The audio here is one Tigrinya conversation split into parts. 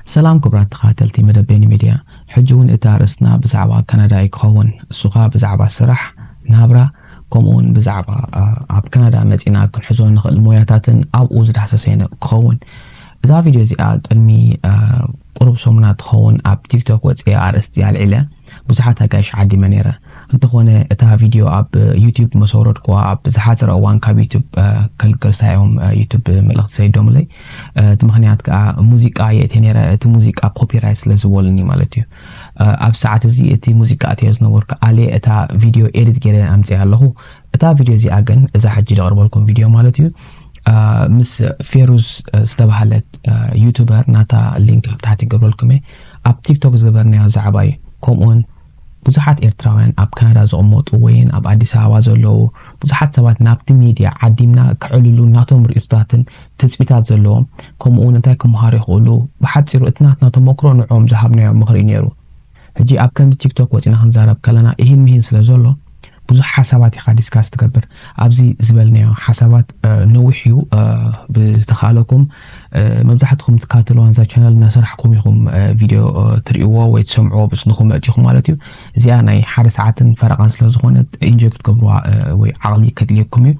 ሰላም ክቡራት ተኸታተልቲ መደብ ቤኒ ሚድያ። ሕጂ እውን እቲ ኣርእስትና ብዛዕባ ካናዳ እዩ ክኸውን። እሱ ኸኣ ብዛዕባ ስራሕ፣ ናብራ፣ ከምኡ እውን ብዛዕባ፣ አ፣ ኣብ ካናዳ መጺና ክንሕዞ ንኽእል ሞያታትን ኣብኡ ዝዳህሰሰ ክኸውን። እዛ ቪድዮ እዚኣ ቅድሚ፣ አ፣ ቁሩብ ሰሙናት ትኸውን ኣብ ቲክቶክ ወጺኣ ኣርእስቲ ኣልዒለ ብዙሓት ኣጋይሽ ዓዲመ ነይረ። እንተኾነ እታ ቪድዮ ኣብ ዩቲዩብ መሰውረድኩዋ ኣብ ዝሓፀረ እዋን ካብ ዩቲዩብ፣ አ፣ ከልገሳ እዮም፣ አ፣ ዩቲዩብ መልእኽቲ ሰዲዶምለይ። አ፣ እቲ ምኽንያት ከዓ ሙዚቃ የእትየ ነይረ፣ እቲ ሙዚቃ ኮፒራይት ስለ ዝበሉኒ ማለት እዩ። አ፣ ኣብ ሰዓት እዚ እቲ ሙዚቃ ኣትዮ ዝነበርኩ ኣልየ እታ ቪድዮ ኤዲት ገይረ ኣምፅያ ኣለኹ። እታ ቪድዮ እዚኣ ግን እዛ ሕጂ ዘቕርበልኩም ቪድዮ ማለት እዩ፣ አ፣ ምስ ፌሩዝ፣ አ፣ ዝተባህለት፣ አ፣ ዩቱበር ናታ ሊንክ ኣብ ታሕቲ ይገብረልኩም እየ። ኣብ ቲክቶክ ዝገበርናዮ ዛዕባ እዩ። ከምኡውን ብዙሓት ኤርትራውያን ኣብ ካናዳ ዝቕመጡ ወይን ኣብ ኣዲስ ኣበባ ዘለዉ ብዙሓት ሰባት ናብቲ ሚድያ ዓዲምና ከዕልሉ ናቶም ርእይቶታትን ትጽቢታት ዘለዎም፣ ከምኡውን እንታይ ክመሃሩ ይኽእሉ፣ ብሓጺሩ እቲ ናትና ተመክሮ ንዕኦም ዝሃብናዮ ምኽሪ እዩ ነይሩ። ሕጂ ኣብ ከምዚ ቲክቶክ ወጺና ክንዛረብ ከለና ኢሂን ምሂን ስለ ዘሎ ብዙሕ ሓሳባት ኢኻ ዲስካስ ትገብር። ኣብዚ ዝበልናዮ ሓሳባት፣ አ፣ ነዊሕ እዩ። አ፣ ብዝተኻእለኩም፣ አ፣ መብዛሕትኹም ትከታተልዋ ነዛ ቻነል እናሰራሕኩም ኢኹም፣ አ፣ ቪድዮ፣ አ፣ ትርእይዎ ወይ ትሰምዕዎ ብስንኹም መእቲኹም ማለት እዩ። እዚኣ ናይ ሓደ ሰዓትን ፈረቓን ስለ ዝኾነት ኢንጆይ ክትገብርዋ፣ አ፣ ወይ ዓቕሊ ከድልየኩም እዩ።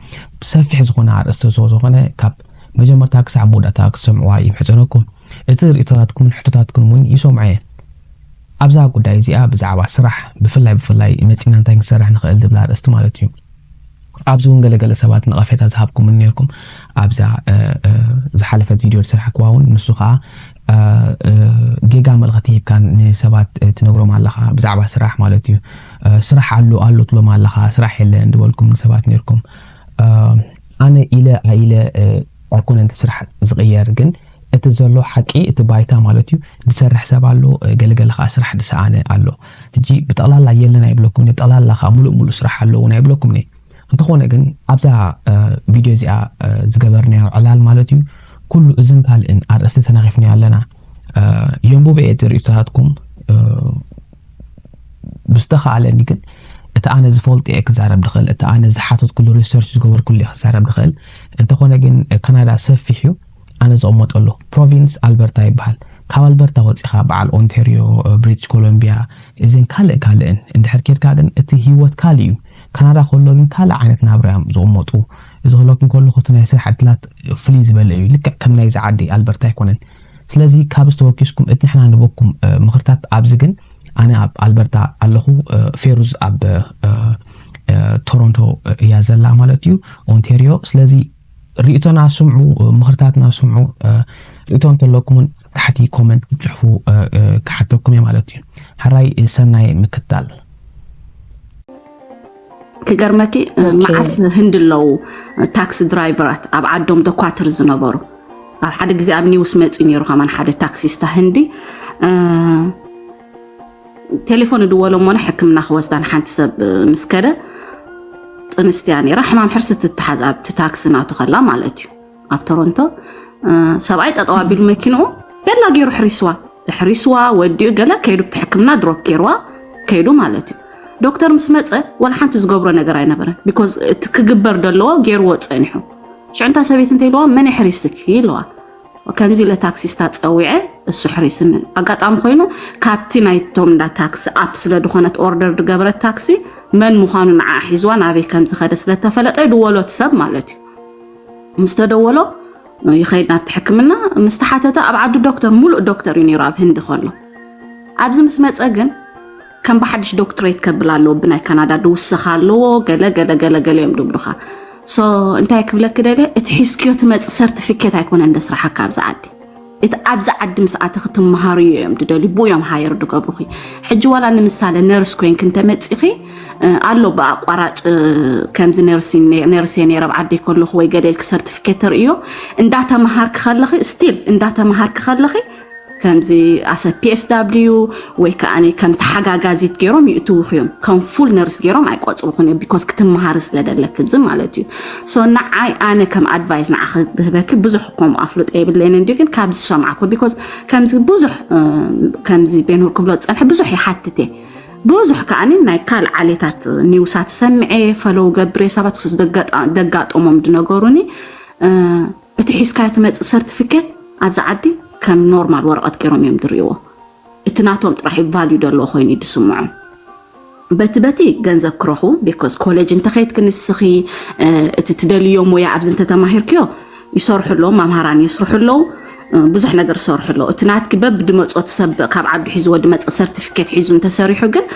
ሰፊሕ ዝኾነ ኣርእስቲ ስለ ዝኾነ ካብ መጀመርታ ክሳዕ መወዳእታ ክትሰምዕዋ ይምሕጸነኩም። እቲ ርእይቶታትኩምን ሕቶታትኩን እውን ይሰምዖ እየ። ኣብዛ ጉዳይ እዚኣ ብዛዕባ ስራሕ ብፍላይ ብፍላይ መጺና እንታይ ክንሰርሕ ንኽእል ዝብል ኣርእስቲ ማለት እዩ። ኣብዚ እውን ገለገለ ሰባት ነቐፌታ ዝሃብኩምን ነርኩም። ኣብዛ፣ እ፣ እ፣ ዝሓለፈት ቪድዮ ዝሰራሕክዋ እውን ንሱ ከዓ፣ እ፣ እ፣ ጌጋ መልእኽቲ ሂብካ ንሰባት፣ እ፣ ትነግሮም ኣለኻ ብዛዕባ ስራሕ ማለት እዩ። እ፣ ስራሕ ኣሎ ኣሎ ትብሎም ኣለኻ፣ ስራሕ የለን ዝበልኩም ሰባት ነርኩም። እ፣ ኣነ ኢለ ኣኢለ፣ እ፣ ኣይኮነን እቲ ስራሕ ዝቕየር፣ ግን እቲ ዘሎ ሓቂ፣ እቲ ባይታ ማለት እዩ፣ ዝሰርሕ ሰብ ኣሎ፣ እ፣ ገለገለ ከዓ ስራሕ ዝሰኣነ ኣሎ። ሕጂ ብጠቕላላ የለን ኣይብለኩምን እየ፣ ብጠቕላላ ከዓ ሙሉእ ሙሉእ ስራሕ ኣሎ እውን ኣይብለኩምን እየ። እንተኾነ ግን ኣብዛ፣ እ፣ ቪድዮ እዚኣ፣ እ፣ ዝገበርናዮ ዕላል ማለት እዩ፣ ኩሉ እዝን ካልእን ኣርእስቲ ተናኺፍናዮ ኣለና። እ፣ የንቡበ እየ እቲ ርእይቶታትኩም፣ እ፣ ብዝተኻእለኒ ግን እቲ ኣነ ዝፈልጦ እየ ክዛረብ ዝኽእል፣ እቲ ኣነ ዝሓተትኩሉ ሪሰርች ዝገበርኩሉ እየ ክዛረብ ዝኽእል። እንተኾነ ግን ካናዳ ሰፊሕ እዩ። ኣነ ዝቕመጠሉ ፕሮቪንስ ኣልበርታ ይበሃል። ካብ ኣልበርታ ወፂኻ በዓል ኦንቴርዮ፣ ብሪቲሽ ኮሎምቢያ፣ እዘን ካልእ ካልእን እንድሕር ኬድካ ግን እቲ ህይወት ካልእ እዩ። ካናዳ ከሎ ግን ካልእ ዓይነት ናብራ እዮም ዝቕመጡ። እዚ ክብለኩም ከለኹ እቲ ናይ ስራሕ ዕድላት ፍልይ ዝበለ እዩ። ልክዕ ከም ናይዚ ዓዲ ኣልበርታ ኣይኮነን። ስለዚ ካብዚ ተወኪስኩም እቲ ንሕና ንበኩም፣ እ፣ ምኽርታት ኣብዚ ግን ኣነ ኣብ ኣልበርታ ኣለኹ፣ እ፣ ፌሩዝ ኣብ፣ እ፣ እ፣ ቶሮንቶ እያ ዘላ ማለት እዩ፣ ኦንቴርዮ። ስለዚ ርእይቶና ስምዑ፣ እ፣ ምኽርታትና ስምዑ፣ እ፣ ርእይቶ እንተለኩምን ታሕቲ ኮመንት ክትጽሕፉ፣ እ፣ እ፣ ክሓተኩም እየ ማለት እዩ። ሕራይ ሰናይ ምክታል። ክገርመኪ፣ እ፣ ኦኬ። መዓት ህንዲ ኣለዉ፣ እ፣ ታክሲ ድራይቨራት ኣብ ዓዶም ደኳትር ዝነበሩ። ኣብ ሓደ ግዜ ኣብ ኒውስ መጺኡ ነይሩ ከማን ሓደ ታክሲስታ ህንዲ፣ እ፣ ቴሌፎን እድወሎ እሞነ ሕክምና ክወስዳ ንሓንቲ ሰብ፣ እ፣ ምስ ከደ፣ ጥንስቲ እያ ነይራ፣ ሕማም ሕርሲ ትተሓዝ ኣብቲ ታክሲ ናቱ ከላ ማለት እዩ። ኣብ ቶሮንቶ፣ እ፣ ሰብኣይ ጠጠው ኣቢሉ መኪንኡ ቤላ ገይሩ ሕሪስዋ። ሕሪስዋ፣ ወዲኡ ገለ ከይዱ ኣብቲ ሕክምና ድሮፕ ገይርዋ ከይዱ ማለት እዩ። ዶክተር ምስ መጸ ዋላ ሓንቲ ዝገብሮ ነገር ኣይነበረን። ቢኮዝ እቲ ክግበር ደለዎ ገይርዎ ጸኒሑ። ሽዑ እንታ ሰበይቲ እንታይ ኢልዋ? "መን የሕሪስኪ?" ኢልዋ። ከምዚ ኢለ ታክሲስታ ጸዊዐ፣ እሱ ሕሪስኒ። ኣጋጣሚ ኮይኑ ካብቲ ናይቶም እንዳ ታክሲ ኣፕ ስለ ዝኾነት ኦርደር ዝገበረት ታክሲ መን ምዃኑ ንዓ ሒዝዋ ናበይ ከም ዝኸደ ስለ ተፈለጠ ድወሎ እቲ ሰብ ማለት እዩ። ምስ ተደወሎ ይኸይድ ናብቲ ሕክምና፣ ምስ ተሓተተ ኣብ ዓዱ ዶክተር፣ ሙሉእ ዶክተር እዩ ነይሩ ኣብ ህንዲ ከሎ። ኣብዚ ምስ መጸ ግን ከም ብሓድሽ ዶክትሬት ከብል ኣለዎ፣ ብናይ ካናዳ ድውስኻ ኣለዎ፣ ገለ ገለ ገለ ገለ እዮም ድብሉኻ። ሶ እንታይ ክብለኪ ደልየ፣ እቲ ሒዝክዮ ትመጽእ ሰርቲፊኬት ኣይኮነን ደስራሓካ ኣብዚ ዓዲ። እቲ ኣብዚ ዓዲ ምስ ኣተኺ ትመሃርዮ እዮም ድደልዩ፣ ብኡ እዮም ሃየር ድገብሩኺ። ሕጂ ዋላ ንምሳሌ ነርስ ኮይንኪ እንተመጺኺ፣ እ፣ ኣሎ ብኣቋራጭ፣ እ፣ ከምዚ ነርሲን ነ-፣ ነርስ እየ ነይረ ኣብ ዓደይ ከለኹ ወይ ገለ ኢልኪ ሰርቲፊኬት ተርእዮ፣ እንዳተመሃርኪ ከለኺ፣ ስቲል እንዳተመሃርኪ ከለኺ፣ ከምዚ ኣሰ ፒ ኤስ ዳብሊዩ ወይ ከኣ ከም ተሓጋጋዚት ገይሮም ይእትውኺ እዮም። ከም ፉል ነርስ ገይሮም ኣይቆጽሩኽን እዮም፣ ቢኮዝ ክትመሃሪ ስለ ደለኪ፣ እዚ ማለት እዩ። ሶ ንዓይ ኣነ ከም ኣድቫይስ ንዓኺ ክህበኪ፣ ብዙሕ ከምኡ ኣፍልጦ የብለይን እንድዩ፣ ግን ካብ ዝሰማዕኩ፣ ቢኮዝ ከምዚ ብዙሕ፣ እ፣ ከምዚ ቤንሁር ክብሎ ዝጸንሐ ብዙሕ ይሓትት እየ። ብዙሕ ከኣ ናይ ካልእ ዓሌታት ኒውሳት ሰምዐ፣ ፈለው ገብረ ሰባት ክስ ደጋጣ-፣ ደጋጠሞም ዝነገሩኒ፣ እ፣ እቲ ሒዝካዮ ትመጽእ ሰርቲፊኬት ኣብዚ ዓዲ ከም ኖርማል ወረቐት ገይሮም እዮም ዝርእይዎ። እቲ ናቶም ጥራሕ እዩ ቫልዩ ዘለዎ ኮይኑ እዩ ዝስምዖም። በቲ በቲ ገንዘብ ክረኽቡ፣ ቢኮዝ ኮሌጅ እንተኸይድኪ ንስኺ እቲ ትደልዮ ሞያ ኣብዚ እንተተማሂርክዮ ይሰርሑ ኣለዉ፣ መምሃራን የስርሑ ኣለዉ፣ ብዙሕ ነገር ይሰርሑ ኣለዉ። እቲ ናትኪ በብድመፆ እቲ ሰብ ካብ ዓዱ ሒዝዎ ድመፀ ሰርቲፊኬት ሒዙ እንተሰሪሑ ግን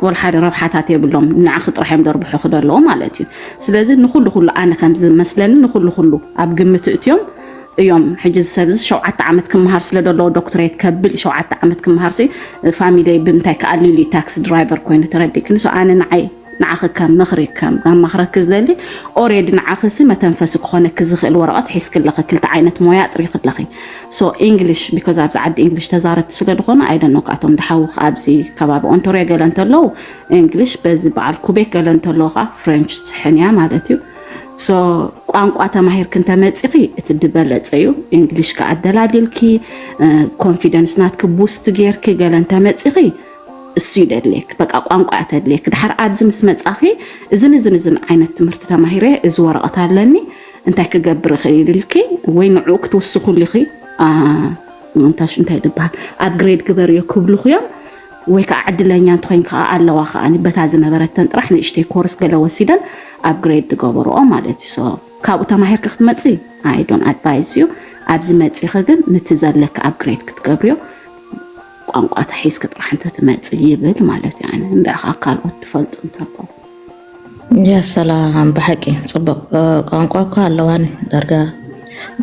ወላ ሓደ ረብሓታት የብሎም። ንዓኺ ጥራሕ እዮም ደርብሑ ክደለዎ ማለት እዩ። ስለዚ ንኩሉ ኩሉ ኣነ ከም ዝመስለኒ ንኩሉ ኩሉ ኣብ ግምት እትዮም እዮም። ሕጂ እዚ ሰብ እዚ ሸውዓተ ዓመት ክመሃር ስለ ደለዎ ዶክትሬት ከብል ሸውዓተ ዓመት ክመሃር ሲ ፋሚሊ ብምንታይ ክኣልሉ ታክሲ ድራይቨር ኮይኑ ተረዲእክኒ። ሶ ኣነ ንዓይ ንዓኺ ከም ምኽሪ ከም ኣማኽረኪ ዝደሊ ኦሬዲ ንዓኺ ሲ መተንፈሲ ክኾነኪ ዝኽእል ወረቐት ሒዝኪ ኣለኺ። ክልተ ዓይነት ሞያ ጥሪኺ ኣለኺ። ሶ ኢንግሊሽ ቢኮዝ ኣብዚ ዓዲ ኢንግሊሽ ተዛረብቲ ስለ ዝኾነ ኣይደኖ ካቶም ድሓውኽ ኣብዚ ከባቢ ኦንቶሪዮ ገለ እንተለዉ እንግሊሽ በዚ በዓል ኩቤክ ገለ እንተለዉ ከዓ ፍሬንች ትስሕን እያ ማለት እዩ። ሶ ቋንቋ ተማሂርኪ እንተመፂኺ እቲ ዝበለፀ እዩ። እንግሊሽ ከዓ ኣደላዲልኪ ኮንፊደንስ ናትኪ ቡስት ጌርኪ ገለ እንተመፂኺ እሱ ይደድልየክ በቃ ቋንቋ እያ ተድልየክ። ድሓር ኣብዚ ምስ መፃኺ እዝን እዝን እዝን ዓይነት ትምህርቲ ተማሂረ እዚ ወረቐት ኣለኒ እንታይ ክገብር እኽእል ኢልኪ ወይ ንዕኡ ክትውስኹሉ ኢኺ። እንታሽ እንታይ ዝበሃል ኣፕግሬድ ግበርዮ ክብሉኽዮም ወይ ከዓ ዕድለኛ እንተኮይን ከዓ ኣለዋ ከዓ በታ ዝነበረተን ጥራሕ ንእሽተይ ኮርስ ገለ ወሲደን ኣፕግሬድ ዝገበርኦ ማለት እዩ። ሶ ካብኡ ተማሂርኪ ክትመፂ ኣይ ዶን ኣድቫይዝ እዩ። ኣብዚ መፂኺ ግን ንቲ ዘለኪ ኣፕግሬድ ክትገብርዮ ቋንቋ ተሒዝኪ ጥራሕ እንተትመፂ ይብል ማለት እዩ። ኣነ እንድዕኻ ካልኦት ትፈልጡ እንተለዉ ያ ሰላም ብሓቂ ፅቡቅ ቋንቋ እኳ ኣለዋኒ ዳርጋ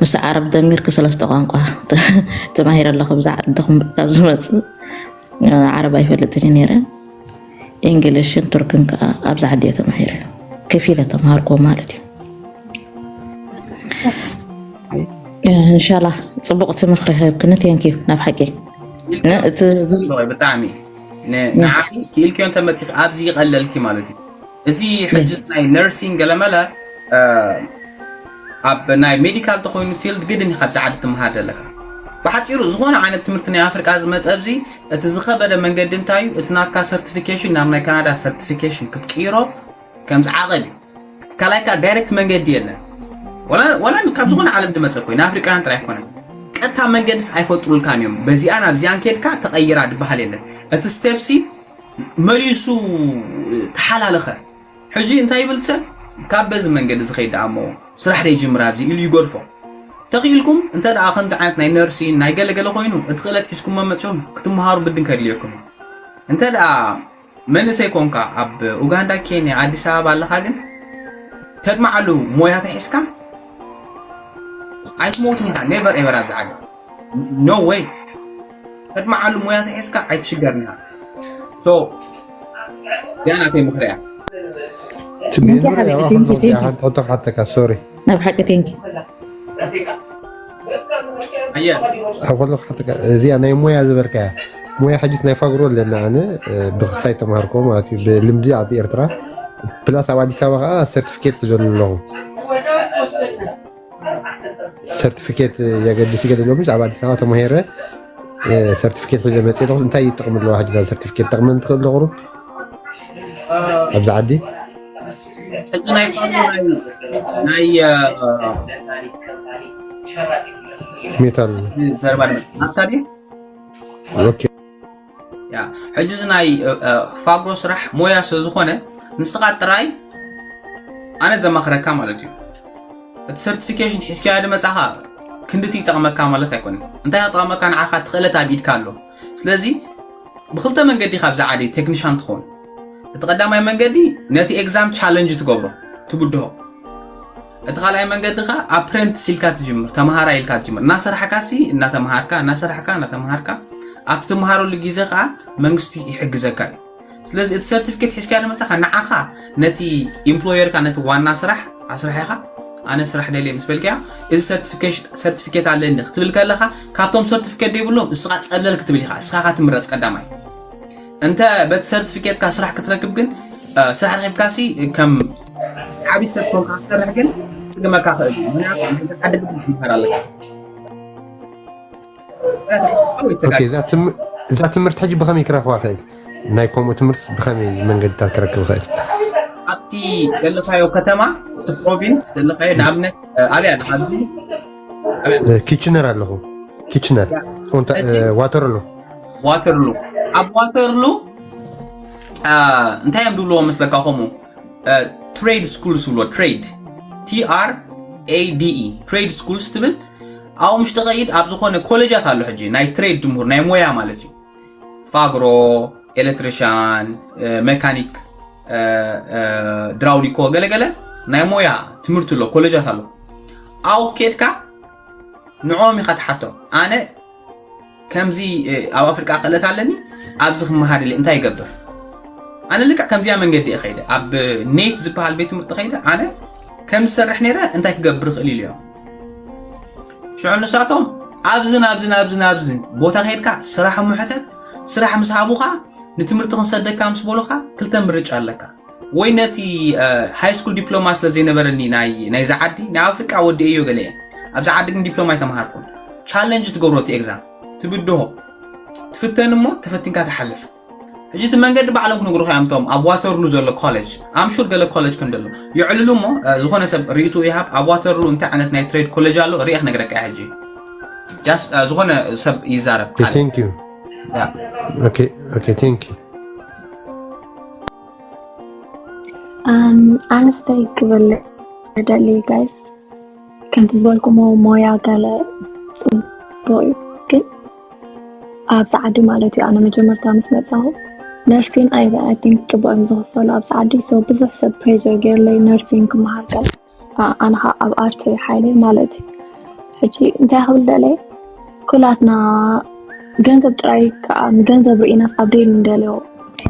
ምስ ዓረብ ደሚርኪ ሰለስተ ቋንቋ ተማሂረ ኣለኹ ብዛ ዓድኹም ካብ ዝመፅእ ዓረብ ኣይፈልጥን ነረ ኢንግሊሽን ቱርክን ከዓ ኣብዚ ዓዲ እየ ተማሂረ ከፊለ ተምሃርኮ ማለት እዩ እንሻላ ፅቡቅ ትምክሪ ሀብክኒ ቴንኪዩ ናብ ሓቂ ብጣዕሚ ንዓኺ ክኢልክዮ እንተመፂኺ ኣብዚ ይቐለልኪ ማለት እዩ እዚ ሕጂ ናይ ነርሲንግ ገለመለ ኣብ ናይ ሜዲካል ተኮይኑ ፊልድ ግድን ካብዚ ዓዲ ትምሃር ዘለካ ብሓፂሩ ዝኾነ ዓይነት ትምህርቲ ናይ ኣፍሪቃ ዝመፀ ኣብዚ እቲ ዝኸበደ መንገዲ እንታይ እዩ እቲ ናትካ ሰርቲፊኬሽን ናብ ናይ ካናዳ ሰርቲፊኬሽን ክትቅይሮ ከምዚ ዓቐብ እዩ ካልኣይ ከዓ ዳይሬክት መንገዲ የለን ወላ ካብ ዝኾነ ዓለም ዝመፀ ኮይ ንኣፍሪቃውያን ጥራይ ኮነ ቀጥታ መንገድስ ኣይፈጥሩልካን እዮም በዚኣን ኣብዚኣን ከድካ ተቐይራ ዝበሃል የለን እቲ ስቴፕሲ መሊሱ ተሓላለኸ ሕጂ እንታይ ይብል ሰብ ካብ በዚ መንገዲ ዝኸይድ ደኣ እሞ ስራሕ ደይ ጅምር ኣብዚ ኢሉ ይገድፎ ተኽኢልኩም እንተ ደኣ ከምዚ ዓይነት ናይ ነርሲን ናይ ገለገለ ኮይኑ እቲ ክእለት ሒዝኩም መመፅኹም ክትምሃሩ ግድን ከድልየኩም እንተ ደኣ መንእሰይ ኮንካ ኣብ ኡጋንዳ ኬንያ ኣዲስ ኣበባ ኣለኻ ግን ተድማዓሉ ሞያ ተሒዝካ ኣይትሞትን ኢኻ ኔቨር ኤቨር ኣብዚ ዓዲ no way ተድማዓሉ ሞያ ተሒዝካ ኣይትሽገርን ኢኻ so እዚኣ ናተይ ምኽሪ እያ ትቤኑ ያዋ ኩሉ ሓንቲ ሕቶ ክሓተካ ሶሪ ናብ ሓቂ ቴንኪ ኣየ ኣብ ከለኩ ሓተካ እዚኣ ናይ ሞያ ዝበልካያ ሞያ ሕጅስ ናይ ፋግሮ ኣለና ኣነ ብክሳይ ተማሃርኮ ማለት እዩ ብልምዲ ኣብ ኤርትራ ፕላስ ኣብ ኣዲስ ኣበባ ከዓ ሰርቲፊኬት ሒዘሉ ኣለኹ ሰርቲፊኬት የገድስ ይገደሎም ኣብ ኣዲስ ኣበባ ተማሄረ ሰርቲፊኬት ሒዘ መፅእ ኣለኹ እንታይ ይጠቕሚ ኣለዋ ሕጅ ሰርቲፊኬት ጠቕመን ትኽእል ዶ ቁሩብ ኣብዚ ዓዲ ሕጂ ናይ ፋኖ ናይ ናይ ሜታል ዘረባ ኣታ ድዩ ኦኬ ያ ሕጂ እዚ ናይ ፋብሮ ስራሕ ሞያ ስለ ዝኾነ ንስኻ ጥራይ ኣነ ዘማኽረካ ማለት እዩ እቲ ሰርቲፊኬሽን ሒዝካያ ድመፃኻ ክንድቲ ይጠቕመካ ማለት ኣይኮነ እንታይ ክጠቕመካ ንዓኻ ትኽእለት ኣብ ኢድካ ኣሎ ስለዚ ብክልተ መንገዲ ካብዚ ዓዲ ቴክኒሻን ትኸውን እቲ ቀዳማይ መንገዲ ነቲ ኤግዛም ቻለንጅ ትገብሮ ትብድሆ እቲ ካልኣይ መንገዲ ከዓ ኣፕረንትስ ኢልካ ትጅምር ተምሃራይ ኢልካ ትጅምር እናሰራሕካ ሲ እናተምሃርካ እናሰራሕካ እናተምሃርካ ኣብቲ ትምሃረሉ ግዜ ከዓ መንግስቲ ይሕግዘካ እዩ ስለዚ እቲ ሰርቲፊኬት ሒዝካ ንመፅኻ ንዓኻ ነቲ ኢምፕሎየርካ ነቲ ዋና ስራሕ ኣስራሒኻ ኣነ ስራሕ ደልየ ምስ በልካያ እዚ ሰርቲፊኬት ኣለኒ ክትብል ከለኻ ካብቶም ሰርቲፊኬት ዘይብሎም እስኻ ፀብለል ክትብል ኢኻ እስኻኻ ትምረፅ ቀዳማይ እንተ በቲ ሰርቲፊኬትካ ስራሕ ክትረክብ ግን ስራሕ ረኪብካ ሲ ከም ዓብዪ ሰብ ኮንካ ክትሰርሕ ግን ክፅግመካ ክእል እዩ ምክንያቱ ዓዲ ግድን ክትምሃር ኣለካ እዛ ትምህርቲ ሕጂ ብኸመይ ክረኽባ ክእል ናይ ከምኡ ትምህርቲ ብኸመይ መንገድታት ክረክብ ክእል ኣብቲ ዘለካዮ ከተማ እቲ ፕሮቪንስ ዘለካዮ ንኣብነት ኣብያ ኣለካ ኪችነር ኣለኹ ኪችነር ኦንታ ዋተርሉ ዋተርሉ ኣብ ዋተርሉ እንታይ እዮም ድብልዎ መስለካ? ከምኡ ትሬድ ስኩልስ ብሎ ትሬድ፣ ቲ ኣር ኤ ዲ ኢ፣ ትሬድ ስኩልስ ትብል። ኣብኡ ምሽ ተኸይድ ኣብ ዝኾነ ኮሌጃት ኣሎ ሕጂ ናይ ትሬድ ትምህር ናይ ሞያ ማለት እዩ። ፋግሮ፣ ኤሌክትሪሻን፣ መካኒክ፣ ድራውሊኮ፣ ገለገለ ናይ ሞያ ትምህርቲ ኣሎ፣ ኮሌጃት ኣሎ። ኣብኡ ኬድካ ንዕኦም ኢኻ ትሓቶም። ኣነ ከምዚ ኣብ ኣፍሪቃ ክእለት ኣለኒ፣ ኣብዚ ክመሃር ኢለ እንታይ ይገብር? ኣነ ልክዕ ከምዚኣ መንገዲ እየ ከይደ። ኣብ ኔት ዝበሃል ቤት ትምህርቲ ከይደ ኣነ ከም ዝሰርሕ ነይረ እንታይ ክገብር ይኽእል ኢሉ እዮም። ሽዑ ንሳቶም ኣብዝን ኣብዝን ኣብዝን ኣብዝን ቦታ ከይድካ ስራሕ ምሕተት፣ ስራሕ ምስ ሃቡኻ ንትምህርቲ ክንሰደካ ምስ በሉኻ ክልተ ምርጫ ኣለካ። ወይ ነቲ ሃይ ስኩል ዲፕሎማ ስለ ዘይነበረኒ ናይ ናይዚ ዓዲ ናይ ኣፍሪቃ ወዲ እዮ ገለ እየ። ኣብዚ ዓዲ ግን ዲፕሎማ ኣይተምሃርኩን። ቻለንጅ ትገብሮ እቲ ኤግዛም ትብድሆ ትፍተን እሞ ተፈቲንካ ትሓልፍ። ሕጂ እቲ መንገዲ ባዕሎም ክነግሩኻ እዮም እቶም ኣብ ዋተርሉ ዘሎ ኮሌጅ ኣምሹር ገለ ኮሌጅ ከም ዘሎ ይዕልሉ እሞ ዝኾነ ሰብ ርእይቱ ይሃብ። ኣብ ዋተርሉ እንታይ ዓይነት ናይ ትሬድ ኮሌጅ ኣሎ ርእየ ክነግረካ እየ። ሕጂ ጃስ ዝኾነ ሰብ ይዛረብ። Thank you. Okay, okay, thank you. ኣንስተይ ክብል ደሊ ጋይስ፣ ከምቲ ዝበልኩሞ ሞያ ገለ ፅቡቅ እዩ፣ ግን ኣብዚ ዓዲ ማለት እዩ ኣነ መጀመርታ ምስ መፃኹ ነርሲን ኣይ ቲንክ ፅቡቅ እዮም ዝኽፈሉ ኣብዚ ዓዲ። ሰው ብዙሕ ሰብ ፕሬር ገይርለይ ነርሲን ክመሃር ገለ ኣነ ከዓ ኣብ ኣርት ሓይለ ማለት እዩ። ሕጂ እንታይ ክብል ደለ ኩላትና ገንዘብ ጥራይ ከዓ ንገንዘብ ርኢናስ ኣብ ደይ ንደልዮ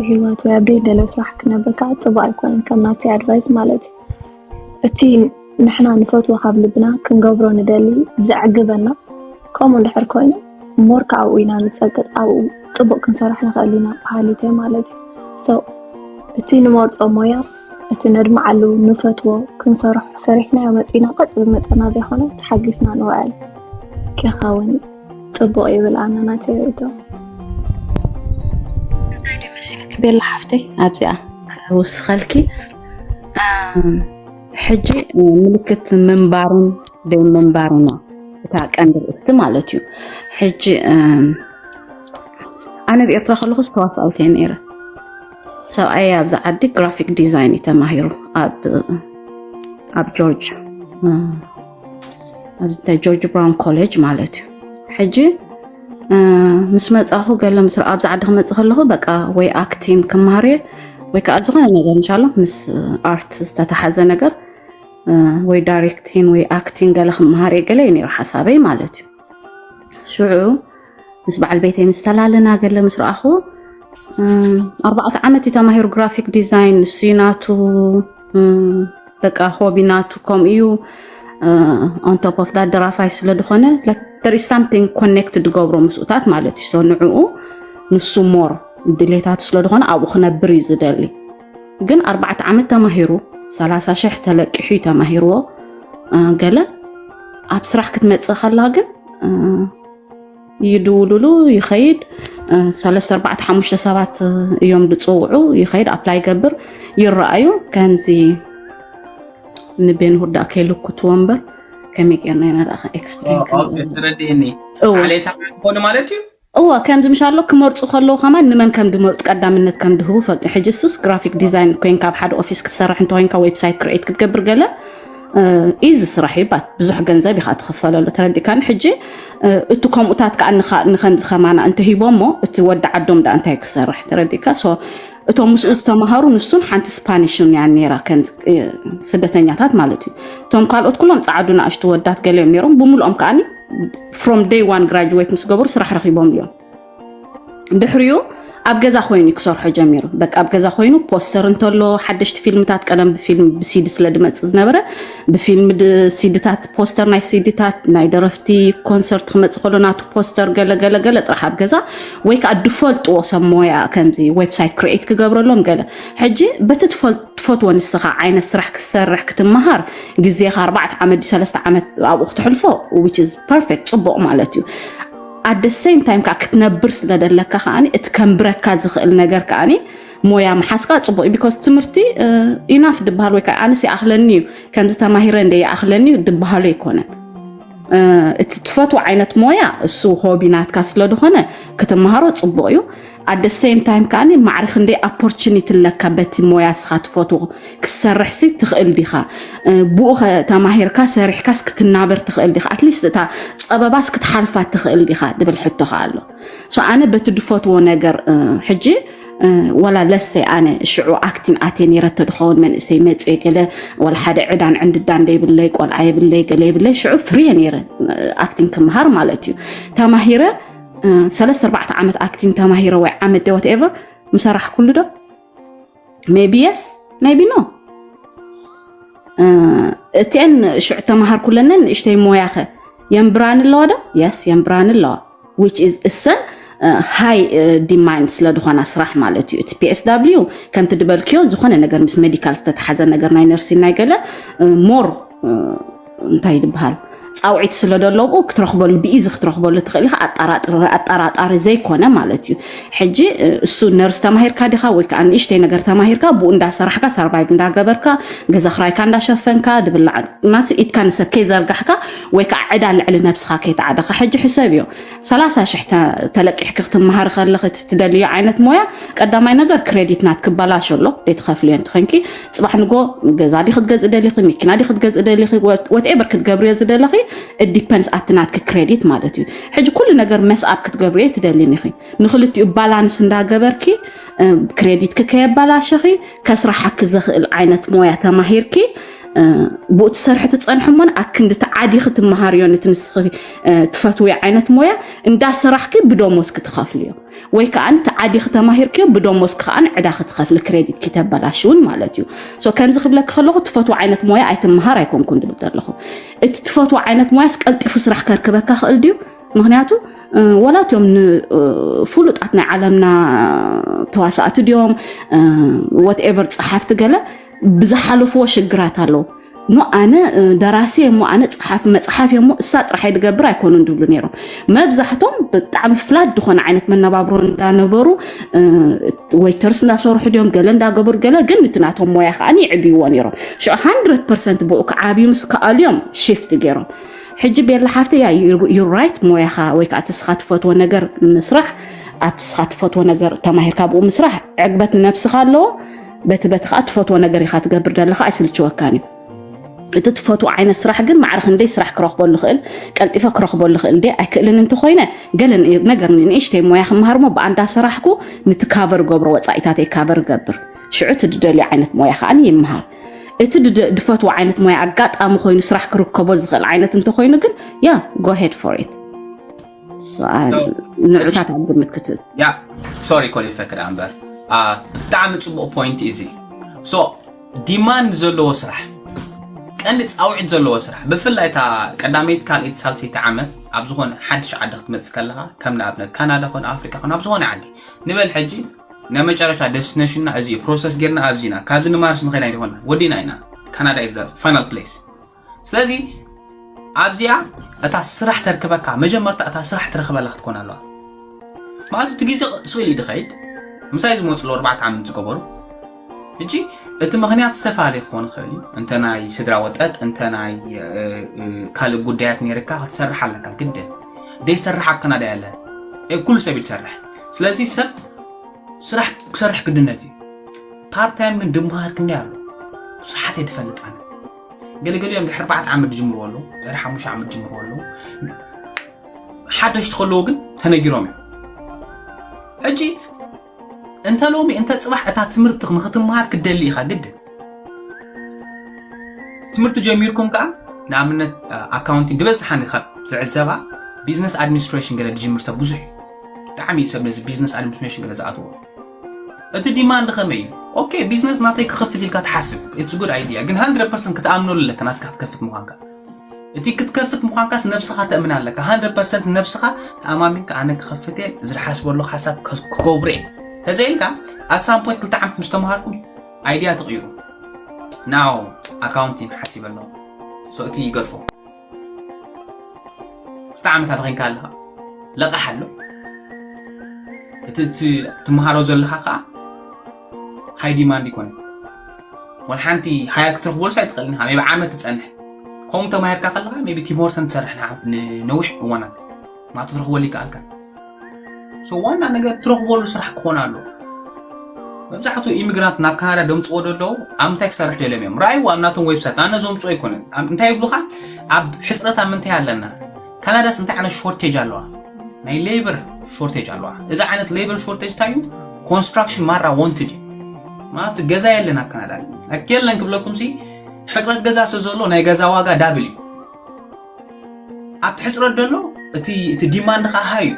ህይወት ወይ ኣብ ደይ ንደልዮ ስራሕ ክነብር ከዓ ፅቡቅ ኣይኮነን። ከም ናተይ ኣድቫይስ ማለት እዩ። እቲ ንሕና ንፈትዎ ካብ ልብና ክንገብሮ ንደሊ ዘዕግበና ከምኡ እንድሕር ኮይኑ ሞር ከዓ ኣብኡ ኢና ንፀቅጥ ኣብኡ ፅቡቅ ክንሰርሕ ንኽእል ኢና በሃሊት እየ ማለት እዩ። So እቲ ንመርፆ ሞያስ እቲ ነድምዓሉ ንፈትዎ ክንሰርሖ ሰሪሕናዮ መፂና ቀጥ ዝመፀና ዘይኮነ ተሓጊስና ንውዕል ክኸውን ፅቡቅ ይብል ኣነ ናተይ ርእይቶ። እንታይ ድዩ መሲልኪ ቤላ ሓፍተይ ኣብዚኣ ክውስኸልኪ ሕጂ ምልክት ምንባሩን ደይ ምንባሩን እታ ቀንዲ ርእስቲ ማለት እዩ። ሕጂ ኣነ ኣብ ኤርትራ ከለኹ ዝተዋሳኣይት እየ ነይረ። ሰብኣይ ኣብዚ ዓዲ ግራፊክ ዲዛይን እዩ ተማሂሩ ኣብ ጆርጅ ኣብዚ ጆርጅ ብራውን ኮሌጅ ማለት እዩ። ሕጂ ምስ መፃኹ ገለ ምስ ኣብዚ ዓዲ ክመፅእ ከለኹ በቃ ወይ ኣክቲን ክመሃር እየ ወይ ከዓ ዝኾነ ነገር እንሻሎ ምስ ኣርት ዝተተሓዘ ነገር ወይ ዳይሬክቲን ወይ ኣክቲን ገለ ክመሃር እየ ገለ እዩ ነይሩ ሓሳበይ ማለት እዩ። ሽዑ ምስ በዓል ቤተይ ምስ ተላለና ገለ ምስ ረኣኹ ኣርባዕተ ዓመት እዩ ተማሂሩ ግራፊክ ዲዛይን ንሱ ናቱ በቃ ሆቢ ናቱ ከምኡ እዩ። On top of that ደራፋይ ስለ ዝኾነ there is something connect ዝገብሮ ምስኡታት ማለት እዩ። So ንዕኡ ንሱ ሞር ድሌታቱ ስለ ዝኾነ ኣብኡ ክነብር እዩ ዝደሊ። ግን ኣርባዕተ ዓመት ተማሂሩ ሰላሳ ሽሕ ተለቂሑ እዩ ተማሂርዎ ገለ ኣብ ስራሕ ክትመፅእ ከላ ግን ይድውሉሉ ይኸይድ ሰለስተ ኣርባዕተ ሓሙሽተ ሰባት እዮም ዝፅውዑ ይኸይድ ኣፕላይ ይገብር ይረኣዩ ከምዚ ንቤን ሁዳ ከይልኩትዎ እምበር ከመይ ጌርና ኢና ደኣ ኤክስፕሌን ተረዲእኒ ዓሌታ ክኾኑ ማለት እዩ እወ ከምዚ ምሻሎ ክመርፁ ከለዉ ከማን ንመን ከም ድመርፁ ቀዳምነት ከም ድህቡ ፈልጡ ሕጂ ሱስ ግራፊክ ዲዛይን ኮይንካ ኣብ ሓደ ኦፊስ ክትሰርሕ እንተኮይንካ ዌብሳይት ክርኤት ክትገብር ገለ ኢዚ ስራሕ እዩ ባት ብዙሕ ገንዘብ ኢካ ትኽፈለሉ ተረዲእካኒ ሕጂ እቲ ከምኡታት ከዓ ንከምዚ ከማና እንተሂቦሞ እቲ ወዲ ዓዶም ዳ እንታይ ክሰርሕ ተረዲእካ እቶም ምስኡ ዝተምሃሩ ንሱን ሓንቲ ስፓኒሽን እያ ነይራ ከም ስደተኛታት ማለት እዩ እቶም ካልኦት ኩሎም ፀዓዱ ንኣሽቱ ወዳት ገሊኦም ነይሮም ብምልኦም ከዓኒ from day one graduate ምስ ገበሩ ስራሕ ረኪቦም እዮም ድሕሪኡ ኣብ ገዛ ኮይኑ ክሰርሖ ጀሚሩ በቃ ኣብ ገዛ ኮይኑ ፖስተር እንተሎ ሓደሽቲ ፊልምታት ቀደም ብፊልም ብሲዲ ስለ ድመፅእ ዝነበረ ብፊልም ሲዲታት ፖስተር ናይ ሲዲታት ናይ ደረፍቲ ኮንሰርት ክመፅእ ከሎ ናቱ ፖስተር ገለ ገለ ገለ ጥራሕ ኣብ ገዛ ወይ ከዓ ድፈልጥዎ ሰብ ሞያ ከምዚ ዌብሳይት ክሪኤት ክገብረሎም ገለ ሕጂ በቲ ትፈትዎ ንስኻ ዓይነት ስራሕ ክትሰርሕ ክትመሃር ግዜኻ ኣርባዕተ ዓመት ድዩ ሰለስተ ዓመት ኣብኡ ክተሕልፎ which is perfect ፅቡቕ ማለት እዩ at the same time ከዓ ክትነብር ስለ ደለካ ከዓ እቲ ከንብረካ ዝኽእል ነገር ከዓ ሞያ ምሓዝካ ፅቡቅ እዩ because ትምህርቲ ኢናፍ ድበሃል ወይ ከዓ ኣነስ ይኣኽለኒ እዩ ከምዚ ተማሂረ እንደ ይኣኽለኒ እዩ ድበሃሉ ኣይኮነን እቲ ትፈትዎ ዓይነት ሞያ እሱ ሆቢ ናትካ ስለ ዝኾነ ክትመሃሮ ጽቡቕ እዩ። At the same time ከኣ ማዕረ ክንደይ opportunity ኣለካ በቲ ሞያ ስኻ ትፈትዎ ክትሰርሕሲ ትኽእል ዲኻ? ብኡ ተማሂርካ ሰሪሕካስ ክትናበር ትኽእል ዲኻ? At least እታ ጸበባስ ክትሓልፋ ትኽእል ዲኻ ድብል ሕቶ ከኣ ኣሎ። So ኣነ በቲ ድፈትዎ ነገር ሕጂ ወላ ለሰይ ኣነ ሽዑ ኣክቲን ኣትየ ነይረ ተድኸውን መንእሰይ መፅየ ገለ ወላ ሓደ ዕዳን ዕንድዳን ደይብለይ ቆልዓ የብለይ ገለ የብለይ ሽዑ ፍርየ ነይረ ኣክቲን ክምሃር ማለት እዩ። ተማሂረ ሰለስተ ኣርባዕተ ዓመት ኣክቲን ተማሂረ ወይ ዓመት ደ whatever ምሰራሕ ኩሉ ዶ maybe yes maybe no። እቲአን ሽዑ ተማሃር ኩለነን ንእሽተይ ሞያኸ የንብራን ኣለዋ ዶ? Yes የንብራን ኣለዋ። Which is እሰን high demand ስለ ዝኾና ስራሕ ማለት እዩ። እቲ P S W ከምቲ ድበልክዮ ዝኾነ ነገር ምስ ሜዲካል ዝተተሓዘ ነገር ናይ ነርሲን ናይ ገለ more እንታይ ይድበሃል ፃውዒት ስለ ደለብኡ ክትረኽበሉ ብኢዚ ክትረኽበሉ ትኽእል ኢኻ። ኣጠራጥሪ ኣጠራጣሪ ዘይኮነ ማለት እዩ። ሕጂ እሱ ነርስ ተማሂርካ ዲኻ ወይ ከዓ ንእሽተይ ነገር ተማሂርካ ብኡ እንዳሰራሕካ ሰርቫይቭ እንዳገበርካ ገዛ ክራይካ እንዳሸፈንካ ድብላዕ ማስ ኢድካ ንሰብ ከይዘርጋሕካ ወይ ከዓ ዕዳ ልዕሊ ነብስኻ ከይተዓደኻ ሕጂ ሕሰብ እዮ። ሰላሳ ሽሕ ተለቂሕኪ ክትመሃሪ ከለኺ ትደልዮ ዓይነት ሞያ ቀዳማይ ነገር ክሬዲት ናት ክበላሾ ኣሎ። ዘይትኸፍልዮ እንተኾይንኪ ፅባሕ ንጎ ገዛ ዲ ክትገዝእ ደሊኺ መኪና ዲ ክትገዝእ ደሊኺ ወትኤቨር ክትገብርዮ ዝደለኺ ዲፐንስ ኣብቲ ናትኪ ክሬዲት ማለት እዩ። ሕጂ ኩሉ ነገር መስኣብ ክትገብርዮ ትደሊን ኢኺ። ንክልቲኡ ባላንስ እንዳገበርኪ ክሬዲትኪ ከየባላሸኺ ከስራሓኪ ዘኽእል ዓይነት ሞያ ተማሂርኪ ብኡ ትሰርሒ ትፀንሒ እሞን ኣክንዲ ተዓዲኺ ትመሃርዮ ነቲ ንስኺ ትፈትውዮ ዓይነት ሞያ እንዳሰራሕኪ ብደሞዝ ክትኸፍልዮ ወይ ከዓ ተዓዲኺ ተማሂርኪዮ ብደሞዝኪ ከዓ ዕዳ ክትኸፍሊ ክሬዲትኪ ተበላሽውን ማለት እዩ። So ከምዚ ክብለኪ ከለኹ ትፈትዎ ዓይነት ሞያ ኣይትመሃር ኣይኮንኩን ድብል ዘለኹ። እቲ ትፈትዎ ዓይነት ሞያስ ቀልጢፉ ስራሕ ከርክበካ ክእል ድዩ? ምክንያቱ ወላትዮም ንፍሉጣት ናይ ዓለምና ተዋሳእቲ ድዮም whatever ፀሓፍቲ ገለ ብዝሓለፍዎ ሽግራት ኣለዉ። ኖ ኣነ ደራሲ እሞ ኣነ ፀሓፊ መፅሓፍ እሞ እሳ ጥራሕ ድገብር ኣይኮኑን ድብሉ ነይሮም። መብዛሕቶም ብጣዕሚ ፍላት ዝኾነ ዓይነት መነባብሮ እንዳነበሩ ዌይተርስ እንዳሰርሑ ድዮም ገለ እንዳገበሩ ገለ ግን እቲ ናቶም ሞያ ከዓ ይዕብይዎ ነይሮም። ሽዑ ሃንድረድ ፐርሰንት ብኡ ክዓብዩ ምስ ከኣሉ እዮም ሽፍት ገይሮም። ሕጂ ቤላ ሓፍተይ ያ ዩ ራይት ሞያኻ ወይ ከዓ እቲ ስኻ ትፈትዎ ነገር ምስራሕ ኣብቲ ስኻ ትፈትዎ ነገር ተማሂርካ ብኡ ምስራሕ ዕግበት ንነብስኻ ኣለዎ። በቲ በቲ ከዓ ትፈትዎ ነገር ኢኻ ትገብር ዘለኻ ኣይስልችወካን እዩ። እቲ ትፈትዎ ዓይነት ስራሕ ግን ማዕረ ክንደይ ስራሕ ክረኽበሉ ክእል ቀልጢፈ ክረኽበሉ ክእል ደ ኣይክእልን እንተኮይነ ገለ ነገር ንእሽተይ ሞያ ክምሃር ሞ ብኣንዳ ሰራሕኩ ንቲ ካቨር ገብሮ ወፃኢታተይ ካቨር ገብር ሽዑ እቲ ድደልዮ ዓይነት ሞያ ከዓ ይምሃር። እቲ ድፈትዎ ዓይነት ሞያ ኣጋጣሚ ኮይኑ ስራሕ ክርከቦ ዝኽእል ዓይነት እንተኮይኑ ግን ያ go ahead for it። ንዑታት ኣብ ግምት ክትእ ያ ሶሪ ኮሊፈ ክዳ እምበር ብጣዕሚ ፅቡቅ ፖይንት እዚ። So ዲማንድ ዘለዎ ስራሕ ቀንዲ ፃውዒት ዘለዎ ስራሕ ብፍላይ እታ ቀዳመይቲ ካልኣይቲ ሳልሰይቲ ዓመት ኣብ ዝኾነ ሓድሽ ዓዲ ክትመፅእ ከለካ ከም ንኣብነት ካናዳ ኮነ ኣፍሪካ ኮነ ኣብ ዝኾነ ዓዲ ንበል ሕጂ ናይ መጨረሻ ደስቲነሽንና እዚ ፕሮሰስ ጌርና ኣብዚና ካብዚ ንማርስ ንኸይድ ኣይኮና ወዲና ኢና። ካናዳ is the final place። ስለዚ ኣብዚኣ እታ ስራሕ ተርክበካ መጀመርታ እታ ስራሕ ትረክበላ ክትኮን ኣለዋ። ማለት እቲ ግዜ ስኢሉ ድኸይድ ምሳይ ዝመፅሉ ኣርባዕተ ዓመት ዝገበሩ ሕጂ እቲ ምክንያት ዝተፈላለየ ክኾን ይኽእል እዩ። እንተ ናይ ስድራ ወጠጥ እንተ ናይ ካልእ ጉዳያት ነይርካ ክትሰርሕ ኣለካ ግድን። ደይሰርሕ ኣብ ካናዳ የለን። ኩሉ ሰብ ይሰርሕ። ስለዚ ሰብ ስራሕ ክሰርሕ ግድነት እዩ። ፓርታይም ግን ድምሃር ክንደይ ኣሎ ብዙሓት እየ ድፈልጥ ኣነ። ገለገሊኦም ድሕሪ ኣርባዕተ ዓመት ድጅምርዎ ኣለዉ፣ ድሕሪ ሓሙሽተ ዓመት ድጅምርዎ ኣለዉ። ሓደሽቲ ከለዉ ግን ተነጊሮም እዮም። ሕጂ እንተ ሎሚ እንተ ፅባሕ እታ ትምህርቲ ንክትምሃር ክትደሊ ኢኻ ግድን። ትምህርቲ ጀሚርኩም ከዓ ንኣብነት ኣካውንቲንግ ዝበዝሓ ካብ ዝዕዘባ ቢዝነስ ኣድሚኒስትሬሽን ገለ ድጅምር ሰብ ብዙሕ እዩ። ብጣዕሚ እዩ ሰብ ነዚ ቢዝነስ ኣድሚኒስትሬሽን ገለ ዝኣትዎ። እቲ ዲማንድ ከመይ እዩ? ኦኬ ቢዝነስ ናተይ ክኸፍት ኢልካ ትሓስብ it's good idea ግን hundred percent ክትኣምነሉ ኣለካ ናትካ ክትከፍት ምዃንካ። እቲ ክትከፍት ምዃንካስ ነብስኻ ተእምን ኣለካ hundred percent ነብስኻ ተኣማሚንካ ኣነ ክኸፍት እየ ዝሓስበሉ ሓሳብ ክገብሮ እየ ተዘይልካ at some point ክልተ ዓመት ምስ ተምሃርኩም ኣይድያ ተቕይሩ። Now ኣካውንቲንግ ሓሲበ ኣለኹ። So እቲ ይገድፎ። ክልተ ዓመት ኣበኺንካ ኣለኻ። ለቓሕ ኣሎ። እቲ ትምሃሮ ዘለኻ ከዓ ሃይ ዲማንድ ይኮነ። ወላ ሓንቲ ሃያ ክትረኽበሉስ ኣይትኽእልን ኢኻ። ሜቢ ዓመት ትጸንሕ። ከምኡ ተማሂርካ ከለኻ maybe ቲም ሆርተን ትሰርሕ ንዓ- ንነዊሕ እዋናት ናቱ ትረኽበሉ ይከኣልካ። So ዋና ነገር ትረኽበሉ ስራሕ ክኾን ኣሎ። መብዛሕትኡ ኢሚግራንት ናብ ካናዳ ደምፅዎ ደለዉ ኣብ ምንታይ ክሰርሕ ደልዮም እዮም? ረኣይዎ ኣብ ናቶም ዌብሳይት። ኣነ ዘምፅኦ ኣይኮነን። ኣብ- እንታይ ይብሉኻ? ኣብ ሕፅረት ኣብ ምንታይ ኣለና? ካናዳስ እንታይ ዓይነት ሾርቴጅ ኣለዋ? ናይ ሌበር ሾርቴጅ ኣለዋ። እዚ ዓይነት ሌበር ሾርቴጅ እንታይ እዩ? ኮንስትራክሽን ማራ ወንትድ እዩ። ማለት ገዛ የለን ኣብ ካናዳ። ኣክ የለን ክብለኩም ሲ ሕፅረት ገዛ ስለ ዘሎ ናይ ገዛ ዋጋ ዳብል እዩ። ኣብቲ ሕፅረት ደሎ እቲ እቲ ዲማንድ ከዓ ሃይ እዩ።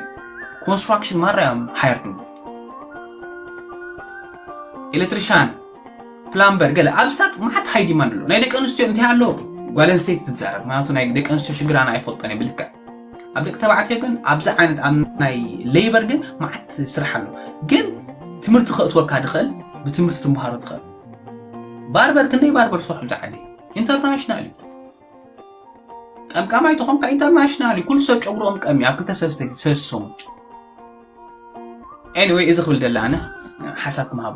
ኮንስትራክሽን ማራ እዮም ሃየር ድብሉ። ኤሌክትሪሻን፣ ፕላምበር፣ ገለ ኣብ ሳጥ መዓት ሃይ ዲማንድ ኣሎ። ናይ ደቂ ኣንስትዮ እንታይ ኣሎ? ጓል ኣንስተይቲ ትዛረብ። ምክንያቱ ናይ ደቂ ኣንስትዮ ሽግር ኣነ ኣይፈልጦን እየ ብልክዕ። ኣብ ደቂ ተባዕትዮ ግን ኣብዚ ዓይነት ኣብ ናይ ሌበር ግን መዓት ስራሕ ኣሎ። ግን ትምህርቲ ከእትወካ ድኽእል፣ ብትምህርቲ ትምሃሮ ትኽእል። ባርበር ክንደይ ባርበር ዝሰርሑ ኣብዚ ዓዲ ኢንተርናሽናል እዩ። ቀምቃማይ ተኾንካ ኢንተርናሽናል እዩ። ኩሉ ሰብ ጨጉሮም ቀሚ ኣብ ክልተ ሰለስተ ሰሙን። Anyway እዚ ክብል ደለ ኣነ ሓሳብ ክምሃቦ።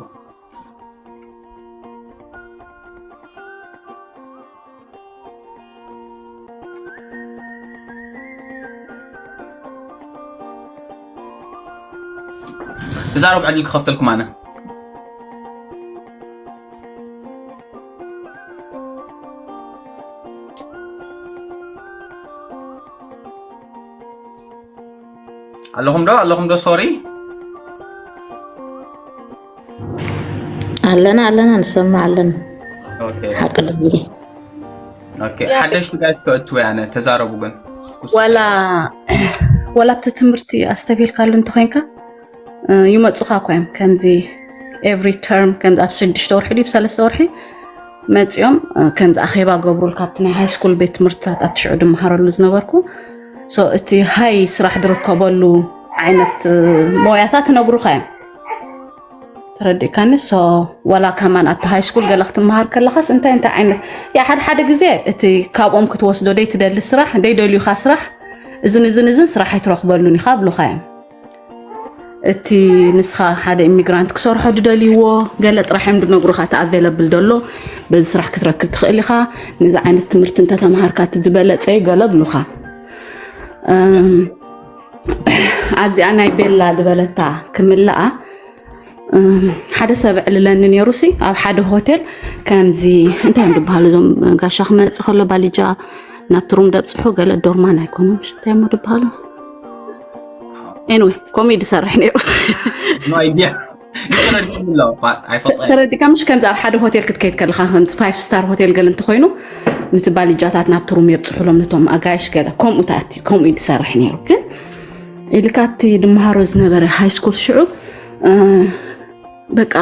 እዛ ሮብ ዕድል ክኸፍተልኩም ኣነ። ኣለኹም ዶ ኣለኹም ዶ ሶሪ። ኣለና ኣለና ንሰምዕ ኣለና። ሓቂ ድዚ ሓደሽቲ ጋይስ ከእትወ ያነ ተዛረቡ ግን ዋላ ዋላ ኣብቲ ትምህርቲ ኣስተብሂልካሉ እንተኮይንካ ይመፁኻ እኮ እዮም። ከምዚ every term ከምዚ ኣብ ስድሽተ ወርሒ ድዩ ሰለስተ ወርሒ መፂኦም ከምዚ ኣኼባ ገብሩልካ ኣብቲ ናይ ሃይ ስኩል ቤት ትምህርትታት ኣብቲ ሽዑ ድመሃረሉ ዝነበርኩ እቲ ሃይ ስራሕ ዝርከበሉ ዓይነት ሞያታት ነግሩኻ እዮም። ተረዲእካኒ? ዋላ ከማን ኣብቲ ሃይ ስኩል ገለ ክትመሃር ከለኻስ እንታይ እንታይ ዓይነት ያ ሓደ ሓደ ግዜ እቲ ካብኦም ክትወስዶ ደይ ትደሊ ስራሕ ደይ ደልዩካ ስራሕ እዝን እዝን እዝን ስራሕ ኣይትረኽበሉን ኢኻ ብሉኻ እዮም። እቲ ንስኻ ሓደ ኢሚግራንት ክሰርሖ ድደልይዎ ገለ ጥራሕ እዮም ድነግሩኻ እቲ ኣቬለብል ደሎ በዚ ስራሕ ክትረክብ ትኽእል ኢኻ። ነዚ ዓይነት ትምህርቲ እንተተምሃርካ እቲ ዝበለፀ ገለ ብሉኻ ኣብዚኣ ናይ ቤላ ዝበለታ ክምልኣ ሓደ ሰብ ዕልለኒ ነይሩ ሲ ኣብ ሓደ ሆቴል ከምዚ እንታይ እዮም ዝበሃሉ እዞም ጋሻ ክመፅእ ከሎ ባሊጃ ናብቲ ሩም ደብፅሑ ገለ ዶርማን ኣይኮኑን እንታይ እሞ ዝበሃሉ anyway ከምኡ እዩ ዝሰርሕ ነይሩ ተረዲካ ምሽ ከምዚ ኣብ ሓደ ሆቴል ክትከይድ ከለካ ከምዚ ፋይፍ ስታር ሆቴል ገለ እንተኮይኑ ነቲ ባሊጃታት ናብቲ ሩም የብፅሑሎም ነቶም ኣጋይሽ ገለ ከምኡ ታቲ ከምኡ እዩ ዝሰርሕ ነይሩ ግን ኢልካ ኣብቲ ድመሃሮ ዝነበረ ሃይ ስኩል ሽዑ በቃ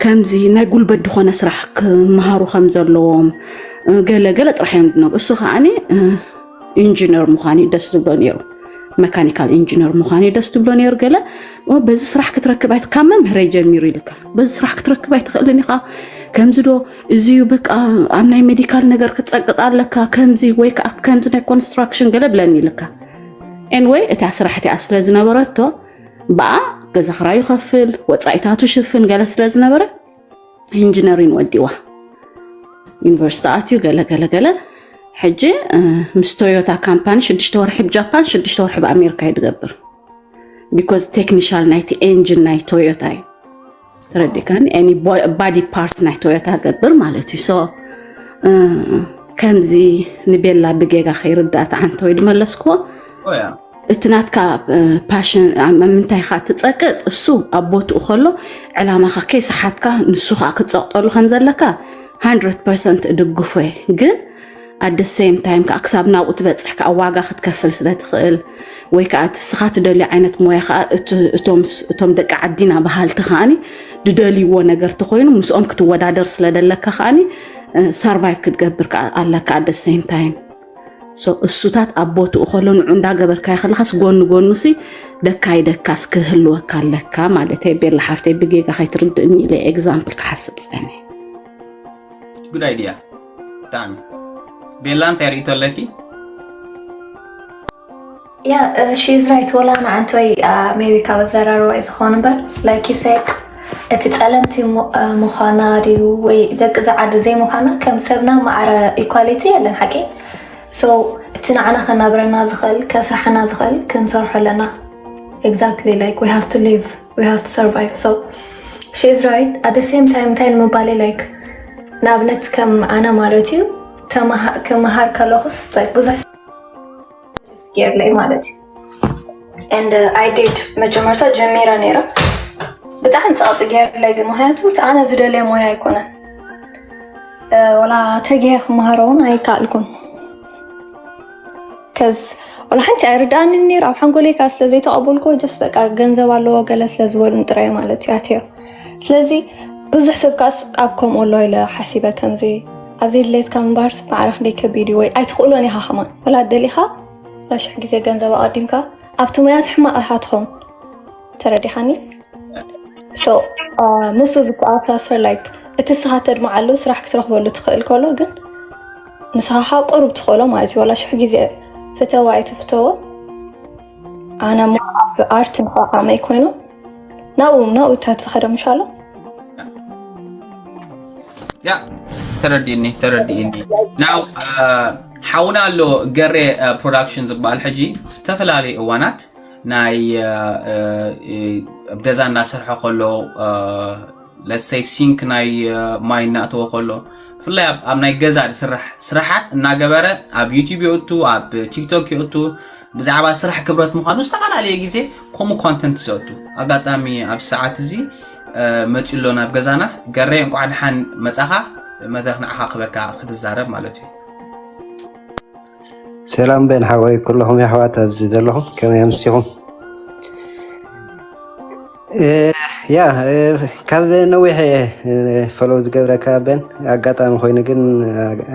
ከምዚ ናይ ጉልበት ዝኾነ ስራሕ ክመሃሩ ከም ዘለዎም ገለ ገለ ጥራሕ እዮም ድነግ እሱ ከዓኒ ኢንጂነር ምዃን እዩ ደስ ዝብሎ ነይሩ መካኒካል ኢንጂነር ምዃን እዩ ደስ ዝብሎ ነይሩ ገለ በዚ ስራሕ ክትረክብ ኣይት ካብ መምህረይ ጀሚሩ ኢልካ በዚ ስራሕ ክትረክብ ኣይትኽእልን ኢኻ ከምዚ ዶ እዚ እዩ በቃ ኣብ ናይ ሜዲካል ነገር ክትፀቅጥ ኣለካ ከምዚ ወይ ከዓ ከምዚ ናይ ኮንስትራክሽን ገለ ብለኒ ኢልካ ኤንወይ እታ ስራሕ እቲኣ ስለ ዝነበረቶ ብኣ ገዛ ክራዩ ከፍል ወፃኢታቱ ሽፍን ገለ ስለ ዝነበረ ኢንጂነሪን ወዲዋ ዩኒቨርሲቲ ኣትዩ ገለ ገለ ገለ ሕጂ ምስ ቶዮታ ካምፓኒ ሽዱሽተ ወርሒ ብጃፓን ሽዱሽተ ወርሒ ብኣሜሪካ እዩ ዝገብር ቢኮዝ ቴክኒሻል ናይቲ ኤንጂን ናይ ቶዮታ እዩ ተረዲካኒ any body part ናይ ቶዮታ ገብር ማለት እዩ so ከምዚ ንቤላ ብጌጋ ከይርዳእ ተዓንተ ወይ ድመለስክዎ እቲ ናትካ ፓሽን ምንታይ ካ ትፀቅጥ እሱ ኣብ ቦትኡ ከሎ ዕላማካ ከይሰሓትካ ንሱ ከዓ ክትፀቅጠሉ ከም ዘለካ hundred percent እድግፎ እየ ግን at the same time ከዓ ክሳብ ናብኡ ትበፅሕ ከዓ ዋጋ ክትከፍል ስለ ትኽእል ወይ ከዓ እቲ ንስኻ ትደልዮ ዓይነት ሞያ ከዓ እቲ- እቶም ስ- እቶም ደቂ ዓዲና በሃልቲ ከዓኒ ዝደልይዎ ነገር ተኮይኑ ምስኦም ክትወዳደር ስለ ደለካ ከዓኒ survive ክትገብር ከዓ ኣለካ at the same time so እሱታት ኣብ ቦትኡ ከሎ ንዑ እንዳገበርካዮ ከለካስ ጎኒ ጎኑ ሲ ደካይ ደካስ ክህልወካ ኣለካ ማለት እየ ቤላ ሓፍተይ ብጌጋ ከይትርድእኒ ኢለ ኤግዛምፕል ክሓስብ ፀኒ good idea ብጣዕሚ ቤላ እንታይ ርእቶ ኣለኪ Yeah, uh, she's right. ወላ ንዓንተ ወይ uh, maybe ካብ ኣዘራርባ እዩ ዝኾን እምበር like you said እቲ ጸለምቲ ሙ- uh, ምዃና ድዩ ወይ ደቂ ዝዓዲ ዘይምዃና ከም ሰብና ማዕረ ኢኳሊቲ የለን ሓቂ So እቲ ንዓና ከናብረና ዝኽእል ከስርሓና ዝኽእል ክንሰርሖ ኣለና። Exactly, like, we have to live, we have to survive. So she is right. At the same time እንታይ ንምባለይ, like, ንኣብነት ከም ኣነ ማለት እዩ፣ ተማሃ- ክመሃር ከለኹስ, like, ብዙሕ ገይርለይ ማለት እዩ። And uh, I did. መጀመርታ ጀሚረ ነይረ። ብጣዕሚ ጸቕጢ ገይርለይ ግን፣ ምክንያቱ እቲ ኣነ ዝደልየ ሞያ ኣይኮነን። Uh, ወላ ተገየ ክመሃሮ እውን ኣይከኣልኩን። ከዝ ወላ ሓንቲ ኣይርዳእንን ነይሩ። ኣብ ሓንጎለይ ከዓ ስለ ዘይተቐበልኩ፣ just በቃ ገንዘብ ኣለዎ ገለ ስለ ዝበሉን ጥራይ ማለት እዩ ኣትዮ። ስለዚ ብዙሕ ሰብ ካስ ኣብ ከምኡ ኣሎ ኢለ ሓሲበ። ከምዚ ኣብ ዘይድሌትካ ምንባር ማዕረ ክንደይ ከቢድ እዩ። ወይ ኣይትኽእሎን ኢኻ ከማን፣ ወላ ደሊኻ፣ ወላ ሽሕ ግዜ ገንዘብ ኣቐዲምካ ኣብቲ ሞያስ ሕማቕ ኢኻ ትኸውን። ተረዲኻኒ? So uh, ምስ እዚ ክኣሳሰር, like, እቲ ንስኻ ተድምዓሉ ስራሕ ክትረኽበሉ ትኽእል ከሎ፣ ግን ንስኻ ካብ ቁሩብ ትኽእሎ ማለት እዩ። ዋላ ሽሕ ግዜ ፍተዎ ኣይትፍተዎ፣ ኣነ እሞ ኣብ ኣርት ንኸዓመይ ኮይኑ ናብኡ ናብኡ እታ ትኸደ ምሻሎ። ያ፣ ተረዲእኒ፣ ተረዲእኒ። ናው ሓውና ኣሎ፣ ገሬ ፕሮዳክሽን ዝበሃል፣ ሕጂ ዝተፈላለዩ እዋናት ናይ ኣብ ገዛ እናሰርሐ ከሎ፣ ለሰይ ሲንክ ናይ ማይ እናእተወ ከሎ፣ ብፍላይ ኣብ ናይ ገዛ ዝስራሕ ስራሓት እናገበረ፣ ኣብ ዩቲብ የእቱ፣ ኣብ ቲክቶክ የእቱ፣ ብዛዕባ ስራሕ ክብረት ምዃኑ ዝተፈላለየ ግዜ ከምኡ ኮንተንት ዘእቱ። ኣጋጣሚ ኣብ ሰዓት እዚ መፂኡ ኣሎ ናብ ገዛና። ገሬ፣ እንቋዕ ደሓን መፃኻ። መድረክ ንዓኻ ክበካ ክትዛረብ ማለት እዩ። ሰላም በን ሓወይ፣ ኩለኹም የሕዋት ኣብዚ ዘለኹም ከመይ ኣምሲኹም? ያ፣ ካብ ነዊሕ ፎሎው ዝገብረካ በን፣ ኣጋጣሚ ኮይኑ ግን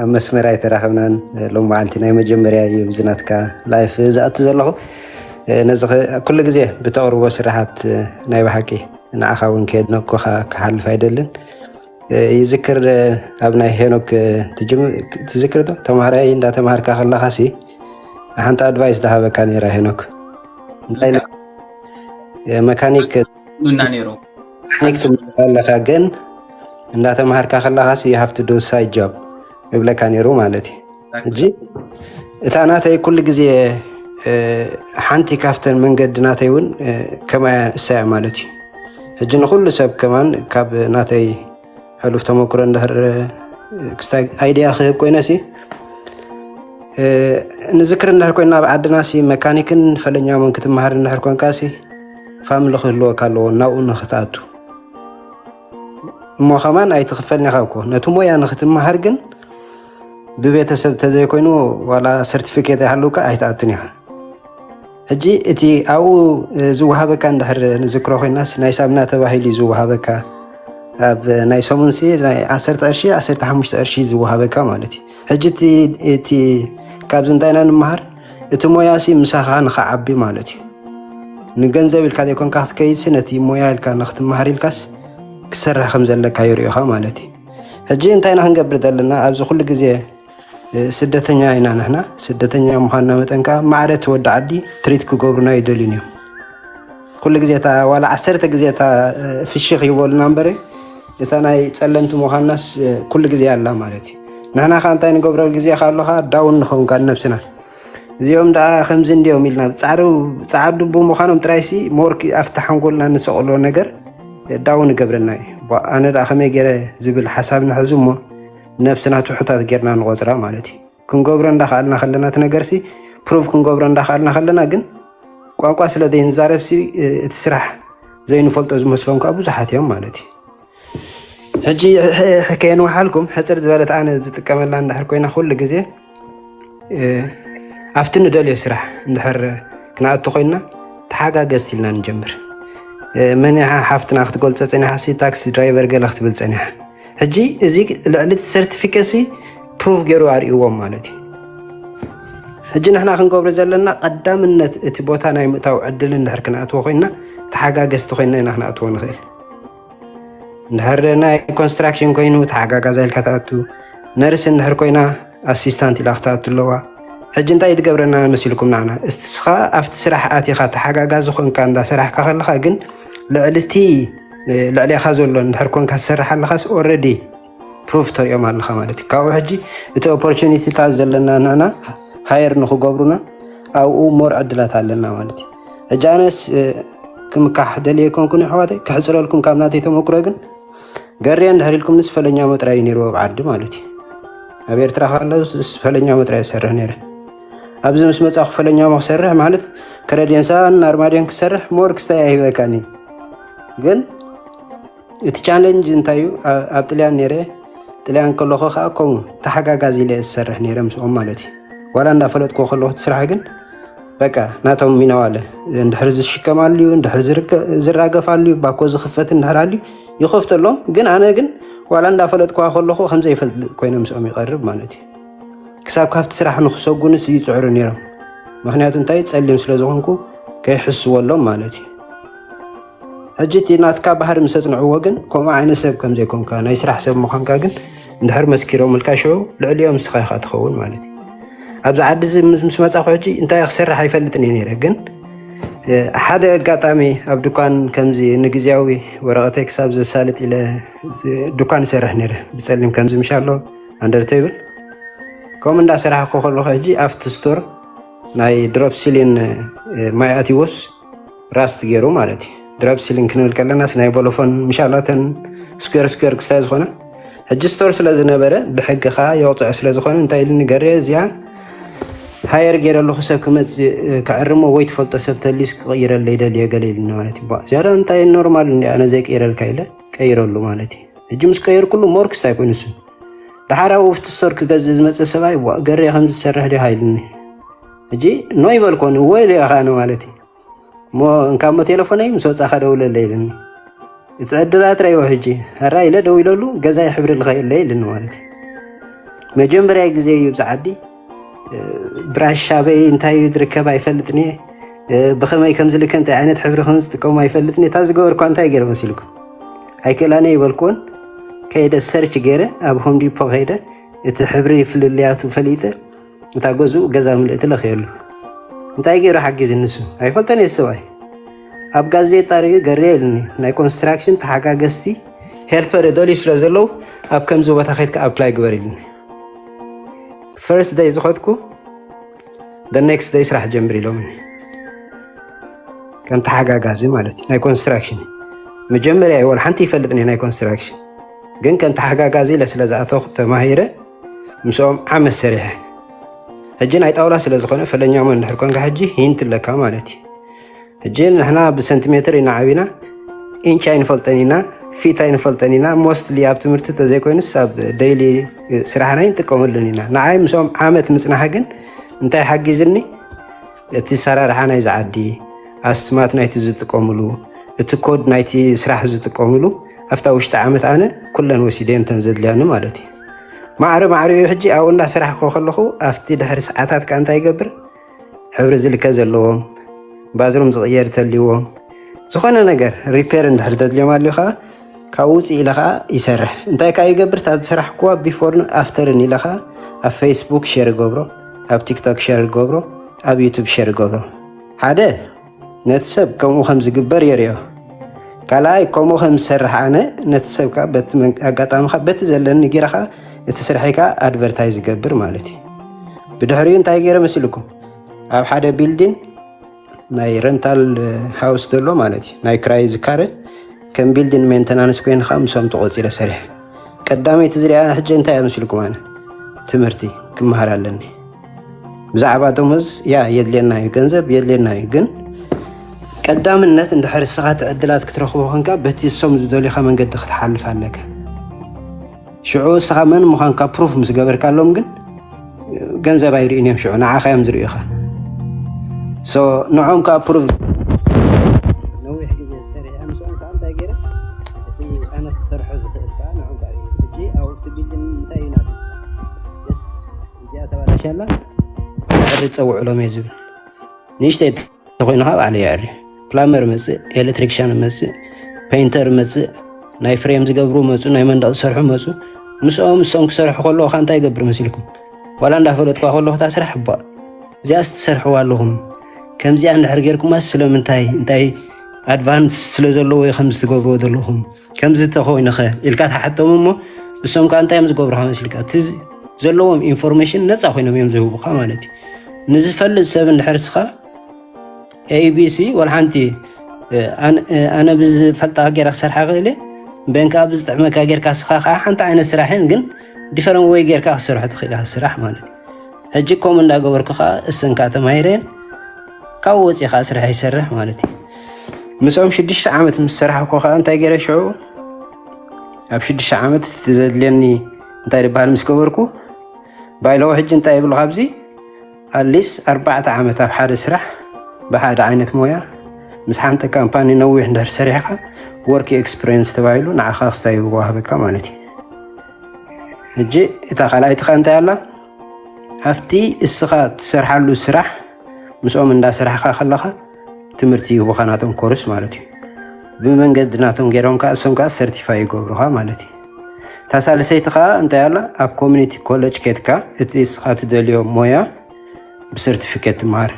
ኣብ መስመር ኣይተራኸብናን። ሎም መዓልቲ ናይ መጀመርያ እዩ ብዝናትካ ላይፍ ዝኣቱ ዘለኹ። ነዚ ኩሉ ግዜ ብተቕርቦ ስራሓት ናይ ብሓቂ ንዓኻ እውን ከየድነኩኻ ክሓልፍ ኣይደልን። ይዝክር ኣብ ናይ ሄኖክ ትዝክር ዶ? ተማሃራይ እንዳተማሃርካ ከለኻ ሲ ሓንቲ ኣድቫይስ ዝሃበካ ነይራ ሄኖክ። እንታይ መካኒክ ኑና ነይሩ መካኒክ ትምህር ኣለካ፣ ግን እንዳተማሃርካ ከለኻ ሲ ሃፍቲ ዶ ሳይድ ጆብ እብለካ ነይሩ ማለት እዩ። እጂ እታ ናተይ ኩሉ ግዜ ሓንቲ ካብተን መንገዲ ናተይ እውን ከማያ እሳያ ማለት እዩ። ሕጂ ንኩሉ ሰብ ከማን ካብ ናተይ ሕሉፍ ተመክሮ እንድሕር ክስታይ ኣይድያ ክህብ ኮይነ ሲ ንዝክር እንድሕር ኮይና ኣብ ዓድና ሲ መካኒክን ፈለኛውን ክትመሃር እንድሕር ኮንካ ሲ ፋምሊ ክህልወካ ኣለዎ ናብኡ ንክትኣቱ። እሞ ከማን ኣይትኽፈልን ኢኻ እኮ ነቲ ሞያ ንክትመሃር፣ ግን ብቤተሰብ ተዘይኮይኑ ዋላ ሰርቲፊኬት ይሃልውካ ኣይትኣትን ኢኻ። ሕጂ እቲ ኣብኡ ዝወሃበካ እንድሕር ንዝክሮ ኮይናስ ናይ ሳምና ተባሂሉ እዩ ዝወሃበካ። ኣብ ናይ ሰሙንሲ ናይ ዓሰርተ ቅርሺ ዓሰርተ ሓሙሽተ ቅርሺ ዝወሃበካ ማለት እዩ። ሕጂ እቲ ካብዚ እንታይና ንምሃር እቲ ሞያሲ ምሳኻ ንኸዓቢ ማለት እዩ። ንገንዘብ ኢልካ ዘይኮንካ ክትከይድሲ ነቲ ሞያ ኢልካ ንክትመሃር ኢልካስ ክሰርሕ ከም ዘለካ ይርእዩኻ ማለት እዩ። ሕጂ እንታይ ኢና ክንገብር ዘለና? ኣብዚ ኩሉ ግዜ ስደተኛ ኢና ንሕና። ስደተኛ ምዃንና መጠን ከዓ ማዕረ እቲ ወዲ ዓዲ ትሪት ክገብሩና ይደልዩን እዮም። ኩሉ ግዜ እታ ዋላ ዓሰርተ ግዜ እታ ፍሽኽ ይበሉና እምበር እታ ናይ ጸለምቲ ምዃንናስ ኩሉ ግዜ ኣላ ማለት እዩ። ንሕና ከዓ እንታይ ንገብረሉ ግዜ ከኣሎኻ ዳውን ንኸውን ካብ ነብስና። እዚኦም ደኣ ከምዚ እንዲዮም ኢልና ጻዕዱ ጻዕዱ ብምዃኖም ጥራይሲ ሞርክ ኣብቲ ሓንጎልና ንሰቕሎ ነገር ዳውን ይገብረና እዩ። ኣነ ደኣ ከመይ ገይረ ዝብል ሓሳብ ንሕዙ እሞ ነብስና ትሑታት ጌርና ንቆጽራ ማለት እዩ። ክንገብሮ እንዳኸኣልና ከለና እቲ ነገርሲ ፕሩቭ ክንገብሮ እንዳኸኣልና ከለና ግን ቋንቋ ስለ ዘይንዛረብሲ እቲ ስራሕ ዘይንፈልጦ ዝመስሎም ከዓ ብዙሓት እዮም ማለት እዩ። ሕጂ ከየንውሓልኩም ሕፅር ዝበለት ኣነ ዝጥቀመላ እንድሕር ኮይና ኩሉ ግዜ ኣብቲ ንደልዮ ስራሕ እንድሕር ክንኣቱ ኮይንና ተሓጋገዝቲ ኢልና ንጀምር። መን ሓፍትና ክትገልፆ ፀኒሓ ሲ ታክሲ ድራይቨር ገለ ክትብል ፀኒሓ። ሕጂ እዚ ልዕሊ እቲ ሰርቲፊኬሲ ፕሩቭ ገይሩ ኣርእይዎም ማለት እዩ። ሕጂ ንሕና ክንገብሮ ዘለና ቀዳምነት እቲ ቦታ ናይ ምእታው ዕድል እንድሕር ክንኣትዎ ኮይንና ተሓጋገዝቲ ኮይንና ኢና ክንኣትዎ ንኽእል። እንድሕር ናይ ኮንስትራክሽን ኮይኑ ተሓጋጋዛ ኢልካ ትኣቱ፣ ነርስ እንድሕር ኮይና ኣሲስታንት ኢላ ክትኣቱ ኣለዋ። ሕጂ እንታይ ትገብረና መሲልኩም ንዓና? እስኻ ኣብቲ ስራሕ ኣቲኻ ተሓጋጋዚ ኮንካ እንዳሰራሕካ ከለኻ ግን ልዕሊ እቲ ልዕሌኻ ዘሎ እንድሕር ኮንካ ትሰርሕ ኣለኻስ ኦረዲ ፕሩፍ ተሪኦም ኣለኻ ማለት እዩ። ካብኡ ሕጂ እቲ ኦፖርቹኒቲታት ዘለና ንዕና ሃየር ንክገብሩና ኣብኡ ሞር ዕድላት ኣለና ማለት እዩ። ሕጂ ኣነስ ክምካሕ ደልየ ኮንኩን ኣሕዋተይ ክሕፅረልኩም ካብ ናተይ ተመክሮ ግን ገርየ እንድሕር ኢልኩም ንስ ፈለኛሞ ጥራይ እዩ ነይሩ ኣብ ዓዲ ማለት እዩ። ኣብ ኤርትራ ካለስ ፈለኛሞ ጥራይ ዝሰርሕ ነይረ። ኣብዚ ምስ መፃኹ ፈለኛሞ ክሰርሕ ማለት ከረዴንሳን ኣርማድዮን ክሰርሕ ሞር ክስታይ ኣይበካኒ። ግን እቲ ቻለንጅ እንታይ እዩ? ኣብ ጥልያን ነይረ። ጥልያን ከለኹ ከዓ ከምኡ ተሓጋጋዚ ኢለ ዝሰርሕ ነይረ ምስኦም ማለት እዩ። ዋላ እንዳፈለጥኩ ከለኹ እቲ ስራሕ ግን በቃ ናቶም ሚናዋለ እንድሕር ዝሽከማሉ እዩ፣ እንድሕር ዝራገፋሉ እዩ፣ ባኮ ዝኽፈት እንድሕር ኣልዩ ይኸፍተሎም። ግን ኣነ ግን ዋላ እንዳፈለጥኩዋ ከለኹ ከምዘይፈልጥ ኮይነ ምስኦም ይቐርብ ማለት እዩ። ክሳብ ካብቲ ስራሕ ንክሰጉንስ ይፅዕሩ ነይሮም። ምክንያቱ እንታይ? ፀሊም ስለ ዝኾንኩ ከይሕስወሎም ማለት እዩ። ሕጂ እቲ ናትካ ባህሪ ምስ ኣፅንዕዎ ግን ከምኡ ዓይነት ሰብ ከም ዘይኮንካ፣ ናይ ስራሕ ሰብ ምዃንካ ግን እንድሕር መስኪሮምልካ ሽዑ ልዕሊኦም ንስኻ ኢኻ ትኸውን ማለት እዩ። ኣብዚ ዓዲ እዚ ምስ መፃኹ ሕጂ እንታይ ክሰርሕ ኣይፈልጥን እየ ነይረ። ግን ሓደ ኣጋጣሚ ኣብ ድኳን ከምዚ ንግዝያዊ ወረቐተይ ክሳብ ዘሳልጥ ኢለ ድኳን ይሰርሕ ነይረ። ብፀሊም ከምዚ ምሻሎ ኣንደር ቴብል ከምኡ እንዳሰራሕኩ ከለኹ ሕጂ ኣብቲ ስቶር ናይ ድሮፕ ሲሊን ማይ ኣቲዎስ ራስት ገይሩ ማለት እዩ። ድራብ ሲሊንግ ክንብል ከለናስ ናይ ቦሎፎን ምሻላተን ስኩር ስኩር ክሳይ ዝኾነ ሕጂ ስቶር ስለ ዝነበረ ብሕጊ ከዓ የውፅዖ ስለ ዝኾነ እንታይ ኢልኒ ገሬ እዚኣ ሃየር ገይረ ኣለኹ ሰብ ክመፅእ ክዕርሞ ወይ ትፈልጦ ሰብ ተልዩስ ክቕይረለይ ደልየ ገለ ኢልኒ ማለት እዩ። ዝያዳ እንታይ ኖርማል እንዲ ኣነ ዘይቅይረልካ ኢለ ቀይረሉ ማለት እዩ። ሕጂ ምስ ቀየርኩሉ ሞር ክስታይ ኮይኑ እሱ ደሓር ኣብ ውፍቲ ስቶር ክገዝእ ዝመፅእ ሰብኣይ ገሬ ከም ዝሰርሕ ዲኻ ኢልኒ። ሕጂ ኖ ይበልኮን እዎ ኢለ ኢኻ ማለት እዩ። እሞ እንካ እሞ ቴሌፎነይ ምስ ወፃኻ ደውለለ ኢልኒ። እቲ ዕድላ ትረይዎ ሕጂ። ሕራ ኢለ ደው ኢለሉ ገዛይ ሕብሪ ልኸየለ ኢልኒ ማለት እዩ። መጀመርያ ግዜ እዩ ብዚ ዓዲ ብራሻበይ እንታይ እዩ ዝርከብ ኣይፈልጥን እየ። ብኸመይ ከም ዝልከ እንታይ ዓይነት ሕብሪ ከም ዝጥቀሙ ኣይፈልጥን እየ። እታ ዝገበርኳ እንታይ ገይረ መሲልኩም? ኣይክእላነ ይበልኩዎን ከይደ ሰርች ገይረ ኣብ ሆም ዲፖ ከይደ እቲ ሕብሪ ፍልልያቱ ፈሊጠ እታ ገዝኡ ገዛ ምልእቲ ለኽየሉ። እንታይ ገይሩ ሓጊዝ ንሱ? ኣይፈልጦን እየ ሰብኣይ። ኣብ ጋዜጣ ርእዩ ገሬ ኢሉኒ። ናይ ኮንስትራክሽን ተሓጋገዝቲ ሄልፐር ደልዩ ስለ ዘለዉ ኣብ ከምዚ ቦታ ከይድካ ኣፕላይ ግበር ኢሉኒ። ፈርስት ደይ ዝኸድኩ ደ ኔክስት ደይ ስራሕ ጀምር ኢሎምኒ። ከም ተሓጋጋዚ ማለት እዩ ናይ ኮንስትራክሽን መጀመርያ ይወል ሓንቲ ይፈልጥኒ ናይ ኮንስትራክሽን ግን ከም ተሓጋጋዚ ኢለ ስለ ዝኣተኹ ተማሂረ ምስኦም ዓመት ሰሪሐ። ሕጂ ናይ ጣውላ ስለ ዝኾነ ፈለኛሞ እንድሕር ኮንካ ሕጂ ሂንት ኣለካ ማለት እዩ። ሕጂ ንሕና ብሰንቲሜትር ኢና ዓቢና ኢንች ኣይንፈልጠን ኢና ፊት ኣይንፈልጠን ኢና። ሞስትሊ ኣብ ትምህርቲ ተዘይኮይኑስ ኣብ ደይሊ ስራሕና ኣይንጥቀመሉን ኢና። ንዓይ ምስኦም ዓመት ምፅናሕ ግን እንታይ ሓጊዝኒ? እቲ ሰራርሓ ናይዚ ዓዲ ኣስማት ናይቲ ዝጥቀምሉ እቲ ኮድ ናይቲ ስራሕ ዝጥቀምሉ ኣብታ ውሽጢ ዓመት ኣነ ኩለን ወሲደ እንተን ዘድልያኒ ማለት እዩ። ማዕረ ማዕሪኡ ሕጂ ኣብኡ እንዳሰራሕኮ ከለኹ ኣብቲ ድሕሪ ሰዓታት ከ እንታይ ይገብር? ሕብሪ ዝልከ ዘለዎም ባዝሩም ዝቕየር ተልዎም ዝኾነ ነገር ሪፔር እንድሕር ተድልዮም ኣልዩ ከዓ ካብ ውፅእ ኢለ ከዓ ይሰርሕ። እንታይ ከዓ ይገብር? እታ ዝሰራሕኩዋ ቢፎርን ኣፍተርን ኢለ ከዓ ኣብ ፌስቡክ ሼር ይገብሮ፣ ኣብ ቲክቶክ ሼር ይገብሮ፣ ኣብ ዩቱብ ሼር ይገብሮ። ሓደ ነቲ ሰብ ከምኡ ከም ዝግበር የርእዮ። ካልኣይ ከምኡ ከም ዝሰርሕ ኣነ ነቲ ሰብ ከዓ በቲ መን- ኣጋጣሚ ከዓ በቲ ዘለኒ ጌራ ከዓ እቲ ስርሐይ ከዓ ኣድቨርታይዝ ይገብር ማለት እዩ። ብድሕሪኡ እንታይ ገይረ መሲልኩም? ኣብ ሓደ ቢልዲን ናይ ረንታል ሃውስ ዘሎ ማለት እዩ ናይ ክራይ ዝካረ ከም ቢልዲን ሜንተናንስ ኮይንካ ምሶም ተቆፂረ ሰሪሐ ቀዳመይቲ ዝሪኣ ሕጂ እንታይ ኣምስልኩም ኣነ ትምህርቲ ክመሃር ኣለኒ። ብዛዕባ ደሞዝ ያ የድልየና እዩ፣ ገንዘብ የድልየና እዩ፣ ግን ቀዳምነት እንድሕር እስኻ እቲ ዕድላት ክትረኽቦ ኮንካ በቲ እሶም ዝደልዩኻ መንገዲ ክትሓልፍ ኣለካ። ሽዑ እስኻ መን ምዃንካ ፕሩፍ ምስ ገበርካሎም ግን ገንዘብ ኣይርእዩን እዮም። ሽዑ ንዓኻ እዮም ዝርእዩኻ። ሶ ንዖም ከዓ ፕሩፍ ነዊሕ ግዜ ዝሰርሕ ምስኦም ከዓ እንታይ ገይረ እቲ ኣነ ክሰርሖ ዝኽእል ከዓ ንዖም ከዓ ርእዩ። ሕጂ ኣብቲ ቢልዲንግ እንታይ እዩ ናቱ እዚኣ ተባላሻላ ዕሪ ፀውዕሎም እየ ዝብል ንእሽተይ ተኮይኑ ካብ ዓለ የዕሪ ፕላመር መፅእ ኤሌክትሪክሻን መፅእ ፔይንተር መፅእ ናይ ፍሬም ዝገብሩ መፁ ናይ መንደቕ ዝሰርሑ መፁ። ምስኦም እሶም ክሰርሑ ከለኹ ከ እንታይ ይገብር መሲልኩም? ዋላ እንዳፈለጥኳ ከለኹ እታ ስራሕ እባ እዚኣስ ትሰርሕዋ ኣለኹም ከምዚኣ እንድሕር ጌርኩማስ ስለምንታይ እንታይ ኣድቫንስ ስለ ዘለዎ እዩ ከምዚ ትገብርዎ ዘለኹም ከምዚ ተኮይኑኸ ኢልካ ትሓቶም እሞ እሶም ከዓ እንታይ እዮም ዝገብሩካ መሲልካ እቲ ዘለዎም ኢንፎርሜሽን ነፃ ኮይኖም እዮም ዝህቡካ ማለት እዩ። ንዝፈልጥ ሰብ እንድሕር ስኻ ኤቢሲ ወላ ሓንቲ ኣነ ብዝፈልጣ ገይረ ክሰርሓ ክእል እየ። በን ከዓ ብዝጥዕመካ ጌርካ ስኻ ከዓ ሓንቲ ዓይነት ስራሕ እየን፣ ግን ዲፈረን ወይ ጌርካ ክሰርሖ ትኽእል ኢኻ ስራሕ ማለት እዩ። ሕጂ ከምኡ እንዳገበርኩ ከዓ እሰን ከዓ ተማሂረን ካብኡ ወፂእ ከዓ ስራሕ ይሰርሕ ማለት እዩ። ምስኦም ሽዱሽተ ዓመት ምስ ሰራሕኩ ከዓ እንታይ ገይረ ሽዑ ኣብ ሽዱሽተ ዓመት እቲ ዘድልየኒ እንታይ ዝበሃል ምስ ገበርኩ ባይለዎ ሕጂ እንታይ ይብሉ ካብዚ ኣትሊስት ኣርባዕተ ዓመት ኣብ ሓደ ስራሕ ብሓደ ዓይነት ሞያ ምስ ሓንቲ ካምፓኒ ነዊሕ እንድሕር ሰሪሕካ ወርክ ኤክስፒሪየንስ ተባሂሉ ንዓኻ ክስታይ ይወሃበካ ማለት እዩ። ሕጂ እታ ካልኣይቲ ኸ እንታይ ኣላ? ኣብቲ እስኻ ትሰርሓሉ ስራሕ ምስኦም እንዳሰራሕካ ከለኻ ትምህርቲ ይህቡኻ ናቶም ኮርስ ማለት እዩ። ብመንገዲ ናቶም ገይሮም ከዓ እሶም ከዓ ሰርቲፋይ ይገብሩኻ ማለት እዩ። እታ ሳልሰይቲ ከዓ እንታይ ኣላ? ኣብ ኮሚኒቲ ኮሌጅ ኬድካ እቲ እስኻ ትደልዮ ሞያ ብሰርቲፊኬት ትመሃር።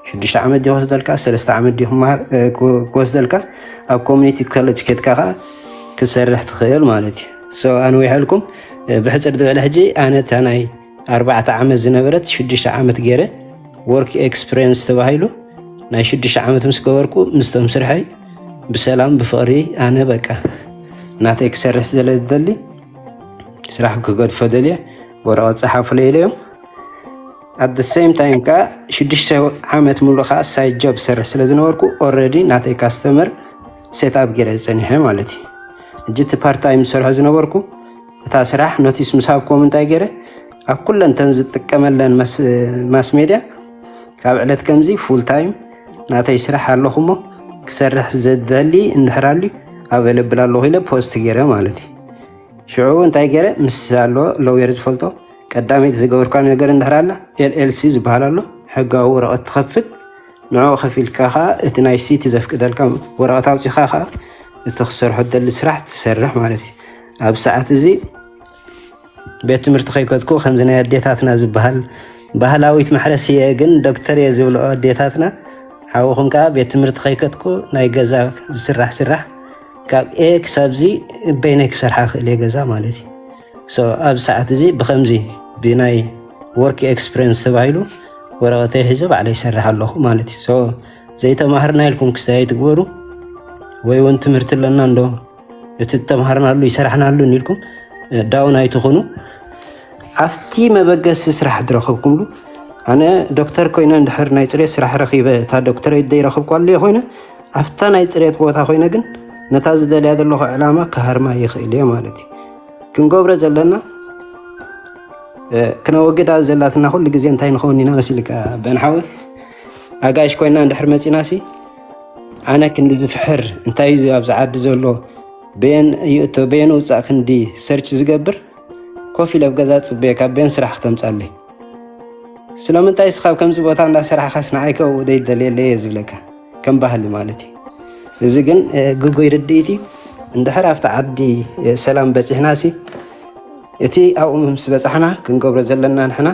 ሽዱሽተ ዓመት ዲ ክወስደልካ ሰለስተ ዓመት ዲ ክወስደልካ ኣብ ኮሚኒቲ ኮሌጅ ኬድካ ከዓ ክትሰርሕ ትኽእል ማለት እዩ። ሶ ኣነ ወይሐልኩም ብሕፅር ዝበለ ሕጂ ኣነ እታ ናይ ኣርባዕተ ዓመት ዝነበረት ሽዱሽተ ዓመት ገይረ ወርክ ኤክስፒሪየንስ ተባሂሉ ናይ ሽዱሽተ ዓመት ምስ ገበርኩ ምስቶም ስርሐይ ብሰላም ብፍቕሪ ኣነ በቃ ናተይ ክሰርሕ ስለ ዝደሊ ስራሕ ክገድፎ ደልየ ወረቐት ፀሓፉለይ ኢለዮም። ኣት ሴም ታይም ከዓ ሽዱሽተ ዓመት ሙሉእ ከዓ ሳይድ ጆብ ዝሰርሕ ስለ ዝነበርኩ ኦረዲ ናተይ ካስተመር ሴት ኣፕ ገይረ ዝፀኒሐ ማለት እዩ። እጅ እቲ ፓርታይም ዝሰርሖ ዝነበርኩ እታ ስራሕ ኖቲስ ምስ ሃብኩም እንታይ ገይረ ኣብ ኩለን ተን ዝጥቀመለን ማስ ሜድያ ካብ ዕለት ከምዚ ፉል ታይም ናተይ ስራሕ ኣለኹ እሞ ክሰርሕ ዘደሊ እንድሕር ኣልዩ ኣቬለብል ኣለኹ ኢለ ፖስት ገይረ ማለት እዩ። ሽዑ እንታይ ገይረ ምስ ኣሎ ሎየር ዝፈልጦ ቀዳመይቲ ዝገበርኳ ነገር እንድሕር ኣላ ኤልኤልሲ ዝበሃል ኣሎ ሕጋዊ ወረቐት ትኸፍት ንዕኡ ከፊልካ ከዓ እቲ ናይ ሲቲ ዘፍቅደልካ ወረቐት ኣውፂኻ ከዓ እቲ ክሰርሖ ደሊ ስራሕ ትሰርሕ ማለት እዩ። ኣብ ሰዓት እዚ ቤት ትምህርቲ ከይከድኩ ከምዚ ናይ ኣዴታትና ዝበሃል ባህላዊት መሕረስ እየ ግን ዶክተር እየ ዝብልኦ ኣዴታትና ሓውኹም ከዓ ቤት ትምህርቲ ከይከድኩ ናይ ገዛ ዝስራሕ ስራሕ ካብ ኤ ክሳብ ዚ በይነይ ክሰርሓ ክእል እየ ገዛ ማለት እዩ። ሶ ኣብ ሰዓት እዚ ብከምዚ ብናይ ወርክ ኤክስፒሪንስ ተባሂሉ ወረቐተይ ሒዘ ባዕለይ ይሰርሕ ኣለኹ ማለት እዩ። ሶ ዘይተማህርና ኢልኩም ክስታይ ትግበሩ ወይ እውን ትምህርቲ ኣለና እንዶ እቲ ተማሃርናሉ ይሰራሕናሉ ኢልኩም ዳውን ኣይትኹኑ። ኣብቲ መበገሲ ስራሕ ዝረኸብኩምሉ ኣነ ዶክተር ኮይነ እንድሕር ናይ ፅሬት ስራሕ ረኺበ እታ ዶክተረይት ዘይረኸብኳሉ ኮይነ ኣብታ ናይ ፅሬት ቦታ ኮይነ ግን ነታ ዝደልያ ዘለኹ ዕላማ ክሃርማ ይኽእል እየ ማለት እዩ። ክንገብሮ ዘለና ክነወግዳ ዘላትና ኩሉ ግዜ እንታይ ንኸውን ኢና መሲልካ በንሓዊ ኣጋይሽ ኮይና እንድሕር መፂና ሲ ኣነ ክንዲ ዝፍሕር እንታይ እዩ ኣብዚ ዓዲ ዘሎ በየን ይእቶ በየን ውፃእ ክንዲ ሰርች ዝገብር ኮፍ ኢለ ኣብ ገዛ ፅበየ ካብ በየን ስራሕ ክተምፃለይ ስለምንታይ ስኻብ ከምዚ ቦታ እንዳሰራሕኻስ ንዓይ ከብኡ ዘይደልየለይ እየ ዝብለካ ከም ባህሊ ማለት እዩ። እዚ ግን ግጉይ ርድኢት እዩ። እንድሕር ኣብቲ ዓዲ ሰላም በፂሕና ሲ እቲ ኣብኡ ምስ በፃሕና ክንገብሮ ዘለና ንሕና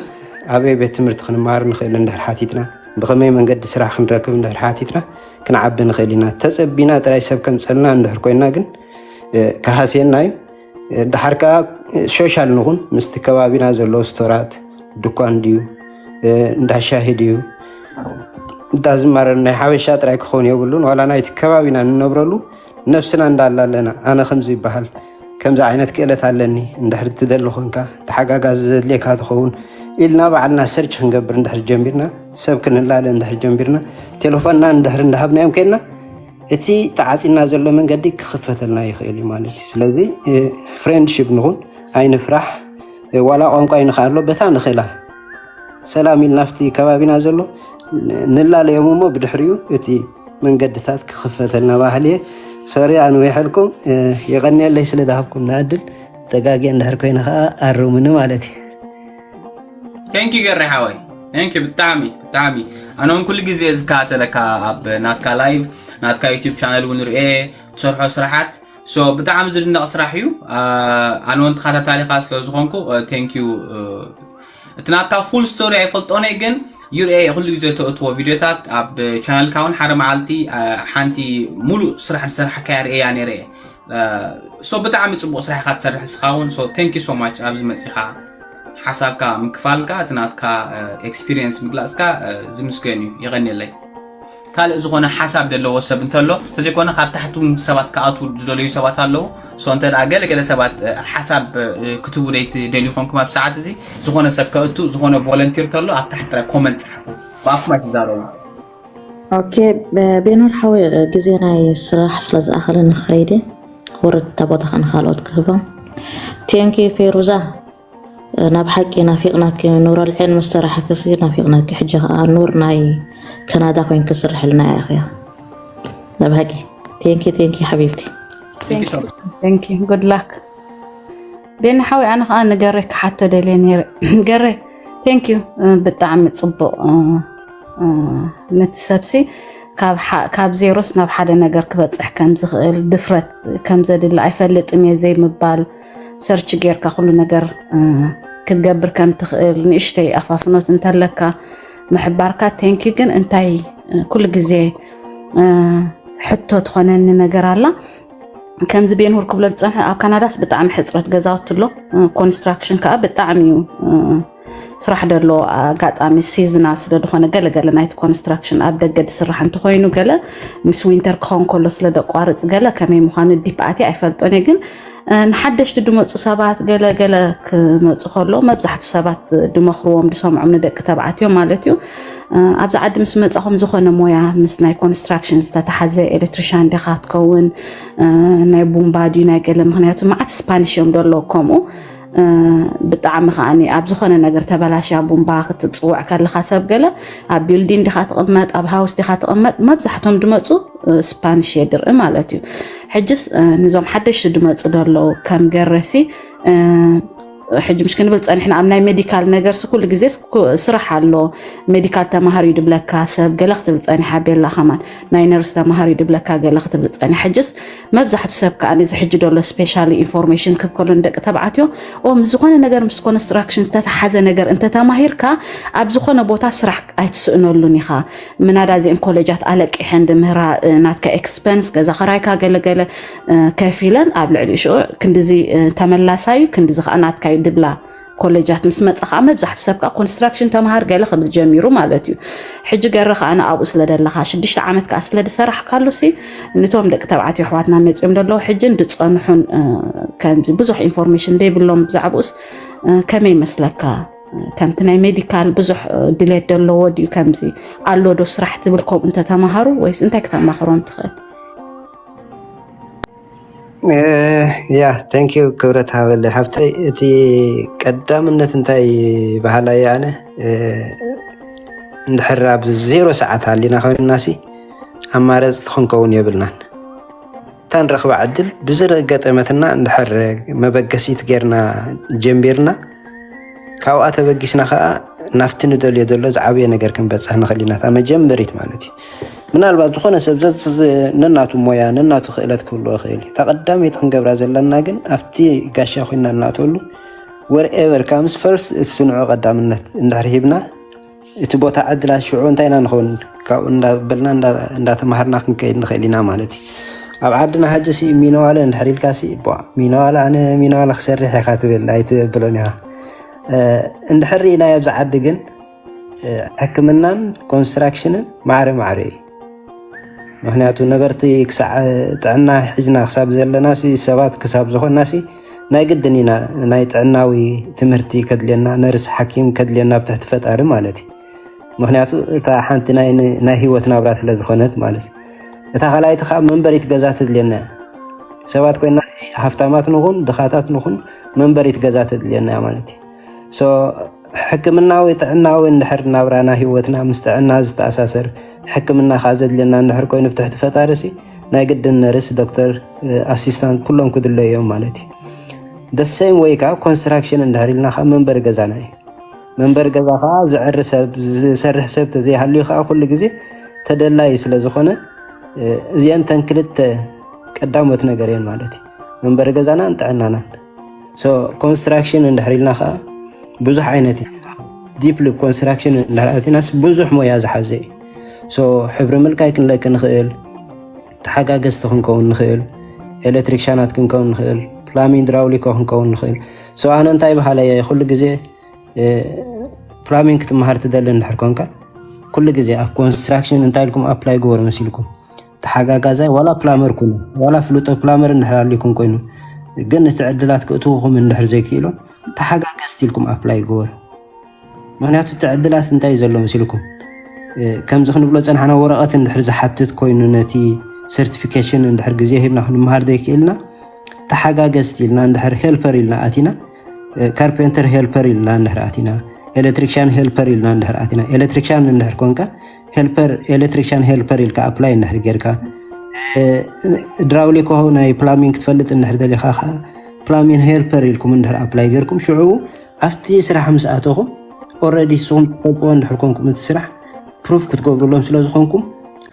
ኣበይ ቤት ትምህርቲ ክንመሃር ንኽእል እንድሕር ሓቲትና ብኸመይ መንገዲ ስራሕ ክንረክብ እንድሕር ሓቲትና ክንዓቢ ንኽእል ኢና። ተፀቢና ጥራይ ሰብ ከምፀልና እንድሕር ኮይና ግን ክሃስየና እዩ። ድሓር ከዓ ሶሻል ንኹን ምስቲ ከባቢና ዘሎ ስቶራት ድኳን ድዩ እንዳ ሻሂ ድዩ እንዳ ዝማረር ናይ ሓበሻ ጥራይ ክኸውን የብሉን ዋላ ናይቲ ከባቢና ንነብረሉ ነብስና እንዳላ ኣለና ኣነ ከምዚ ይበሃል ከምዚ ዓይነት ክእለት ኣለኒ እንድሕር ትደሊ ኮንካ ተሓጋጋዚ ዘድልየካ ትኸውን ኢልና ባዕልና ሰርች ክንገብር እንድሕር ጀሚርና ሰብ ክንላለ እንድሕር ጀሚርና ቴሌፎንና እንድሕር እንዳሃብናዮም ከድና እቲ ተዓፂና ዘሎ መንገዲ ክኽፈተልና ይኽእል እዩ ማለት እዩ። ስለዚ ፍሬንድሽፕ ንኹን ኣይንፍራሕ። ዋላ ቋንቋ ይንኽኣሎ በታ ንኽእላ ሰላም ኢልና ኣብቲ ከባቢና ዘሎ ንላለዮም እሞ ብድሕሪኡ እቲ መንገድታት ክኽፈተልና ባህል እየ። ሶሪ ኣንዊሐልኩም የቐንየለይ ስለ ዝሃብኩም ንዕድል ተጋጊ እንድሕር ኮይነ ከዓ ኣርሙኒ ማለት እዩ። ቴንኪ ገረ ሓወይ ቴንኪ ብጣዕሚ ብጣዕሚ ኣነ እውን ኩሉ ግዜ ዝከታተለካ ኣብ ናትካ ላይቭ ናትካ ዩቲብ ቻነል እውን ርኤ ትሰርሖ ስራሓት ሶ ብጣዕሚ ዝድነቕ ስራሕ እዩ ኣነ እውን ተኸታታሊኻ ስለ ዝኾንኩ ቴንኪዩ እቲ ናትካ ፉል ስቶሪ ኣይፈልጦን እየ ግን ዩርኤ ኩሉ ግዜ ተእትዎ ቪድዮታት ኣብ ቻነልካ እውን ሓደ መዓልቲ ሓንቲ ሙሉእ ስራሕ ዝሰርሓካያ ርእያ ነይረ እየ ሶ ብጣዕሚ ፅቡቅ ስራሕ ኢካ ትሰርሕ እስካ እውን so thank you so much ኣብዚ መፂካ ሓሳብካ ምክፋልካ፣ እቲ ናትካ ኤክስፒሪየንስ ምግላፅካ ዝምስገን እዩ። የቐንየለይ። ካልእ ዝኾነ ሓሳብ ዘለዎ ሰብ እንተሎ፣ ተዘይኮነ ካብ ታሕቱ ሰባት ክኣትዉ ዝደለዩ ሰባት ኣለዉ። ሶ እንተ ደኣ ገለ ገለ ሰባት ሓሳብ ክትቡ ደይ ትደልዩ ኮንኩም ኣብ ሰዓት እዚ፣ ዝኾነ ሰብ ከእቱ፣ ዝኾነ ቮለንቲር ተሎ ኣብ ታሕቲ ጥራይ ኮመንት ጸሓፉ። ብኣኩም ኣይትዛረቡ። ኦኬ፣ ቤኖር ሓወይ፣ ግዜ ናይ ስራሕ ስለ ዝኣኸለ ንኸይደ፣ ወረድታ ቦታ ከ ንኻልኦት ክህቦም። ቴንኪ ፌሩዛ፣ ናብ ሓቂ ናፊቕናኪ። ኑር ኣልዔን ምስ ሰራሕክሲ ናፊቕናኪ። ሕጂ ከኣ ኑር ናይ ካናዳ ኮይንኪ ስርሕልና ኢኺ። ናብ ሓቂ ቴንኪ ቴንኪ ሓቢብቲ። Thank you. Good luck. ቤኒ ሓወይ፣ ኣነ ከዓ ንገሬ ክሓቶ ደልየ ነይረ። ገሬ፣ thank you። ብጣዕሚ ፅቡቅ። ነቲ ሰብሲ ካብ ዜሮስ ናብ ሓደ ነገር ክበፅሕ ከምዝኽእል ድፍረት ከምዘድሊ ኣይፈልጥን እየ ዘይምባል፣ ሰርች ጌርካ ኩሉ ነገር ክትገብር ከም ትኽእል ንእሽተይ ኣፋፍኖት እንተለካ ምሕባርካ፣ thank you። ግን እንታይ ኩሉ ግዜ ሕቶ ትኾነኒ ነገር ኣላ። ከምዚ ቤንሁር ክብሎ ዝፀንሐ፣ ኣብ ካናዳስ ብጣዕሚ ሕፅረት ገዛውቲ ኣሎ። ኮንስትራክሽን ከዓ ብጣዕሚ እዩ ስራሕ ደሎ። ኣጋጣሚ ሲዝናል ስለ ዝኾነ፣ ገለገለ ናይቲ ኮንስትራክሽን ኣብ ደገ ዝስራሕ እንተኾይኑ፣ ገለ ምስ ዊንተር ክኸውን ከሎ ስለ ደቋርፅ፣ ገለ ከመይ ምዃኑ ዲፕ ኣትየ ኣይፈልጦን እየ። ግን ንሓደሽቲ ድመፁ ሰባት ገለ ገለ ክመፁ ከሎ፣ መብዛሕቱ ሰባት ድመኽርዎም ድሰምዖም ንደቂ ተባዕትዮ ማለት እዩ። ኣብዚ ዓዲ ምስ መፃኹም ዝኾነ ሞያ ምስ ናይ ኮንስትራክሽን ዝተተሓዘ፣ ኤሌክትሪሻን ዲኻ ትኸውን፣ ናይ ቡምባ ድዩ ናይ ገለ፣ ምክንያቱ መዓት ስፓኒሽ እዮም ደለዉ ከምኡ። ብጣዕሚ ከዓኒ ኣብ ዝኾነ ነገር ተበላሽያ ቡምባ ክትፅውዕ ከለኻ ሰብ ገለ ኣብ ቢልዲንግ ዲኻ ትቕመጥ፣ ኣብ ሃውስ ዲኻ ትቕመጥ፣ መብዛሕቶም ድመፁ ስፓኒሽ የድርኢ ማለት እዩ። ሕጅስ ንዞም ሓደሽቲ ድመፁ ደለዉ ከም ገረሲ ሕጂ ምሽ ክንብል ፀኒሕና ኣብ ናይ ሜዲካል ነገር ስ ኩሉ ግዜ ስራሕ ኣሎ። ሜዲካል ተማሃር እዩ ድብለካ ሰብ ገለ ክትብል ፀኒሓ፣ ቤላ ከማን ናይ ነርስ ተማሃር እዩ ድብለካ ገለ ክትብል ፀኒሓ። ሕጅስ መብዛሕቱ ሰብ ከዓ ነዚ ሕጂ ደሎ ስፔሻሊ ኢንፎርሜሽን ክብ ከሎ ንደቂ ተባዕትዮ፣ ኦ ምስ ዝኾነ ነገር ምስ ኮንስትራክሽን ዝተተሓዘ ነገር እንተተማሂርካ ኣብ ዝኾነ ቦታ ስራሕ ኣይትስእነሉን ኢኻ። ምናዳ እዚአን ኮሌጃት ኣለቂሐን ድምህራ ናትካ ኤክስፐንስ ገዛ ኸራይካ ገለገለ ከፊለን ኣብ ልዕሊ ሽዑ ክንድዚ ተመላሳዩ ክንድዚ ከዓ ናትካዩ ድብላ ኮሌጃት ምስ መፃ ከዓ መብዛሕቲ ሰብ ከዓ ኮንስትራክሽን ተምሃር ገለ ክብል ጀሚሩ ማለት እዩ። ሕጂ ገረ ከዓ ንኣብኡ ስለ ደለካ ሽዱሽተ ዓመት ከዓ ስለ ዝሰራሕካሉ ሲ ንቶም ደቂ ተባዕትዮ ኣሕዋትና መፂኦም ደለዉ ሕጂ ድፀንሑን ከምዚ ብዙሕ ኢንፎርሜሽን ዘይብሎም ብዛዕባኡስ ከመይ ይመስለካ? ከምቲ ናይ ሜዲካል ብዙሕ ድሌት ደለዎ ድዩ? ከምዚ ኣሎ ዶ ስራሕ ትብል ከምኡ እንተተማሃሩ ወይስ እንታይ ክተማኽሮም ትኽእል? ያ ቴንክ ዩ ክብረት ሃበለይ ሓፍተይ። እቲ ቀዳምነት እንታይ በሃላይ ኣነ እንድሕር ኣብ ዜሮ ሰዓት ሃሊና ኮይንና ሲ ኣማረፅቲ ክንከውን የብልናን። እታ ንረኽባ ዕድል ብዝገጠመትና እንድሕር መበገሲት ጌርና ጀሚርና ካብኣ ተበጊስና ከዓ ናብቲ ንደልዮ ዘሎ ዝዓበየ ነገር ክንበፅሕ ንኽእል ኢና። እታ መጀመሪት ማለት እዩ። ምናልባት ዝኾነ ሰብ ነናቱ ሞያ ነናቱ ክእለት ክህልዎ ይኽእል እዩ። እታ ቀዳመይቲ ክንገብራ ዘለና ግን ኣብቲ ጋሻ ኮይና እናእተወሉ ወርኤቨር ካምስ ፈርስት እቲ ስንዖ ቀዳምነት እንድሕር ሂብና እቲ ቦታ ዕድላት ሽዑ እንታይ ኢና ንኸውን ካብኡ እንዳበልና እንዳተምሃርና ክንከይድ ንኽእል ኢና ማለት እዩ። ኣብ ዓድና ሕጂ ሲ ሚነዋለ እንድሕር ኢልካ ሲ ቧ ሚነዋለ ኣነ ሚነዋለ ክሰርሕ ኢኻ ትብል ኣይትብሎን ኢኻ። እንድሕር ርኢናዮ ኣብዚ ዓዲ ግን ሕክምናን ኮንስትራክሽንን ማዕረ ማዕረ እዩ። ምክንያቱ ነበርቲ ክሳዕ ጥዕና ሒዝና ክሳብ ዘለና ሲ ሰባት ክሳብ ዝኾንና ሲ ናይ ግድን ኢና ናይ ጥዕናዊ ትምህርቲ ከድልየና ነርስ ሓኪም ከድልየና ብትሕቲ ፈጣሪ ማለት እዩ። ምክንያቱ እታ ሓንቲ ናይ ናይ ህይወት ናብራ ስለ ዝኾነት ማለት እዩ። እታ ካልኣይቲ ከዓ መንበሪት ገዛ ተድልየና እያ። ሰባት ኮይና ሃፍታማት ንኹን ድኻታት ንኹን መንበሪት ገዛ ተድልየና እያ ማለት እዩ። ሕክምናዊ ጥዕናዊ እንድሕር ናብራና ህይወትና ምስ ጥዕና ዝተኣሳሰር ሕክምና ከዓ ዘድልየና እንድሕር ኮይኑ ብትሕቲ ፈጣሪ ሲ ናይ ግድን ነርስ ዶክተር ኣሲስታንት ኩሎም ክድለዩ እዮም ማለት እዩ። ደሰይም ወይ ከዓ ኮንስትራክሽን እንድሕር ኢልና ከዓ መንበሪ ገዛና እዩ። መንበሪ ገዛ ከዓ ዝዕሪ ሰብ ዝሰርሕ ሰብ ተዘይሃልዩ ከዓ ኩሉ ግዜ ተደላዩ ስለ ዝኾነ እዚአን ተን ክልተ ቀዳሞት ነገር እየን ማለት እዩ። መንበሪ ገዛናን ጥዕናናን። ኮንስትራክሽን እንድሕር ኢልና ከዓ ብዙሕ ዓይነት እዩ። ዲፕሊ ኮንስትራክሽን እንድሕር ኣቲናስ ብዙሕ ሞያ ዝሓዘ እዩ። ሕብሪ ምልካይ ክንለኪ ንኽእል፣ ተሓጋገዝቲ ክንከውን ንኽእል፣ ኤሌክትሪክሻናት ክንከውን ንኽእል፣ ፕላሚንግ ድራውሊኮ ክንከውን ንኽእል። ኣነ እንታይ በሃለ እየ ኩሉ ግዜ ፕላሚንግ ክትመሃር ትደሊ እንድሕር ኮንካ፣ ኩሉ ግዜ ኣብ ኮንስትራክሽን እንታይ ኢልኩም ኣፕላይ ግበሩ መሲልኩም፣ ተሓጋጋዛይ ዋላ ፕላመር ኩኑ፣ ዋላ ፍሉጦ ፕላመር እንድሕር ኣልኩም ኮይኑ፣ ግን እቲ ዕድላት ክእትውኹም እንድሕር ዘይክኢሎም፣ ተሓጋገዝቲ ኢልኩም ኣፕላይ ግበሩ። ምክንያቱ እቲ ዕድላት እንታይ እዩ ዘሎ መሲልኩም? ከምዚ ክንብሎ ፀናሕና፣ ወረቐት እንድሕር ዝሓትት ኮይኑ፣ ነቲ ሰርቲፊኬሽን እንድሕር ግዜ ሂብና ክንመሃር ዘይክእልና፣ ተሓጋገዝቲ ኢልና እንድሕር ሄልፐር ኢልና ኣቲና፣ ካርፔንተር ሄልፐር ኢልና እንድሕር ኣቲና፣ ኤሌክትሪክሻን ሄልፐር ኢልና እንድሕር ኣቲና፣ ኤሌክትሪክሻን እንድሕር ኮንካ፣ ሄልፐር፣ ኤሌክትሪክሻን ሄልፐር ኢልካ ኣፕላይ እንድሕር ጌርካ፣ ድራውሊኮ ናይ ፕላሚንግ ክትፈልጥ እንድሕር ደሊኻ ከዓ፣ ፕላሚን ሄልፐር ኢልኩም እንድሕር ኣፕላይ ጌርኩም፣ ሽዑ ኣብቲ ስራሕ ምስ ኣተኹም፣ ኦረዲ ንስኹም ትፈልጥዎ እንድሕር ኮንኩም፣ እቲ ስራሕ ፕሩፍ ክትገብሩሎም ስለ ዝኾንኩም፣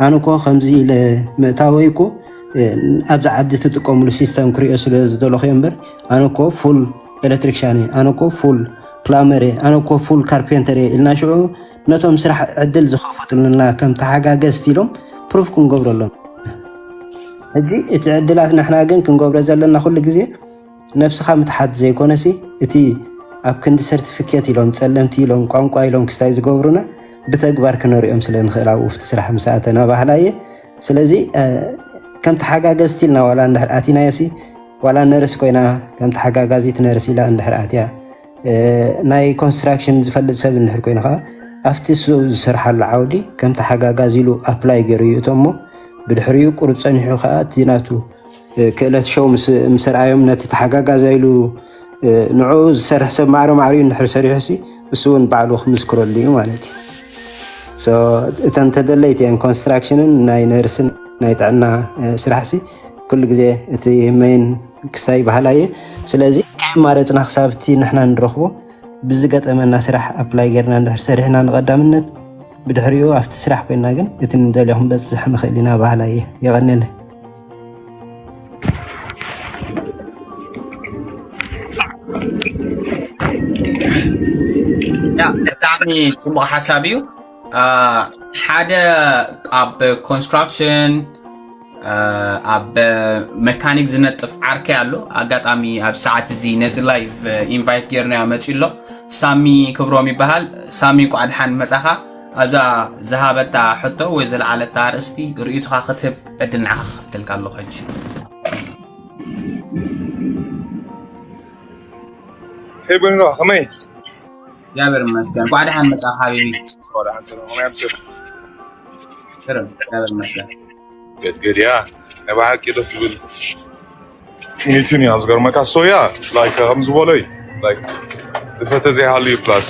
ኣነ እኮ ከምዚ ኢለ ምእታወይ እኮ ኣብዚ ዓዲ ትጥቀምሉ ሲስተም ክሪኦ ስለ ዝደለኹ እየ እምበር፣ ኣነ እኮ ፉል ኤሌክትሪክሻን እየ፣ ኣነ እኮ ፉል ፕላመር እየ፣ ኣነ እኮ ፉል ካርፔንተር እየ ኢልና ሽዑ ነቶም ስራሕ ዕድል ዝኸፈቱልና ከም ተሓጋገዝቲ ኢሎም ፕሩፍ ክንገብረሎም። ሕጂ እቲ ዕድላት ንሕና ግን ክንገብሮ ዘለና ኩሉ ግዜ ነብስኻ ምትሓት ዘይኮነሲ፣ እቲ ኣብ ክንዲ ሰርቲፊኬት ኢሎም፣ ጸለምቲ ኢሎም፣ ቋንቋ ኢሎም ክስታይ ዝገብሩና ብተግባር ክነሪኦም ስለ ንኽእል ኣብኡ ፍቲ ስራሕ ምስ ኣተና ባህላ እየ። ስለዚ ከም ተሓጋገዝቲ ኢልና ዋላ እንድሕር ኣቲናዮሲ፣ ዋላ ነርስ ኮይና ከም ተሓጋጋዚት ነርስ ኢላ እንድሕር ኣትያ፣ ናይ ኮንስትራክሽን ዝፈልጥ ሰብ እንድሕር ኮይኑ ከዓ ኣብቲ እሱ ዝሰርሓሉ ዓውዲ ከም ተሓጋጋዚ ኢሉ ኣፕላይ ገይሩ ይእቶ እሞ፣ ብድሕሪኡ ቁሩብ ጸኒሑ ከዓ እቲ ናቱ ክእለት ሸው ምስ ኣርኣዮም፣ ነቲ ተሓጋጋዚ ኢሉ ንዕኡ ዝሰርሕ ሰብ ማዕረ ማዕሪኡ እንድሕር ሰሪሑሲ፣ እሱ እውን ባዕሉ ክምስክረሉ እዩ ማለት እዩ። እተን ተደለይቲ እየን ኮንስትራክሽንን ናይ ነርስን ናይ ጥዕና ስራሕሲ ኩሉ ግዜ እቲ መይን ክስታይ ባህላ እየ። ስለዚ ከየማረፅና ክሳብ እቲ ንሕና ንረኽቦ ብዝገጠመና ስራሕ ኣፕላይ ጌርና እንድሕር ሰሪሕና ንቐዳምነት፣ ብድሕሪኡ ኣብቲ ስራሕ ኮይና ግን እቲ ንደልዮ ክንበፅሕ ንኽእል ኢና ባህላ እየ። የቐንየለይ። ያ ብጣዕሚ ፅቡቕ ሓሳብ እዩ። ሓደ ኣብ ኮንስትራክሽን ኣብ መካኒክ ዝነጥፍ ዓርከይ ኣሎ። ኣጋጣሚ ኣብ ሰዓት እዚ ነዚ ላይቭ ኢንቫይት ጌርናዮ መፂኡ ኣሎ። ሳሚ ክብሮም ይበሃል። ሳሚ እንኳዕ ደሓን መፃኻ። ኣብዛ ዝሃበታ ሕቶ ወይ ዘልዓለታ ኣርእስቲ ርእይቶኻ ክትህብ ዕድል ንዓኻ ክኸፍተልካ ኣለኹ ሕጂ። ሄይ በኒኖ ከመይ? እግዚኣብሔር ይመስገን። እንኳዕ ደሓን መፃኻ ሓቢቢ። ግርም፣ እግዚኣብሔር ይመስገን። ገድገድያ ናይ ብሓቂ ደስ ዝብል ሚትን እዩ። ኣብ ዝገርመካ ሶያ ላይክ ከም ዝበሎይ ላይክ ድፍረት ተዘይሃልዩ ፕላስ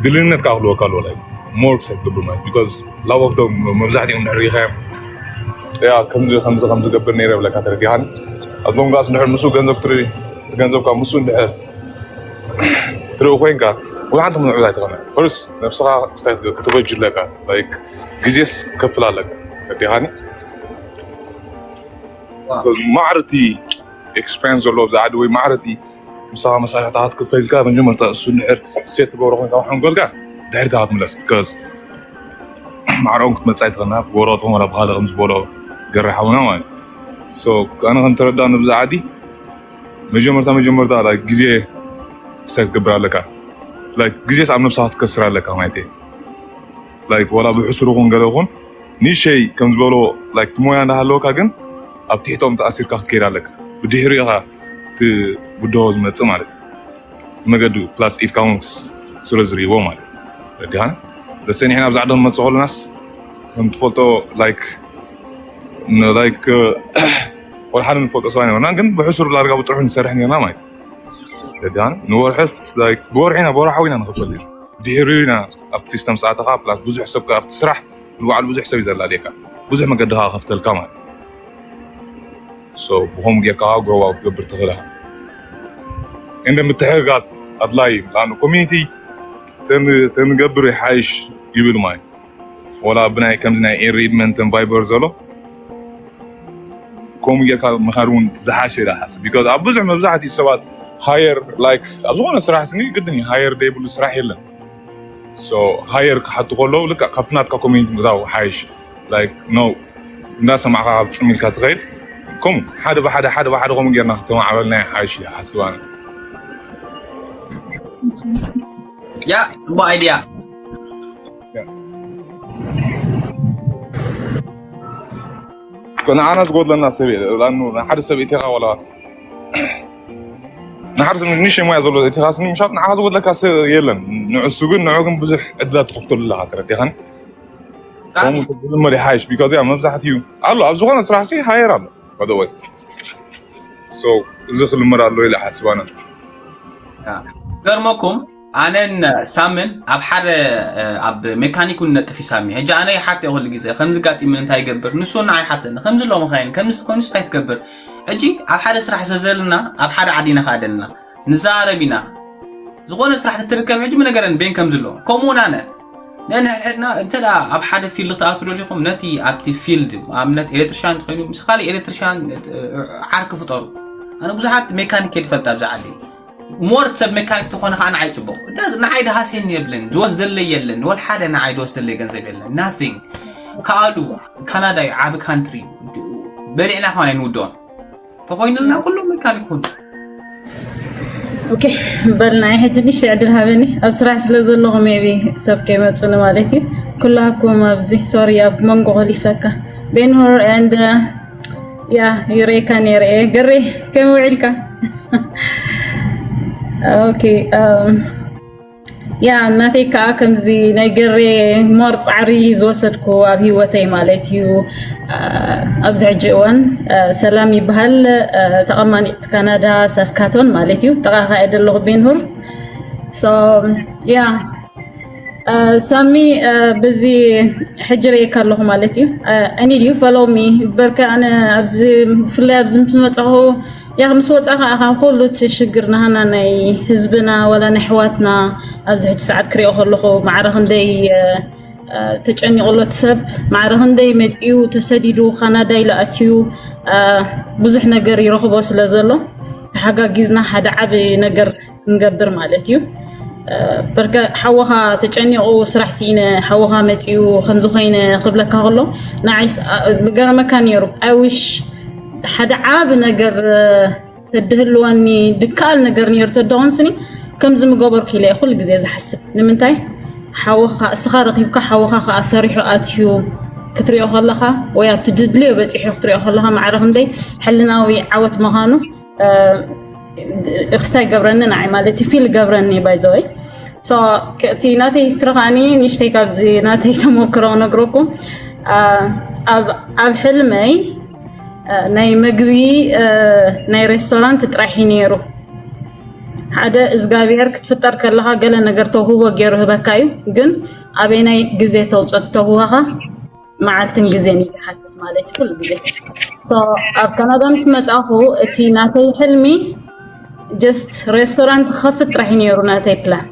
ድልነት ከዓ ክህልወካ ኣለዎ። ላይክ ሞር ክሰብ ትገብር ማለት ቢካዝ ላብ ኦፍ ዶም መብዛሕትኦም እንድሕር ሪኢኻዮም ያ ከምዚ ከምዚ ከም ዝገብር ነይረ ብለካ ተረዲኻኒ። ኣቶም ጋስ እንድሕር ምስኡ ገንዘብ ክትርኢ እቲ ገንዘብካ ምስኡ እንድሕር ትርኢ ኮይንካ ወላ ሓንቲ ምንዑ ኣይትኾነ። ፈርስ ነብስኻ ክስታይ ክትበጅ ኣለካ ላይክ ግዜስ ክትከፍል ኣለካ። ተረዲኻኒ? ማዕርቲ ኤክስፔሪንስ ዘለዎ ኣብዚ ዓዲ ወይ ማዕርቲ ምሳኻ መሳርሕታ ክትክፈል ኢልካ መጀመርታ እሱ እንድሕር ሴት ትገብሮ ኮይንካ ሓንጎልካ ድሕሪታ ክትምለስ ቢካዝ ማዕረኦም ክትመፅእ ኣይትኽእልና ብወረቐትኩም ወላ ብካልእ ከም ዝበሎ ገረ ሓውና ማለት ሶ ኣነ ከም ተረዳእ ንብዚ ዓዲ መጀመርታ መጀመርታ ላይክ ግዜ ስታይ ክትገብር ኣለካ ላይክ ግዜስ ኣብ ነብስኻ ክትከስር ኣለካ ማለት እየ ላይክ ዋላ ብሕሱር ይኹን ገለ ይኹን ንእሸይ ከም ዝበሎ ላይክ ሞያ እንዳሃለወካ ግን ኣብ ትሕቶም ተኣሲርካ ክትከይድ ኣለካ ብድሕሪኡ ኢኻ እቲ ብድሆ ዝመፅእ ማለት እዩ መገዱ ፕላስ ኢድካ እውን ስለ ዝርእይዎ ማለት እዩ ረዲኻን ደሰኒሕና ብዛዕባ ንመፅእ ከለናስ ከም ትፈልጦ ላይክ ላይክ ወላ ሓደ ንፈልጦ ሰብኣይ ነበርና ግን ብሕሱር ላርጋ ብጥርሑ ንሰርሕ ነርና ማለት ረዲኻን ንወርሕስ ላይክ ብወርሒ ኢና ብወርሓዊ ኢና ንኽፈል ድሕሪኡ ኢና ኣብቲ ሲስተም ሰዓትኻ ፕላስ ብዙሕ ሰብ ኣብቲ ስራሕ ንባዕሉ ብዙሕ ሰብ እዩ ዘላልየካ ብዙሕ መገዲ ከዓ ከፍተልካ ማለት ብኸም ጌርካ ግሮዋ ክትገብር ትኽእል እንደ ምትሕግጋዝ ኣድላይ ኣ ኮሚኒቲ ተንገብር ይሓይሽ ይብል ማለት ወላ ብናይ ከምዚ ናይ ኤሪድመንትን ቫይበር ዘሎ ከምኡ ጌርካ ምኻድ እውን ዝሓሸ ኢለ ሓስብ ቢካዝ ኣብ ብዙሕ መብዛሕትኡ ሰባት ሃየር ላይክ ኣብ ዝኾነ ስራሕ ስኒ ግድን እዩ ሃየር ደይብሉ ስራሕ የለን ሃየር ክሓቱ ከለዉ ልክዕ ካብቲ ናትካ ኮሚኒቲ ምእታው ሓይሽ ላይክ ኖ እንዳሰማዕካ ካብ ፅም ኢልካ ትኸይድ ከምኡ ሓደ ብሓደ ሓደ ብሓደ ከምኡ ጌርና ክተማዕበልና ሓይሽ ሓስብ ኣነ ያ ጽቡቅ ኣይድያ። ንዓና ዝጎድለና ሰብ የለ። ላኑ ንሓደ ሰብ እቲኻ ወላ ንሓደ ሰብ ንእሽተይ ሞያ ዘሎ እቲኻ ስኒ ምሻጥ ንዓኻ ዝጎድለካ ሰብ የለን። ንዕሱ ግን ንዑ ግን ብዙሕ ዕድላት ትኸፍተሉ ኣለኻ። ተረዲኻን? ከምኡ ተዝልመድ ይሓይሽ። ቢካዝ ያ መብዛሕትኡ ኣሎ ኣብ ዝኾነ ስራሕ ሲ ሃየር ኣሎ። ባይ ዘ ወይ ሶ እዚ ክልመድ ኣሎ ኢለ ሓስብ ኣነ። ገርመኩም ኣነን ሳምን ኣብ ሓደ ኣብ ሜካኒክ እውን ነጥፍ እዩ ሳሚ። ሕጂ ኣነ ይሓተ ኩሉ ግዜ ከምዚ ጋጢምን እንታይ ይገብር ንሱ ንዓይ ሓተኒ ከምዚ ኣሎ መኻይን ከምዚ ኮይኑ እንታይ ትገብር። ሕጂ ኣብ ሓደ ስራሕ ሰብ ዘለና ኣብ ሓደ ዓዲ ኢና ከኣ ዘለና ንዛረብ ኢና። ዝኾነ ስራሕ ትትርከብ ሕጂ ምነገረን ቤን ከምዚ ኣሎ ከምኡ እውን ኣነ ነንሕድሕድና እንተ ደኣ ኣብ ሓደ ፊልድ ክትኣትዉ ደሊኹም ነቲ ኣብቲ ፊልድ ኣብነት ኤሌክትሪሻን እንተኾይኑ ምስ ካልእ ኤሌክትሪሻን ዓርኪ ፍጠሩ። ኣነ ብዙሓት ሜካኒክ እየ ዝፈልጥ ኣብዛ ዓዲ። ሞር ሰብ ሜካኒክ ተኾነ ከዓ ንዓይ ፅቡቅ። ንዓይ ድሃሴን የብለን ዝወስደለይ የለን ወል ሓደ ንዓይ ዝወስደለይ ገንዘብ የለን ናቲንግ። ከኣሉ ካናዳ እዩ ዓቢ ካንትሪ በሊዕና ከማን ኣይንውድኦን። ተኾይኑልና ኩሉ ሜካኒክ ኩን ኦኬ በል ናይ ሕጂ ንሽተ ዕድል ሃበኒ ኣብ ስራሕ ስለ ዘለኹ ሜቢ ሰብ ከይመፁኒ ማለት እዩ። ኩላኩም ኣብዚ ሶሪ ኣብ መንጎ ኮሊፈካ ቤንሆር and ያ ይሬካ ነይረ እየ። ገሬ ከመይ ውዒልካ? ኦኬ ያ እናተይ ከዓ ከምዚ ናይ ገሬ ሞር ፃዕሪ ዝወሰድኩ ኣብ ህይወተይ ማለት እዩ። ኣብዚ ሕጂ እዋን ሰላም ይበሃል፣ ተቐማኒት ካናዳ ሳስካቶን ማለት እዩ። ጥቓኻ እየ ዘለኹ ቤንሁር። ያ ሳሚ ብዚ ሕጂ ርእየካ ኣለኹ ማለት እዩ። I need you follow me በርከ ኣነ ኣብዚ ብፍላይ ኣብዚ ምስ መፃኹ ያኽ ምስ ወፃ ከዓ ካብ ኩሉ እቲ ሽግር ናሃና ናይ ህዝብና ወላ ናይ ኣሕዋትና ኣብዚ ሕጂ ሰዓት ክሪኦ ከለኹ ማዕረ ክንደይ ተጨኒቑሎ እቲ ሰብ ማዕረ ክንደይ መፂኡ ተሰዲዱ ካናዳ ኢሉ ኣትዩ ብዙሕ ነገር ይረኽቦ ስለ ዘሎ ተሓጋጊዝና ሓደ ዓብ ነገር ክንገብር ማለት እዩ። በርከ ሓወኻ ተጨኒቑ ስራሕ ስኢነ ሓወኻ መፂኡ ከምዚ ኮይነ ክብለካ ከሎ ንዓይስ ዝገረመካ ነይሩ። I wish ሓደ ዓብ ነገር ተድህልወኒ ድከኣል ነገር ነይሩ ተደኾንስኒ ከምዚ ምገበርኩ ኢለ ኩሉ ግዜ ዝሓስብ። ንምንታይ ሓወኻ እስኻ ረኺብካ ሓወኻ ከዓ ሰሪሑ ኣትዩ ክትሪኦ ከለኻ ወይ ኣብቲ ድድልዮ በፂሑ ክትሪኦ ከለኻ ማዕረ ክንደይ ሕልናዊ ዓወት ምዃኑ ክስታይ ገብረኒ ንዓይ ማለት እዩ ፊል ገብረኒ ባይዘወይ እቲ ናተይ ሂስትሪ ከዓኒ ንሽተይ ካብዚ ናተይ ተመክሮ ነግረኩም ኣብ ሕልመይ ናይ መግቢ ናይ ሬስቶራንት ጥራሕ እዩ ነይሩ ሓደ እግዚኣብሔር ክትፍጠር ከለካ ገለ ነገር ተውህቦ ገይሩ ህበካ እዩ ግን ኣበይናይ ግዜ ተውፀት ተውህቦካ መዓልትን ግዜን ይሓትት ማለት ኩሉ ግዜ ኣብ ካናዳ ምስ መፃኹ እቲ ናተይ ሕልሚ just ሬስቶራንት ክኸፍት ጥራሕ ነይሩ ናተይ ፕላን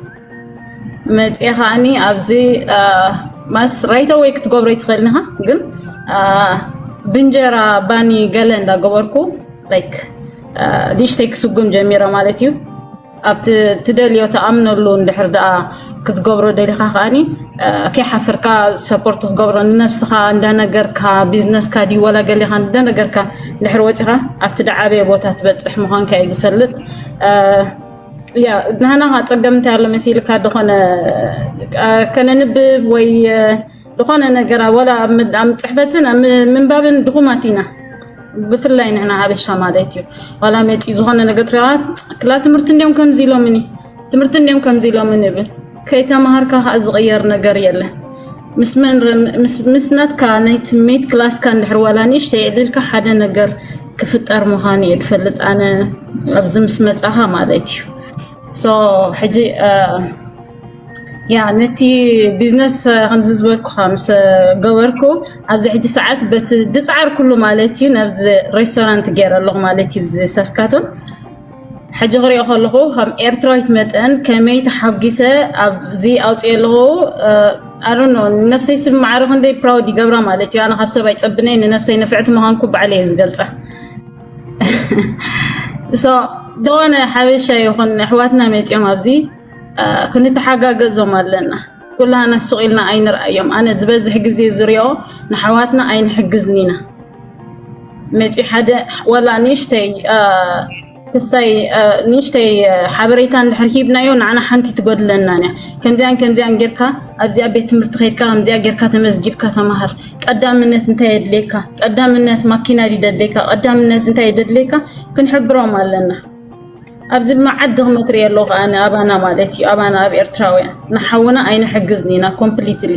መፅአ ከዓኒ ኣብዚ ማስ ራይተ ወይ ክትገብሮ ይትኽእል ንኻ ግን ብንጀራ ባኒ ገለ እንዳገበርኩ like ንእሽተይ ክስጉም ጀሚረ ማለት እዩ ኣብቲ ትደልዮ ተኣምነሉ እንድሕር ደኣ ክትገብሮ ደሊኻ ከዓኒ ከይሓፈርካ ሰፖርት ክትገብሮ ንነብስኻ እንዳነገርካ ቢዝነስካ ድዩ ወላ ገሊኻ እንዳነገርካ እንድሕር ወፂኻ ኣብቲ ደዓበየ ቦታ ትበፅሕ ምዃንካ እዩ ዝፈልጥ ያ ናህና ጸገም እንታይ ኣሎ መሲልካ ዝኾነ ከነንብብ ወይ ዝኾነ ነገር ወላ ኣብ ጽሕፈትን ምንባብን ድኹማት ኢና ብፍላይ ንሕና ሃበሻ ማለት እዩ ዋላ መፂ ዝኾነ ነገር ትሪዋ ክላ ትምህርቲ እንዲዮም ከምዚ ኢሎምኒ ትምህርቲ እንዲዮም ከምዚ ኢሎምኒ ይብል ከይተማሃርካ ከዓ ዝቕየር ነገር የለን ምስ መን ምስ ናትካ ናይ ትሜት ክላስካ እንድሕር ዋላ ንእሽተይ ዕድልካ ሓደ ነገር ክፍጠር ምዃኑ እየ ዝፈልጥ ኣነ ኣብዚ ምስ መፃኻ ማለት እዩ so ሕጂ ያ ነቲ ቢዝነስ ከምዚ ዝበልኩኻ ምስ ገበርኩ ኣብዚ ሕጂ ሰዓት በቲ ድፃዓር ኩሉ ማለት እዩ ናብዚ ሬስቶራንት ገይረ ኣለኹ ማለት እዩ እዚ ሳስካቶን ሕጂ ክሪኦ ከለኹ ከም ኤርትራዊት መጠን ከመይ ተሓጒሰ ኣብዚ ኣውፅኦ ኣለኹ ኣሮኖ ንነብሰይ ስብ ማዕረ ክንደይ ፕራውድ ይገብራ ማለት እዩ ኣነ ካብ ሰብ ኣይፀብነይ ንነብሰይ ንፍዕቲ ምዃንኩ ባዕለ እየ ዝገልፃ so ዝኾነ ሓበሻ ይኹን ኣሕዋትና መፂኦም ኣብዚ ክንተሓጋገዞም ኣለና ኩላና ሱቕ ኢልና ኣይንርኣዮም ኣነ ዝበዝሕ ግዜ ዝሪኦ ንሓዋትና ኣይንሕግዝን ኢና መፂ ሓደ ወላ ንእሽተይ ክስታይ ንእሽተይ ሓበሬታ እንድሕር ሂብናዮ ንዓና ሓንቲ ትጎድለና እያ። ከምዚያን ከምዚያን ጌርካ ኣብዚኣ ቤት ትምህርቲ ከይድካ ከምዚኣ ጌርካ ተመዝጊብካ ተማሃር፣ ቀዳምነት እንታይ የድልየካ፣ ቀዳምነት ማኪና ድዩ ደድልየካ፣ ቀዳምነት እንታይ የደድልየካ ክንሕብሮም ኣለና። ኣብዚ መዓት ድኽመት ርኢ ኣለኹ ኣነ ኣባና ማለት እዩ፣ ኣባና ኣብ ኤርትራውያን ንሓውና ኣይንሕግዝን ኢና ኮምፕሊትሊ።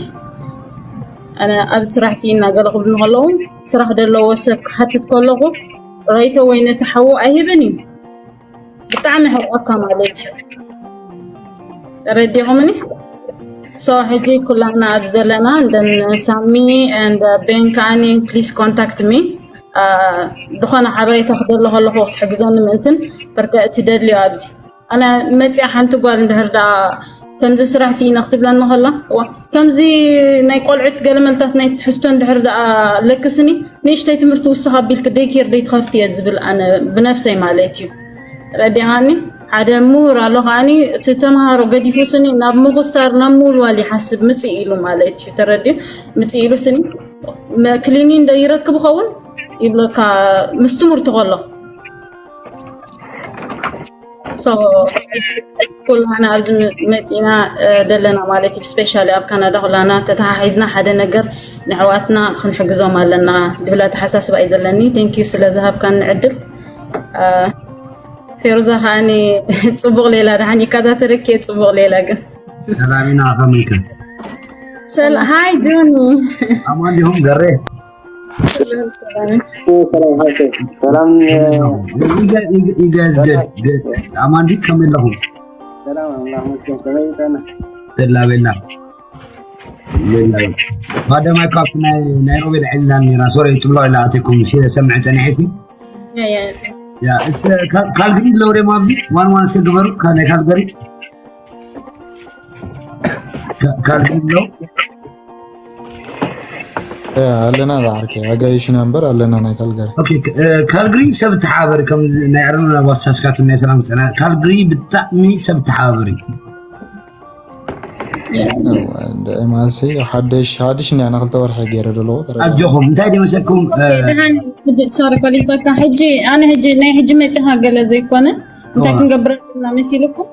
ኣነ ኣብ ስራሕ ስኢና ገለ ክብሉ ከለዉ ስራሕ ዘለዎ ሰብ ክሓትት ከለኹ ራይቶ ወይ ነቲ ሓዉ ኣይህብን እዩ። ብጣዕሚ ሕቆካ ማለት እዩ። ተረዲኹምኒ? ሶ ሕጂ ኩላና ኣብ ዘለና እንደን ሳሚ and ቤን ከዓኒ please contact me ዝኾነ ሓበሬታ ክደሊ ከለኹ ክትሕግዘኒ ምእንትን በርከ እቲ ደልዮ ኣብዚ ኣነ መፅያ ሓንቲ ጓል እንድሕር ደኣ ከምዚ ስራሕ ስኢነ ክትብለኒ ከላ ከምዚ ናይ ቆልዑት ገለመልታት ናይ ትሕዝቶ እንድሕር ደኣ ለክስኒ ንእሽተይ ትምህርቲ ውስኽ ኣቢልክ ደይኬር ደይትኸፍት እየ ዝብል ኣነ ብነብሰይ ማለት እዩ። ረዲኻኒ ሓደ ምሁር ኣሎ ከዓኒ እቲ ተምሃሮ ገዲፉ ስኒ ናብ ምኹስታር ናብ ምውልዋል ይሓስብ ምፅእ ኢሉ ማለት እዩ። ተረድዩ ምፅእ ኢሉ ስኒ ክሊኒ እንደ ይረክብ ኸውን ይብለካ ምስ ትምህርቱ ከሎ ኩላና ኣብዚ መፂና ደለና ማለት እዩ። ስፔሻሊ ኣብ ካናዳ ኩላና ተተሓሒዝና ሓደ ነገር ንሕዋትና ክንሕግዞም ኣለና ድብል ኣተሓሳስባ እዩ ዘለኒ። ቴንኪዩ ስለ ዝሃብካኒ ዕድል። ፌሩዛ ከዓኒ ፅቡቕ ሌላ ደሓን ይከታተለኪ እየ። ፅቡቕ ሌላ ግን ሰላም ኢና ከመይከ ሰል ሃይ ጆኒ ኣማን ዲኹም ገሬ ሰላም ሰላም ሰላም you guys good good ኣማን ዲ ከመይ ኣለኹም ሰላም ኣምላኽ መስገን ከመይ ይጠና ቤላ ቤላ ቤላ ባደማይ ካብቲ ናይ ናይሮቢ ልዕልና ነራ ሶሪ ጥብሎ ኢላ ኣቴኩም ሰምዐ ፀኒሐ ሲ ካልግሪ ኣለዉ ደሞ ኣብዚ ዋን ዋን እስከ ግበሩ ናይ ካልገሪ ካልግሪ ኣለዉ ኣለና ዛዕርከ ኣጋይሽና እምበር ኣለና ናይ ካልገሪ ካልግሪ ሰብ ተሓባበሪ ከም ናይ ኣረና ዋሳስካት ናይ ሰላም ፀና ካልግሪ ብጣዕሚ ሰብ ተሓባበሪ ማሲ ሓደሽ ሓድሽ እንዲያ ንክልተ ወርሒ ገይረ ደለዎ ኣጆኹም እንታይ ደመሰኩም ሶሪ ኮሊፈካ ሕጂ ኣነ ሕጂ ናይ ሕጂ መፂኻ ገለ ዘይኮነ እንታይ ክንገብር ኣለና መሲልኩም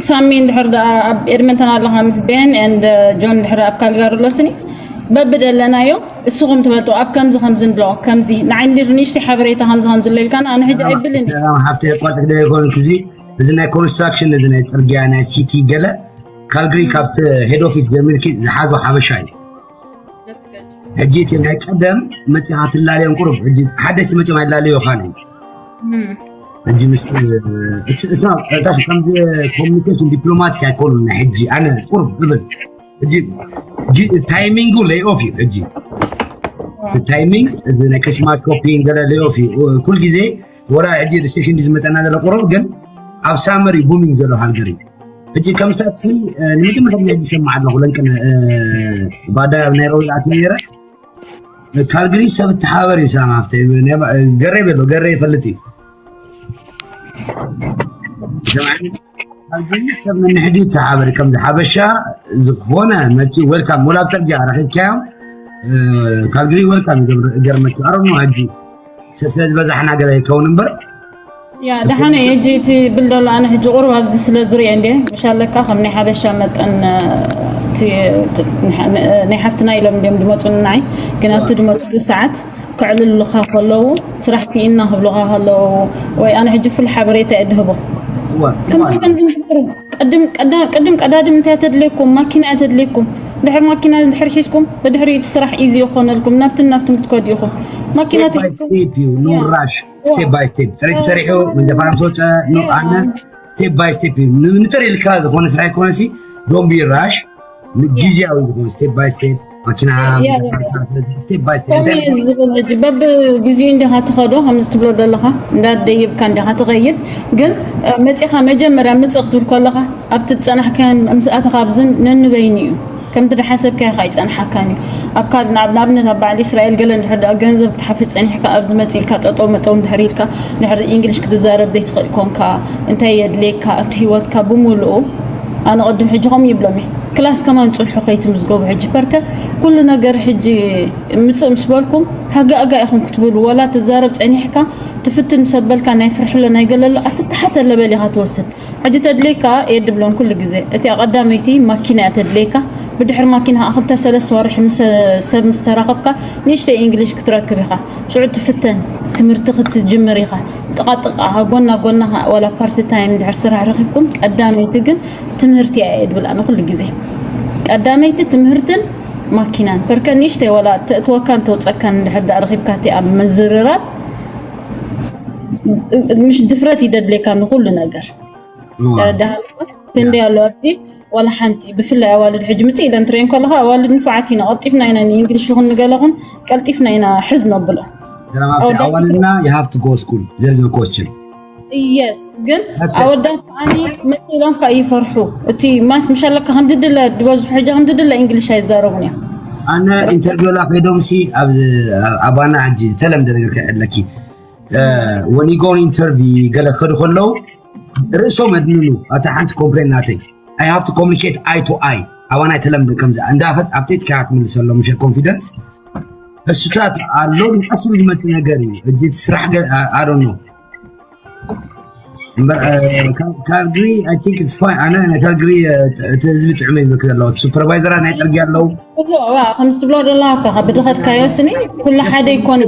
ሳሚ እንድሕር ደኣ ኣብ ኤድመንተን ኣለኻ ምስ ቤን ኤንድ ጆን እንድሕር ኣብ ካልጋሪ ኣሎ ስኒ በብደለናዮ እስኹም ትበልጡ ኣብ ከምዚ ከምዚ እንድሎ ከምዚ ንዓይ እንዲ ንእሽተይ ሓበሬታ ከምዚ ከምዚ ኣሎ ኢልካና ኣነ ሕጂ ኣይብልን ሰላም ሓፍቲ የቋርጥክ ደለ ይኮን ክዚ እዚ ናይ ኮንስትራክሽን እዚ ናይ ፅርግያ ናይ ሲቲ ገለ ካልግሪ ካብቲ ሄድ ኦፊስ ጀሚርኪ ዝሓዞ ሓበሻ እዩ ሕጂ እቲ ናይ ቀደም መፂኻ ትላለዮም ቁሩብ ሕጂ ሓደሽቲ መፂኦም ኣይላለዮ ካን ሕጂ ምስ ከምዚ ኮሚኒኬሽን ዲፕሎማቲክ ኣይኮኑን ናይ ሕጂ ኣነ ቁሩብ እብል ሕጂ ታይሚንጉ ለይኦፍ እዩ ሕጂ ታይሚንግ ናይ ክሪስማስ ሾፒንግ ገለ ለይኦፍ እዩ ኩል ግዜ ወላ ሕጂ ሪሴሽን ዝመፀና ዘሎ ቁሩብ ግን ኣብ ሳመር እዩ ቡሚንግ ዘሎ ሃልገሪ ሕጂ ከም ስታትሲ ንመጀመርታ ግዜ ሕጂ ይሰማዕ ኣለኹ ለንቅነ ባዳ ኣብ ናይ ረውል ኣትየ ነይረ ካልግሪ ሰብ ተሓባበር እዩ ሰላም ሃፍተ ገሬ በሎ ገሬ ይፈልጥ እዩ ካልግሪ ሰብ ንንሕዲ ተሓባበሪ ከምዚ ሓበሻ ዝኾነ መፂኡ ወልካም ወላ ኣብ ፅርግያ ረኪብካዮም ካልግሪ ወልካም ገርመት ኣረሞ ሕጂ ስለዝበዛሕና ገለ ይከውን እምበር ያ ደሓነ ሕጂ እቲ ብል ዘሎ ኣነ ሕጂ ቁሩብ ኣብዚ ስለ ዝሪኦ እንደ ምሻለካ ከም ናይ ሓበሻ መጠን ናይ ሓፍትና ኢሎም እንዲም ድመፁ ንዓይ ግን ኣብቲ ድመፁሉ ሰዓት ክዕልሉኻ ከለዉ ስራሕ ስኢና ክብሉኻ ከለዉ ወይ ኣነ ሕጂ ፍል ሓበሬታ እየ ድህቦ ቅድም ቀዳድም እንታይ ተድልየኩም ማኪና እያ ተድልየኩም ድሕር ማኪና ድሕር ሒዝኩም ብድሕሪ እቲ ስራሕ ኢዚ ይኾነልኩም ናብትን ናብትን ክትከዱ ኢኹም ማኪና ዩ ኑራሽ ስቴፕ ባይ ስቴፕ ፅሬት ሰሪሑ መንጃ ፈቃድ ምስ ወፀ ኣነ ስቴፕ ባይ ስቴፕ እዩ ንጥር ኢልካ ዝኾነ ስራሕ ይኮነሲ ዶምቢ ራሽ ንግዜያዊ ዝኾነ ስቴፕ ባይ ስቴፕ መኪና ስቴፕ ባይ ስቴፕ ዝብል ሕጂ በብግዚኡ እንዲኻ ትኸዶ ከምዚ ትብሎ ዘለኻ እንዳደይብካ እንዲኻ ትኸይድ ግን መፂኻ መጀመርያ ምፅእ ክትብል ከለኻ ኣብቲ ዝፀናሕካዮን ምስኣተኻ ኣብዝን ነንበይኑ እዩ ከምቲ ዝሓሰብካዮ ከኣ ይፀንሓካን እዩ ኣብ ካልእ ንኣብነት ኣብ በዓል እስራኤል ገለ እንድሕር ደኣ ገንዘብ ክትሓፍስ ፀኒሕካ ኣብዚ መፂእ ኢልካ ጠጠው መጠው እንድሕር ኢልካ እንድሕር እንግሊሽ ክትዛረብ ዘይትኽእል ኮንካ እንታይ የድልየካ ኣብቲ ሂወትካ ብምሉኡ ኣነ ቅድም ሕጂ ከምኡ ይብሎም እየ ክላስ ከማን ፅንሑ ከይትምዝገቡ ሕጂ በርከ ኩሉ ነገር ሕጂ ምጽእ ምስ በልኩም ሃጋ ኣጋ ኢኹም ክትብሉ፣ ወላ ትዛረብ ጸኒሕካ ትፍትን ምስ ኣበልካ ናይ ፍርሕሎ ናይ ገለሎ ኣትተሓተ ለበል ኢኻ ትወስድ። ሕጂ ተድልየካ የድብሎን ኩሉ ግዜ እቲ ቀዳመይቲ ማኪና እያ ተድልየካ። ብድሕሪ ማኪና ከዓ ክልተ ሰለስተ ወርሒ ምስ ሰብ ምስ ተራኸብካ ንእሽተይ እንግሊሽ ክትረክብ ኢኻ። ሽዑ ትፍተን፣ ትምህርቲ ክትጅምር ኢኻ። ጥቓ ጥቓ ጎና ጎና ወላ ፓርቲ ታይም ድሕር ስራሕ ረኺብኩም ቀዳመይቲ ግን ትምህርቲ እያ የድብል ኣነ ኩሉ ግዜ። ቀዳመይቲ ትምህርትን ማኪናን ፐርከ ንእሽተይ ወላ ተእትወካን ተውፀካን እንድሕር ዳ ረኺብካ እቲ ኣብ ምዝርራብ ምሽ ድፍረት ይደድለካ ንኩሉ ነገር። ተረዳሃለካ? ክንደይ ኣለዋ እቲ ዋላ ሓንቲ ብፍላይ ኣዋልድ ሕጂ ምጽእ ኢለን ትርእየን ከለኻ ኣዋልድ ንፉዓት ኢና፣ ቀልጢፍና ኢና ንእንግሊሽ ይኹን ንገለ ኹን ቀልጢፍና ኢና ሕዝ ነብሎ። ሰላም ኣብቲ ኣዋልና you have to go school, there is no question. የስ ግን ኣወዳት ከዓኒ መጽእ ኢሎም ከዓ ይፈርሑ። እቲ ማስ ምሻለካ ክንድድለ ድበዝሑ ሕጂ ክንድድለ እንግሊሽ ኣይዛረቡን እዮም። ኣነ ኢንተርቪው ላ ከይዶም ሲ ኣብ ኣባና ሕጂ ተለምደ ነገር ከዕለኪ when you go interview ገለ ክኸዱ ከለዉ ርእሶም ኣድንኑ ኣታ ሓንቲ ኮምፕሌን ናተይ I have to communicate eye to eye ኣባና ኣይተለምደ ከምዚ እንዳፈት ኣብቲ ትካ ትምልሰሎም ምሸ ኮንፊደንስ እሱታት ኣሎ ግን ቀስ ዝመጽእ ነገር እዩ። እጅ ስራሕ I don't know እምበር ካልግሪ I think it's fine ኣነ ናይ ካልግሪ እቲ ህዝቢ ጥዕመ ይዝበክ ዘለዉ ሱፐርቫይዘራት ናይ ፅርግያ ኣለዉ ከምዚ ትብሎ ዘለካ ብድኸትካዮ ስኒ ኩሉ ሓደ ይኮነ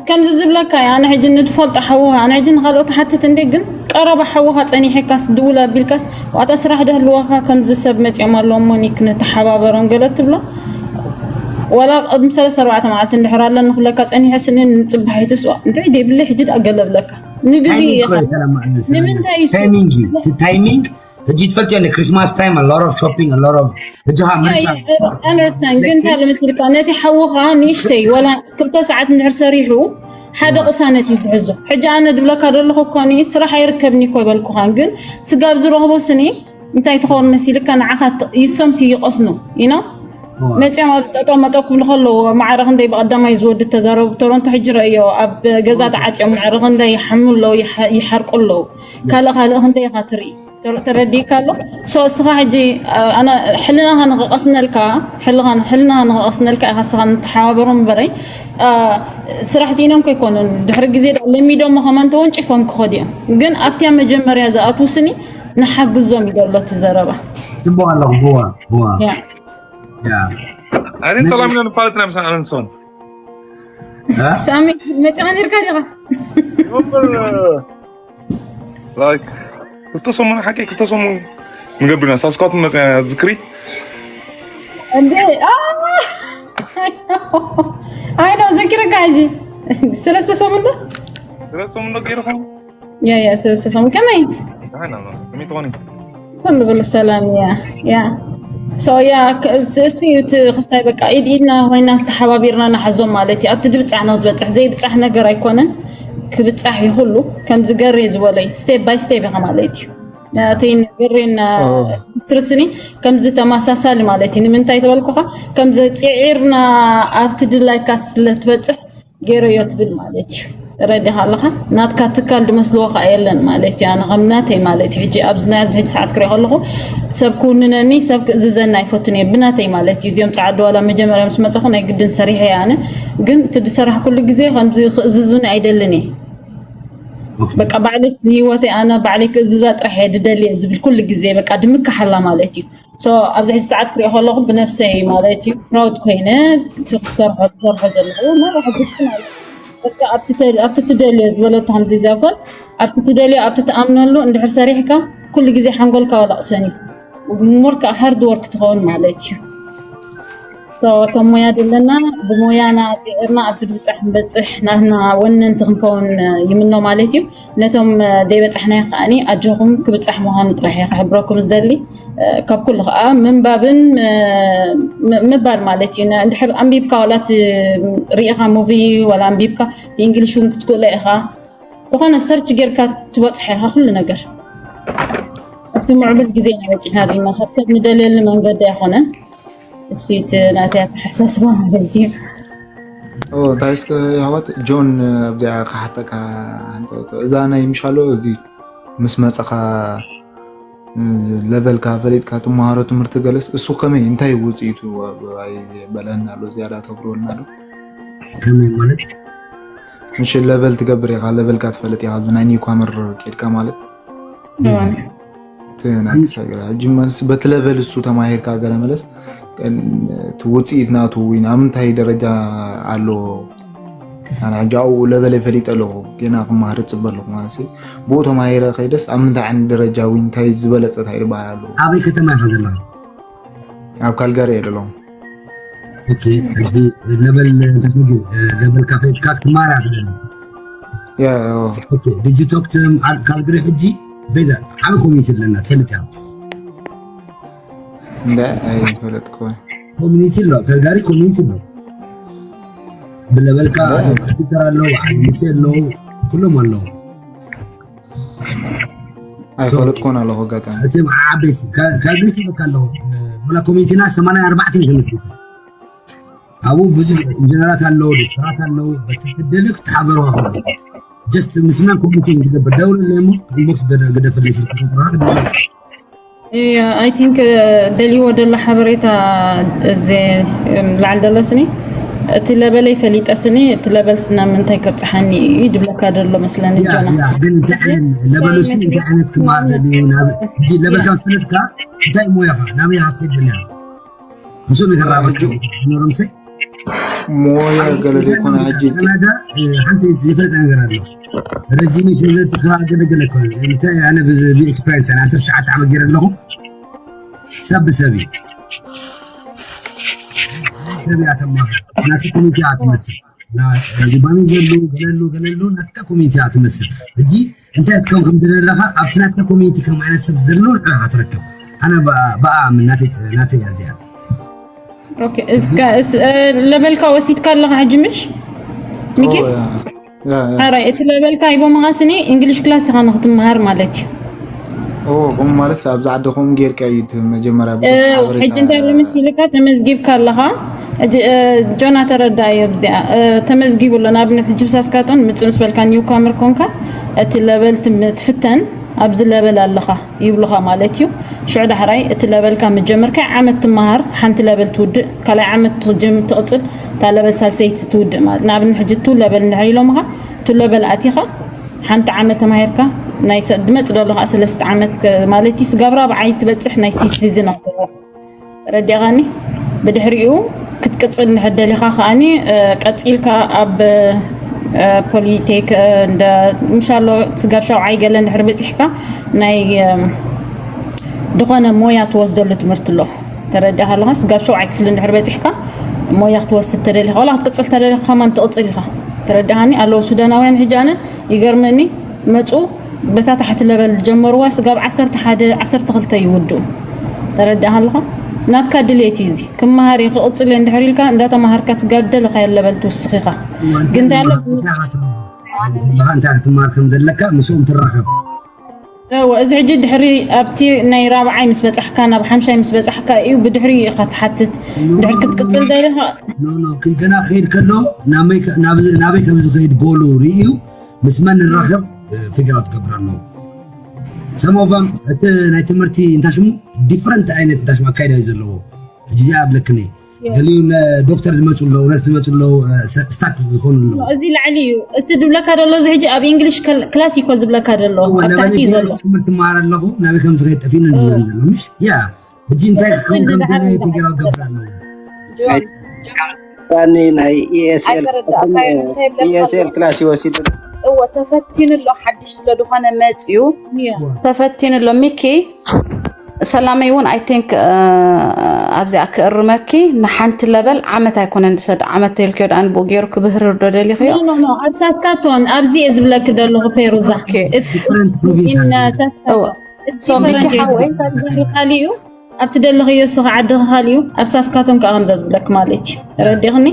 ከምዚ ዝብለካ እዩ ኣነ ሕጂ ንትፈልጦ ሓውኻ ኣነ ሕጂ ንካልኦት ሓትት እንደ ግን ቀረባ ሓውኻ ፀኒሕካስ ድውል ኣቢልካስ ዋታ ስራሕ ደህልዋካ ከምዚ ሰብ መፂኦም ኣለዎ እሞ ኒክ ንተሓባበሮም ገለ ትብሎ ዋላ ቅድሚ ሰለስተ ኣርባዕተ መዓልቲ እንድሕር ኣለኒ ክብለካ ፀኒሐ ስኒ ንፅባሒትስ እንታይ ደይብለይ ሕጂ ደኣ ገለ ብለካ ንግዜ ኢኻ ንምንታይ ታይሚንግ እዩ እቲ ታይሚንግ ሕጂ ትፈልጥዮ ለ Christmas time a lot of shopping a lot of ሕጂ ካ ምርጫ ኣነርስታን ግን እንታይ ለመስልካ ነቲ ሓውኻ ንእሽተይ ወላ ክልተ ሰዓት እንድሕር ሰሪሑ ሓደ ቅሳነት እዩ ትሕዞ ሕጂ ኣነ ድብለካ ዘለኹ እኮ ስራሕ ኣይርከብኒ እኮ ይበልኩኻን ግን ስጋብ ዝረኽቦ ስኒ እንታይ ትኸውን መሲልካ ንዓኻ ይሶምሲ ይቐስኑ you know መፅኦም ኣብ ዝጠጠመጠ ክብሉ ከለዎ ማዕረ ክንደይ ብቐዳማይ ዝወዲ ተዛረቡ ቶሮንቶ ሕጂ ረእዮ ኣብ ገዛ ተዓፅዮም ማዕረ ክንደይ ይሓሙ ኣለዉ ይሓርቁ ኣለዉ ካልእ ካልእ ክንደይ ኢኻ ትርኢ ተረዲእካ ኣሎ so እስኻ ሕጂ ኣነ ሕልናኻ ንክቐስነልካ ሕልናኻ ንክቐስነልካ ኢኻ እስኻ ንተሓባበሮም እምበረይ ስራሕ ስኢኖም ከይኮኑን ድሕሪ ግዜ ለሚዶሞ ከማን ተወንጭፎም ክኸዱ እዮም ግን ኣብቲያ መጀመርያ ዝኣትዉ ስኒ ንሓግዞም እዩ ዘሎ እቲ ዘረባ ፅቡቅ ኣለኹ ብዋ ብዋ ኣሬን ሰላም ኢለ ንፋለጥ ናይ ምሳን ኣነንሶን ሳሚ መፅኻ ነርካ ዲኻ ላይክ ክልተ ሰሙን ሓቂ ክልተ ሰሙን ንገብርና ሳስኳት መፅያ ዝክሪ እንዴ ኣይ ነው ዘኪረካ ሕጂ ሰለስተ ሰሙን ዶ ሰለስተ ሰሙን ዶ ገይርኹም ያ ያ ሰለስተ ሰሙን ከመይ ከመይ ትኾኒ ኩሉ ብሉ ሰላም እያ ያ so ያ እሱ እዩ እቲ ክስታይ በቃ ኢድ ኢድና ኮይና ዝተሓባቢርና ንሓዞም ማለት እዩ ኣብቲ ድብፃሕ ንክትበፅሕ ዘይብፃሕ ነገር ኣይኮነን ክብፃሕ እዩ ኩሉ ከምዚ ገሬ ዝበለይ step by step ኢኻ ማለት እዩ ናተይ ገሬን ስትርስኒ ከምዚ ተመሳሳሊ ማለት እዩ ንምንታይ ተበልኩኻ ከምዚ ፅዒርና ኣብቲ ድላይካ ስለትበፅሕ ገይረዮ ትብል ማለት እዩ ረዲኻ ኣለኻ ናትካ ትካል ድመስልዎ ከዓ የለን ማለት እዩ ኣነ ከም ናተይ ማለት እዩ ሕጂ ኣብዚ ናይ ኣብዚ ሕጂ ሰዓት ክሪኦ ከለኹ ሰብ ክውንነኒ ሰብ ክእዝዘኒ ኣይፈቱን እየ ብናተይ ማለት እዩ እዚኦም ፀዓዱ ዋላ መጀመርያ ምስ መፀኹ ናይ ግድን ሰሪሐ እየ ኣነ ግን እቲ ዝሰራሕ ኩሉ ግዜ ከምዚ ክእዝዙኒ ኣይደልን እየ በቃ ባዕለይ ንህይወተይ ኣነ ባዕለይ ክእዝዛ ጥራሕ እየ ድደሊ እየ ዝብል ኩሉ ግዜ በቃ ድምክሓላ ማለት እዩ so ኣብዚ ሕጂ ሰዓት ክሪኦ ከለኹ ብነብሰይ ማለት እዩ proud ኮይነ እቲ ክሰርሖ ዝሰርሖ ዘለኹ መራ ሕጂ ማለት በቃ ኣብቲ ተል- ኣብቲ ትደልዮ ዝበለቶ ከምዚ ዛኮን ኣብቲ ትደልዮ ኣብቲ ትኣምነሉ እንድሕር ሰሪሕካ ኩሉ ግዜ ሓንጎልካ ወላቕሰን እዩ more ከዓ hard work ትኸውን ማለት እዩ እቶም ሞያ ዘለና ብሞያና ፅዒርና ኣብቲ ድብፃሕ ንበፅሕ ናትና ወነንቲ ክንከውን ይምኖ ማለት እዩ ነቶም ደይበፃሕናዮ ከዓኒ ኣጆኹም ክብፃሕ ምዃኑ ጥራሕ እየ ክሕብረኩም ዝደሊ ካብ ኩሉ ከዓ ምንባብን ምባል ማለት እዩ እንድሕር ኣንቢብካ ዋላ ሪኢኻ ሙቪ ዋላ ኣንቢብካ ብእንግሊሽ እውን ክትክእሎ ኢኻ ዝኾነ ሰርች ጌርካ ትበፅሖ ኢኻ ኩሉ ነገር ኣብቲ ምዕቡል ግዜ ኢና በፂሕና ዘለና ካብ ሰብ ንደልየሉ መንገዲ ኣይኮነን እሱ እቲ ናተይ ኣተሓሳስባ ማለት እዩ እንታይ እስከ የሕዋት ጆን ኣብዚኣ ክሓተካ ሓንጠወጦ እዛ ናይ ምሻሎ እዚ ምስ መፀኻ ለቨልካ ፈሊጥካ ትመሃሮ ትምህርቲ ገለስ እሱ ከመይ እንታይ ውፅኢቱ? ኣይበለና ኣሎ ዝያዳ ተብርወልና ዶ? ከመይ ማለት? ምሽ ለቨል ትገብር ኢኻ፣ ለቨልካ ትፈልጥ ኢኻ። ኣብዚ ናይ ኒኳመር ኬድካ ማለት ትናክሳግራ ሕጂ መልስ በቲ ለቨል እሱ ተማሂርካ ገለ መለስ ትውፅኢት ናቱ ወይ ኣብ ምንታይ ደረጃ ኣሎ? ኣነ ሕጂ ኣብኡ ለቨለይ ፈሊጠ ኣለኹ፣ ጌና ክመሃር እፅበ ኣለኹ ማለት ሲ ብኡ ተማሂረ ከይደስ ኣብ ምንታይ ዓይነት ደረጃ ወይ እንታይ ዝበለፀ እንታይ ዝበሃል ኣለዎ? ኣበይ ከተማ ኢኻ ዘለኻ? ኣብ ካልጋሪ እየ ዘለኹ። ኦኬ፣ እዚ ለቨል እንታይ ጊዜ ለቨል ካፌ ኢትካ ክትማራ ትደሊ? ያ ኦኬ፣ ዲጂ ቶክትም ካልግሪ ሕጂ ቤዛ ዓብ ኮሚኒቲ ኣለና ትፈልጥ ያ እንደ ኣይፈለጥኩ። ኮሚኒቲ ኣሎ፣ ካልጋሪ ኮሚኒቲ ኣሎ። ብለበልካ ትዊተር ኣሎ፣ ዓድ ሙሴ ኣሎ፣ ኩሎም ኣለዉ። ኣይፈለጥኩን ኣለኹ ኣጋጣሚ። እቲ ዓበይቲ ካልግሪ ስበካ ኣለዉ። ወላ ኮሚኒቲና ሰማንያ ኣርባዕተ ተመስሪቱ። ኣብኡ ብዙሕ ኢንጂነራት ኣለዉ፣ ዶክተራት ኣለዉ። በቲ ትደልዩ ክትሓበሩ ኸ just ምስ መን ኮሚኒኬት ትገብር ደውለለይ እሞ ኢንቦክስ ግደፍለይ ስልኪ ቁፅርካ ክትደውል I think ደልይዎ ዘሎ ሓበሬታ እዚ ላዕል ዘሎ ስኒ እቲ ለበለይ ፈሊጠ ስኒ እቲ ለበል ስና ምንታይ ከብፅሓኒ እዩ ድብለካ ደሎ መስለኒ ያ ጆና ያ ግን እንታይ ዓይነት ለበሉ ሲ እንታይ ዓይነት ክመሃር ደልዩ ናብ ሕጂ ለበልካ ዝፈለጥካ እንታይ ሞያኻ ናበይ ኢኻ ትከይድ ደሊኻ ምስኦም የተራበካ ነሮምሰይ ሞያ ገለ ዘይኮነ ሕጂ ካናዳ ሓንቲ ዝፈልጥ ነገር ኣሎ ረዚሚ ስለዘትካ ገለገለ ኮነ እንታይ ኣነ ብኤክስፐሪንስ ኣነ ዓሰርተ ትሽዓተ ዓመት ገይረ ኣለኹ ሰብ ብሰብ እዩ ሰብ እያ ተማኸ ናቲ ኮሚቴ እያ ትመስል ዲባኒ ዘሉ ገለሉ ገለሉ ናትካ ኮሚኒቲ እያ ትመስል ሕጂ እንታይ ትከውን ከም ዘለኻ ኣብቲ ናትካ ኮሚኒቲ ከም ዓይነት ሰብ ዘሎ ንዕኻ ትረክብ ኣነ ብኣ ምን ናተይ እያ እዚኣ እስከ ለበልካ ወሲድካ ኣለኻ ሕጂ ምሽ ሚኪ ሓራይ እቲ ለበልካ ሂቦምኻ ስኒ እንግሊሽ ክላስ ኢኻ ንክትመሃር ማለት እዩ ከምኡ ማለት ኣብዛ ዓዲ ከምኡ ጌርካ እዩ እቲ መጀመርያ ብዙሕ ሓበሬታ ሕጂ እንታይ መሲልካ ተመዝጊብካ ኣለኻ ሕጂ ጆና ተረዳእዮ ብዚኣ ተመዝጊቡ ኣሎ ንኣብነት ሕጂ ብሳስካጦን ምፅእ ምስ በልካ ኒውካመር ኮንካ እቲ ለበል ትም- ትፍተን ኣብዚ ለበል ኣለኻ ይብሉኻ ማለት እዩ ሽዑ ዳሕራይ እቲ ለበልካ ምጀመርካ ዓመት ትመሃር ሓንቲ ለበል ትውድእ ካልኣይ ዓመት ትጅም ትቕፅል እታ ለበል ሳልሰይቲ ትውድእ ማለት ንኣብነት ሕጂ ቱ ለበል እንድሕር ኢሎምኻ ቱ ለበል ኣቲኻ ሓንቲ ዓመት ተማሂርካ ናይ ሰ- ድመፅ ዶ ኣለኻ ሰለስተ ዓመት ከ- ማለት እዩ ስጋብ ራብዓይ ትበፅሕ ናይ ሲሲዝን ኣለዎ ረዲኻኒ ብድሕሪኡ ክትቅፅል እንድሕር ደሊኻ ከኣኒ ቀፂልካ ኣብ ፖሊቴክ እንደ ምሻሎ ስጋብ ሻውዓይ ገለ እንድሕር በፂሕካ ናይ ዝኾነ ሞያ ትወስደሉ ትምህርቲ ኣሎ ተረዲኻ ኣለኻ ስጋብ ሸውዓይ ክፍሊ እንድሕር በፂሕካ ሞያ ክትወስድ ተደሊኻ ዋላ ክትቅፅል ተደሊኻ ከማን ትቕፅል ኢኻ ተረዲኻኒ ኣለዉ ሱዳናውያን ሕጂ ኣነ ይገርመኒ መፁ በታ ታሕቲ ለበል ዝጀመርዋ ስጋብ ዓሰርተ ሓደ ዓሰርተ ክልተ ይውድኡ ተረዳእ ኣለኻ ናትካ ድሌት እዩ እዚ ክመሃር እዩ ክቕፅል እየ እንድሕር ኢልካ እንዳተማሃርካ ስጋብ ደለኻዮ ለበል ትውስኽ ኢኻ ግን እንታይ ኣሎ ባኻ እንታይ ክትማር ከም ዘለካ ምስኦም ትራኸብ እወ እዚ ሕጂ ድሕሪ ኣብቲ ናይ ራብዓይ ምስ በፃሕካ ናብ ሓምሻይ ምስ በፃሕካ እዩ ብድሕሪ ኢኻ ትሓትት ድሕር ክትቅፅል ደለኻ ገና ክሄድ ከሎ ናበይ ከም ዝኸይድ ጎሉ ርእዩ ምስ መን ንራኸብ ፊገራ ትገብር ኣለዎ ሰሞቫም እቲ ናይ ትምህርቲ እንታይ ሽሙ ዲፍረንት ዓይነት እንታይ ሽሙ ኣካይዳ እዩ ዘለዎ ሕጂ እዚኣ ኣብለክኒ ገሊኡ ዶክተር ዝመፁ ኣለዉ ነርስ ዝመፁ ኣለዉ ስታክ ዝኾኑ ኣለዉ እዚ ላዕሊ እዩ እቲ ዝብለካ ዘሎ እዚ ሕጂ ኣብ እንግሊሽ ክላስ ይኮ ዝብለካ ዘሎ ኣብ ታሕቲ እዩ ዘሎ ትምህርቲ መሃር ኣለኹ ናበይ ከም ዝኸይድ ጠፊኡኒ ዝብለን ዘሎ ምሽ ያ ሕጂ እንታይ ክኸውን ከም ደለ ፊገራ ገብር ኣለዉ ዳኒ ናይ ኢኤስኤል ክላስ ይወሲድ እዎ ተፈቲኑ ኣሎ ሓድሽ ስለ ዝኾነ መፅዩ ተፈቲኑ ኣሎ ሚኪ ሰላመይ እውን ኣይ ቲንክ ኣብዚኣ ክእርመኪ ንሓንቲ ለበል ዓመት ኣይኮነን ዝሰድ ዓመት ተልክዮ ደኣ ንብኡ ገይሩ ክብህርር ዶ ደሊኽዮ ኣብ ሳስካቶን ኣብዚ እየ ዝብለክ ዘለኹ ፌሩዛ ሶሚኪ ሓወይ ካሊኡ ኣብቲ ደለኽዮ ስኻ ዓድኻ ካሊኡ ኣብ ሳስካቶን ከዓ ከምዛ ዝብለክ ማለት እዩ ረዲኽኒ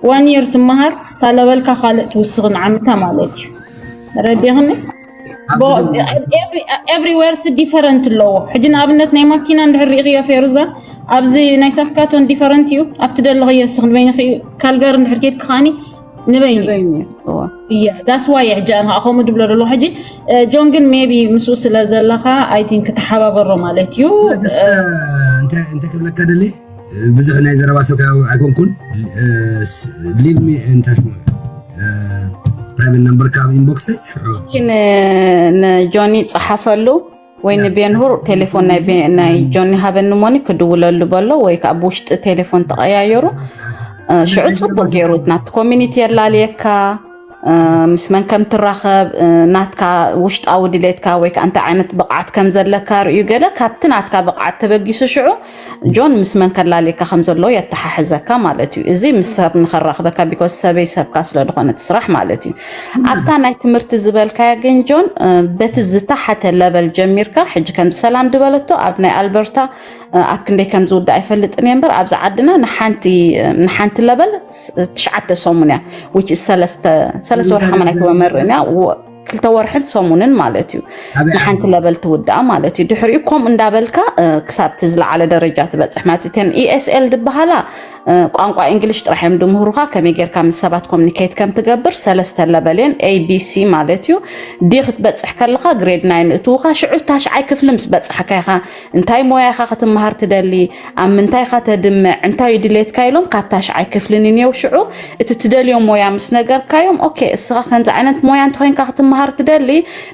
ዋን የር ትመሃር ካለበልካ ካልእ ትውስኽ ንዓመታ ማለት እዩ ረዲኽኒ everywhere ስ different ኣለዎ ሕጂ ንኣብነት ናይ ማኪና እንድሕር ሪእኽዮ ፌሩዛ ኣብዚ ናይ ሳስካቶን different እዩ ኣብቲ ደለኽዮ ስኽ ንበይንኺ ካልጋር እንድሕር ኬድክ ከዓኒ ንበይኑ በይኑ እዎ እያ that's why ሕጂ ኣነ ከዓ ከምኡ ድብሎ ደሎ ሕጂ ጆን ግን maybe ምስኡ ስለ ዘለኻ I think ክተሓባበሮ ማለት እዩ እንታይ ክብለካ ደሊ ብዙሕ ናይ ዘረባ ሰብ ኣይኮንኩን። Leave me እንታይ ሽሙ private number ካብ inbox ሽዑ ንጆኒ ጸሓፈሉ ወይ ንቤንሁር ቴሌፎን ናይ ጆኒ ሃበኒ ሞኒ ክድውለሉ በሎ ወይ ከዓ ብውሽጢ ቴሌፎን ተቐያየሩ። ሽዑ ፅቡቅ ገይሩ ናብቲ ኮሚኒቲ የላልየካ፣ ምስ መን ከም ትራኸብ፣ ናትካ ውሽጣዊ ድሌትካ ወይ ከዓ እንታይ ዓይነት ብቕዓት ከም ዘለካ ርእዩ ገለ ካብቲ ናትካ ብቕዓት ተበጊሱ ሽዑ ጆን ምስ መን ከላልየካ ከም ዘለዎ የተሓሕዘካ ማለት እዩ። እዚ ምስ ሰብ ንኸራኽበካ because ሰበይ ሰብካ ስለ ዝኾነ እቲ ስራሕ ማለት እዩ። ኣብታ ናይ ትምህርቲ ዝበልካያ ግን ጆን በቲ ዝተሓተ ለበል ጀሚርካ ሕጂ ከምዚ ሰላም ድበለቶ ኣብ ናይ ኣልበርታ ኣብ ክንደይ ከም ዝውዳእ ኣይፈልጥን እየ እምበር ኣብዚ ዓድና ንሓንቲ ንሓንቲ ለበል ትሽዓተ ሰሙን እያ which is ሰለስተ ሰለስተ ወርሒ ከማን ኣይተመርዕን እያ ክልተ ወርሕን ሰሙንን ማለት እዩ ንሓንቲ ለበል ትውዳእ ማለት እዩ ድሕሪኡ ከምኡ እንዳበልካ ክሳብ እቲ ዝለዓለ ደረጃ ትበፅሕ ማለት እዩ ተን ESL ዝበሃላ ቋንቋ እንግሊሽ ጥራሕ እዮም ድምህሩኻ ከመይ ጌርካ ምስ ሰባት ኮሚኒኬት ከም ትገብር ሰለስተ ለበል እየን ABC ማለት እዩ D ክትበፅሕ ከለኻ ግሬድ ናይን እትውኻ ሽዑ ታሽዓይ ክፍሊ ምስ በፃሕካ ኢኻ እንታይ ሞያ ኢኻ ክትመሃር ትደሊ ኣብ ምንታይ ኢኻ ተድምዕ እንታይ እዩ ድሌትካ ኢሎም ካብ ታሽዓይ ክፍሊ ንኔው ሽዑ እቲ ትደልዮ ሞያ ምስ ነገርካዮም okay እስኻ ከምዚ ዓይነት ሞያ እንተኮይንካ ክትመሃር ትደሊ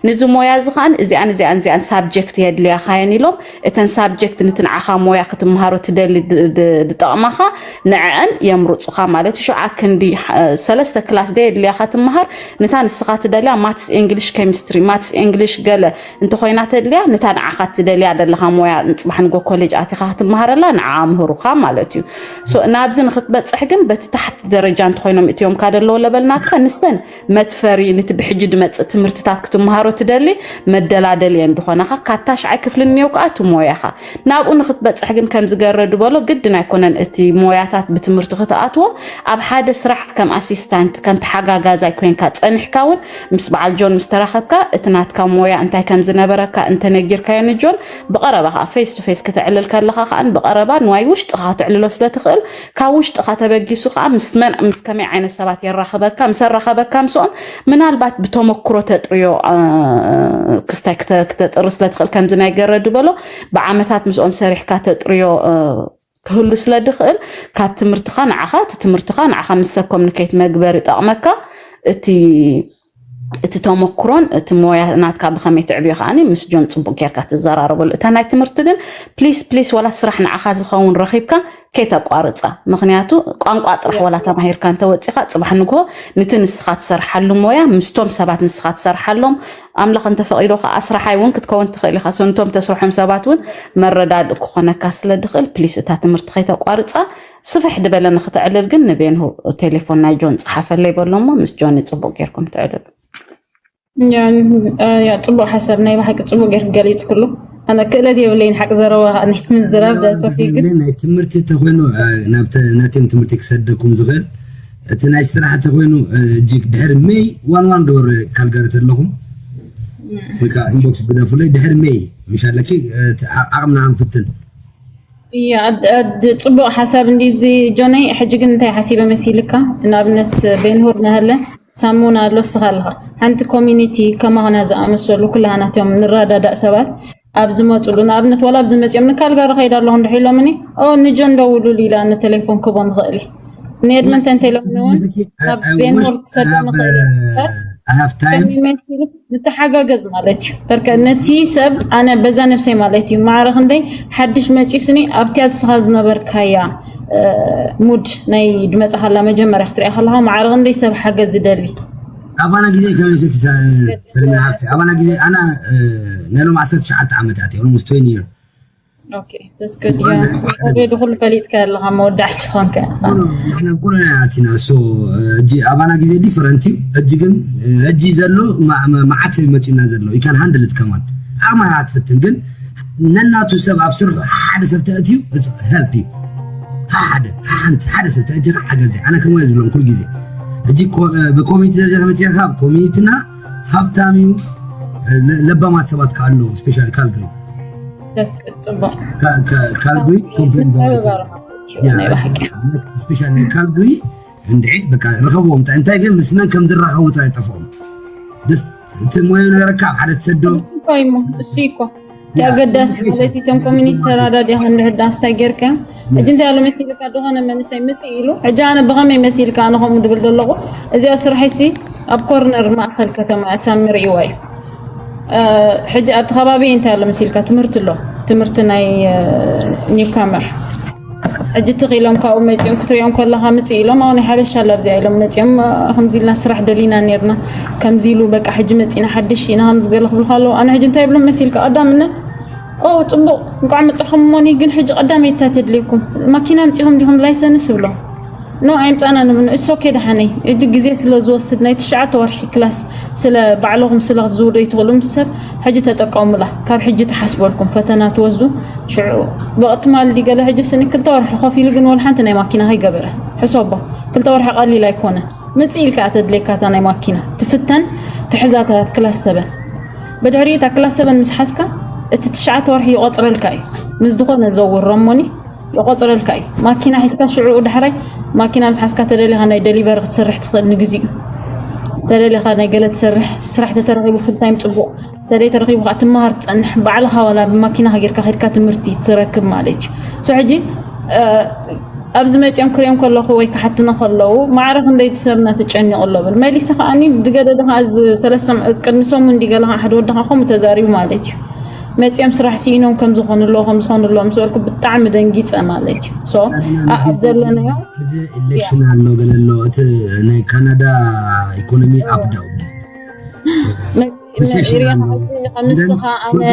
ንዚ ሞያ እዚ ከዓን እዚኣን እዚኣን እዚኣን ሳብጀክት የድልያኻየን ኢሎም እተን ሳብጀክት ንትንዓኻ ሞያ ክትምሃሮ ትደሊ ዝጠቕማኻ ንዕአን የምርፁኻ ማለት እዩ ሽዓ ክንዲ ሰለስተ ክላስ ደ የድልያኻ ትምሃር ንታ ንስኻ ትደልያ maths English chemistry maths English ገለ እንተኮይና ተድልያ ንታ ንዓኻ ትደልያ ዘለኻ ሞያ ንፅባሕ ንጎ ኮሌጅ ኣቲኻ ክትምሃረላ ንዓ ምህሩኻ ማለት እዩ ናብዚ ንክትበፅሕ ግን በቲ ታሕቲ ደረጃ እንተኮይኖም እትዮምካ ደለዎ ለበልናትካ ንሰን መትፈሪ ንቲ ብሕጂ ድመፅእ ትምህርትታት ክትምሃሮ ትደሊ መደላደል እየን ዝኾናኻ ካብ ታሽዓይ ክፍሊ እኒው ከዓ ትሞያኻ ናብኡ ንክትበፅሕ ግን ከምዚ ገረ ድበሎ ግድን ኣይኮነን እቲ ሞያታት ብትምህርቲ ክትኣትዎ ኣብ ሓደ ስራሕ ከም ኣሲስታንት ከም ተሓጋጋዛይ ኮይንካ ፀኒሕካ እውን ምስ በዓል ጆን ምስ ተራኸብካ እቲ ናትካ ሞያ እንታይ ከም ዝነበረካ እንተነጊርካዮ ንጆን ብቐረባ ከዓ face to face ክተዕልል ከለኻ ከዓ ብቐረባ ንዋይ ውሽጥኻ ክትዕልሎ ስለ ትኽእል ካብ ውሽጥኻ ተበጊሱ ከዓ ምስ መን ምስ ከመይ ዓይነት ሰባት የራኸበካ ምስ ኣራኸበካ ምስኦም ምናልባት ብተመክሮ ተጥርዮ ክስታይ ክተጥሪ ስለ ትኽእል ከምዚ ናይ ገረ ድበሎ ብዓመታት ምስኦም ሰሪሕካ ተጥርዮ ክህሉ ስለ ድኽእል ካብ ትምህርትኻ ንዓኻ እቲ ትምህርትኻ ንዓኻ ምስ ሰብ ኮሚኒኬት መግበር ይጠቕመካ እቲ እቲ ተመክሮን እቲ ሞያ ናትካ ብኸመይ ትዕብዮ ከዓኒ ምስ ጆን ፅቡቅ ጌርካ ትዘራረበሉ እታ ናይ ትምህርቲ ግን ፕሊስ ፕሊስ ዋላ ስራሕ ንዓኻ ዝኸውን ረኺብካ ከይተቋርፃ ምክንያቱ ቋንቋ ጥራሕ ዋላ ተማሂርካ እንተወፂኻ ፅባሕ ንግሆ ንቲ ንስኻ ትሰርሓሉ ሞያ ምስቶም ሰባት ንስኻ ትሰርሓሎም ኣምላኽ እንተፈቒዶ ከዓ ስራሓይ እውን ክትከውን ትኽእል ኢኻ so ንቶም ተስርሖም ሰባት እውን መረዳድእ ክኾነካ ስለ ድኽእል ፕሊስ እታ ትምህርቲ ከይተቋርፃ ስፍሕ ድበለ ንክትዕልል ግን ንቤንሁ ቴሌፎን ናይ ጆን ፀሓፈለይ በሎ እሞ ምስ ጆኒ ፅቡቅ ጌርኩም ትዕልሉ ያ ጽቡቅ ሓሳብ ናይ ብሓቂ ጽቡቅ ጌርክ ገሊጽክሉ ኣነ ክእለት የብለይን ሓቂ ዘረባ ምዝራብ ዳሶፊ ግን ናይ ትምህርቲ ተኮይኑ ናብቲ ናትዮም ትምህርቲ ክሰደኩም ዝኽእል እቲ ናይ ስራሕ ተኮይኑ እጅግ ድሕሪ ሜይ ዋን ዋን ግበሩ ካልጋሪ ተለኹም ወይ ከዓ ኢንቦክስ ግደፉለይ ድሕሪ ሜይ ምሻለኪ ዓቕምና ክንፍትን እያ ጽቡቅ ሓሳብ እንዲዚ ጆነይ ሕጂ ግን እንታይ ሓሲበ መሲልካ ንኣብነት ቤንሁር ናሃለ ሳሙና ኣሎ ስኻ ኣለኻ ሓንቲ ኮሚኒቲ ከማና ዝኣመሰሉ ኩላሃናት እዮም ንረዳዳእ ሰባት ኣብ ዝመፅሉ ንኣብነት ዋላ ኣብዚ መፅኦም ንካልጋሪ ከይዳ ኣለኹ እንድሕ ኢሎምኒ ኦ ንጆን ደውሉሉ ኢላ ንቴሌፎን ክቦ ንኽእል እዩ ንኤድመንተን ቴሌፎን እውን ናብ ቤንሆል ክሰዶ ንኽእል እዩ ንተሓጋገዝ ማለት እዩ በርከ ነቲ ሰብ ኣነ በዛ ነብሰይ ማለት እዩ ማዕረ ክንደይ ሓድሽ መፂሱኒ ኣብቲያ ዝስኻ ዝነበርካያ ሙድ ናይ ድመፃ ከላ መጀመርያ ክትሪያ ከለካ ማዕረ ክንደይ ሰብ ሓገዝ ዝደሊ ኣባና ግዜ ከመይ ሰኪ ሰለሚና ሓፍቲ ኣባና ግዜ ኣና ናይ ሎም ዓሰርተ ትሽዓተ ዓመት ኣትየ ኦልሞስት ትዌንቲ ይር ተስከድያ ኦሬዲ ኩሉ ፈሊጥካ ኣለካ መወዳዕቲ ኮንከ ንሕና ኩሉና ኣቲና ሶ እጂ ኣባና ግዜ ዲፈረንት እዩ እጂ ግን እጂ ዘሎ መዓት ሰብ ይመፅና ዘሎ ይካን ሃንድልት ከማን ዓቕምኻ ትፍትን ግን ነናቱ ሰብ ኣብ ስርሑ ሓደ ሰብ ተእትዩ ሄልፕ እዩ ሓደ ሓንቲ ሓደ ሰብ ተእትዩ ሓገዘ ኣነ ከምኡ ዝብሎም ኩሉ ግዜ እጂ ብኮሚኒቲ ደረጃ ተመፅካ ኮሚኒቲና ሃብታም እዩ ለባማት ሰባት ከኣለዉ ስፔሻሊ ካልግሪ ደስ ጽቡቅ ካልግሪ መተባባሪ ማለት እዩ ናይ ብሓቂ ስፔሻሊ ናይ ካልግሪ እንድዒ በቃ ርኸብዎም። እንታይ ግን ምስ መን ከም ዝራኸቡ ጥራይ ጠፍኦም። ደስ እቲ ሞዮ ነገረካ ኣብ ሓደ ትሰዶ። እኮ እሞ እሱ እኮ እቲ ኣገዳሲ ማለት እዩ። እቶም ኮሚኒቲ ተራዳዲኻ እንድሕር ዳንስታ ጌርካ ሕጂ እንታይ ኣሎ መሲልካ ዝኾነ መንእሰይ ምፅእ ኢሉ ሕጂ ኣነ ብኸመይ መሲልካ ኣነ ከምኡ ድብል ዘለኹ እዚኣ ስርሐይሲ ኣብ ኮርነር ማእኸል ከተማ ኣሳምር እዩ። ሕጂ ኣብቲ ከባቢ እንታይ ኣሎ መሲልካ ትምህርቲ ኣሎ ትምህርቲ ናይ ኒውካመር ሕጂ ትኽ ኢሎም ካብኡ መፂኦም ክትሪኦም ከለኻ ምፅእ ኢሎም ኣሁን ሓበሻ ኣላ ኣብዚኣ ኢሎም መፂኦም ከምዚ ኢልና ስራሕ ደሊና ነርና ከምዚ ኢሉ በቃ ሕጂ መፂና ሓድሽ ኢና ከምዚ ገለ ክብሉ ከለዉ ኣነ ሕጂ እንታይ ብሎም መሲልካ ቀዳምነት ኦ ፅቡቅ እንኳዕ መፃኹም እሞኒ ግን ሕጂ ቀዳመይታ ተድልየኩም ማኪና ኣምፂኹም ዲኹም ላይሰንስ ብሎም ኖ ኣይምፃና ንብል እሶ ኬ ደሓነይ እጅ ግዜ ስለ ዝወስድ ናይ ትሽዓተ ወርሒ ክላስ ስለ ባዕለኹም ስለ ክትዝውዶ ይትኽእሉ ምስ ሰብ ሕጂ ተጠቀሙላ ካብ ሕጂ ተሓስበልኩም ፈተና ትወስዱ ሽዑ ብቕትማል ዲ ገለ ሕጂ ስኒ ክልተ ወርሒ ኮፍ ኢሉ ግን ወላ ሓንቲ ናይ ማኪና ከይገበረ ሕሰቦ ክልተ ወርሒ ቀሊል ኣይኮነ ምፅ ኢልካ ተድሌካ እታ ናይ ማኪና ትፍተን ትሕዛታ ክላስ ሰበን ብድሕሪ እታ ክላስ ሰበን ምስ ሓዝካ እቲ ትሽዓተ ወርሒ ይቆፅረልካ እዩ ምስ ዝኾነ ዘውሮ እሞኒ ይቆፅረልካ እዩ ማኪና ሒዝካ ሽዑ ዳሕራይ ማኪና ምስ ሓዝካ ተደሊኻ ናይ ደሊቨሪ ክትሰርሕ ትኽእል ንግዚኡ ተደሊኻ ናይ ገለ ትሰርሕ ስራሕ ተተረኺቡ ፍልታይም ፅቡቕ ተደይ ተረኺቡ ከዓ ትመሃር ትፀንሕ ባዕልኻ ዋላ ብማኪና ጌርካ ከድካ ትምህርቲ ትረክብ ማለት እዩ ሶ ሕጂ ኣብዚ መፂኦም ክሪኦም ከለኹ ወይ ክሓትና ከለዉ ማዕረ ክንደይ ትሰብና ተጨኒቑ ኣሎ ብል መሊሰ ከዓኒ ዝገደደ ከዓ ቅድሚ ሰሙን እንዲገለ ከዓ ሓደ ወዲ ከዓ ከምኡ ተዛሪቡ ማለት እዩ መፂኦም ስራሕ ስኢኖም ከም ዝኾኑ ኣለዎ ከም ዝኾኑ ኣለዎ ምስ በልኩ ብጣዕሚ ደንጊፀ ማለት እዩ ሶ ኣብ ዘለናዮ እዚ ኢሌክሽን ኣሎ ገለ ኣሎ እቲ ናይ ካናዳ ኢኮኖሚ ኣፕዳው ከምስኻ ኣነ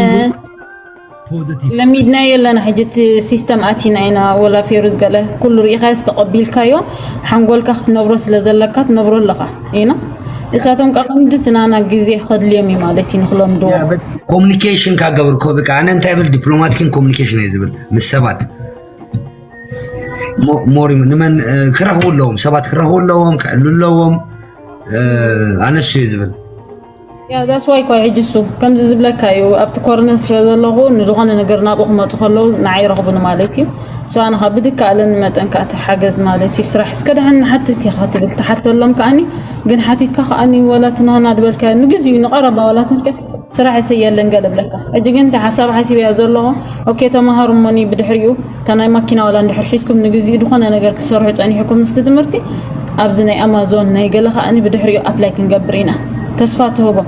ለሚድና የለና ሕጂ እቲ ሲስተም ኣቲና ኢና ወላ ፌሩዝ ገለ ኩሉ ርኢኻ ዝተቐቢልካዮ ሓንጎልካ ክትነብሮ ስለ ዘለካ ትነብሮ ኣለኻ ኢና እሳቶም ቃ ከምዲ ትናና ግዜ ከድልዮም እዩ ማለት እዩ ንክለምድዎ ኮሚኒኬሽን ካገብር በቃ ኣነ እንታይ ብል ዲፕሎማቲክን ኮሚኒኬሽን እየ ዝብል ምስ ሰባት ሞሪ ንመን ክረኽቡ ኣለዎም ሰባት ክረኽቡ ኣለዎም ክዕሉ ኣለዎም ኣነሱ እየ ዝብል ያ ዳስ ዋይ እኳ ሕጂ እሱ ከምዚ ዝብለካ እዩ ኣብቲ ኮርነር ስለ ዘለኹ ንዝኾነ ነገር ናብኡ ክመፁ ከለዉ ንዓይ ይረኽቡኒ ማለት እዩ ሶ ኣነ ካብ ብድካ ኣለኒ መጠን ከዓ እቲ ሓገዝ ማለት እዩ ስራሕ እስከ ደሓን ንሓትት ኢኻ ትብል ትሓተሎም ከዓኒ ግን ሓቲትካ ከዓኒ ወላ እቲ ናህና ዝበልካዮ ንግዚኡ ንቐረባ ወላ ትንቀስ ስራሕ ይሰየለን ገለ ብለካ ሕጂ ግን እቲ ሓሳብ ሓሲበያ ዘለኹ ኦኬ ተምሃሩ እሞኒ ብድሕሪኡ እታ ናይ ማኪና ዋላ እንድሕር ሒዝኩም ንግዚኡ ዝኾነ ነገር ክትሰርሑ ፀኒሕኩም ምስቲ ትምህርቲ ኣብዚ ናይ ኣማዞን ናይ ገለ ከዓኒ ብድሕሪኡ ኣፕላይ ክንገብር ኢና ተስፋ ትህቦ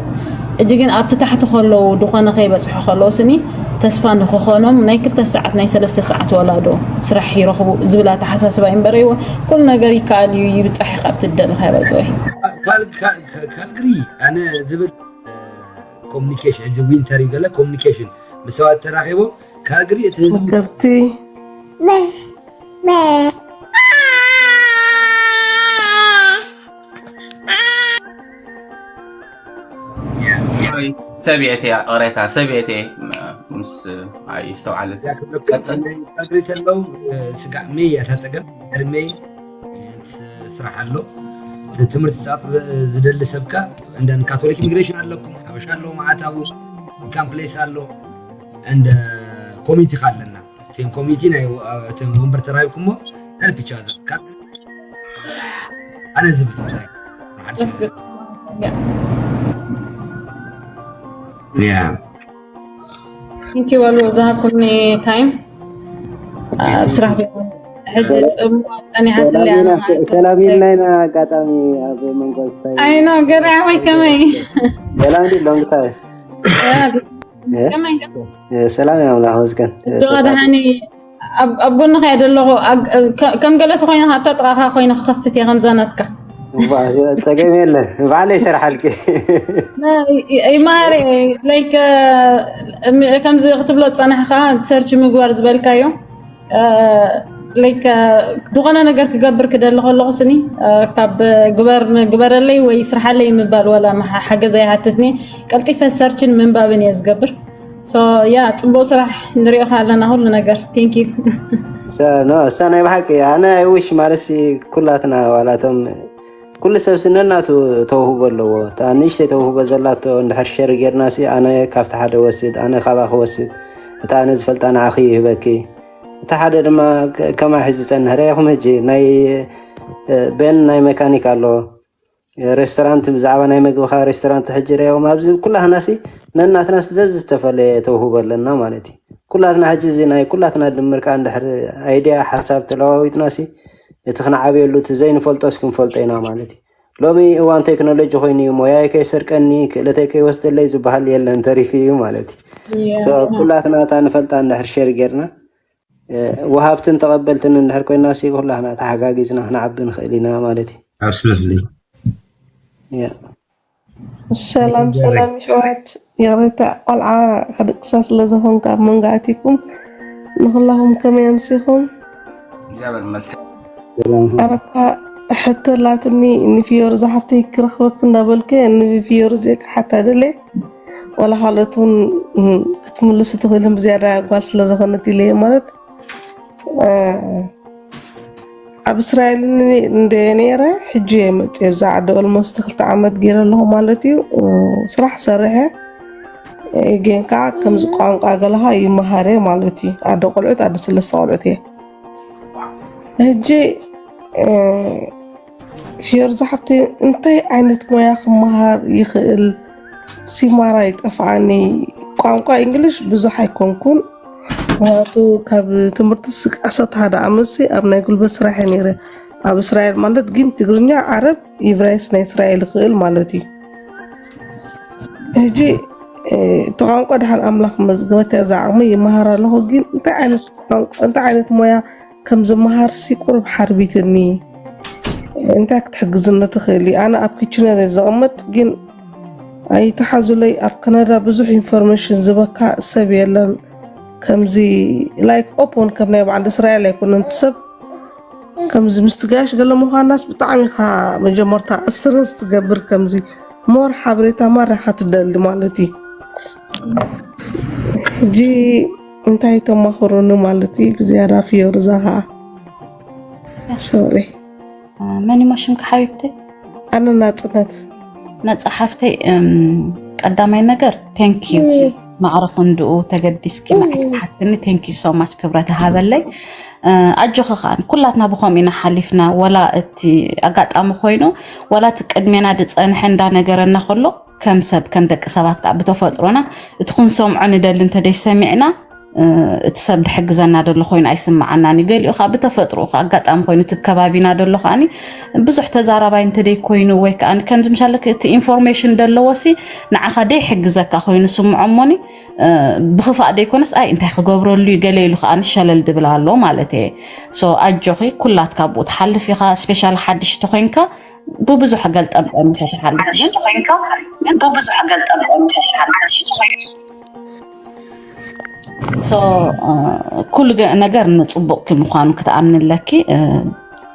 ሕጂ ግን ኣብቲ ታሕቲ ከለዉ ዝኾነ ከይበፅሑ ከለዉ ስኒ ተስፋ ንክኾኖም ናይ ክልተ ሰዓት ናይ ሰለስተ ሰዓት ዋላ ዶ ስራሕ ይረኽቡ ዝብል ኣተሓሳስባ እዩ እምበር ይዎ ኩሉ ነገር ይከኣል እዩ ይብፃሕ ካብቲ ደለካ ይበፅሑ ካልግሪ ኣነ ዝብል ኮሚኒኬሽን እዚ ዊንተር እዩ ገለ ኮሚኒኬሽን ምስ ሰባት ተራኺቦም ካልግሪ እቲ ህዝቢ ከብቲ ሰብየት እያ ቅሬታ ሰብየት ምስ ይስተውዓለት ቀፅል ተለው ስጋዕ ሜይ እያ ታፀገም ድሪ ሜይ ስራሕ ኣሎ ትምህርቲ ፃጥ ዝደሊ ሰብካ እንደ ካቶሊክ ኢሚግሬሽን ኣለኩም ሓበሻ ኣለዎ ማዓት ኣቡ ኢንካም ፕሌስ ኣሎ እንደ ኮሚኒቲ ኣለና እቲም ኮሚኒቲ ናይ እቲም ወንበር ተራሂብኩሞ help each other ካብ ኣነ ዝብል Thank you ኣሉ ዝሃብኩኒ ታይም ኣብ ስራሕ ሕጂ ጽምዋ ጸኒሓትለይ ሰላም ኢልና ኣጋጣሚ ኣብ መንጎ ዝታይ ኣይኖ ገርያ ወይ ከመይ ሰላም ዲ long time ከመይ ሰላም ኣምላኽ መስገን ጆ ደሓኒ ኣብ ጎንኻ እየ ዘለኹ ከም ገለ ተኮይነ ካብታ ጥቃኻ ኮይነ ክኸፍት እየ ከምዛ ናትካ ጸገም የለን ባዕለ ይሰርሓልኪ ይማሃር like ከምዚ ክትብሎ ዝፀናሕካ search ምግባር ዝበልካዮ like ዝኾነ ነገር ክገብር ክደሊ ከለኹ ስኒ ካብ ግበርለይ ወይ ስርሓለይ ምባል ዋላ ሓገዝ ኣይሃትትኒ ቀልጢፈ search ን ምንባብን እየ ዝገብር ያ ፅቡቅ ስራሕ ንሪኦ ኣለና ኩሉ ነገር thank you እሳ ናይ ብሓቂ ኣነ I wish ማለት ኩላትና ዋላቶም ኩሉ ሰብ ስነናቱ ተውህቦ ኣለዎ እታ ንእሽተይ ተውህቦ ዘላቶ እንድሕር ሸር ጌርና ሲ ኣነ ካብቲ ሓደ ወስድ ኣነ ካባ ክወስድ እታ ኣነ ዝፈልጣ ንዓኺ ይህበኪ እቲ ሓደ ድማ ከማ ሕዚ ዝፀንህ ረኢኹም ሕጂ ናይ ቤን ናይ መካኒክ ኣሎ። ሬስቶራንት፣ ብዛዕባ ናይ መግብኻ ሬስቶራንት ሕጂ ርኣዮም። ኣብዚ ኩላህናሲ ነናትናስ ዘዝተፈለየ ተውህቦ ኣለና ማለት እዩ። ኩላትና ሕጂ እዚ ናይ ኩላትና ድምር ከዓ እንድሕር ኣይድያ ሓሳብ ተለዋዊጥናሲ እቲ ክንዓብየሉ እቲ ዘይንፈልጦስ ክንፈልጦ ኢና ማለት እዩ። ሎሚ እዋን ቴክኖሎጂ ኮይኑ እዩ። ሞያይ ከይሰርቀኒ፣ ክእለተይ ከይወስደለይ ዝበሃል የለን፣ ተሪፉ እዩ ማለት እዩ። ኩላትና እታ ንፈልጣ እንድሕር ሸር ጌርና፣ ወሃብትን ተቐበልትን እንድሕር ኮይና ሲ ኩላህና ተሓጋጊዝና ክንዓቢ ንኽእል ኢና ማለት እዩ። ኣብ ስለዚ ያ ሰላም ሰላም ይሕዋት፣ ይቕሬታ ቆልዓ ክድቅሳ ስለ ዝኾንካ ኣብ መንጎ ኣቲኩም። ንኹላኹም ከመይ ኣምሲኹም? እግዚኣብሔር ይመስገን። ሰላም ኣረካ ሕቶ ላትኒ ንፊዮር ዝሓፍተይ ክረኽበክ እንዳበልኩ ንፊዮር ዜካ ሓታ ደለ ወላ ካልኦት እውን ክትምልሱ ትኽእልን ብዝያዳ ጓል ስለ ዝኾነት ኢለ ማለት ኣብ እስራኤል እንደ ነረ ሕጂ እየ መፅእ ብዛ ዓዲ ኦልሞስት ክልተ ዓመት ገይረ ኣለኹ ማለት እዩ። ስራሕ ሰርሐ ግን ከዓ ከምዚ ቋንቋ ገለኻ ይመሃረ ማለት እዩ። ኣደ ቆልዑት ኣደ ሰለስተ ቆልዑት እየ። ሕጂ ፊዮር ዝሓብቲ እንታይ ዓይነት ሞያ ክመሃር ይኽእል? ሲማራ ይጠፍኣኒ። ቋንቋ እንግሊሽ ብዙሕ ኣይኮንኩን፣ ምክንያቱ ካብ ትምህርቲ ስቃሰት ሓደ ዓመትሲ ኣብ ናይ ጉልበት ስራሕ እየ ነይረ። ኣብ እስራኤል ማለት ግን ትግርኛ፣ ዓረብ፣ ኢብራይስ ናይ እስራኤል ይኽእል ማለት እዩ። ሕጂ እቲ ቋንቋ ድሓን ኣምላኽ መዝገበት እያ፣ እዛ ዓቕሚ ይመሃር ኣለኹ። ግን እንታይ ዓይነት ቋንቋ፣ እንታይ ዓይነት ሞያ ከም ዝመሃርሲ ቁሩብ ሓርቢትኒ። እንታይ ክትሕግዝኒ ትኽእሊ? ኣነ ኣብ ኪችነር እየ ዘቐመጥ፣ ግን ኣይተሓዙለይ። ኣብ ካናዳ ብዙሕ ኢንፎርሜሽን ዝበካ ሰብ የለን። ከምዚ ላይክ ኦፖን ከም ናይ በዓል እስራኤል ኣይኮነን እቲ ሰብ። ከምዚ ምስቲ ጋሽ ገለ ምዃናስ ብጣዕሚ ኢኻ መጀመርታ ኣስረስ ትገብር። ከምዚ ሞር ሓበሬታ ማራ ኢኻ ትደሊ ማለት እዩ። ሕጂ እንታይ ተማኽሩኒ ማለት እዩ ብዝያዳ ፍዮርዛ ከዓ ሶሪ መን ይሞ ሽምካ ሓቢብቲ? ኣነ ናፅነት ነፃ ሓፍተይ፣ ቀዳማይ ነገር thank you ማዕረ ክንድኡ ተገዲስኪ ንዓይ ክትሓትኒ thank you so much ክብረት ሃበለይ። ኣጆኺ ከዓ ኩላትና ብኸምኡ ኢና ሓሊፍና። ወላ እቲ ኣጋጣሚ ኮይኑ ወላ እቲ ቅድሜና ዝፀንሐ እንዳነገረና ከሎ ከም ሰብ ከም ደቂ ሰባት ከዓ ብተፈጥሮና እቲ ክንሰምዖ ንደሊ እንተደይ ሰሚዕና እቲ ሰብ ዝሕግዘና ዘሎ ኮይኑ ኣይስምዓናን እዩ። ገሊኡ ከዓ ብተፈጥሮ ከዓ ኣጋጣሚ ኮይኑ እቲ ከባቢና ዘሎ ከዓኒ ብዙሕ ተዛራባይ እንተደይ ኮይኑ ወይ ከዓ ከምዚ ምሻለ እቲ ኢንፎርሜሽን ዘለዎ ሲ ንዓኻ ደይ ሕግዘካ ኮይኑ ስምዖ እሞኒ ብክፋእ ደይኮነስ ኣይ እንታይ ክገብረሉ እዩ ገለ ኢሉ ከዓ ሸለል ድብል ኣሎ ማለት እየ። ሶ ኣጆኺ ኩላትካ ብኡ ትሓልፍ ኢኻ። ስፔሻል ሓድሽ ተኮይንካ ብብዙሕ ገልጠምጠም ተትሓልፍ ግን ብብዙሕ ገልጠምጠም ተትሓልፍ ሶ ኩሉ ነገር ንፅቡቅ ምኳኑ ክትኣምኒ ኣለኪ።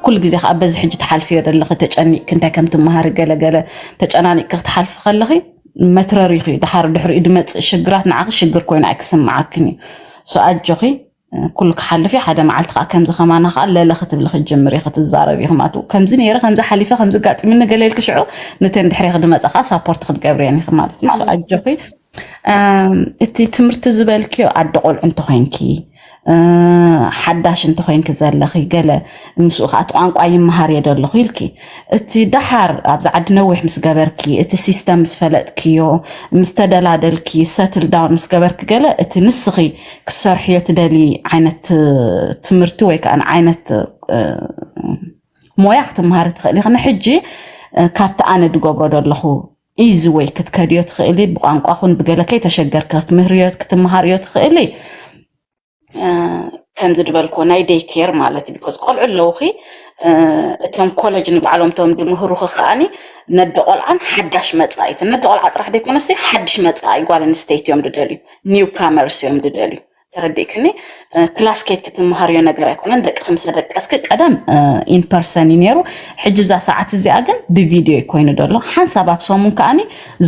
ኩሉ ግዜ ከዓ በዚ ሕጂ ትሓልፍዮ ዘለኺ ተጨኒቅኪ እንታይ ከም ትመሃሪ ገለገለ ተጨናኒቅኪ ክትሓልፊ ከለኺ መትረሪኺ ድሓር ድሕሪኡ ድመፅእ ሽግራት ንዓኺ ሽግር ኮይኑ ኣይክስምዓክን እዩ። ሶ ኣጆኺ ኩሉ ክሓልፍ እዩ። ሓደ መዓልቲ ከዓ ከምዚ ከማና ከዓ ለለ ክትብሊ ክትጅምሪ ክትዛረቢ ኢኺ ማለት እዩ። ከምዚ ነይረ ከምዚ ሓሊፈ ከምዚ ጋጢምኒ ገለ ኢልኪ ሽዑ ነተን ድሕሬኺ ድመፃ ከዓ ሳፖርት ክትገብርየን ኢኺ ማለት እዩ። ሶ ኣጆኺ እቲ ትምህርቲ ዝበልክዮ ኣደ ቆልዑ እንተኮይንኪ ሓዳሽ እንተኮይንኪ ዘለኺ ገለ ምስኡ ከዓ እቲ ቋንቋ ይመሃር እየ ዘለኹ ኢልኪ እቲ ደሓር ኣብዚ ዓዲ ነዊሕ ምስ ገበርኪ እቲ ሲስተም ምስ ፈለጥክዮ ምስ ተደላደልኪ ሰትል ዳውን ምስ ገበርኪ ገለ እቲ ንስኺ ክሰርሕዮ ትደሊ ዓይነት ትምህርቲ ወይ ከዓ ዓይነት ሞያ ክትመሃሪ ትኽእሊ ኢኺ። ንሕጂ ካብቲ ኣነ ድገብሮ ዘለኹ ኢዚ ወይ ክትከድዮ ትኽእሊ፣ ብቋንቋ ኹን ብገለ ከይተሸገርኪ ክትምህርዮ ክትመሃርዮ ትኽእሊ። ከምዚ ድበልኮ ናይ ደይ ኬር ማለት ቢኮዝ ቆልዑ ኣለውኺ እቶም ኮለጅ ንባዕሎም እቶም ድምህሩኺ ከዓኒ ነደ ቆልዓን ሓዳሽ መፃኢት ነደ ቆልዓ ጥራሕ ደይኮነሲ ሓድሽ መፃኢ ጓል ኣንስተይቲ እዮም ድደልዩ ኒው ካመርስ እዮም ድደልዩ ተረዲእክኒ ክላስ ኬት ክትመሃርዮ ነገር ኣይኮነን ደቂ ክምሰ ደቀስኪ ቀደም ኢንፐርሰን እዩ ነይሩ ሕጂ ብዛ ሰዓት እዚኣ ግን ብቪድዮ ኮይኑ ደሎ ሓንሳብ ኣብ ሰሙን ከዓኒ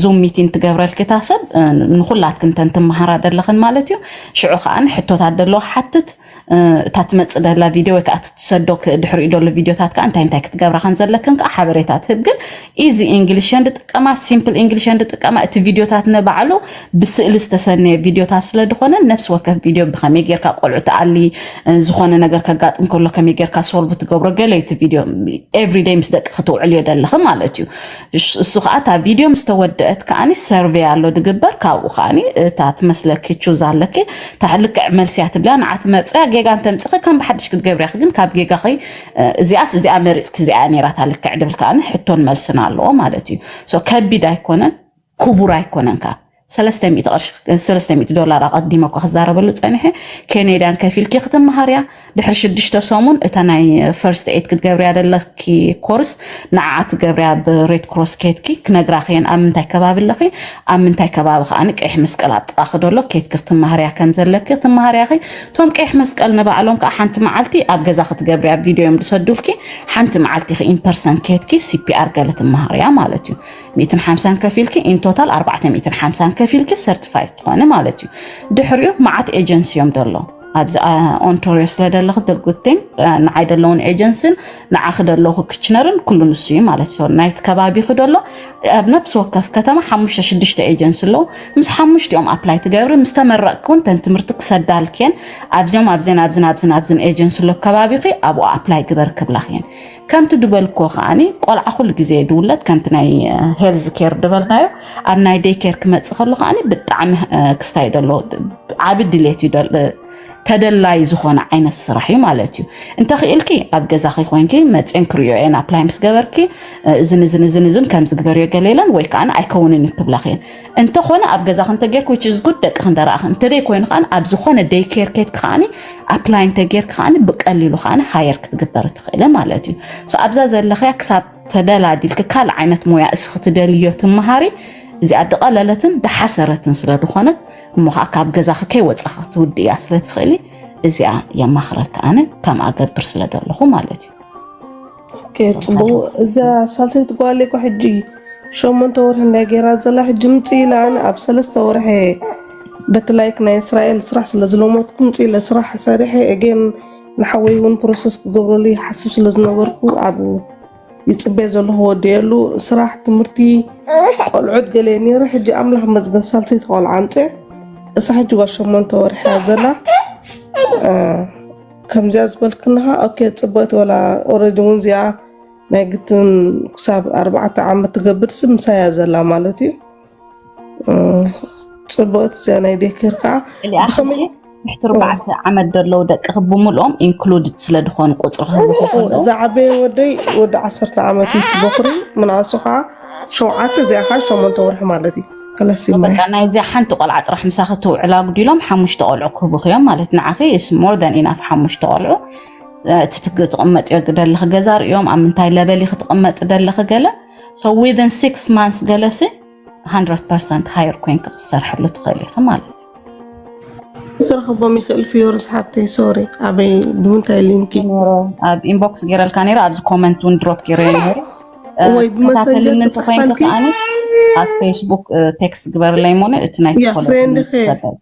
ዙም ሚቲን ትገብረልኪ እታ ሰብ ንኩላትክን ተን ትመሃራ ደለኽን ማለት እዩ ሽዑ ከዓኒ ሕቶታት ደለዎ ሓትት እታ ትመፅእ ደላ ቪድዮ ወይ ከዓ እቲ ትሰዶ ድሕሪኡ ደሎ ቪድዮታት ከዓ እንታይ እንታይ ክትገብራ ከም ዘለክን ከዓ ሓበሬታ ትህብ። ግን ኢዚ ኢንግሊሽ እየን ዝጥቀማ፣ ሲምፕል ኢንግሊሽ እየን ዝጥቀማ። እቲ ቪድዮታት ንባዕሉ ብስእሊ ዝተሰነየ ቪድዮታት ስለ ዝኾነ ነፍሲ ወከፍ ቪድዮ ብኸመይ ጌርካ ቆልዑ ትኣሊ፣ ዝኾነ ነገር ከጋጥም ከሎ ከመይ ጌርካ ሶልቭ ትገብሮ፣ ገለ እቲ ቪድዮ ኤቭሪደይ ምስ ደቂ ክትውዕል እዮ ደለኺ ማለት እዩ። እሱ ከዓ እታ ቪድዮ ምስ ተወደአት ከዓኒ ሰርቬይ ኣሎ ድግበር። ካብኡ ከዓኒ እታ ትመስለኪ ቹዝ ኣለኪ። እታ ልክዕ መልስያ ትብላ ንዓ ትመርፅያ፣ ጌጋ እንተምፅኺ ከም ብሓድሽ ክትገብርያ። ግን ካብ ጌጋኺ እዚኣስ እዚኣ መሪፅኪ፣ እዚኣ ነይራታ ልክዕ ድብል ከዓኒ ሕቶን መልስን ኣለዎ ማለት እዩ። ከቢድ ኣይኮነን፣ ክቡር ኣይኮነን። ካብ ሰለስተ ሚእቲ ዶላር ኣቐዲመ እኳ ክዛረበሉ ፀኒሐ። ኬኔድያን ከፊልኪ ክትመሃርያ። ድሕሪ ሽዱሽተ ሰሙን እታ ናይ ፈርስት ኤድ ክትገብርያ ደለኪ ኮርስ ንዓ ትገብርያ ብሬድ ክሮስ ኬትኪ ክነግራኺ እየን። ኣብ ምንታይ ከባቢ ኣለኺ፣ ኣብ ምንታይ ከባቢ ከዓኒ ቀይሕ መስቀል ኣብ ጥቓኺ ደሎ ኬትኪ ክትመሃርያ ከም ዘለኪ ክትመሃርያኺ። እቶም ቀይሕ መስቀል ንባዕሎም ከዓ ሓንቲ መዓልቲ ኣብ ገዛ ክትገብርያ ቪድዮ እዮም ዝሰዱልኪ። ሓንቲ መዓልቲ ኢኺ ኢንፐርሰን ኬትኪ ሲፒኣር ገለ ትመሃርያ ማለት እዩ። ሚእትን ሓምሳን ከፊልኪ ኢንቶታል ኣርባዕተ ሚእትን ሓምሳን ከፊልኪ ሰርቲፋይ ትኾኒ ማለት እዩ። ድሕሪኡ መዓት ኤጀንሲ እዮም ደሎ ኣብዚ ኦንቶሪዮ ስለ ደለኹ ተጉቲን ንዓይ ደለውን ኤጀንሲን ንዓኺ ደለኹ ክችነርን ኩሉ ንሱ እዩ ማለት እዩ። ናይቲ ከባቢኺ ደሎ ኣብ ነፍሲ ወከፍ ከተማ ሓሙሽተ ሽዱሽተ ኤጀንሲ ኣለዉ። ምስ ሓሙሽቲኦም ኣፕላይ ትገብሪ። ምስ ተመረቕኪ እውን ተን ትምህርቲ ክሰዳልክየን ኣብዚኦም ኣብዘን ኣብዝን ኣብዝን ኣብዝን ኤጀንሲ ኣሎ ከባቢኺ ኣብኡ ኣፕላይ ግበር ክብላኽየን። ከምቲ ድበልኮ ከዓኒ ቆልዓ ኩሉ ግዜ ድውለድ ከምቲ ናይ ሄልዝ ኬር ድበልናዮ ኣብ ናይ ደይ ኬር ክመፅእ ከሎ ከዓኒ ብጣዕሚ ክስታይ ደሎ ዓቢ ድሌት እዩ ተደላይ ዝኾነ ዓይነት ስራሕ እዩ ማለት እዩ። እንተኽኢልኪ ኣብ ገዛኺ ኮይንኪ መፅን ክርእዮ እየን ኣፕላይ ምስ ገበርኪ እዝን እዝን እዝን እዝን ከም ዝግበርዮ ገለ ኢለን ወይ ከዓ ኣይከውንን እዩ ክብላኺ እየን። እንተኾነ ኣብ ገዛኺ እንተጌርኪ which is good ደቂ ክንደረኣኺ እንተደይ ኮይኑ ከዓ ኣብ ዝኾነ ደይ ኬር ኬት ከዓኒ ኣፕላይ እንተጌርኪ ከዓኒ ብቀሊሉ ከዓኒ ሃየር ክትግበሪ ትኽእሊ ማለት እዩ። ኣብዛ ዘለኽያ ክሳብ ተደላዲልኪ ካልእ ዓይነት ሞያ እስኺ ትደልዮ ትመሃሪ እዚኣ ድቐለለትን ድሓሰረትን ስለ ዝኾነት እሞ ከዓ ካብ ገዛኺ ከይወፃኺ ክትውድእያ ስለ ትኽእሊ እዚኣ የማኽረኪ ኣነ ከምኣ ገብር ስለ ደለኹ ማለት እዩ። ጽቡቅ። እዛ ሳልሰይቲ ጓል እኮ ሕጂ ሸሞንተ ወርሒ እንዳ ገይራ ዘላ ሕጂ ምጽእ ኢላ ኣነ ኣብ ሰለስተ ወርሒ በቲ ላይክ ናይ እስራኤል ስራሕ ስለ ዝለመድኩ ምጽእ ኢለ ስራሕ ሰሪሐ እጌን ንሓወይ እውን ፕሮሰስ ክገብረሉ ይሓስብ ስለ ዝነበርኩ ኣብ ይጽበ ዘለኹ ወዲኤሉ ስራሕ ትምህርቲ ቆልዑት ገለ ነይረ ሕጂ ኣምላኽ መስገን ሳልሰይቲ ቆልዓ ኣምፀ እሳ ሕጂ ጓል ሸሞንተ ወርሒ እያ ዘላ ከምዚኣ ዝበልክንኻ ኦኬ ጽቡቅ ወላ ኦረዲ እውን እዚኣ ናይ ግትን ክሳብ ኣርባዕተ ዓመት ትገብር ስ ምሳያ ዘላ ማለት እዩ ጽቡቅ እዚኣ ናይ ዴኬር ከዓ ብኸመይ ትሕቲ ኣርባዕተ ዓመት ደለዉ ደቅኺ ብምልኦም ኢንክሉድድ ስለ ድኾኑ ቁፅሪ ክህብኹ ከለዉ ዝዓበየ ወደይ ወዲ ዓሰርተ ዓመት እዩ ትበኩሪ ምንኣሱ ከዓ ሸውዓተ እዚኣ ከዓ ሸሞንተ ወርሒ ማለት እዩ ከለሲማ በቃ ናይዚኣ ሓንቲ ቆልዓ ጥራሕ ምሳኺ ትውዕል ኣጉዲሎም ሓሙሽተ ቆልዑ ክህቡኺ እዮም ማለት ንዓኺ is more than enough ሓሙሽተ ቆልዑ እቲ ትግ- ትቕመጥዮ ደለኺ ገዛ ርእዮም ኣብ ምንታይ ለበል ኢኺ ትቕመጢ ደለኺ ገለ so within six months ገለሲ hundred percent hire ኮይንኪ ክትሰርሐሉ ትኽእሊ ኢኺ ማለት እዩ ክረኽቦም ይኽእል ፍዮርስ ሓብተይ ሶሪ ኣበይ ብምንታይ ሊንኪ ነይረ ኣብ ኢንቦክስ ገይረልካ ነይረ ኣብዚ ኮመንት እውን ድሮፕ ገይረዮ ነይረ እ፣ ወይ ብመሰንጀር ትከታተልኒ እንተኮይንኪ ክፅሕፈልኪ ከዓኒ ኣብ ፌስቡክ እ፣ ቴክስት ግበርለይ ሞነ እቲ ናይ ያ ኮሌጅ ፍሬንድ ሊንክ ኸ ክሰደልኪ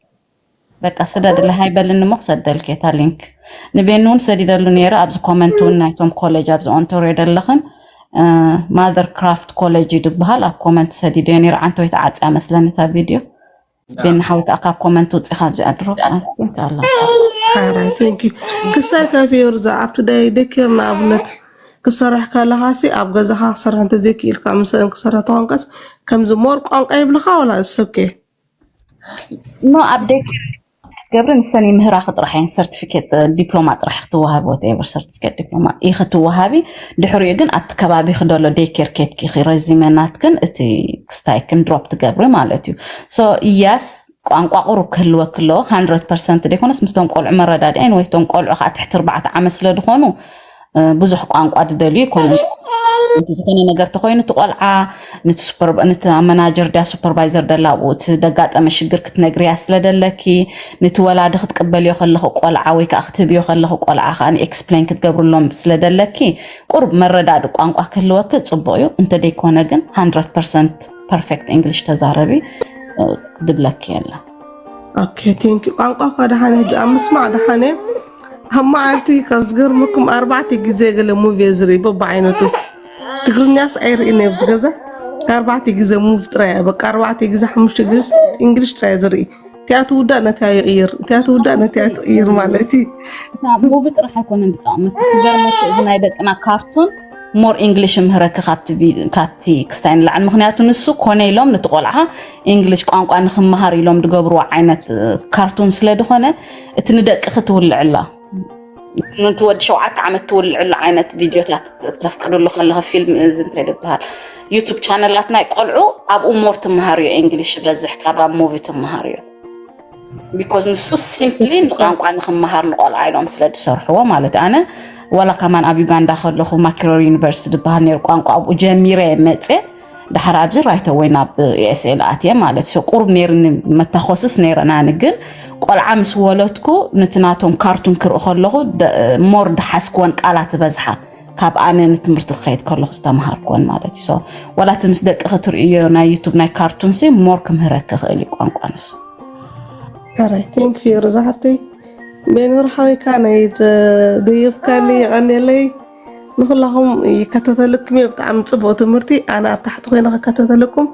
በቃ ስደድለይ ሃይበልኒ እሞ ክሰደልኪ እታ ሊንክ ንቤኒ እውን ሰዲደሉ ነይረ ኣብዚ ኮመንት እውን ናይቶም ኮሌጅ ኣብዚ ኦንቶሪዮ ደለኽን ማዘር ክራፍት ኮሌጅ እዩ ዝበሃል ኣብ ኮመንት ሰዲደዮ ነይረ ዓንተወይ ተዓፅያ መስለኒ እታ ቪድዮ ቤኒ ሓወይ ከዓ ካብ ኮመንት ውፅኢኻ ኣብዚኣ ድሮ ኣላ ሓራይ ቴንክ ዩ ክሳይ ካፊዮርዛ ኣብቲ ዳይ ደኪር ንኣብነት ክሰርሕ ከለኻሲ ኣብ ገዛኻ ክሰርሕ እንተዘይክኢልካ ምሰን ክሰርሕ ተኾንካስ ከምዚ ሞር ቋንቋ ይብልኻ ወላ እሰብኬ ኖ ኣብ ደይ ክትገብሪ ንሰን ይምህራኺ ጥራሕ እየን ሰርቲፊኬት ዲፕሎማ ጥራሕ ክትወሃቢ ወትኤቨር ሰርቲፊኬት ዲፕሎማ ኢኺ ትወሃቢ ድሕሪኡ ግን ኣብቲ ከባቢ ክደሎ ደይ ኬር ኬትኪ ኢኺ ረዚመ ናትክን እቲ ክስታይክን ድሮፕ ትገብሪ ማለት እዩ ሶ ኢያስ ቋንቋ ቁሩብ ክህልወኪ ኣለዎ ሃንድረድ ፐርሰንት ደይኮነስ ምስቶም ቆልዑ መረዳድኣይን ወይ ቶም ቆልዑ ከዓ ትሕቲ ኣርባዕተ ዓመት ስለ ዝኾኑ ብዙሕ ቋንቋ ድደልዩ ይኮኑ እቲ ዝኾነ ነገር ተኮይኑ እቲ ቆልዓ ነቲ መናጀር ድያ ሱፐርቫይዘር ደላ ኣብኡ እቲ ደጋጠመ ሽግር ክትነግርያ ስለደለኪ ነቲ ወላዲ ክትቅበልዮ ከለኺ ቆልዓ ወይ ከዓ ክትህብዮ ከለኺ ቆልዓ ከዓ ኤክስፕሌን ክትገብርሎም ስለደለኪ ቁሩብ መረዳድ ቋንቋ ክህልወኪ ፅቡቅ እዩ እንተደይኮነ ግን ሃንድረድ ፐርሰንት ፐርፌክት እንግሊሽ ተዛረቢ ድብለኪ የለን ኦኬ ቴንክ ዩ ቋንቋ እኳ ደሓነ ሕጂ ኣብ ምስማዕ ደሓነ ኣብ መዓልቲ ካብ ዝገርመኩም ኣርባዕተ ግዜ ገለ ሙቪ እየ ዝርኢ በብዓይነቱ። ትግርኛስ ኣይርእን እየ ኣብዚ ገዛ። ኣርባዕተ ግዜ ሙቪ ጥራይ እየ፣ በቃ ኣርባዕተ ግዜ ሓሙሽተ ግዜ እንግሊሽ ጥራይ እየ ዝርኢ። እቲኣ ትውዳእ ነቲኣ ይቕይር፣ እቲኣ ትውዳእ ነቲኣ ትቕይር ማለት እዩ። ሙቪ ጥራሕ ኣይኮነን ዝጠቕመካ፣ ክገርመካ እዚ ናይ ደቅና ካርቱን ሞር ኢንግሊሽ ምህረኪ ካብቲ ክስታይ ንላዕል። ምክንያቱ ንሱ ኮነ ኢሎም ነቲ ቆልዓ ኢንግሊሽ ቋንቋ ንክመሃር ኢሎም ዝገብርዎ ዓይነት ካርቱን ስለ ዝኾነ እቲ ንደቅኺ ትውልዕላ ነቲ ወዲ ሸውዓተ ዓመት ትውልዕሉ ዓይነት ቪድዮታት ተፍቅድሉ ከለኺ ፊልም እዚ እንታይ ዝበሃል ዩቱብ ቻነላት ናይ ቆልዑ ኣብኡ ሞር ትመሃርዮ ኢንግሊሽ በዝሕ ካብ ኣብ ሙቪ ትመሃርዮ። ቢኮዝ ንሱ ሲምፕሊ ንቋንቋ ንክመሃር ንቆልዓ ኢሎም ስለ ዝሰርሕዎ ማለት እዩ። ኣነ ዋላ ከማን ኣብ ዩጋንዳ ከለኹ ማኪሮር ዩኒቨርሲቲ ዝበሃል ነይሩ ቋንቋ ኣብኡ ጀሚረ እየ መፅየ። ዳሕር ኣብዚ ራይተ ወይ ናብ ኤስኤል ኣትየ ማለት ሶ ቁሩብ ነይርኒ መታኮስስ ነይረናኒ ግን ቆልዓ ምስ ወለድኩ ነቲ ናቶም ካርቱን ክርኢ ከለኹ ሞር ደሓስክወን ቃላት ዝበዝሓ ካብ ኣነ ንትምህርቲ ክኸይድ ከለኹ ዝተምሃርክወን ማለት እዩ። ሶ ዋላ እቲ ምስ ደቂ ክትርእዮ ናይ ዩቱብ ናይ ካርቱን ሲ ሞር ክምህረክ ክእል እዩ ቋንቋ ንሱ። ሕራይ ቴንክ ዩ ሮዛ ሓብተይ። ቤኖር ሓዊካ ናይ ደየፍካኒ የቐንየለይ። ንኹላኹም ይከተተልኩም እየ፣ ብጣዕሚ ፅቡቅ ትምህርቲ። ኣነ ኣብ ታሕቲ ኮይነ ክከተተልኩም።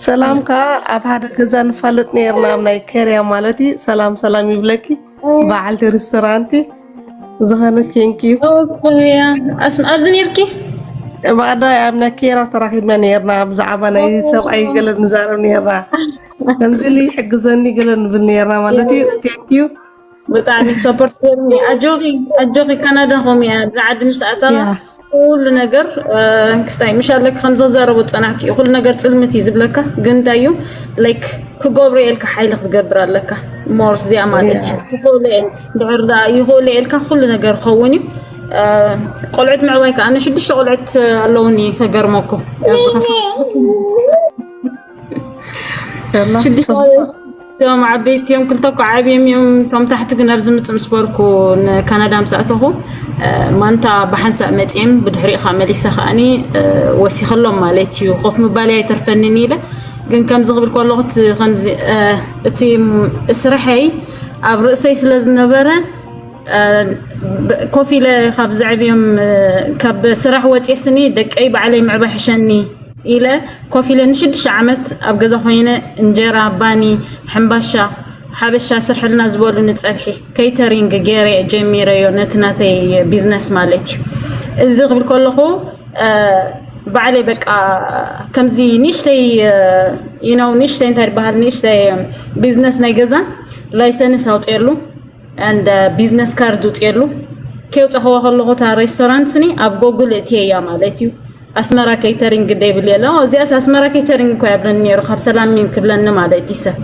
ሰላም ከዓ ኣብ ሓደ ገዛ ንፋለጥ ነይርና ኣብ ናይ ከርያ ማለት እዩ። ሰላም ሰላም ይብለኪ በዓልቲ ሪስቶራንቲ ዝኾነ ቴንክ ዩ። ኣብዚ ነርኪ ብቀዳማይ ኣብ ናይ ኬራ ተራኺብና ነይርና ብዛዕባ ናይ ሰብኣይ ገለ ንዛረብ ነይርና። ከምዚ ኢሉ ይሕግዘኒ ገለ ንብል ነይርና ማለት እዩ። ቴንክ ዩ። ብጣዕሚ ሰፖርት ገይሩኒ። ኣጆኺ ኣጆኺ ካናዳ ከምኡ እያ። ብዓዲ ምስ ኣተኻ ኩሉ ነገር ክስታይ ምሽ ኣለኪ ከም ዘዛረቡ ጸናሕኪ ኩሉ ነገር ጽልምት እዩ ዝብለካ። ግን እንታይ እዩ ላይክ ክገብሮ የልካ ሓይሊ ክትገብር ኣለካ። ሞር እዚኣ ማለት እዩ። ይኽእሉ እየ ድሕር ደኣ ይኽእሉ እየ ኢልካ ኩሉ ነገር ክኸውን እዩ። ቆልዑት ምዕባይ ከዓ ኣነ ሽዱሽተ ቆልዑት ኣለውኒ። ከገርመኩም ኣብዚ ከስ ሽዱሽተ እቶም ዓበይቲ እዮም። ክልተ እኮ ዓብዮም እዮም። እቶም ታሕቲ ግን ኣብዚ ምፅእ ምስ በልኩ ንካናዳ ምስ ኣተኹ ማንታ ብሓንሳእ መፅኦም ብድሕሪኡ ከዓ መሊሰ ከዓኒ ወሲኸሎም ማለት እዩ። ኮፍ ምባል ኣይተርፈንን ኢለ ግን ከምዚ ክብል ከለኹ እቲ ከምዚ እቲ ስርሐይ ኣብ ርእሰይ ስለ ዝነበረ ኮፍ ኢለ ካብ ዘዕብዮም ካብ ስራሕ ወፅየ ስኒ ደቀይ ባዕለይ ምዕባይ ሕሸኒ ኢለ ኮፍ ኢለ ንሽዱሽተ ዓመት ኣብ ገዛ ኮይነ እንጀራ፣ ባኒ፣ ሕምባሻ፣ ሓበሻ ስርሕልና ዝበሉኒ ፀብሒ ኬተሪንግ ገይረ ጀሚረዮ ነቲ ናተይ ቢዝነስ ማለት እዩ። እዚ ክብል ከለኹ ባዕለይ በቃ ከምዚ ንእሽተይ you know ንእሽተይ እንታይ ዝበሃል ንእሽተይ ቢዝነስ ናይ ገዛ ላይሰንስ ኣውፅኤሉ and ቢዝነስ ካርድ ውፅኤሉ ከየውፀኸዋ ከለኹ እታ ሬስቶራንት ስኒ ኣብ ጎጉል እትየ እያ ማለት እዩ። ኣስመራ ኬተሪንግ ግደ ይብል የለ እዚኣስ ኣስመራ ኬተሪንግ እኳ ያብለኒ ነይሩ ካብ ሰላም ሚን ክብለኒ ማለት እዩ ሰብ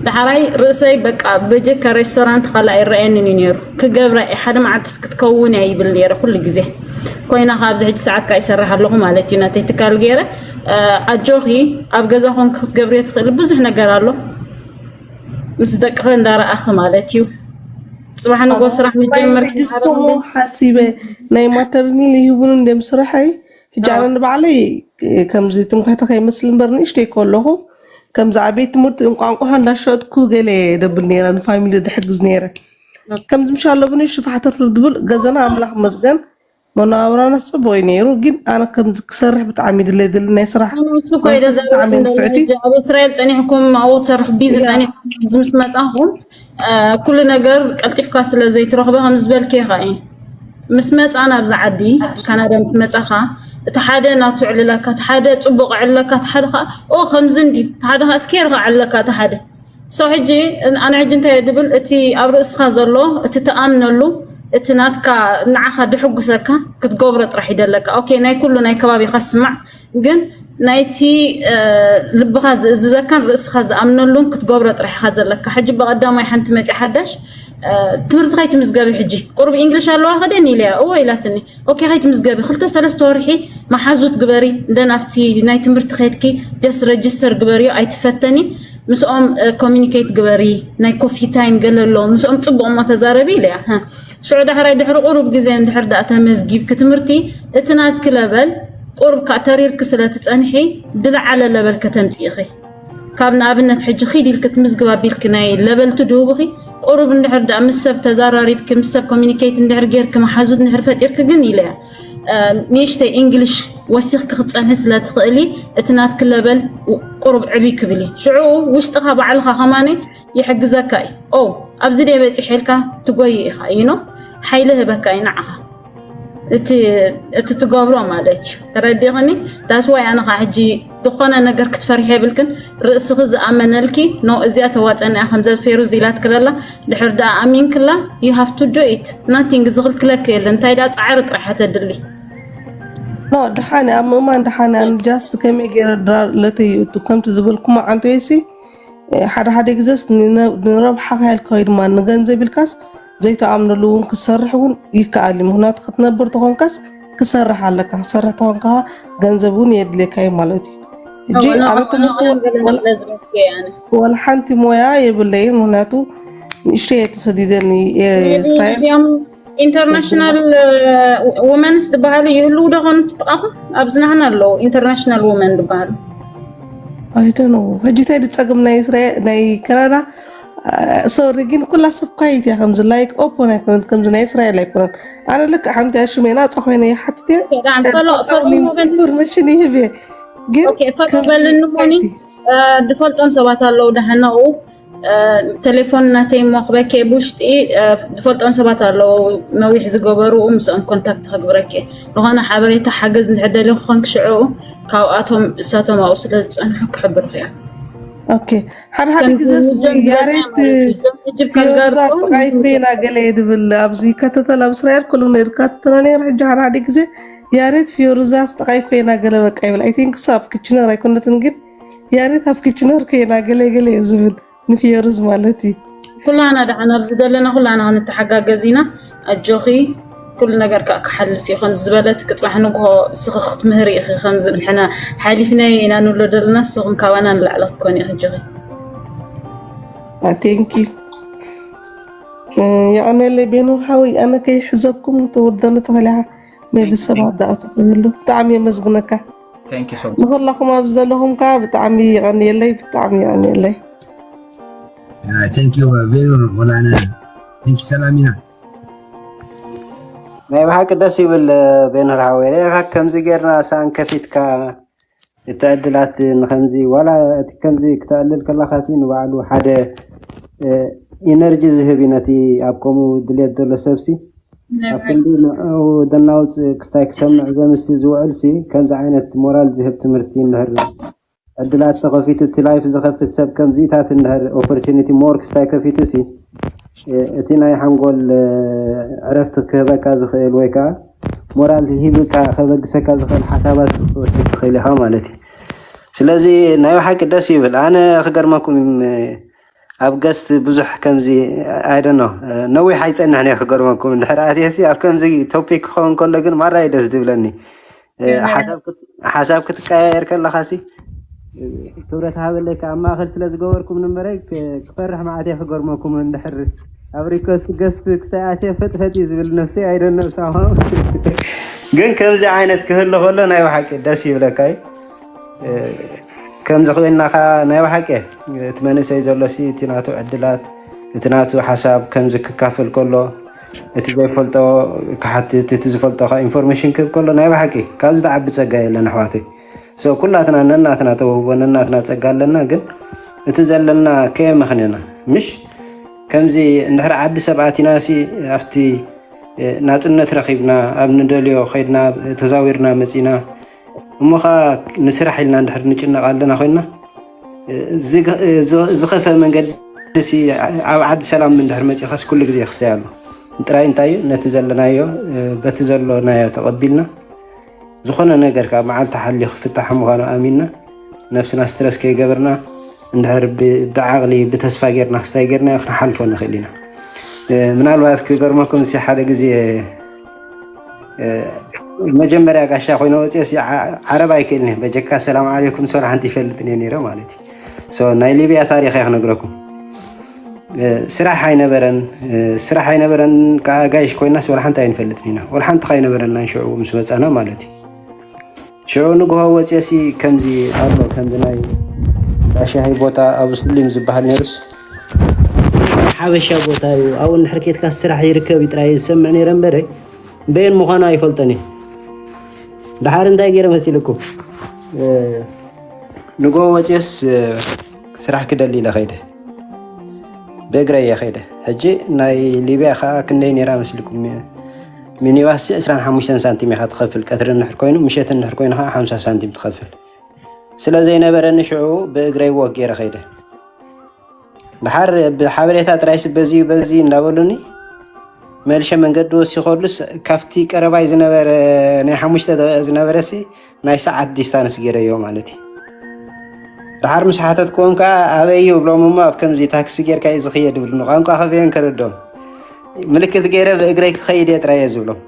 ዳሕራይ ርእሰይ በቃ በጀካ ሬስቶራንት ካልእ ኣይረኣየንን እዩ ነይሩ። ክገብራ እየ ሓደ መዓልትስ ክትከውን እያ ይብል ነይረ ኩሉ ግዜ ኮይና ካብዚ ሕጂ ሰዓት ከዓ ይሰርሕ ኣለኹ ማለት እዩ ናተይ ትካል ገይረ ኣጆኺ ኣብ ገዛ ኮንክ ክትገብርዮ ትኽእል ብዙሕ ነገር ኣሎ ምስ ደቅኺ እንዳረኣኺ ማለት እዩ። ፅባሕ ንጎ ስራሕ ምጀመርኪ ዲስኮ ሓሲበ ናይ ማተርኒ ይህቡን እንድም ስራሐይ ሕጂ ኣነ ንባዕለይ ከምዚ ትምክሕቲ ከይመስል እምበር ንእሽተይ ከለኹ ከምዚ ኣብ ቤት ትምህርቲ እንቋንቋ እንዳሸጥኩ ገለ ደብል ነይረ ንፋሚሊ ድሕግዝ ነይረ ከምዚ ምሻ ኣሎ ብንእሽቱ ፋሕተርትር ድብል ገዘና ኣምላኽ መስገን መነባብራናስ ጽቡቕ እዩ ነይሩ፣ ግን ኣነ ከምዚ ክሰርሕ ብጣዕሚ ድለ ድል ናይ ስራሕ እሱ እኮ እዩ መንፈስ ብጣዕሚ ተዛሪቡ ንፍዕቲ። ኣብ እስራኤል ጸኒሕኩም ኣብኡ ትሰርሑ ቢዚ ያ። ጸኒሕኩም ኣብዚ ምስ መጻኹም እ፣ ኩሉ ነገር ቀልጢፍካ ስለ ዘይትረኽበ ከም ዝበልክ ኢኻ እዩ ምስ መጻ ናብዚ ዓዲ ካናዳ ምስ መጻኻ እቲ ሓደ ናቱ ዕልለካ እቲ ሓደ ጽቡቕ ዕልለካ እቲ ሓደ ኸዓ ኦ ከምዚ እንዲ እቲ ሓደ ኸዓ ስኬር ኸዓ ዕልለካ እቲ ሓደ ሰው ሕጂ ኣነ ሕጂ እንታይ እየ ድብል እቲ ኣብ ርእስኻ ዘሎ እቲ ትኣምነሉ እቲ ናትካ ንዓኻ ድሕጉሰካ ክትገብሮ ጥራሕ ይደለካ ኦኬ ናይ ኩሉ ናይ ከባቢኻ ስማዕ ግን ናይቲ ልብኻ ዝእዝዘካን ርእስኻ ዝኣምነሉን ክትገብሮ ጥራሕ ኢኻ ዘለካ ሕጂ ብቐዳማይ ሓንቲ መፂ ሓዳሽ ትምህርቲ ከይትምዝገቢ ሕጂ ቁሩብ ኢንግሊሽ ኣለዋ ከደን ኢለያ እዎ ኢላትኒ ኦኬ ከይትምዝገቢ ክልተ ሰለስተ ወርሒ መሓዙት ግበሪ እንደን ኣብቲ ናይ ትምህርቲ ከድኪ just register ግበርዮ ኣይትፈተኒ ምስኦም communicate ግበሪ ናይ coffee time ገለ ኣሎ ምስኦም ፅቡቅ እሞ ተዛረቢ ኢለያ ሽዑ ዳሕራይ ድሕሪ ቁሩብ ግዜ እንድሕር ደኣ ተመዝጊብኪ ትምህርቲ እቲ ናትኪ ለበል ቁሩብ ከዓ ተሪርኪ ስለ ትፀንሒ ድለዓለ ለበል ከተምፅኢኺ ካብ ንኣብነት ሕጂ ኺድ ኢልክ ትምዝግብ ኣቢልክ ናይ ለበልቱ ድህቡኺ ቁሩብ እንድሕር ደኣ ምስ ሰብ ተዛራሪብክ ምስ ሰብ ኮሚኒኬት እንድሕር ጌርክ መሓዙት እንድሕር ፈጢርክ ግን ኢለያ ንእሽተይ እንግሊሽ ወሲኽክ ክትጸንሒ ስለ ትኽእሊ እቲ ናትክ ለበል ቁሩብ ዕብይ ክብል እዩ ሽዑ ውሽጥኻ ባዕልኻ ከማነ ይሕግዘካ እዩ ኦ ኣብዚ ድየ በፂሐ ኢልካ ትጎይ ኢኻ you know ሓይሊ ህበካ እዩ ንዓኻ እቲ ትገብሮ ማለት እዩ ተረዲኽኒ that's why ኣነ ከዓ ሕጂ ዝኾነ ነገር ክትፈርሒ የብልክን ርእስኺ ዝኣመነልኪ no እዚኣ ተዋፀና እያ ከምዘ ፌሩዝ ኢላትክለላ ድሕር ደኣ ኣሚንክላ you have to do it nothing ዝኽልክለኪ የለ እንታይ ደኣ ፃዕሪ ጥራሕ ተድሊ no ደሓን ኣብ ምእማን ደሓን just ከመይ ገይረ ድራር ለተይ ከምቲ ዝበልኩማ ዓንተይሲ ሓደ ሓደ ግዘስ ንረብሓኻ ኢልካ ወይ ድማ ንገንዘብ ኢልካስ ዘይተኣምነሉ እውን ክሰርሕ እውን ይከኣል እዩ ምክንያቱ ክትነብር ተኾንካስ ክሰርሕ ኣለካ ክሰርሕ ተኾንካ ገንዘብ እውን የድልየካ እዩ ማለት እዩ እጂ ኣብ ትምህርቲ ወላ ሓንቲ ሞያ የብለይን ምክንያቱ ንእሽተይ ተሰዲደኒ እስራኤል international womenስ ዝበሃሉ ይህልዉ ዶ ኾኑ ትጥቃኹም ኣብዚ ናህና ኣለዉ international women ዝበሃሉ ኣይደነ ሕጂ እንታይ ድፀግም ናይ እስራኤል ናይ ካናዳ ሶሪ ግን ኩላ ሰብ ኳይት እያ ከምዚ ላይክ ኦፖን ኣይኮነት ከምዚ ናይ እስራኤል ኣይኮነት ኣነ ልክ ሓንቲ ኣሽመይ ናፃ ኮይነ ይሓትት እየ ኢንፎርሜሽን ይህብ እየ ግን በልኒ ሞኒ ድፈልጦም ሰባት ኣለዉ ዳሕናኡ ቴሌፎን ናተይ ሞ ክበኬ ብውሽጢ ዝፈልጦም ሰባት ኣለዉ ነዊሕ ዝገበሩ ምስኦም ኮንታክት ከግብረኪ ዝኾነ ሓበሬታ ሓገዝ እንድሕደሊ ክኾን ክሽዑ ካብኣቶም እሳቶም ኣብኡ ስለ ዝፀንሑ ክሕብርኩ እዮም ሓደ ሓደ ግዜ ያሬት ፊዮዛ ጥቃይ ኮይና ገለ ድብል ኣብዚ ይካተተል ኣብ እስራኤል ኩሉ ነድካተተና ነር ሕጂ ሓደ ሓደ ግዜ ያሬት ፊዮሩዛ ስጠቃይ ኮይና ገለ በቃ ይብል ኣይ ቲንክ እሱ ኣብ ክችነር ኣይኮነትን ግን ያሬት ኣብ ክችነር ኮይና ገለ ገለ ዝብል ንፊዮሩዝ ማለት እዩ ኩላና ደሓን ኣብዚ ዘለና ኩላና ክንተሓጋገዝ ኢና ኣጆኺ ኩሉ ነገር ከዓ ክሓልፍ እዩ ከምዚ ዝበለት ክፅባሕ ንግሆ እስኺ ክትምህሪ ኢኺ ከምዚ ንሕና ሓሊፍናዮ ኢና ንብሎ ዘለና ንስኹም ካባና ንላዕሊ ክትኮኒ ኢኺ ኣጆኺ ቴንኪ የቐነለይ ቤኖር ሓወይ ኣነ ከይሕዘኩም ትውርደኒ ትኽእል ኢኻ ሜቢ ሰባት ዝኣቱ ክህሉ ብጣዕሚ የመስግነካ ንኸላኹም ኣብ ዘለኹም ከዓ ብጣዕሚ የቐንየለይ ብጣዕሚ የቐንየለይ ቴንኪ ቤኖር ወላነ ቴንኪ ሰላም ኢና ናይ ብሓቂ ደስ ይብል ቤኖር ሓወይ ርኢኻ ከምዚ ጌርና ሰኣን ከፊትካ እቲ ዕድላት ንከምዚ ዋላ እቲ ከምዚ ክተዕልል ከለካ ሲ ንባዕሉ ሓደ ኢነርጂ ዝህብ እዩ ነቲ ኣብ ከምኡ ድልየት ዘሎ ሰብ ሲ ኣብ ክንዲ ንዕኡ ደናውፅ ክስታይ ክሰምዕ ዘምስቲ ዝውዕል ሲ ከምዚ ዓይነት ሞራል ዝህብ ትምህርቲ እንድሕር ዕድላት ተኸፊቱ እቲ ላይፍ ዝኸፍት ሰብ ከምዚታት እንድሕር ኦፖርቹኒቲ ሞር ክስታይ ከፊቱ ሲ እቲ ናይ ሓንጎል ዕረፍቲ ክህበካ ዝኽእል ወይ ከዓ ሞራል ሂብካ ከበግሰካ ዝኽእል ሓሳባት ክትወስድ ትኽእል ኢኻ ማለት እዩ ስለዚ ናይ ብሓቂ ደስ ይብል ኣነ ክገርመኩም ኣብ ገስት ብዙሕ ከምዚ ኣይደኖ ነዊሕ ኣይፀንሕን እየ ክገርመኩም እንድሕር ኣትየሲ ኣብ ከምዚ ቶፒክ ክኸውን ከሎ ግን ማራ እዩ ደስ ዝብለኒ ሓሳብ ክትቀያየር ከለኻ ሲ ክብረት ሃበለይ ከዓ ማእኸል ስለ ዝገበርኩም ንበረ ክፈርሕ ማዓት እየ ክገርመኩም እንድሕር ኣብ ሪኮስት ገስት ክሳይ ኣትየ ፈጥፈጥ እዩ ዝብል ነፍሲ ኣይደነሳኹም ግን ከምዚ ዓይነት ክህሉ ከሎ ናይ ብሓቂ ደስ ይብለካ እዩ ከምዚ ኮይንና ከዓ ናይ ብሓቂ እቲ መንእሰይ ዘሎ ሲ እቲ ናቱ ዕድላት እቲ ናቱ ሓሳብ ከምዚ ክካፈል ከሎ እቲ ዘይፈልጦ ክሓትት እቲ ዝፈልጦ ከዓ ኢንፎርሜሽን ክህብ ከሎ ናይ ብሓቂ ካብዚ ዝዓቢ ፀጋ የለን ኣሕዋተይ so ኩላትና ነናትና ተውህቦ ነናትና ፀጋ ኣለና ግን እቲ ዘለና ከየመኽንና ምሽ ከምዚ እንድሕር ዓዲ ሰብ ኣቲና ሲ ኣብቲ ናፅነት ረኺብና ኣብ ንደልዮ ከይድና ተዛዊርና መፂና እሞ ከዓ ንስራሕ ኢልና እንድሕር ንጭነቕ ኣለና ኮይንና ዝኸፈ መንገዲ ኣብ ዓዲ ሰላም እንድሕር መፂኻስ ኩሉ ግዜ ክስተይ ኣሎ ጥራይ እንታይ እዩ ነቲ ዘለናዮ በቲ ዘሎ ናዮ ተቐቢልና ዝኾነ ነገር ካብ መዓልቲ ሓልዩ ክፍታሕ ምዃኑ ኣሚንና ነብስና ስትረስ ከይገበርና እንድሕር ብዓቕሊ ብተስፋ ጌርና ክስታይ ጌርና ክንሓልፎ ንኽእል ኢና ምናልባት ክገርመኩም ሲ ሓደ ግዜ መጀመርያ ጋሻ ኮይነ ወፅኦ ዓረብ ኣይክእልን በጀካ ሰላም ዓለይኩም ሰላ ሓንቲ ይፈልጥን እየ ነይረ ማለት እዩ ናይ ሊብያ ታሪክ እያ ክነግረኩም ስራሕ ኣይነበረን ስራሕ ኣይነበረን ከዓ ጋይሽ ኮይናስ ወላ ሓንቲ ኣይንፈልጥን ኢና ወላ ሓንቲ ከይነበረና ሽዑ ምስ መፃና ማለት እዩ ሽዑ ንግሆ ወፅኦሲ ከምዚ ኣሎ ከምዚ ናይ ሻሂ ቦታ ኣብ ስሊም ዝበሃል ነይሩስ ሓበሻ ቦታ እዩ። ኣብኡ እንድሕር ኬድካ ስራሕ ይርከብ እዩ ጥራይ ዝሰምዕ ነይረ እምበረ በየን ምዃኑ ኣይፈልጦን እየ። ደሓር እንታይ ገይረ መሲልኩም? ንጎ ወፅየስ ስራሕ ክደሊ ኢለ ኸይደ፣ ብእግረ እየ ኸይደ። ሕጂ ናይ ሊብያ ከዓ ክንደይ ነይራ መሲልኩም? ሚኒባስ ዕስራን ሓሙሽተን ሳንቲም ኢኻ ትኸፍል፣ ቀትሪ እንድሕር ኮይኑ፣ ምሸት እንድሕር ኮይኑ ከዓ ሓምሳ ሳንቲም ትኸፍል። ስለ ዘይነበረኒ ሽዑ ብእግረይ ወክ ገይረ ኸይደ። ደሓር ብሓበሬታ ጥራይስ በዚ በዚ እንዳበሉኒ፣ መልሸ መንገዲ ወሲኸሉስ ካብቲ ቀረባይ ዝነበረ ናይ ሓሙሽተ ደቂቕ ዝነበረሲ ናይ ሰዓት ዲስታንስ ገይረዮ ማለት እዩ። ደሓር ምስ ሓተትክዎም ከዓ ኣበይ እዩ ብሎም፣ እሞ ኣብ ከምዚ ታክሲ ጌርካ እዩ ዝኽየድ ይብሉኒ። ቋንቋ ከበየን ከረዶም ምልክት ገይረ ብእግረይ ክኸይድ እየ ጥራይ እየ ዝብሎም።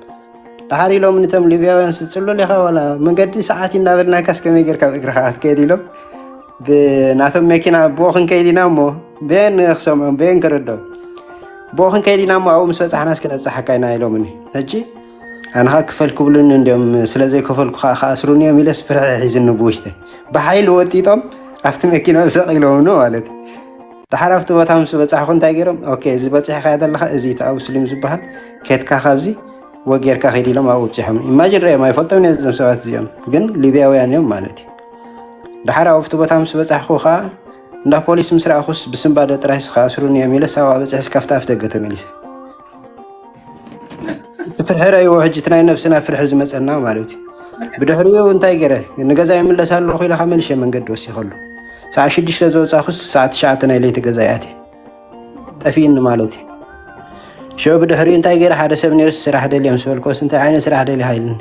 ደሓር ኢሎም ንቶም ሊብያውያን ስፅሉል ኢኻ ዋላ መንገዲ ሰዓት እናበልናካስ ከመይ ጌርካ ብእግርኻ ክትከይድ ኢሎም ብናቶም መኪና ብኡ ክንከይድ ኢና እሞ በየን ክሰምዖም በየን ክርዶም ብኡ ክንከይድ ኢና እሞ ኣብኡ ምስ በፃሕናስ ክነብፃሓካ ኢና ኢሎምኒ። ሕጂ ኣነኻ ክፈል ክብሉኒ እንዲኦም ስለ ዘይከፈልኩ ከዓ ክኣስሩኒ እዮም ኢለስ ፍርሒ ሒዝኒ ብውሽጠይ ብሓይሊ ወጢጦም ኣብቲ መኪና ሰቂሎምኒ ማለት እዩ። ደሓር ኣብቲ ቦታ ምስ በፃሕኩ እንታይ ገይሮም ኦኬ እዚ በፂሕካ ዘለካ እዚ እቲ ኣብ ስሊም ዝበሃል ኬትካ ካብዚ ወጌርካ ኸይድ ኢሎም ኣብኡ ኣብፂሖም። ኢማጅን ርኦም ኣይፈልጦም እዮም እዞም ሰባት እዚኦም ግን ሊብያውያን እዮም ማለት እዩ። ደሓር ኣብቲ ቦታ ምስ በፃሕኩ ከዓ እንዳ ፖሊስ ምስ ረኣኹስ ብስንባደ ጥራይ ስኻ ኣስሩኒ እዮም ኢለስ ኣብኣ በፅሐስ ካብቲ ኣፍ ደገ ተመሊሰ። እቲ ፍርሒ ረእይዎ ሕጂ እቲ ናይ ነብስና ፍርሒ ዝመፀና ማለት እዩ። ብድሕሪኡ እንታይ ገይረ ንገዛ ይምለስ ኣለኹ ኢለ ካብ መልሸ መንገዲ ወሲኸሉ ሰዓት ሽዱሽተ ዝወፃኹስ ሰዓት ትሽዓተ ናይ ለይቲ ገዛ ይኣትየ ጠፊእኒ ማለት እዩ። ሽዑ ብድሕሪኡ እንታይ ገይረ ሓደ ሰብ ነይሩ ስራሕ ደልዮም ስበልኮስ እንታይ ዓይነት ስራሕ ደሊ ሃይልኒ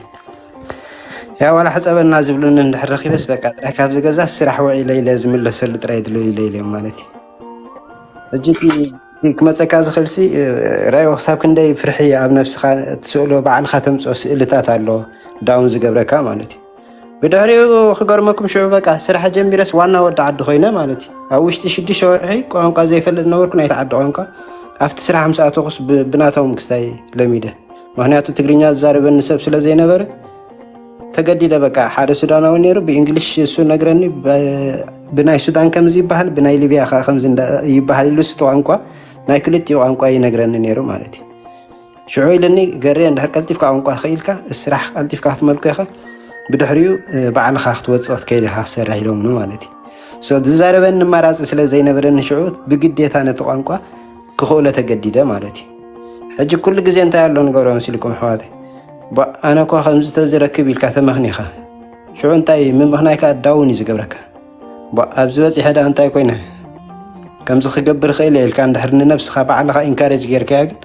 ያ ዋላ ሕፀበና ዝብሉኒ እንድሕር ረኺበስ በቃ ጥራይ ካብዚ ገዛ ስራሕ ውዒለ ኢለ ዝምለሰሉ ጥራይ ድለዩ ኢለ ኢለዮም ማለት እዩ። ሕጂ እቲ ክመፀካ ዝኽእልሲ ራዮ ክሳብ ክንደይ ፍርሒ ኣብ ነብስኻ ትስእሎ ባዕልካ ተምፅኦ ስእልታት ኣሎ ዳውን ዝገብረካ ማለት እዩ። ብድሕሪኡ ክገርመኩም ሽዑ በቃ ስራሕ ጀሚረስ ዋና ወዲ ዓዲ ኮይነ ማለት እዩ። ኣብ ውሽጢ ሽዱሽተ ወርሒ ቋንቋ ዘይፈልጥ ነበርኩ ናይቲ ዓዲ ቋንቋ ኣብቲ ስራሕ ምስ ኣተኹስ ብናቶም ክስታይ ለሚደ። ምክንያቱ ትግርኛ ዝዛረበኒ ሰብ ስለ ዘይነበረ ተገዲደ በቃ ሓደ ሱዳናዊ ነይሩ ብእንግሊሽ እሱ ነግረኒ። ብናይ ሱዳን ከምዚ ይበሃል ብናይ ሊብያ ከዓ ከምዚ ይበሃል ኢሉ ስቲ ቋንቋ ናይ ክልቲኡ ቋንቋ ይነግረኒ ነይሩ ማለት እዩ። ሽዑ ኢልኒ ገሬ እንድሕር ቀልጢፍካ ቋንቋ ክኢልካ ስራሕ ቀልጢፍካ ክትመልኮ ኢኻ ብድሕሪኡ ባዕልኻ ክትወፅእ ክትከይድ ኢኻ ክሰርሕ ኢሎምኒ ማለት እዩ። ዝዛረበኒ ኣማራፂ ስለ ዘይነበረኒ ሽዑ ብግዴታ ነቲ ቋንቋ ክኽእሎ ተገዲደ ማለት እዩ። ሕጂ ኩሉ ግዜ እንታይ ኣሎ ንገብሮ መሲልኩም ኣሕዋተይ? ኣነ እኳ ከምዚ ተዝረክብ ኢልካ ተመኽኒኻ ሽዑ እንታይ ምምኽናይ ከዓ ዳውን እዩ ዝገብረካ። ኣብዚ በፂሐ ደኣ እንታይ ኮይነ ከምዚ ክገብር ኽእል እየ ኢልካ እንድሕር ንነብስኻ ባዕልኻ ኢንካሬጅ ጌርካያ ግን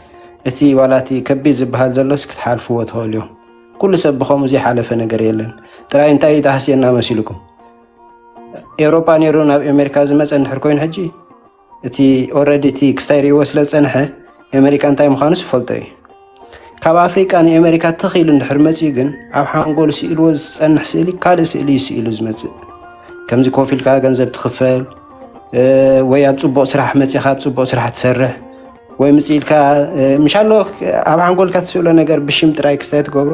እቲ ዋላ እቲ ከቢድ ዝበሃል ዘሎስ ክትሓልፍዎ ትኽእሉ እዮም። ኩሉ ሰብ ብኸምኡ ዘይሓለፈ ነገር የለን። ጥራይ እንታይ እዩ ተሃስየና መሲልኩም? ኤውሮጳ ነይሩ ናብ ኣሜሪካ ዝመፀ እንድሕር ኮይኑ ሕጂ እቲ ኦረዲ እቲ ክስታይ ርእይዎ ስለ ዝፀንሐ ኣሜሪካ እንታይ ምዃኑስ ይፈልጦ እዩ። ካብ ኣፍሪቃ ንኣሜሪካ ትኽ ኢሉ እንድሕር መፅኡ ግን ኣብ ሓንጎሉ ስኢልዎ ዝፀንሕ ስእሊ ካልእ ስእሊ እዩ ስኢሉ ዝመፅእ። ከምዚ ኮፍ ኢልካ ገንዘብ ትኽፈል ወይ ኣብ ፅቡቕ ስራሕ መፂኻ ኣብ ፅቡቕ ስራሕ ትሰርሕ ወይ ምፅ ኢልካ ምሻሎ ኣብ ሓንጎልካ ትስእሎ ነገር ብሽም ጥራይ ክስታይ ትገብሮ።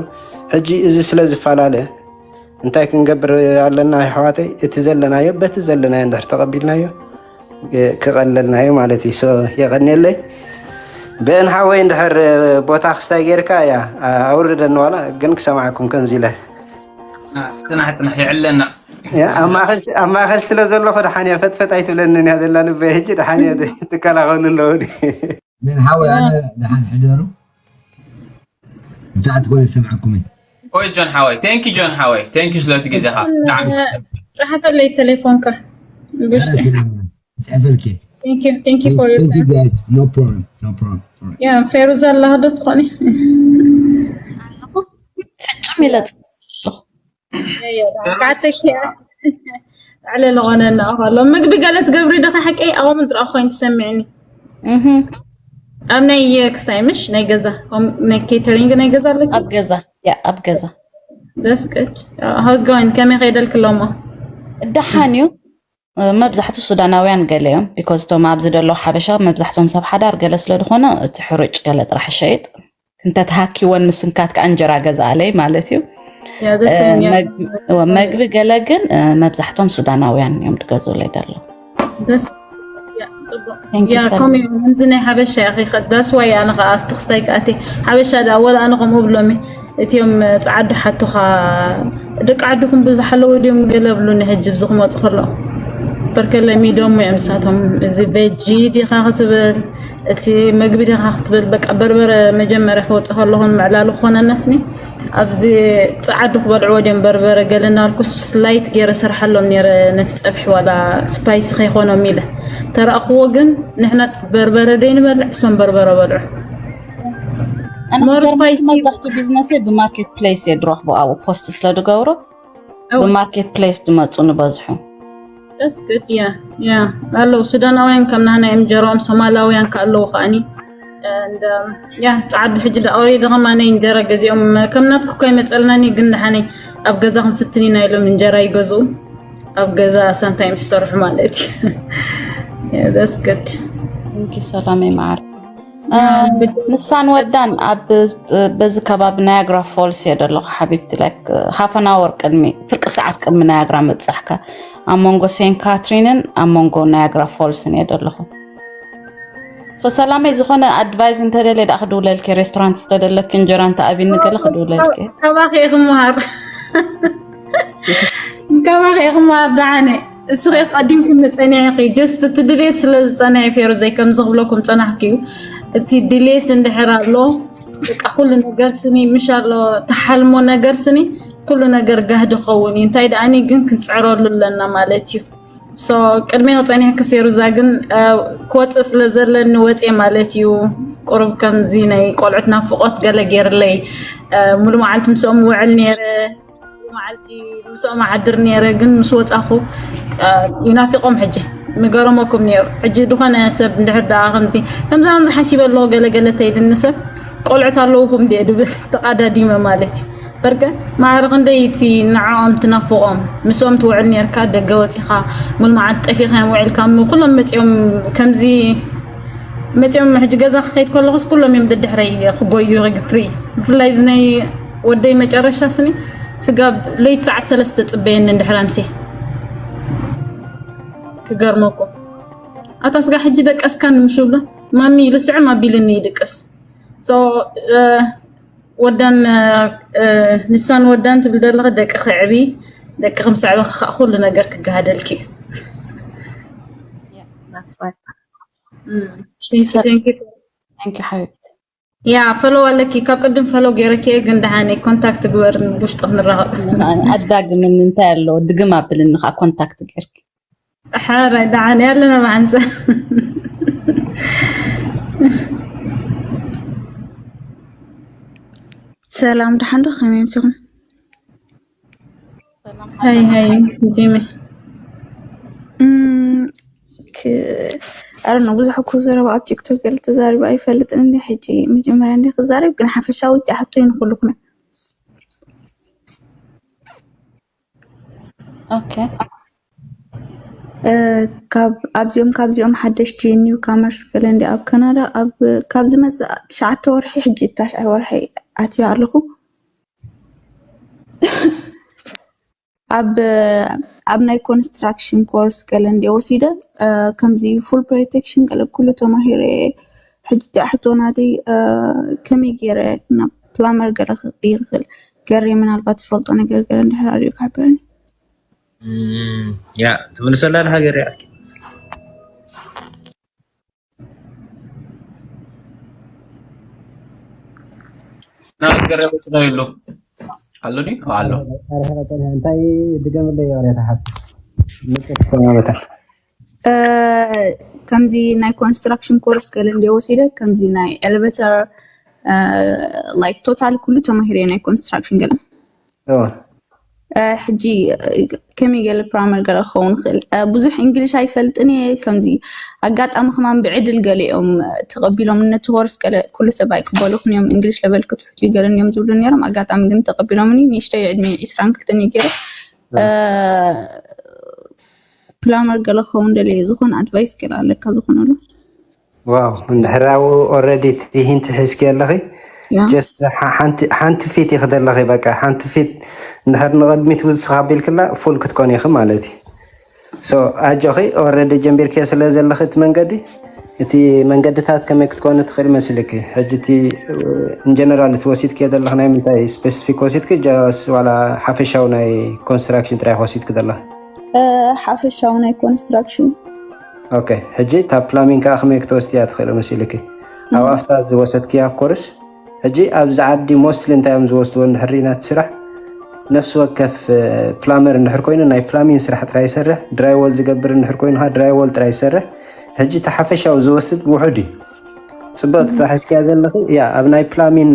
ሕጂ እዚ ስለ ዝፈላለ እንታይ ክንገብር ኣለና ኣሕዋተይ? እቲ ዘለናዮ በቲ ዘለናዮ እንድሕር ተቐቢልናዮ ክቐለልና እዩ ማለት እዩ። የቐንየለይ ብእን ሓወይ እንድሕር ቦታ ክስታይ ጌርካ እያ ኣውርደኒ ዋላ ግን ክሰማዕኩም ከምዚ ኢለ ፅናሕ ፅናሕ ይዕለና ኣብ ማእኸል ስለ ዘለኹ ደሓን እያ ፈጥፈጥ ኣይትብለንን እያ ዘላ ልበይ ሕጂ ደሓን እያ ትከላኸሉ ኣለዉ ምን ሓወይ ኣነ ደሓን ሕደሩ ብታዕቲ ኮነ ዝሰምዐኩም እየ ኦይ ጆን ሓወይ ቴንኪ ጆን ሓወይ ቴንኪ ስለቲ ግዜኻ ብጣዕሚ ጸሓፈለይ ቴሌፎንካ ብሽቲ ጽሕፈልኪ Thank you. Thank you for your Thank you time. Guys. No problem. No problem. All right. Yeah, ፌሩዛ ኣላ ዶ ትኾኒ? ፍጭም ኢለ ዕለል ኾነና ከሎ ምግቢ ገለ ትገብሪ ዶ ሓቀይ ኣዋምን ዝረኣ ኮይኑ ትሰምዕኒ ኣብ ናይ ክስታይ ምሽ ናይ ገዛ ናይ ኬተሪንግ ናይ ገዛ ኣለኪ ኣብ ገዛ ያ ኣብ ገዛ that's good how's going ከመይ ከይደልክ ኣለሞ ደሓን እዩ መብዛሕቱ ሱዳናውያን ገለ እዮም because እቶም ኣብዚ ደለዉ ሓበሻ መብዛሕቶም ሰብ ሓዳር ገለ ስለ ዝኾነ እቲ ሕሩጭ ገለ ጥራሕ ሸይጥ እንተተሃኪወን ምስንካት ከዓ እንጀራ ገዛኣለይ ማለት እዩ መግቢ ገለ ግን መብዛሕቶም ሱዳናውያን እዮም ዝገዝኡለይ ደለዉ ደስ ጽቡቅ። ያ ከምዚ ናይ ሓበሻ ያ ኸዳስ ዋይ ኣነ ከኣ ኣብቲ ክስታይ ከኣቲ ሓበሻ ዳ ወላ ኣነ ከምኡ ብሎሚ እቲዮም ጻዓዱ ሓቱኻ ደቂ ዓድኹም ብዙሕ ኣለዎ ድዮም ገለ ብሉኒ። ሕጂ ብዚ ክመፁ ከሎ በርከለ ሚዶሞ እዮም ንሳቶም። እዚ ቬጂ ዲኻ ክትብል እቲ መግቢ ዲኻ ክትብል በቃ በርበረ መጀመርያ ክወፅእ ከለኹን ምዕላሉ ክኾነነስኒ ኣብዚ ጸዓዱ ክበልዕዎ ድዮም በርበረ ገለ እናበልኩ ስላይት ገይረ ሰርሓሎም ነይረ ነቲ ጸብሒ ዋላ ስፓይሲ ከይኮኖም ኢለ ተረእኽዎ። ግን ንሕና በርበረ ደይንበልዕ እሶም በርበረ በልዑ። መብዛሕትኡ ቢዝነስ ብማርኬት ፕሌስ እየ ድረኽቦ ኣብኡ ፖስት ስለ ድገብሮ ብማርኬት ፕሌስ ድመፁ ንበዝሑ። ደስ ግድ ያ ያ ኣለዉ ሱዳናውያን ከም ናህና እዮም እንጀራኦም ሶማላውያን ከኣለዉ ከኣኒ ያ ጻዓዱ ሕጂ ዳኦሪ ደኸማነ እንጀራ ገዚኦም ከም ናትኩ እኳ ይመፀልናኒ ግን ደሓነይ ኣብ ገዛ ክንፍትን ኢና ኢሎም እንጀራ ይገዝኡ ኣብ ገዛ ሳምታይምስ ይሰርሑ ማለት እዩ። ደስ ግድ እንኪ ሰላመይ መዓር ንሳን ወዳን ኣብ በዚ ከባቢ ናያግራ ፎልስ እየ ደለኹ ሓቢብቲ ላይክ ሃፈን ኣወር ቅድሚ ፍርቂ ሰዓት ቅድሚ ናያግራ ምብፃሕካ ኣብ መንጎ ሴንት ካትሪንን ኣብ መንጎ ናያግራ ፎልስን እየ ደለኹ። ሶ ሰላመይ ዝኾነ ኣድቫይዝ እንተደልየ ዳ ክድውለልኪ ሬስቶራንት ዝተደለኪ እንጀራ እንተኣብኒ ገለ ክድውለልኪ። ካባኺ እየ ክመሃር ካባኺ እየ ክመሃር ደሓነ እስኺ ቀዲምክኒ ጸኒሕኪ just እቲ ድሌት ስለ ዝጸንሐ ፌሩዘይ ከምዚ ክብለኩም ጸናሕኪ እዩ። እቲ ድሌት እንድሕር ኣሎ በቃ ኩሉ ነገር ስኒ ምሽ ኣሎ ተሓልሞ ነገር ስኒ ኩሉ ነገር ጋህ ድኸውን እዩ። እንታይ ደኣኒ ግን ክንጽዕረሉ ኣለና ማለት እዩ። ሶ ቅድሜ ጸኒሕኪ ፌሩዛ ግን ክወፅእ ስለ ዘለኒ ወፅየ ማለት እዩ። ቁሩብ ከምዚ ናይ ቆልዑት ናፍቆት ገለ ገይርለይ ሙሉ መዓልቲ ምስኦም ውዕል ነይረ። መዓልቲ ምስኦም ኣድር ነይረ ግን ምስ ወፃኹ ይናፊቆም ሕጂ ምገረመኩም ነይሩ። ሕጂ ዝኾነ ሰብ እንድሕር ደኣ ከምዚ ከምዚ ከምዚ ሓሲበ ኣለኹ ገለገለ ተይልኒ ሰብ ቆልዑት ኣለውኹም ድየ ድብል ተቓዳዲመ ማለት እዩ። በርገ ማዕረ ክንደይ እቲ ንዕኦም ትናፍቖም ምስኦም ትውዕል ነርካ ደገ ወፂኻ ሙሉ መዓልቲ ጠፊኻዮም ውዒልካ እሞ ኩሎም መፂኦም ከምዚ መፂኦም ሕጂ ገዛ ክኸይድ ከለኹስ ኩሎም እዮም ደድሕረይ ክጎዩ ክግትሪ ብፍላይ እዚ ናይ ወደይ መጨረሻ ስኒ ስጋብ ለይቲ ሰዓት ሰለስተ ፅበየኒ እንድሕር ኣምሴ ክገርመኩም ኣታ ስጋ ሕጂ ደቀስካ ንምሽብሎ ማሚ ልስዕም ኣቢልኒ ይድቅስ ወዳን ንሳን ወዳን ትብል ዘለኺ ደቂ ክዕቢ ደቂ ክምስዕበኺ ከዓ ኩሉ ነገር ክገሃደልኪ እዩ። ሓቢብቲ ያ ፈሎ ኣለኪ ካብ ቅድም ፈሎ ገይረኪ ግን ደሓነ ኮንታክት ግበር ውሽጢ ክንራኸብ ኣዳግምን እንታይ ኣለዎ ድግም ኣብልኒ ከዓ ኮንታክት ገይርኪ ሕራይ ደሓን ኣለና ብሓንሳብ ሰላም ደሓን ዶ ከመይ ምሲኹም ሃይ ሃይ ጂሚ ኣረ ነው ብዙሕ እኮ ዘረባ ኣብ ቲክቶክ ገለ ተዛሪባ ኣይፈልጥን እንዲ ሕጂ መጀመርያ እንዲ ክዛረብ ግን ሓፈሻዊ ሕቶይ ንኩልኩም ኦኬ ካብ ኣብዚኦም ካብዚኦም ሓደሽቲ ኒው ካመርስ ገለ እንዲ ኣብ ካናዳ ኣብ ካብ ዝመፅእ ትሽዓተ ወርሒ ሕጂ ታሽዓይ ወርሒ ኣትዮ ኣለኹ ኣብ ኣብ ናይ ኮንስትራክሽን ኮርስ ገለ እንዲ ወሲደ ከምዚ ፉል ፕሮቴክሽን ገለ ኩሉ ተማሂረ ሕጂ ሕቶ ናተይ ከመይ ገይረ ናብ ፕላመር ገለ ክቅይር ክእል ገሬ ምናልባት ዝፈልጦ ነገር ገለ እንድሕር ኣሪኡ ክሕብረኒ ያ ትምልሰላ ለሃገር ያርኪ ናገር ያበፅና የሎ ኣሎ ድዩ ኣሎ እንታይ ድገምለይ ወሬታ ሓብ ከምዚ ናይ ኮንስትራክሽን ኮርስ ገለ እንደ ወሲደ ከምዚ ናይ ኤሌቬተር ላይክ ቶታል ኩሉ ተማሂረ ናይ ኮንስትራክሽን ገለ ሕጂ ከመይ ገለ ፕራመር ገለ ክኸውን ይኽእል ብዙሕ እንግሊሽ ኣይፈልጥን እየ ከምዚ ኣጋጣሚ ከማን ብዕድል ገለ እዮም ተቐቢሎም ነቲ ኮርስ ገለ ኩሉ ሰብ ኣይቅበሉኽን እዮም እንግሊሽ ለበል ክትሕትዩ ገለ እዮም ዝብሉ ነይሮም ኣጋጣሚ ግን ተቐቢሎምኒ ንእሽተይ ዕድመ ዕስራን ክልተን እዩ ገይረ ፕላመር ገለ ክኸውን ደልየ ዝኾነ ኣድቫይስ ገለ ኣለካ ዝኾነሉ ዋው እንድሕር ኣብኡ ኦረዲ እቲ ሂንት ሒዝኪ ኣለኺ ሓንቲ ፊት ኢኺ ዘለኺ በቃ ሓንቲ ፊት እንድሕር ንቕድሚት ውስኽ ኣቢልክላ ፉል ክትኮን ኢኺ ማለት እዩ So ኣጆኺ፣ ኦረዲ ጀምቢርክዮ ስለ ዘለኺ እቲ መንገዲ፣ እቲ መንገድታት ከመይ ክትኮኒ ትኽእል መሲልኪ? ሕጂ እቲ ኢንጀነራል እቲ ወሲድክዮ ዘለኺ ናይ ምንታይ ስፔሲፊክ ወሲድኪ? ጃስ ዋላ ሓፈሻዊ ናይ ኮንስትራክሽን ጥራይ ወሲድኪ ዘለኺ? ሓፈሻዊ ናይ ኮንስትራክሽን። ኦኬ፣ ሕጂ እታ ፕላሚንግ ከዓ ከመይ ክትወስድያ ትኽእል መሲልኪ? ኣብ ኣፍታ ዝወሰድክያ ኮርስ ሕጂ ኣብዚ ዓዲ ሞስትሊ እንታይ እዮም ዝወስድዎ እንድሕር ሪኢና እቲ ስራሕ፣ ነፍሲ ወከፍ ፕላመር እንድሕር ኮይኑ ናይ ፕላሚን ስራሕ ጥራይ ይሰርሕ፣ ድራይዎል ዝገብር እንድሕር ኮይኑ ከዓ ድራይዎል ጥራይ ይሰርሕ። ሕጂ እቲ ሓፈሻዊ ዝወስድ ውሑድ እዩ። ፅብቕቲ ተታሒዝክያ ዘለኺ እያ። ኣብ ናይ ፕላሚን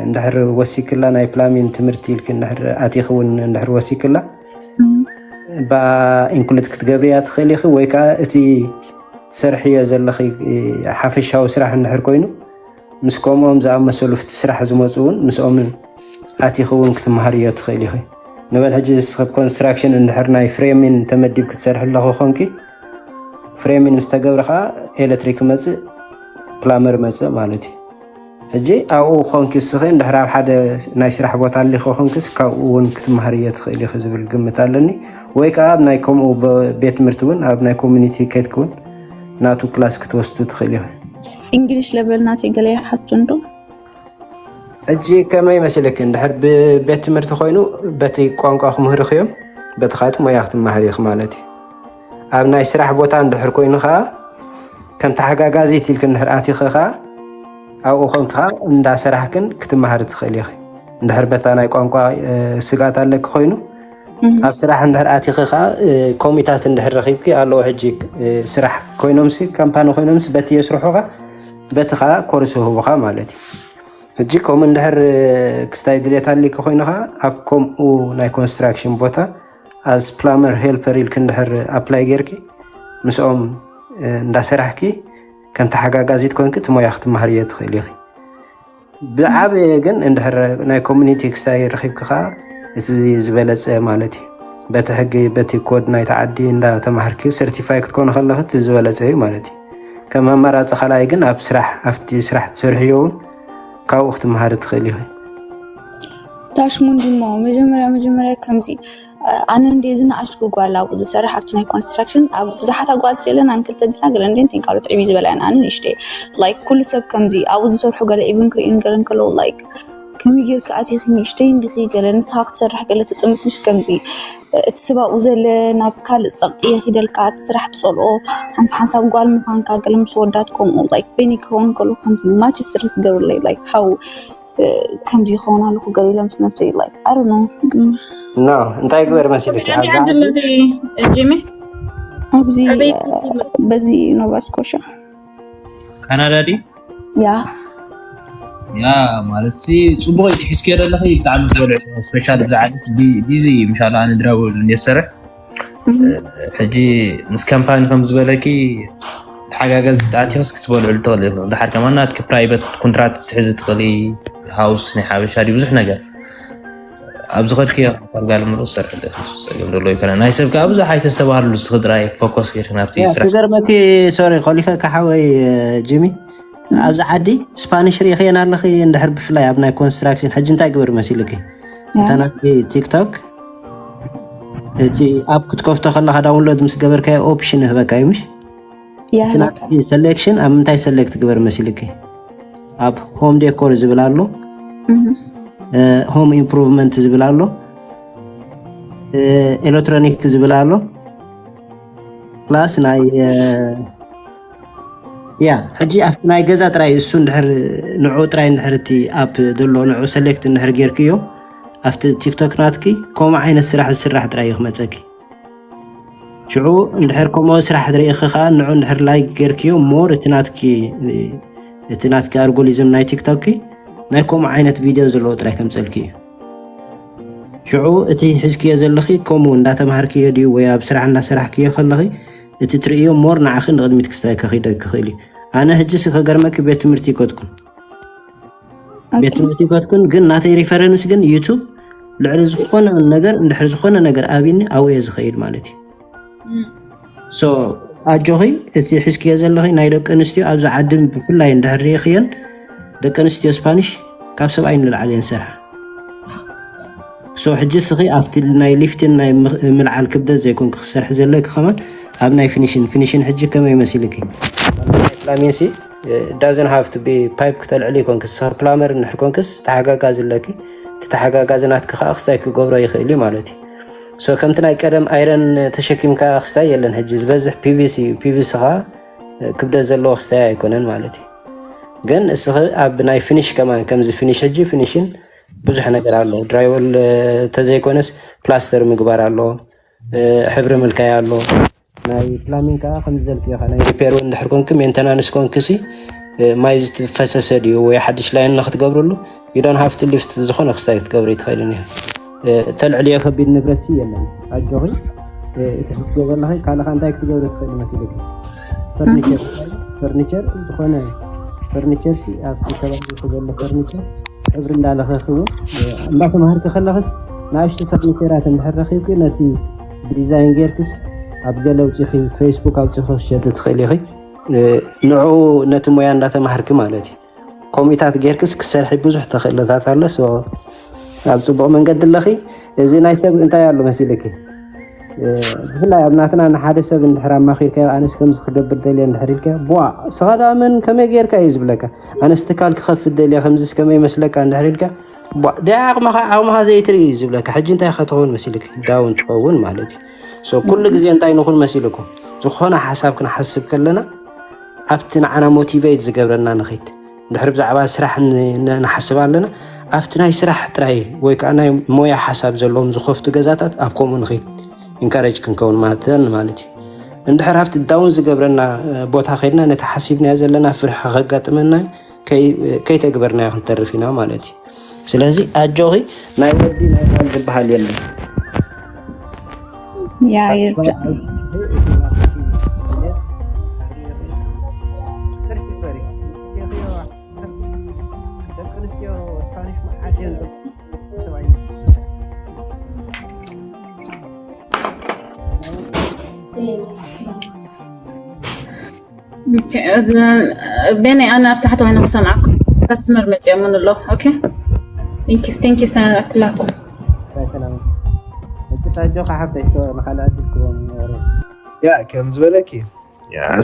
እንድሕር ወሲክላ፣ ናይ ፕላሚን ትምህርቲ ኢልኪ እንድሕር ኣቲኺ እውን እንድሕር ወሲክላ፣ ብኣ ኢንክሉድ ክትገብርያ ትኽእል ኢኺ። ወይ ከዓ እቲ ትሰርሕዮ ዘለኺ ሓፈሻዊ ስራሕ እንድሕር ኮይኑ፣ ምስ ከምኦም ዝኣመሰሉ ፍቲ ስራሕ ዝመፁ እውን ምስኦምን ኣቲኺ እውን ክትመሃርዮ ትኽእል ኢኺ። ንበል ሕጂ ንስኺ ኮንስትራክሽን እንድሕር ናይ ፍሬሚን ተመዲብ ክትሰርሒ ኣለኹ ኮንኪ፣ ፍሬሚን ምስ ተገብረ ከዓ ኤሌክትሪክ መፅእ፣ ፕላመር መፅእ ማለት እዩ። ሕጂ ኣብኡ ኮንኪ እስኺ እንድሕር ኣብ ሓደ ናይ ስራሕ ቦታ ኣሊኺ ኮንክስ ካብኡ እውን ክትመሃርዮ ትኽእል ኢኺ ዝብል ግምት ኣለኒ። ወይ ከዓ ኣብ ናይ ከምኡ በ- ቤት ትምህርቲ እውን ኣብ ናይ ኮሚኒቲ ከድኪ እውን ናቱ ክላስ ክትወስዱ ትኽእል ኢኺ። ኢንግሊሽ ለቨል ናተይ ገለ ይሓቱ እንዶ? ሕጂ ከመይ መሲልኪ? እንድሕር ብቤት ትምህርቲ ኮይኑ በቲ ቋንቋ ክምህርኺ እዮም፣ በቲ ካቲ ሞያ ክትመሃሪ ኢኺ ማለት እዩ። ኣብ ናይ ስራሕ ቦታ እንድሕር ኮይኑ ከዓ ከም ተሓጋጋዚት ኢልኪ እንድሕር ኣቲኺ ከዓ ኣብኡ ኮንኪ ከዓ እንዳሰራሕክን ክትመሃሪ ትኽእል ኢኺ። እንድሕር በታ ናይ ቋንቋ እ፣ ስግኣት ኣለኪ ኮይኑ ኣብ ስራሕ እንድሕር ኣቲኺ ከዓ እ፣ ኮሚታት እንድሕር ረኺብኪ ኣለዎ። ሕጂ እ፣ ስራሕ ኮይኖምሲ ካምፓኒ ኮይኖምሲ በቲ የስርሑኻ፣ በቲ ከዓ ኮርስ ይህቡኻ ማለት እዩ። ሕጂ ከምኡ እንድሕር እ፣ ክስታይ ድሌት ኣሊኪ ኮይኑ ከዓ ኣብ ከምኡ ናይ ኮንስትራክሽን ቦታ ኣዝ ፕላመር ሄልፐር ኢልኪ እንድሕር ኣፕላይ ጌርኪ ምስኦም እ፣ እንዳሰራሕኪ ከም ተሓጋጋዚት ኮንኪ እቲ ሞያ ክትመሃርዮ ትኽእል ኢኺ። ብዓበየ ግን እንድሕር ናይ ኮሚኒቲ ክስታይ ረኺብኪ ከዓ እቲ ዝበለፀ ማለት እዩ። በቲ ሕጊ በቲ ኮድ ናይቲ ዓዲ እንዳተማሃርኪ ሰርቲፋይ ክትኮኑ ከለኺ እቲ ዝበለፀ እዩ ማለት እዩ። ከም ኣማራፂ ካልኣይ ግን ኣብ ስራሕ ኣብቲ ስራሕ ትሰርሕዮ እውን ካብኡ ክትመሃሪ ትኽእል ኢኺ። ታሽሙንዲሞ መጀመርያ መጀመርያ ከምዚ ኣነ እንደ ዝነኣሽኩ ጓል ኣብኡ ዝሰርሕ ኣብቲ ናይ ኮንስትራክሽን ኣብ ብዙሓት ኣጓልቲ የለን ኣንክልተ ዲና ገለ እንደ እንትን ካልኦት ዕብይ ዝበላ ኣነ ንእሽተይ ላይክ ኩሉ ሰብ ከምዚ ኣብኡ ዝሰርሑ ገለ ኢቭን ክርእዩን ገለ እንከለዉ ላይክ ከመይ ጌርካ ኣቲኺ ንእሽተይ እንዲኺ ገለ ንስኻ ክትሰርሕ ገለ ትጥምት ምሽ ከምዚ እቲ ሰብ ኣብኡ ዘለ ናብ ካልእ ጸቕጢ የኺደልካ እቲ ስራሕ ትጸልኦ ሓንሳብ ሓንሳብ ጓል ምዃንካ ገለ ምስ ወዳት ከምኡ ላይክ በይነይ ክኸውን ከሎ ከምዚ ማች ስትረስ ገብርለይ ላይክ ሃው ከምዚ ይኸውን ኣለኹ ገለ ኢለ ምስ ነብሰይ ላይክ ኣይ ዶንት ኖ ግን ኖ እንታይ ግበር መሲልኪ? ትግርኛ ኣብዛ ዓዲ ዘለኺ ጂሚ ኣብዚ ኣበይ በዚ ኖቫ ስኮሻ ካናዳ ድዩ? ያ ያ ማለት ሲ ጽቡቕ እዩ ሒዝክዮ ዘለኺ ብጣዕሚ ዝበልዕ ስፔሻል ብዛ ዓዲ ቢዚ ምሻላ ኣነ ድራውል የሰርሕ ሕጂ ምስ ካምፓኒ ከም ዝበለኪ ተሓጋገዝ ኣቲኽስ ክትበልዕሉ ትኽእል ኢኹም። ድሓር ከማን ናትኪ ፕራይቨት ኮንትራክት ክትሕዚ ትኽእሊ ሃውስ ናይ ሓበሻ ድዩ ብዙሕ ነገር ኣብዚ ኸድኪ ካልጋል ምሩ ሰርሕ ጸገም ደሎ ይኮነ ናይ ሰብ ከዓ ብዙሕ ኣይተስተባሃሉ ንስኺ ጥራይ ፎከስ ጌርኪ ናብቲ ያ ስራሕ ክገርመኪ ሶሪ ኮሊፈ ካሓወይ ጂሚ ኣብዚ ዓዲ ስፓኒሽ ርኢኽየን ኣለኺ እንድሕር ብፍላይ ኣብ ናይ ኮንስትራክሽን ሕጂ እንታይ ግበር መሲልኪ እታ ናትኪ ቲክቶክ እቲ ኣፕ ክትከፍቶ ከለካ ዳውንሎድ ምስ ገበርካዮ ኦፕሽን ይህበካ እዩ ምሽ ያ እቲ ናትኪ ሰሌክሽን ኣብ ምንታይ ሰሌክት ግበር መሲልኪ ኣብ ሆም ዴኮር ዝብል ኣሎ ሆም ኢምፕሩቭመንት ዝብል ኣሎ ኤሌክትሮኒክ ዝብል ኣሎ ፕላስ ናይ ያ ሕጂ ኣብቲ ናይ ገዛ ጥራይ እሱ እንድሕር ንዑ ጥራይ እንድሕር እቲ ኣፕ ዘሎ ንዑ ሰሌክት እንድሕር ጌርክዮ ኣብቲ ቲክቶክ ናትኪ ከምኡ ዓይነት ስራሕ ዝስራሕ ጥራይ እዩ ክመፀኪ ሽዑ እንድሕር ከምኡ ስራሕ ርኢኺ ከዓ ንዑ እንድሕር ላይክ ጌርክዮ ሞር እቲ ናትኪ እቲ ናትኪ ኣልጎሊዝም ናይ ቲክቶክ ናይ ከምኡ ዓይነት ቪድዮ ዘለዎ ጥራይ ከምፀልኪ እዩ ሽዑ እቲ ሒዝክዮ ዘለኺ ከምኡ እንዳተምሃርክዮ ድዩ ወይ ኣብ ስራሕ እንዳሰራሕክዮ ከለኺ እቲ ትርእዮ ሞር ንዓኺ ንቕድሚት ክስታይ ከኺደክ ክኽእል እዩ ኣነ ሕጂ ሲ ከገርመኪ ቤት ትምህርቲ ይከድኩን ቤት ትምህርቲ ይከድኩን ግን ናተይ ሪፈረንስ ግን ዩቱብ ልዕሊ ዝኾነ ነገር እንድሕር ዝኾነ ነገር ኣብኒ ኣብየ ዝኸይድ ማለት እዩ ሶ ኣጆኺ እቲ ሒዝክዮ ዘለኺ ናይ ደቂ ኣንስትዮ ኣብዚ ዓድን ብፍላይ እንድሕር ርኢኽየን ደቂ ኣንስትዮ ስፓኒሽ ካብ ሰብኣይ ንላዕሊ እየን ዝሰርሓ So ሕጂ እስኺ ኣብቲ ናይ ሊፍትን ናይ ምልዓል ክብደት ዘይኮንክ ክሰርሒ ዘለኪ ከማን ኣብ ናይ ፊኒሽን ፊኒሽን ሕጂ ከመይ መሲልኪ? ላሜሲ doesn't have to be pipe ክተልዕል ይኮንክ ስር ፕላመር እንድሕር ኮንክስ ተሓጋጋዚ ኣለኪ። እቲ ተሓጋጋዚ ናትኪ ከዓ ክስታይ ክገብሮ ይኽእል እዩ ማለት እዩ። So ከምቲ ናይ ቀደም ኣይረን ተሸኪምካ ክስታይ የለን። ሕጂ ዝበዝሕ ፒቪሲ እዩ። ፒቪሲ ከዓ ክብደት ዘለዎ ክስታይ ኣይኮነን ማለት እዩ። ግን እስኺ ኣብ ናይ ፊኒሽ ከማን ከምዚ ፊኒሽ ሕጂ ፊኒሽን ብዙሕ ነገር ኣሎ። ድራይወል ተዘይኮነስ ፕላስተር ምግባር ኣሎ፣ ሕብሪ ምልካይ ኣሎ። ናይ ፕላሚንግ ከዓ ከምዚ ዘልክዮ ናይ ሪፔር እውን ድሕር ኮንክ ሜንተናንስ ኮንክ ሲ ማይ ዝፈሰሰ ድዩ ወይ ሓድሽ ላይን ንክትገብርሉ you don't have to lift ዝኾነ ክስታይ ክትገብሪ ትኽእል እኒሆ። ተልዕልዮ ከቢድ ንብረት ሲ የለን ኣጆኺ። እቲ ክትገበለኺ ካልኻ እንታይ ክትገብሪ ትኽእል መሲልኪ? ፈርኒቸር ፈርኒቸር ዝኾነ ፈርኒቸር ሲ ኣብቲ ከባቢ ዘሎ ፈርኒቸር ሕብሪ እንዳለኸኺ እውን እንዳተማሃርኪ ከለኽስ ንኣሽቱ ፈርኒቸራት እንድሕር ረኺብኪ ነቲ ብዲዛይን ጌርክስ ኣብ ገለ ኣውፂኺ ፌስቡክ ኣውፂኺ ክሸጥ ትኽእል ኢኺ። ንዕኡ ነቲ ሞያ እንዳተማሃርኪ ማለት እዩ። ኮሚታት ጌርክስ ክሰርሒ ብዙሕ ተኽእሎታት ኣሎ። ኣብ ፅቡቕ መንገዲ ኣለኺ። እዚ ናይ ሰብ እንታይ ኣሎ መሲልኪ? ብፍላይ ኣብ ናትና ንሓደ ሰብ እንድሕር ኣማኺርካዮ ኣነስ ከምዚ ክገብር ደልየ እንድሕር ኢልካዮ ቧ ስኻ ደኣ መን ከመይ ጌርካ እዩ ዝብለካ። ኣነስ ትካል ክኸፍት ደልየ ከምዚስ ከመይ ይመስለካ እንድሕር ኢልካ ቧ ደኣ ዓቕምኻ ዓቕምኻ ዘይትርኢ እዩ ዝብለካ። ሕጂ እንታይ ኢኻ ትኸውን መሲልኪ? ዳውን ትኸውን ማለት እዩ። So ኩሉ ግዜ እንታይ ንኹን መሲልኩም ዝኾነ ሓሳብ ክንሓስብ ከለና ኣብቲ ንዓና ሞቲቬት ዝገብረና ንኺድ። እንድሕር ብዛዕባ ስራሕ ንሓስብ ኣለና ኣብቲ ናይ ስራሕ ጥራይ ወይ ከዓ ናይ ሞያ ሓሳብ ዘለዎም ዝኸፍቱ ገዛታት ኣብ ከምኡ ንኺድ ኢንካሬጅ ክንከውን ማለተን ማለት እዩ። እንድሕር ኣብቲ ዳውን ዝገብረና ቦታ ከድና ነቲ ሓሲብናዮ ዘለና ፍርሒ ከጋጥመና ከይተግበርናዮ ክንተርፍ ኢና ማለት እዩ። ስለዚ ኣጆኺ ናይ ወዲ ናይ ጓል ዝበሃል የለን። ያ ይርዳእ። ቤነ ኣነ ኣብ ታሕቲ ኮይነ ክሰምዓኩም ካስተመር መፅኦምን ኣሎ። ኦኬ ቴንክ ዩ ቴንክ ዩ ስተናክላኩም። ሰላም እቅሳጆ ካሓፍተይ ሶ ንካልኣት ድልክዎም ያ ከም ዝበለኪ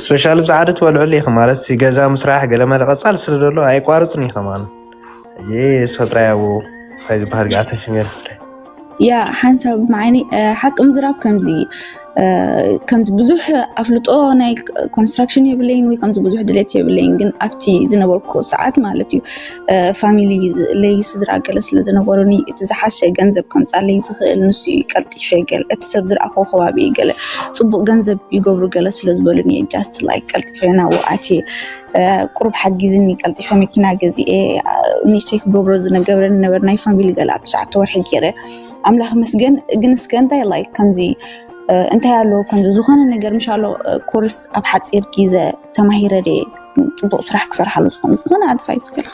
ስፔሻሊ ብዛዕባ ትበልዕሉ ኢኺ ማለት ገዛ ምስራሕ ገለ መለ ቀፃል ስለ ዘሎ ኣይቋርፅን እዩ ከማን። ሕጂ ሰብ ጥራይ ኣብኡ እንታይ ዝበሃል ገዓተ ሽሜር ያ ሓንሳብ መዓኒ ሓቂ ምዝራብ ከምዚ ከምዚ ብዙሕ ኣፍልጦ ናይ ኮንስትራክሽን የብለይን ወይ ከምዚ ብዙሕ ድሌት የብለይን፣ ግን ኣብቲ ዝነበርኩ ሰዓት ማለት እዩ ፋሚሊ ለይ ስድራ ገለ ስለ ዝነበሩኒ እቲ ዝሓሸ ገንዘብ ከምፃለይ ዝኽእል ንሱ እዩ ቀልጢፈ ገለ እቲ ሰብ ዝረኣኹ ከባቢ ገለ ፅቡቅ ገንዘብ ይገብሩ ገለ ስለ ዝበሉኒ ጃስት ላይክ ቀልጢፈ ናብኡ ኣትየ ቁሩብ ሓጊዝኒ ቀልጢፈ መኪና ገዚኤ ንእሽተይ ክገብሮ ዝነገብረ ነበረ ናይ ፋሚሊ ገለ ኣብ ትሽዓተ ወርሒ ገይረ ኣምላኽ መስገን ግን እስከ እንታይ ላይክ ከምዚ እንታይ ኣሎ ከምዚ ዝኾነ ነገር ምሻሎ ኮርስ ኣብ ሓፂር ግዜ ተማሂረ ድየ ፅቡቅ ስራሕ ክሰርሓሉ ዝኾነ ዝኾነ ኣድቫይስ ገለ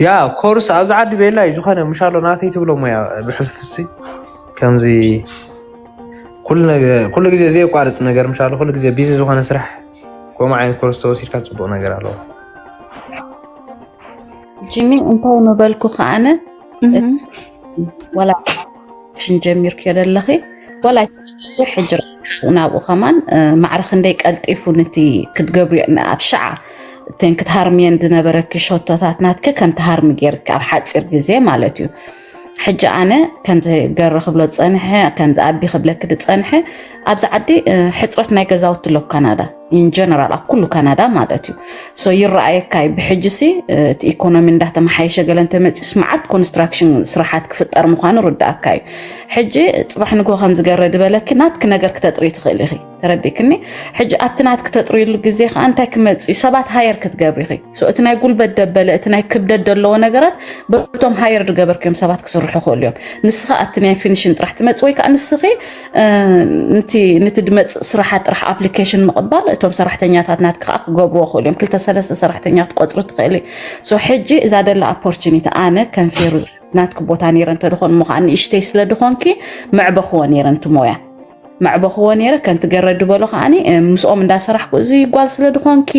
ያ ኮርስ ኣብዚ ዓዲ ቤላ እዩ ዝኾነ ምሻሎ ናተይ ትብሎ ሞያ ብሕልፍሲ ከምዚ ኩሉ ግዜ ዘየቋርፅ ነገር ምሻሎ ኩሉ ግዜ ቢዚ ዝኾነ ስራሕ ከምኡ ዓይነት ኮርስ ተወሲድካ ፅቡቅ ነገር ኣለዎ። ጂሚ እንታይ ምበልኩ ከኣነ ዋላ ሽን ጀሚርክዮ ደለኺ ዋላ ሕጂ ናብኡ ከማን ማዕረ ክንደይ ቀልጢፉ ንቲ ክትገብርዮ ኣብ ሸዓ እተን ክትሃርምየን ዝነበረኪ ሸቶታት ናትኪ ከም ትሃርሚ ጌርኪ ኣብ ሓፂር ግዜ ማለት እዩ። ሕጂ ኣነ ከምዚ ገሪ ክብሎ ዝፀንሐ ከምዚ ኣቢ ክብለኪ ዝፀንሐ ኣብዚ ዓዲ ሕፅረት ናይ ገዛውቲ ኣሎ ካናዳ ኢንጀነራል ኣብ ኩሉ ካናዳ ማለት እዩ። ሶ ይረኣየካ እዩ ብሕጂ ሲ እቲ ኢኮኖሚ እንዳተመሓየሸ ገለ እንተመፂኡስ መዓት ኮንስትራክሽን ስራሓት ክፍጠር ምዃኑ ርዳእካ እዩ። ሕጂ ፅባሕ ንግሆ ከም ዝገረ ዝበለኪ ናትኪ ነገር ክተጥሪ ትኽእል ኢኺ ተረዲእክኒ። ሕጂ ኣብቲ ናትኪ ተጥርይሉ ግዜ ከዓ እንታይ ክመፅእ እዩ ሰባት ሃየር ክትገብሪ ኢኺ። ሶ እቲ ናይ ጉልበት ደበለ እቲ ናይ ክብደት ዘለዎ ነገራት በቶም ሃየር ዝገበርክዮም ሰባት ክስርሑ ክእሉ እዮም። ንስኻ ኣብቲ ናይ ፊኒሽን ጥራሕ ትመፅእ ወይ ከዓ ንስኺ ንቲ ንቲ ድመፅእ ስራሓት ጥራሕ ኣፕሊኬሽን ምቕባል እቶም ሰራሕተኛታት ናትኪ ከዓ ክገብርዎ ክእሉ እዮም። ክልተ ሰለስተ ሰራሕተኛ ክትቆፅሪ ትኽእሊ። ሶ ሕጂ እዛ ደላ ኣፖርቹኒቲ ኣነ ከም ፌሩ ናትኪ ቦታ ነይረ እንተድኾን እሞ ከዓ ንእሽተይ ስለ ድኾንኪ መዕበኽዎ ነይረ ንቲ ሞያ መዕበኽዎ ነይረ። ከምቲ ገረድ ዝበሎ ከዓኒ ምስኦም እንዳሰራሕኩ፣ እዚ ጓል ስለ ድኾንኪ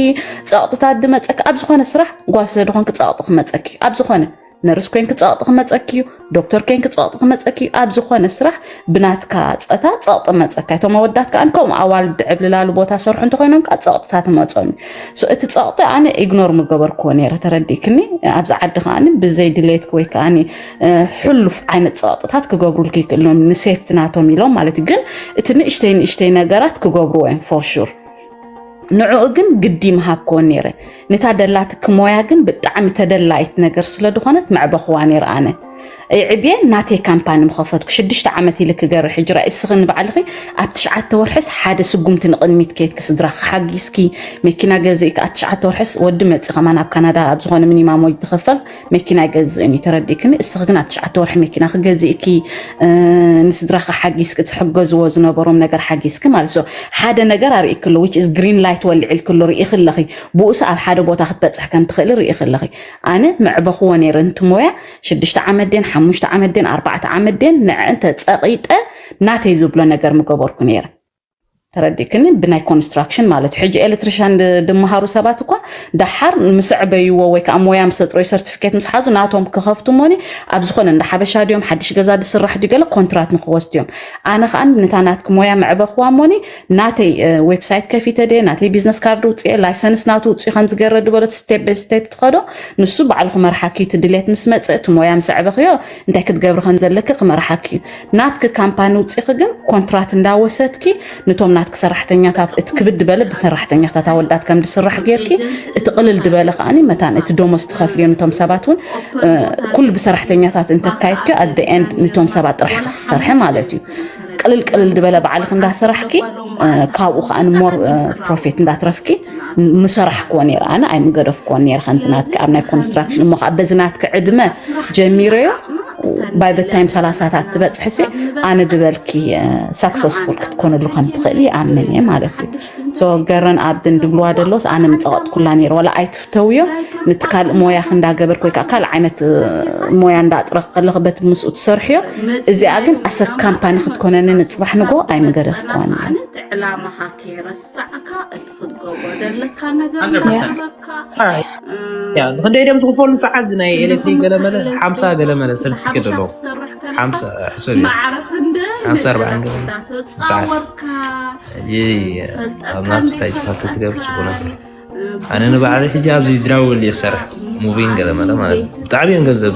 ጸቕጥታት ድመፀኪ፣ ኣብ ዝኾነ ስራሕ ጓል ስለ ድኾንኪ ጸቕጢ ክመፀኪ፣ ኣብ ዝኾነ ነርስ ኮይንኪ ጸቕጢ ክመጸኪ እዩ፣ ዶክተር ኮይንኪ ጸቕጢ ክመጸኪ እዩ። ኣብ ዝኾነ ስራሕ ብናትካ ጸታ ጸቕጢ መጸካ። እቶም ኣወዳት ከኣ ከምኡ ኣዋልድ ዕብልላሉ ቦታ ሰርሑ እንተኾይኖም ከኣ ጸቕጥታት መጾም። So እቲ ጸቕጢ ኣነ ኢግኖር ምገበርክዎ ነይረ፣ ተረዲእክኒ። ኣብዚ ዓዲ ከኣ ብዘይ ድሌትኪ ወይ ከኣ ሕሉፍ ዓይነት ጸቕጥታት ክገብሩልኪ ይክእሉ እዮም፣ ንሴፍቲ ናቶም ኢሎም ማለት እዩ። ግን እቲ ንእሽተይ ንእሽተይ ነገራት ክገብርዎ እዮም for sure። ንዕኡ ግን ግዲ ምሃብክዎ ነይረ። ነታ ደላትኪ ሞያ ግን ብጣዕሚ ተደላይት ነገር ስለ ዝኾነት መዕበኽዋ ነይረ። ኣነ ይዕብየ ናተይ ካምፓኒ ምኸፈትኩ ሽዱሽተ ዓመት ኢለ ክገርሕ ሕጅራ እስኺ ንባዕልኺ ኣብ ትሽዓተ ወርሕስ ሓደ ስጉምቲ ንቕድሚት ከይድኪ ስድራኺ ሓጊዝኪ መኪና ገዚእኪ ኣብ ትሽዓተ ወርሕስ ወዲ መፂ ከማን ኣብ ካናዳ ኣብ ዝኾነ ሚኒማም ወጅ ትኸፈል መኪና ይገዝእን እዩ ተረዲእክኒ። እስኺ ግን ኣብ ትሽዓተ ወርሒ መኪና ክገዚእኪ ንስድራኺ ሓጊዝኪ ትሕገዝዎ ዝነበሮም ነገር ሓጊዝኪ ማለት so ሓደ ነገር ኣርእክሎ which is green light ወልዕልክሎ ርኢኺ ኣለኺ። ብኡስ ኣብ ሓደ ቦታ ክትበፅሕ ከም ትኽእሊ ርኢኺ ኣለኺ። ኣነ መዕበኽዎ ነይረ ንቲ ሞያ ሽዱሽተ ዓመት ደን ሓሙሽተ ዓመት ደን ኣርባዕተ ዓመት ደን ንዐን ተፀቒጠ ናተይ ዝብሎ ነገር ምገበርኩ ነይረ። ተረዲእክኒ? ብናይ ኮንስትራክሽን ማለት ሕጂ ኤሌክትሪሻን ድመሃሩ ሰባት እኳ ደሓር ምስ ዕበይዎ ወይ ከዓ ሞያ ምስ ኣጥረዩ ሰርቲፊኬት ምስ ሓዙ ናቶም ክኸፍቱ ሞኒ ኣብ ዝኾነ እንዳ ሓበሻ ድዮም ሓድሽ ገዛ ድስራሕ ድዩ ገለ ኮንትራት ንክወስዱ እዮም። ኣነ ከዓ ነታ ናትኪ ሞያ መዕበኽዋ ሞኒ ናተይ ዌብሳይት ከፊተ ድየ ናተይ ቢዝነስ ካርድ ውፅኤ ላይሰንስ ናቱ ውፅኡ ከም ዝገረ ድበለት ስቴፕ ባይ ስቴፕ ትኸዶ። ንሱ ባዕሉ ክመርሓኪ እቲ ድሌት ምስ መፀ እቲ ሞያ ምስ ኣዕበኽዮ እንታይ ክትገብሪ ከም ዘለኪ ክመርሓኪ እዩ። ናትኪ ካምፓኒ ውፂኺ ግን ኮንትራት እንዳወሰድኪ ንቶም ናትኪ ሰራሕተኛታት እቲ ክብድ በለ ብሰራሕተኛታት ኣወዳት ከም ዝስራሕ ጌርኪ እቲ ቅልል ዝበለ ከዓኒ መታን እቲ ደሞዝ ትኸፍልዮ ንቶም ሰባት እውን ኩሉ ብሰራሕተኛታት እንተካይድኪ ኣደ ኤንድ ንቶም ሰባት ጥራሕ ክሰርሐ ማለት እዩ። ቅልል ቅልል ዝበለ ባዕልክ እንዳሰራሕኪ ካብኡ ከዓ ሞር ፕሮፊት እንዳትረፍኪ ምሰራሕክዎ ነይረ ኣነ ኣይምገደፍክዎ ነይረ ከምዚ ናትኪ ኣብ ናይ ኮንስትራክሽን እሞ ከዓ በዚ ናትኪ ዕድመ ጀሚረዮ። ባይ ታይም ሰላሳታት ትበፅሕሲ ኣነ ድበልኪ ሳክሰስፉል ክትኮነሉ ከም ትኽእሊ ይኣምን እየ ማለት እዩ። ገረን ኣብን ድብልዋ ደሎስ ኣነ ምፀቐጥኩላ ነይረ ዋላ ኣይትፍተውዮ። ንቲ ካልእ ሞያ ክንዳገበርክ ወይ ከዓ ካልእ ዓይነት ሞያ እንዳጥረክ ከለክ በቲ ምስኡ ትሰርሕዮ። እዚኣ ግን ኣሰ ካምፓኒ ክትኮነኒ ንፅባሕ ንጎ ኣይምገደፍክዋን። ዕላማኻ ከይረሳዕካ እቲ ክትገብሮ ዘለካ ነገር ንክንደይ ድም ዝኽፈሉ ሰዓት እዚ ናይ ኤሌክትሪክ ገለመለ ሓምሳ ገለመለ ሰርቲፊኬት ኣለዎ። ሓምሳ ሕሰብ እዩ። ሓምሳ ኣርባዓን ገለመለ ሰዓት። ኣብ ናቱ እንታይ ትፋልተ ትገብር ፅቡቅ ነበር። ኣነ ንባዕለይ ሕጂ ኣብዚ ድራውል እየ ዝሰርሕ ሙቪን ገለመለ ማለት እዩ። ብጣዕሚ እዮም ገንዘብ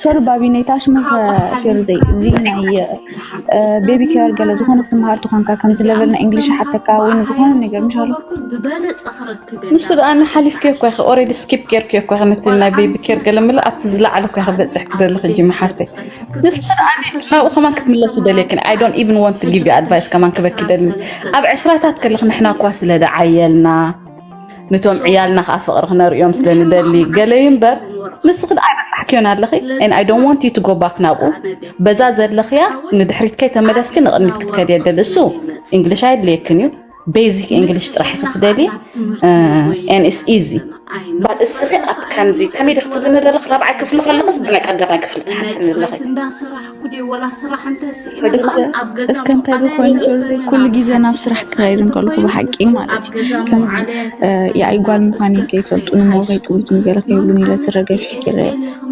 ሶሪ ባቢ ናይ ታሽሙ ፌርዘይ እዚ ናይ ቤቢ ኬር ገለ ዝኾነ ክትመሃር ትኾንካ ከምዚ ለቨል ናይ እንግሊሽ ሓተካ ወይ ዝኾነ ነገር ምሻሉ ንሱ ደኣ ንሓሊፍከ እኮ ኢኸ ኦሬዲ ስኪፕ ጌርክ እኮ ኢኸ ነቲ ናይ ቤቢ ኬር ገለ ምለ ኣብቲ ዝለዓለ እኮ ኢኸ በፅሕ ክደሊ ሕጂ መሓፍተይ ንስ ናብኡ ከማን ክትምለሱ ደልየክን I don't even want to give you advice ከማን ክበኪ ደልኒ ኣብ ዕስራታት ከለኽ ንሕና እኳ ስለ ደዓየልና ንቶም ዕያልና ከዓ ፍቕሪ ክነርእዮም ስለ ንደሊ ገለዩ እምበር ንስኺ ደኣ ኣይበቃሕክዮን ኣለኺ and I don't want you to go back ናብኡ በዛ ዘለኽያ ንድሕሪት ከይተመለስኪ ንቕድሚት ክትከድ የደል እሱ እንግሊሽ ኣይድልየክን እዩ basic English ጥራሕ ክትደሊ and it's easy but እስኺ ኣብ ከምዚ ከመይ ዲኺ ትብልኒ ዘለኺ ራብዓይ ክፍሊ ከለኽስ ብናይ ቀዳማይ ክፍሊ ትሓትኒ ኣለኺ እስከ እንታይ ዶ ኮይኑ ፌርዘይ ኩሉ ግዜ ናብ ስራሕ ክኸይድ እንከልኩ ብሓቂ ማለት እዩ ከምዚ የኣይ ጓል ምዃነይ ከይፈልጡ ንሞ ከይጥውቱን ገለ ከይብሉን ኢለ ስረ ገፊሕ ገይረ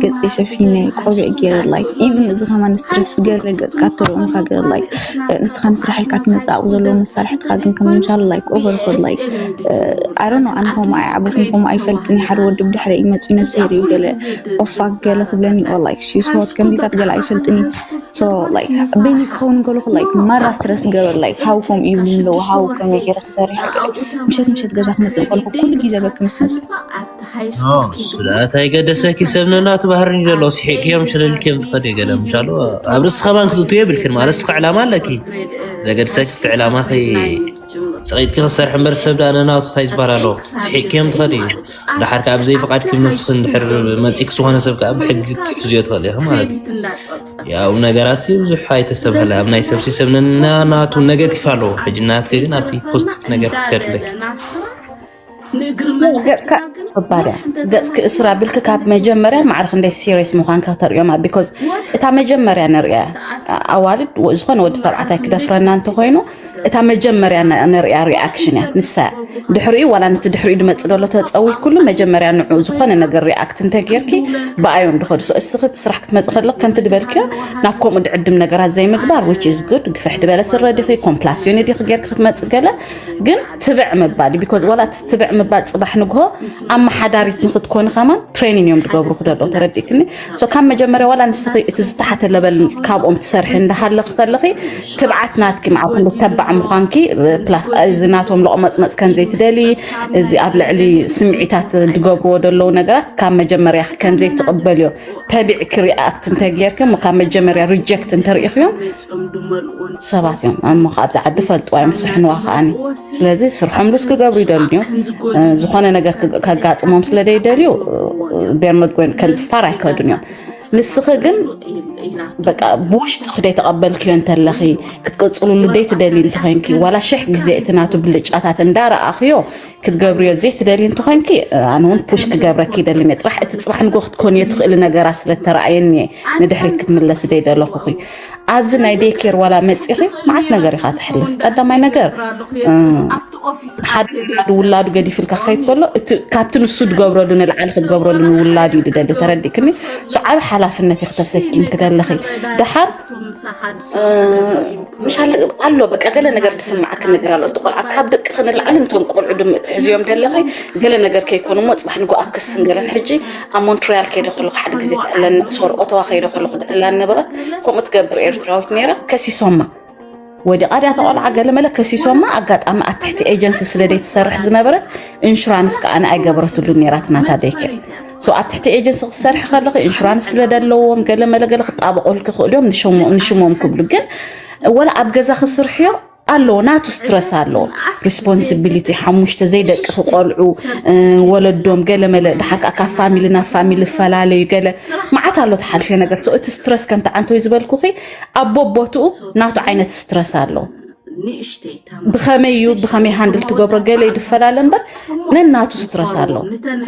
ገፀይ ሸፊነ ቆቢዕ ገይረ like even እዚ ከማን ስትረስ ገለ ገፅካ ትርእምካ ገለ like ንስኻ ንስራሕ ኢልካ ትመፅእ ኣብኡ ዘለዉ መሳርሕትኻ ግን ከም ምሻል like overall like I don't know ኣነ ከምኡ ኣይዓበኹን ከምኡ ኣይፈልጥን ሓደ ወዲ ብድሕረ ይመፅኡ ነብሰ ይርእዩ ገለ ኦፋክ ገለ ክብለኒ ኦ like she's hot ከምዚታት ገለ ኣይፈልጥን እዩ so like በይኒ ክኸውን እንከለኹ like ማራ ስትረስ ገበር like how ከምኡ ይብሉ ኣለዉ how ከመይ ገይረ ክሰርሕ ምሸት ምሸት ገዛ ክመፅእ ከለኹ ኩሉ ግዜ በኪ ምስ ነብሰይ እሱ ደኣ እንታይ ገደሰኪ ሰብ ነናቱ ባህሪ እዩ ዘሎ ስሒቅዮም ሸለልክዮም ትኸድ ገለ ምሻሉ ኣብ ርእሲ ከማን ክትእትዮ የብልክን ማለት እስኺ ዕላማ ኣለኪ ዘገድሰኪ እቲ ዕላማኺ ሰቒጥኪ ክሰርሕ እምበር ሰብ ደኣ ነናቱ እንታይ ዝበሃል ኣሎ ስሒቅክዮም ትኸድ እዩ ደሓር ከዓ ብዘይ ፍቓድኪ ነብስኺ እንድሕር መፂኪ ዝኾነ ሰብ ከዓ ብሕጊ ትሕዝዮ ትኽእል ኢኺ ማለት እዩ ያው ነገራት ብዙሕ ኣይተስተብሃለ ኣብ ናይ ሰብሲ ሰብ ነናቱ ነገቲፍ ኣለዎ ሕጂ ናትኪ ግን ኣብቲ ፖዚቲቭ ነገር ክትከድ ኣለኪ ገጽካ ባዳ ገጽ ክእስራ ብልክ ካብ መጀመርያ ማዕረ ክንደይ ሲሪየስ ምዃንካ ተርእዮም። ቢኮዝ እታ መጀመርያ ንርእያ ኣዋልድ ወ- ዝኾነ ወዲ ተባዕታይ ክደፍረና እንተኮይኑ እታ መጀመርያ ነ- ንርእያ ሪኣክሽን እያ ንሳ እያ። ድሕሪኡ ዋላ ነቲ ድሕሪኡ ድመጽእ ዘሎ ተጸዊ ኩሉ መጀመርያ ንዑ ዝኾነ ነገር ሪኣክት እንተጌርኪ ብኣዮም ድኸዱ። So እስኺ እቲ ስራሕ ክትመጽእ ከለክ ከምቲ ድበልክዮ ናብ ከምኡ ድዕድም ነገራት ዘይምግባር which is good። ግፍሕ ድበለ ስረ ዲኺ ኮምፕላስዮን ዲኺ ጌርክ ክትመጽእ ገለ ግን ትብዕ ምባል ቢኮዝ ዋላ እቲ ትብዕ ምባል ጽባሕ ንግሆ ኣመሓዳሪት ንክትኮኒ ከማን ትሬኒን እዮም ድገብሩ ክደሎ ተረዲእክኒ። So ካብ መጀመርያ ዋላ ንስኺ እቲ ዝተሓተ ለበል ካብኦም ትሰርሒ እንዳሃለኺ ከለኺ ትብዓት ናትኪ ማዕኹ ተባዕ ምዃንኪ ፕላስ እዚ ናቶም ለቆመፅመፅ ከምዘይትደሊ እዚ ኣብ ልዕሊ ስምዒታት ድገብርዎ ደለዉ ነገራት ካብ መጀመርያ ከምዘይትቕበልዮ ተቢዕኪ ሪኣክት እንተጌርኪ እሞ ካብ መጀመርያ ሪጀክት እንተርኢኽዮም ሰባት እዮም እሞ ካብዚ ዓዲ ፈልጥዋ እዮም ስሕንዋ ከዓኒ። ስለዚ ስርሖም ሉስ ክገብሩ ይደልዩ ዝኾነ ነገር ከጋጥሞም ስለ ደይደልዩ ዴርመት ጎይን ከምዚ ፋር ኣይከዱን እዮም። ንስኺ ግን በቃ ብውሽጢ ክደይ ተቐበልክዮ እንተለኺ ክትቅፅልሉ ደይ ትደሊ እንተኮይንኪ ዋላ ሽሕ ግዜ እቲ ናቱ ብልጫታት እንዳረኣኽዮ ክትገብርዮ ዘይትደሊ እንተኮይንኪ ኣነ እውን ፑሽ ክገብረኪ ይደሊ እየ። ጥራሕ እቲ ፅባሕ ንጎ ክትኮንዮ ትኽእሊ ነገራት ስለተረኣየኒ እየ ንድሕሪት ክትምለስ ደይደለኹኺ። ኣብዚ ናይ ዴይኬር ዋላ መፂኺ መዓት ነገር ኢኻ ትሕልፍ። ቀዳማይ ነገር ሓደ ውላዱ ገዲፍልካ ክኸይድ ከሎ እቲ ካብቲ ንሱ ድገብረሉ ንልዓሊ ክትገብረሉ ንውላዱ እዩ ድደሊ። ተረዲእክኒ? So ዓብ ሓላፍነት ኢኺ ተሰኪምኪ ዘለኺ። ደሓር ምሻለ ኣሎ በቃ ገለ ነገር ድስምዓኪ ነገር ኣሎ። እቲ ቆልዓ ካብ ደቅኺ ንላዕሊ ንቶም ቆልዑ ድም ትሕዝዮም ደለኺ ገለ ነገር ከይኮኑ እሞ ፅባሕ ንጎ ኣብ ክስን ገለን ሕጂ ኣብ ሞንትሪያል ከይደ ከለኹ ሓደ ግዜ ትዕለኒ ሶር ኦተዋ ከይደ ከለኹ ትዕላን ነበረት። ከምኡ ትገብር ኤርትራዊት ነይራ ከሲሶማ ወዲቓ ድያ ተቆልዓ ገለ መለ ከሲሶማ ኣጋጣሚ ኣብ ትሕቲ ኤጀንሲ ስለ ደይ ትሰርሕ ዝነበረት ኢንሹራንስ ከዓ ኣይገበረትሉ ነይራ ትናታ ደይከ so ኣብ ትሕቲ ኤጀንሲ ክትሰርሒ ከለኺ ኢንሹራንስ ስለ ደለዎም ገለ መለ ገለ ክጣበቑልኪ ክኽእሉ እዮም ንሽሞም ክብሉ ግን ወላ ኣብ ገዛ ክስርሕዮ ኣለዎ ናቱ ስትረስ ኣለዎ። ሪስፖንሲቢሊቲ ሓሙሽተ ዘይደቂ ክቆልዑ ወለዶም ገለ መለ ድሓር ከዓ ካብ ፋሚሊ ናብ ፋሚሊ ፈላለዩ ገለ መዓት ኣሎ ትሓልፊዮ ነገር so እቲ ስትረስ ከምቲ ዓንተወይ ዝበልኩኺ ኣብ ቦቦትኡ ናቱ ዓይነት ስትረስ ኣለዎ። ብኸመይ እዩ ብኸመይ ሃንድል ትገብሮ ገለ ይድፈላለ እምበር ነናቱ ስትረስ ኣለዎ።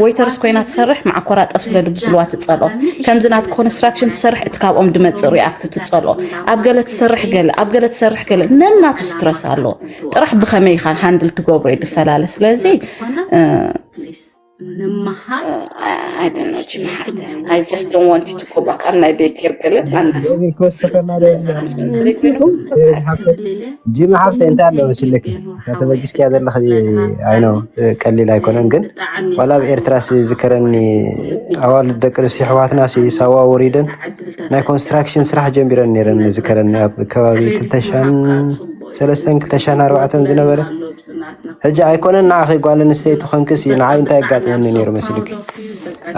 ወይተርስ ኮይና ትሰርሕ መዓኮራ ጠፍ ስለ ድብልዋ ትፀልኦ ከምዚ ናት ኮንስትራክሽን ትሰርሕ እቲ ካብኦም ድመፅእ ሪኣክት ትፀልኦ ኣብ ገለ ትሰርሕ ገለ ኣብ ገለ ትሰርሕ ገለ ነናቱ ስትረስ ኣለዎ። ጥራሕ ብኸመይ ኢኻ ሃንድል ትገብሮ ይድፈላለ ስለዚ ንምሃር I don't know ጂሚ ሓፍተ I just don't want you to go back ኣብ ናይ ዴይኬር ገለ ኣናስ ክወስኸና ጂሚ ሓፍተ እንታይ ኣሎ መስለኪ ተተበጊስኪያ ዘለኺ I know ቀሊል ኣይኮነን ግን ዋላ ኣብ ኤርትራ ዝከረኒ ኣዋልድ ደቂ ኣንስትዮ ኣሕዋትና ሳዋ ወሪደን ናይ ኮንስትራክሽን ስራሕ ጀሚረን ነይረን ዝከረኒ ኣብ ከባቢ ክልተ ሽሕን ሰለስተን ክልተ ሽሕን ኣርባዕተን ዝነበረ ሕጂ ኣይኮነን ንዓኺ ጓል ኣንስተይቲ ኮንክሲ ንዓይ እንታይ የጋጥመኒ ነይሩ መሲልኪ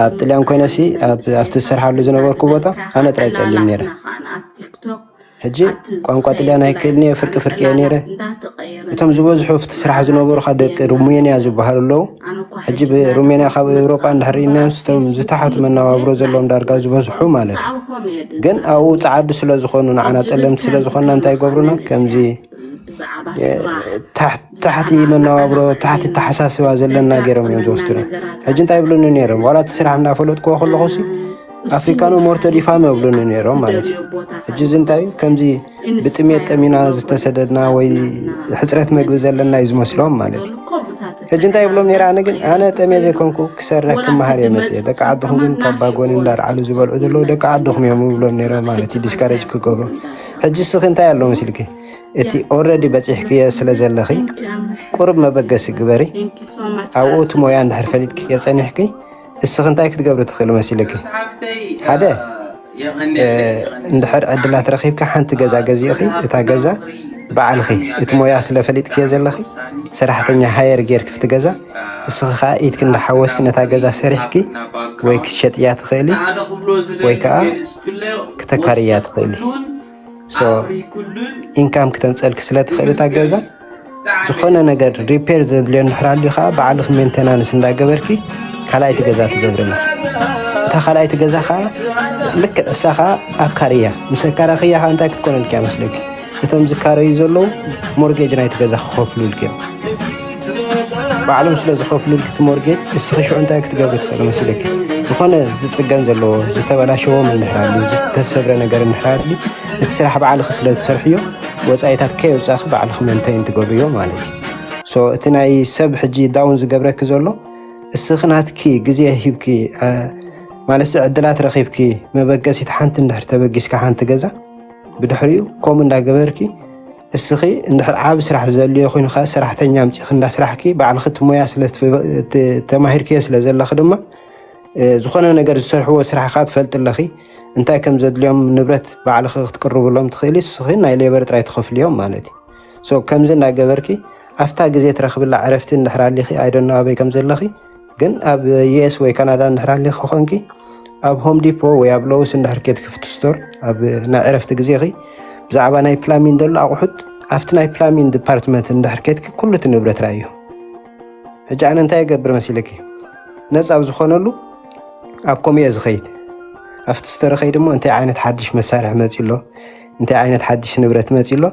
ኣብ ጥልያን ኮይነሲ ኣብቲ ዝሰርሓሉ ዝነበርኩ ቦታ ኣነ ጥራይ ፀሊም ነይረ ሕጂ ቋንቋ ጥልያን ኣይክእልን እየ ፍርቂ ፍርቂ እየ ነይረ እቶም ዝበዝሑ ኣብቲ ስራሕ ዝነበሩ ከ ደቂ ሩሜንያ ዝበሃሉ ኣለዉ ሕጂ ብሩሜንያ ካብ ኤውሮጳ እንድሕር ርኢናዮም ስቶም ዝተሓቱ መነባብሮ ዘለዎም ዳርጋ ዝበዝሑ ማለት እዩ ግን ኣብኡ ፃዓዱ ስለ ዝኾኑ ንዓና ፀለምቲ ስለ ዝኾንና እንታይ ይገብሩና ከምዚ ታሕቲ መነባብሮ ታሕቲ ተሓሳስባ ዘለና ገይሮም እዮም ዝወስዱና ሕጂ እንታይ ይብሉኒ ነይሮም ዋላ እቲ ስራሕ እንዳፈለጥክዎ ከለኹ ሲ ኣፍሪካኖ ሞርቶ ዲፋም ይብሉኒ ነይሮም ማለት እዩ ሕጂ እዚ እንታይ እዩ ከምዚ ብጥሜት ጠሚና ዝተሰደድና ወይ ሕፅረት መግቢ ዘለና እዩ ዝመስሎም ማለት እዩ ሕጂ እንታይ ይብሎም ነይረ ኣነ ግን ኣነ ጠሜ ዘይኮንኩ ክሰርሕ ክመሃር እየ መፅእ ደቂ ዓድኹም ግን ካብ ባጎኒ እንዳልዓሉ ዝበልዑ ዘለዉ ደቂ ዓድኹም እዮም ይብሎም ነይሮም ማለት እዩ ዲስካሬጅ ክገብሩ ሕጂ ስኺ እንታይ ኣሎ መሲልኪ እቲ ኦረዲ በፂሕክዮ ስለ ዘለኺ ቁሩብ መበገሲ ግበሪ ኣብኡ እቲ ሞያ እንድሕር ፈሊጥክዮ ፀኒሕኪ እስኺ እንታይ ክትገብሪ ትኽእሊ መሲልኪ ሓደ እንድሕር ዕድላት ረኺብካ ሓንቲ ገዛ ገዚእኺ እታ ገዛ በዓልኺ እቲ ሞያ ስለ ፈሊጥክዮ ዘለኺ ሰራሕተኛ ሃየር ጌርኪ ፍቲ ገዛ እስኺ ከዓ ኢድኪ እንዳሓወስኪ ነታ ገዛ ሰሪሕኪ ወይ ክትሸጥያ ትኽእሊ ወይ ከዓ ክተካርያ ትኽእሊ ኢንካም ክተምፀልኪ ስለ ትኽእል እታ ገዛ ዝኾነ ነገር ሪፔር ዘድልዮ እንድሕር ኣልዩ ከዓ ባዕልኺ ሜንቴናንስ እንዳገበርኪ ካልኣይቲ ገዛ ትገብርና እታ ካልኣይቲ ገዛ ከዓ ልክዕ እሳ ከዓ ኣካርያ ምስ ኣካራኽያ ከዓ እንታይ ክትኮነልኪ መስለኪ እቶም ዝካረዩ ዘለዉ ሞርጌጅ ናይቲ ገዛ ክኸፍሉልኪ እዮም ባዕሎም ስለ ዝኸፍሉልኪ እቲ ሞርጌጅ፣ እስኺ ሽዑ እንታይ ክትገብሪ ትኽእሊ መሲለኪ? ዝኾነ ዝጽገን ዘለዎ፣ ዝተበላሸዎም እንድሕር ኣልዩ፣ ዝተሰብረ ነገር እንድሕር ኣልዩ፣ እቲ ስራሕ ባዕልኺ ስለ ትሰርሕዮ፣ ወጻኢታት ከየውጻእኺ ባዕልኺ መንተይን ትገብርዮ ማለት እዩ። ሶ እቲ ናይ ሰብ ሕጂ ዳውን ዝገብረኪ ዘሎ፣ እስኺ ናትኪ ግዜ ሂብኪ፣ እ፣ ማለትሲ ዕድላት ረኺብኪ፣ መበገሲት ሓንቲ እንድሕር ተበጊስካ ሓንቲ ገዛ፣ ብድሕሪኡ ከምኡ እንዳገበርኪ፣ እስኺ እንድሕር ዓቢ ስራሕ ዘድልዮ ኮይኑ ኸኣ ሰራሕተኛ ኣምጺእኺ እንዳስራሕኪ፣ ባዕልኺ እቲ ሞያ ስለ ትፍ-፣ ት-፣ ተማሂርክዮ ስለ ዘለኺ ድማ፣ እ፣ ዝኾነ ነገር ዝሰርሕዎ ስራሕ ኸኣ ትፈልጢ ኣለኺ። እንታይ ከም ዘድልዮም ንብረት ባዕልኺ ክትቅርብሎም ትኽእሊ፣ እስኺ ናይ ሌበር ጥራይ ትኸፍልዮም ማለት እዩ። ሶ ከምዚ እንዳገበርኪ፣ ኣብታ ግዜ ትረኽብላ ዕረፍቲ እንድሕር ኣሊኺ፣ I don't know ኣበይ ከም ዘለኺ፣ ግን ኣብ ዩ ኤስ ወይ ካናዳ እንድሕር ኣሊኺ ኾንኪ፣ ኣብ ሆም ዲፖ ወይ ኣብ ሎውስ እንድሕር ኬድኪ፣ ፍቱ ስቶር፣ ኣብ ናይ ዕረፍቲ ግዜኺ፣ ብዛዕባ ናይ ፕላሚን ዘሎ ኣቑሑት፣ ኣብቲ ናይ ፕላሚን ዲፓርትመንት እንድሕር ኬድኪ፣ ኩሉ እቲ ንብረት ርኣዮ። ሕጂ ኣነ እንታይ እገብር መሲለኪ? ነጻ ኣብ ዝኾነሉ ኣብ ኮምኡ እየ ዝኸይድ። ኣብቲ ስቶር እኸይድ እሞ እንታይ ዓይነት ሓድሽ መሳርሒ መጺኡ ኣሎ፣ እንታይ ዓይነት ሓድሽ ንብረት መጺኡ ኣሎ፣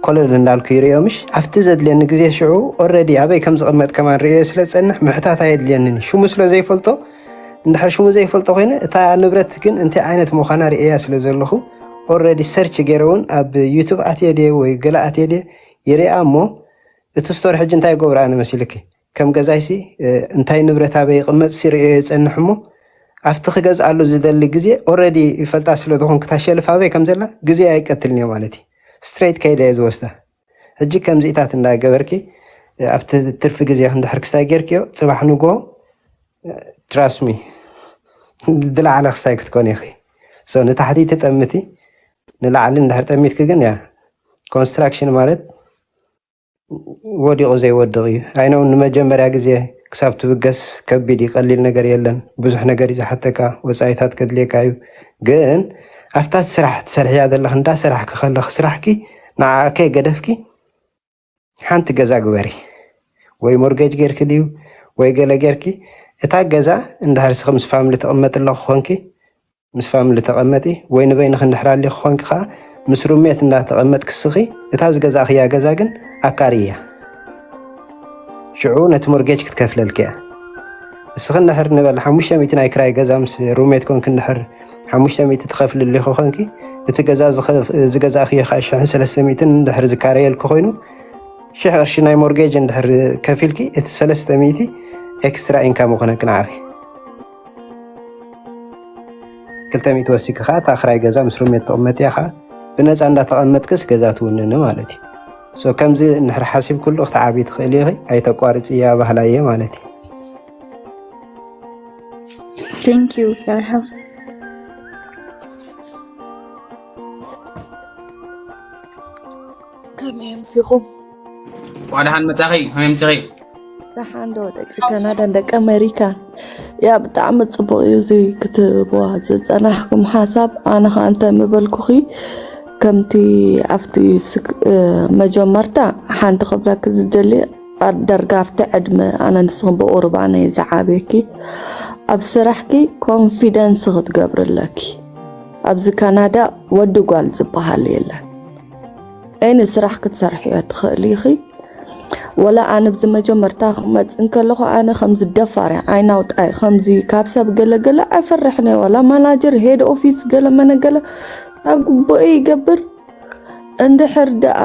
ኮለል እንዳልኩ ይርእዮ ምሽ። ኣብቲ ዘድልየኒ ግዜ ሽዑ ኦልሬዲ ኣበይ ከም ዝቕመጥ ከማን ርእዮ ስለ ዝጸንሕ ምሕታት ኣየድልየንን እዩ። ሽሙ ስለ ዘይፈልጦ፣ እንድሕር ሽሙ ዘይፈልጦ ኮይነ፣ እታ ንብረት ግን እንታይ ዓይነት ምዃና ርእያ ስለ ዘለኹ፣ ኦልሬዲ ሰርች ገይረ እውን ኣብ ዩቱብ ኣትየ ድየ ወይ ገለ ኣትየ ድየ ይርእያ እሞ፣ እቲ ስቶር ሕጂ እንታይ ይገብሮ ኣነ መሲልኪ? ከም ገዛይሲ፣ እ፣ እንታይ ንብረት ኣበይ ይቕመጥሲ ርእዮ ይጸንሕ እሞ፣ ኣብቲ ክገዝኣሉ ዝደሊ ግዜ ኦልሬዲ ይፈልጣ ስለ ዝኾንኩ፣ እታ ሸልፍ ኣበይ ከም ዘላ ግዜ ኣይቀትልን እየ ማለት እዩ። ስትሬት ከይደ እየ ዝወስዳ። ሕጂ ከምዚታት እንዳገበርኪ፣ እ፣ ኣብቲ ትርፊ ግዜ እንድሕር ክስታይ ጌርክዮ፣ ጽባሕ ንግሆ፣ እ፣ ትራስት ሚ፣ ዝለዓለ ክስታይ ክትኮኒ ኢኺ። ሶ ንታሕቲ ትጠምቲ፣ ንላዕሊ እንድሕር ጠሚትኪ ግን፣ ያ፣ ኮንስትራክሽን ማለት ወዲቑ ዘይወድቕ እዩ። ኣይነው ንመጀመርያ ግዜ ክሳብ ትብገስ ከቢድ እዩ፣ ቀሊል ነገር የለን። ብዙሕ ነገር እዩ ዝሓተካ፣ ወጻኢታት ከድልየካ እዩ። ግን ኣብታ ስራሕ ትሰርሕያ ዘለኽ እንዳ ስራሕኪ ከለኽ ስራሕኪ ንዓኣ ከይገደፍኪ ሓንቲ ገዛ ግበሪ። ወይ ሞርጌጅ ጌርኪ ድዩ ወይ ገለ ጌርኪ፣ እታ ገዛ እንድሕር ስኺ ምስ ፋምሊ ትቕመጢ ኣለኹ ኾንኪ፣ ምስ ፋምሊ ተቐመጢ፣ ወይ ንበይንኺ እንድሕር ኣሊኺ ኾንኪ ኸኣ፣ ምስ ሩሜት እንዳተቐመጥኪ እስኺ፣ እታ ዝገዛእኽያ ገዛ ግን ኣካርይያ። ሽዑ ነቲ ሞርጌጅ ክትከፍለልኪ እያ። እስኺ እንድሕር ንበል ሓሙሽተ ሚእቲ ናይ ክራይ ገዛ ምስ ሩሜት ኮንኪ እንድሕር ሓሙሽተ ሚእቲ ትኸፍሊ ኣሊኺ ኾንኪ፣ እቲ ገዛ ዝኸፍ-፣ ዝገዛእኽዮ ኸኣ ሽሕን ሰለስተ ሚእትን እንድሕር ዝካረየልኪ ኮይኑ፣ ሽሕ ቅርሺ ናይ ሞርጌጅ እንድሕር ከፊልኪ፣ እቲ ሰለስተ ሚእቲ ኤክስትራ ኢንካም ይኾነኪ ንዓኺ። ክልተ ሚእቲ ወሲኪ ኸዓ እታ ክራይ ገዛ ምስ ሩሜት ትቕመጥያ ኸዓ ብነፃ እንዳተቐመጥክስ ገዛ ትውንኒ ማለት እዩ። ሶ ከምዚ እንድሕር ሓሲብክሉ ክትዓብዪ ትኽእሊ ኢኺ፣ ኣይተቋርፅያ ባህላየ ማለት እዩ። Thank you, Farha. ከመይ ኣምሲኹም? እንኳዕ ደሓን መጻኺ። ከመይ ኣምሲኺ? ደሓን ዶ ደቂ ካናዳን ደቂ ኣሜሪካን? ያ ብጣዕሚ ጽቡቕ እዩ እዚ ክትህብዋ ዝጸናሕኩም ሓሳብ። ኣነ ኸኣ እንታይ ምበልኩኺ፣ ከምቲ ኣብቲ ስክ-፣ እ፣ መጀመርታ ሓንቲ ክብለኪ ዝደሊ፣ ኣብ ዳርጋ ኣብቲ ዕድመ ኣነ ንስኺ ብቑሩብ ኣነ እየ ዝዓብየኪ። ኣብ ስራሕኪ ኮንፊደንስ ክትገብሪ ኣለኪ። ኣብዚ ካናዳ ወዲ ጓል ዝበሃል የለን። ኤኒ ስራሕ ክትሰርሕዮ ትኽእሊ ኢኺ። ወላ ኣነ ብዚ መጀመርታ ክመጽእ እንከለኹ ኣነ ከምዚ ደፋር እየ፣ ዓይኒ ኣውጣ እየ፣ ከምዚ ካብ ሰብ ገለ ገለ ኣይፈርሕን እየ። ወላ ማናጀር ሄድ ኦፊስ ገለ መነ ገለ ኣግቦ ይገብር። እንድሕር ደኣ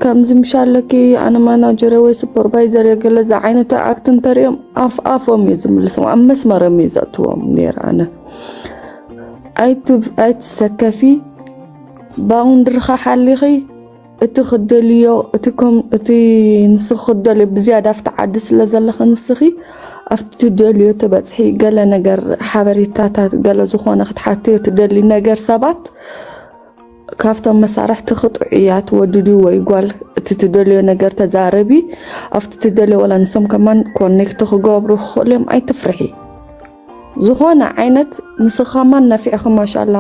ከምዚ ምሽ ኣለኪ ኣነ ማናጀር ወይ ሱፐርቫይዘር እየ ገለ ዝዓይነቱ ኣክት እንተሪኦም ኣፍ ኣፎም እዩ ዝምልሶም፣ ኣብ መስመሮም እዩ ዘእትዎም ነይረ ኣነ። ኣይት-፣ ኣይትሰከፊ፣ ባውንድርኻ ሓሊኺ፣ እቲ ክደልዮ፣ እቲ ከም-፣ እቲ ንስኺ ክደልዮ ብዝያዳ ኣብቲ ዓዲ ስለ ዘለኺ ንስኺ ኣብቲ ትደልዮ ትበጽሒ። ገለ ነገር ሓበሬታታት ገለ ዝኾነ ክትሓትዮ ትደሊ ነገር ሰባት ካብቶም መሳርሕትኺ ጥዑያት ወዲ ድዩ ወይ ጓል እቲ ትደልዮ ነገር ተዛረቢ። ኣብቲ ትደልዮ ዋላ ንሶም ከማን ኮኔክት ክገብሩ ክኽእሉ እዮም። ኣይትፍርሒ። ዝኾነ ዓይነት ንስኻማን ነፊዕኺ ማሻላ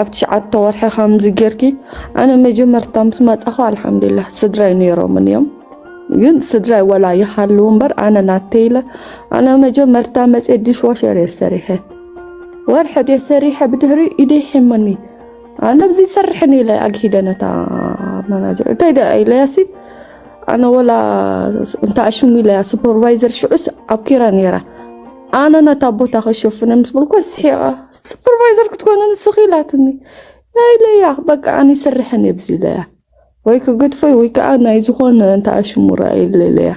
ኣብ ትሽዓተ ወርሒ ከምዚ ጌርኪ። ኣነ መጀመርታ ምስ መጻኹ ኣልሓምዱሊላህ ስድራይ ነይሮምን እዮም፣ ግን ስድራይ ወላ ይሃልው እምበር ኣነ ናተይ ኢለ ኣነ መጀመርታ መጽየ ዲሽ ዋሸር እየ ሰሪሐ። ወርሒ ድየ ሰሪሐ ብድሕሪኡ ኢደይ ሒመኒ። ኣነ ኣብዚ ይሰርሕን ኢለ ኣግሂደ ነታ ማናጀር። እንታይ ደኣ ኢለያሲ ኣነ ወላ እንተ ኣሽሙ ኢለያ ሱፐርቫይዘር ሽዑስ ኣብ ኪራ ነይራ። ኣነ ነታ ቦታ ከሸፍነ ምስ በልኩ ስሒቓ፣ ሱፐርቫይዘር ክትኮነ ንስኺ ኢላትኒ። ኢለያ በቃ ኣነ ይሰርሕን እየ ብዚ ኢለያ። ወይ ክግድፎይ ወይ ከዓ ናይ ዝኾነ እንተ ኣሽሙ ርኣይ ኢለያ።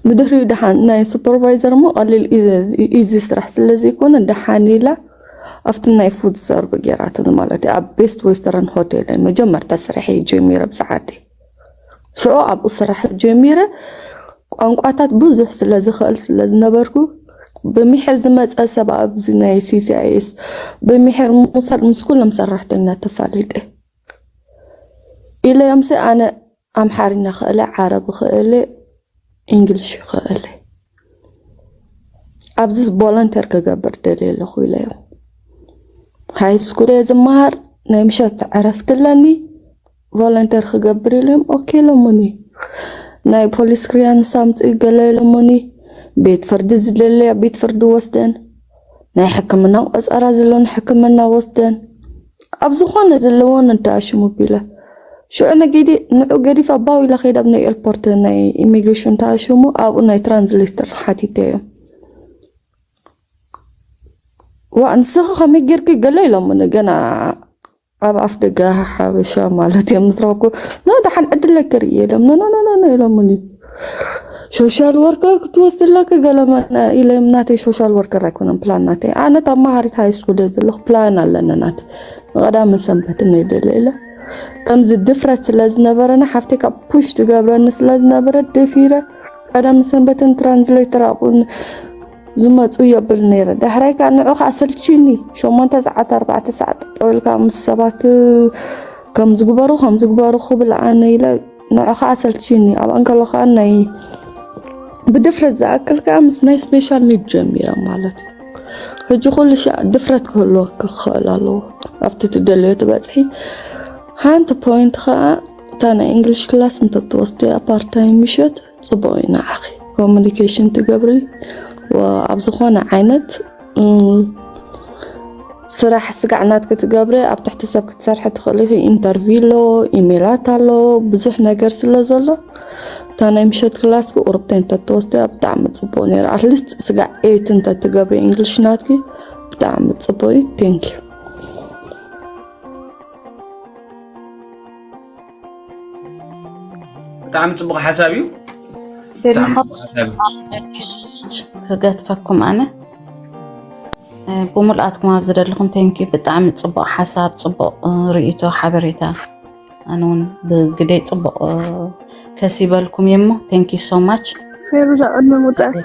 ብድሕሪኡ ደሓን ናይ ሱፐርቫይዘር እሞ ቀሊል ኢዚ ስራሕ ስለ ዘይኮነ ደሓን ኢላ ኣብቲ ናይ ፉድ ሰርቭ ገይራትኒ ማለት እዩ። ኣብ ቤስት ዌስተርን ሆቴል እየ መጀመርታ ስርሐይ ጀሚረ ብሰዓተይ። ሽዑ ኣብኡ ስራሕ ጀሚረ። ቋንቋታት ብዙሕ ስለ ዝኽእል ስለ ዝነበርኩ፣ ብሚሕር ዝመፀ ሰብ ኣብዚ ናይ ሲ ሲ ኣይ ኤስ፣ ብሚሕር ሙሳድ፣ ምስ ኩሎም ሰራሕተኛ ተፋሊጠ ኢለዮምሲ። ኣነ ኣምሓርኛ ክእለ፣ ዓረብ ክእለ፣ እንግሊሽ ክእለ፣ ኣብዚ ቮለንተር ክገብር ደልየ ኣለኹ ኢለዮም። ሃይ ስኩል እየ ዝመሃር፣ ናይ ምሸት ዕረፍቲ ኣለኒ፣ ቮለንተር ክገብር ኢለዮም። ኦኬ ኢሎሙኒ። ናይ ፖሊስ ክሊራንስ ኣምፅኢ ገለ ኢሎሙኒ። ቤት ፍርዲ ዝደለያ ቤት ፍርዲ ወስደን፣ ናይ ሕክምና ቆፀራ ዘለወን ሕክምና ወስደን፣ ኣብ ዝኾነ ዘለወን እንተኣሽሙ ቢለ። ሽዑ ነጊዲ ንዑ ገዲፋ ባው ኢላ ከይዳ ኣብ ናይ ኤርፖርት ናይ ኢሚግሬሽን ተኣሽሙ፣ ኣብኡ ናይ ትራንስሌተር ሓቲተዮም። ዋ ንስኺ ከመይ ጌርኪ ገለ ኢሎምኒ፣ ገና ኣብ ኣፍ ደገ ሓበሻ ማለት እዮም ምስ ረኸብኩ፣ ኖ ደሓን ዕድል ለክር እየ ኢሎም፣ ኖ ኖ ኖ ኖ ኢሎምኒ። ሶሻል ወርከር ክትወስድ ኣለኪ ገለ መ-፣ ኢሎም። ናተይ ሶሻል ወርከር ኣይኮነን ፕላን ናተይ። ኣነ ተማሃሪት ሃይ ስኩል እየ ዘለኹ፣ ፕላን ኣለኒ ናተይ። ንቐዳምን ሰንበትን እየ ደለ ኢለ። ከምዚ ድፍረት ስለ ዝነበረና፣ ሓፍተይ ካብ ፑሽ ትገብረኒ ስለ ዝነበረት ደፊረ ቀዳምን ሰንበትን ትራንስሌተር ኣብኡ ዝመፁ የብል ነይረ። ዳሕራይ ከዓ ንዑ ከዓ ሰልችኒ። ሸሞንተ ሰዓት፣ ኣርባዕተ ሰዓት ጠጠው ኢልካ ምስ ሰባት ከም ዝግበሩ፣ ከም ዝግበሩ ክብል ኣነ ኢለ ንዑ ከዓ ሰልችኒ። ኣብ ኣንከሎ ከዓ ናይ ብድፍረት ዝኣክል ከዓ ምስ ናይ ስፔሻል ኒድ ጀሚረ ማለት እዩ። ሕጂ ኩሉ ሻዕ ድፍረት ክህልወኪ ክኽእል ኣለዎ። ኣብቲ ትደልዮ ትበፅሒ። ሓንቲ ፖይንት ከዓ እታ ናይ እንግሊሽ ክላስ እንተትወስድያ ፓርታይም ምሸት ፅቡቅ እዩ ንዓኺ። ኮሚኒኬሽን ትገብሪ፣ ወ-፣ ኣብ ዝኾነ ዓይነት፣ እም፣ ስራሕ ስጋዕ ናትኪ ትገብሪ፣ ኣብ ትሕቲ ሰብ ክትሰርሒ ትኽእሊ ኢኺ። ኢንተርቪው ኣሎ፣ ኢሜላት ኣሎ፣ ብዙሕ ነገር ስለ ዘሎ፣ እታ ናይ ምሸት ክላስኪ ቁሩብ ቴን እንተትወስድያ ብጣዕሚ ፅቡቅ ነይሩ። ኣትሊስት ስጋዕ ኤይት እንተትገብሪ እንግሊሽ ናትኪ ብጣዕሚ ፅቡቅ እዩ። ቴንክ ዩ። ብጣዕሚ ፅቡቅ ሓሳብ እዩ። ብጣዕሚ ፅቡቅ ሓሳብ እዩ። ክገድፈኩም ኣነ፣ እ፣ ብሙልኣትኩም ኣብ ዝደለኹም ቴንክ ዩ። ብጣዕሚ ፅቡቅ ሓሳብ፣ ፅቡቅ፣ እ፣ ርእይቶ፣ ሓበሬታ። ኣነ እውን ብግደይ ፅቡቅ፣ እ፣ ከሲበልኩም እየ እሞ ቴንክ ዩ ሶ ማች። ፌሩዛ ቅድሚ ምውፃእ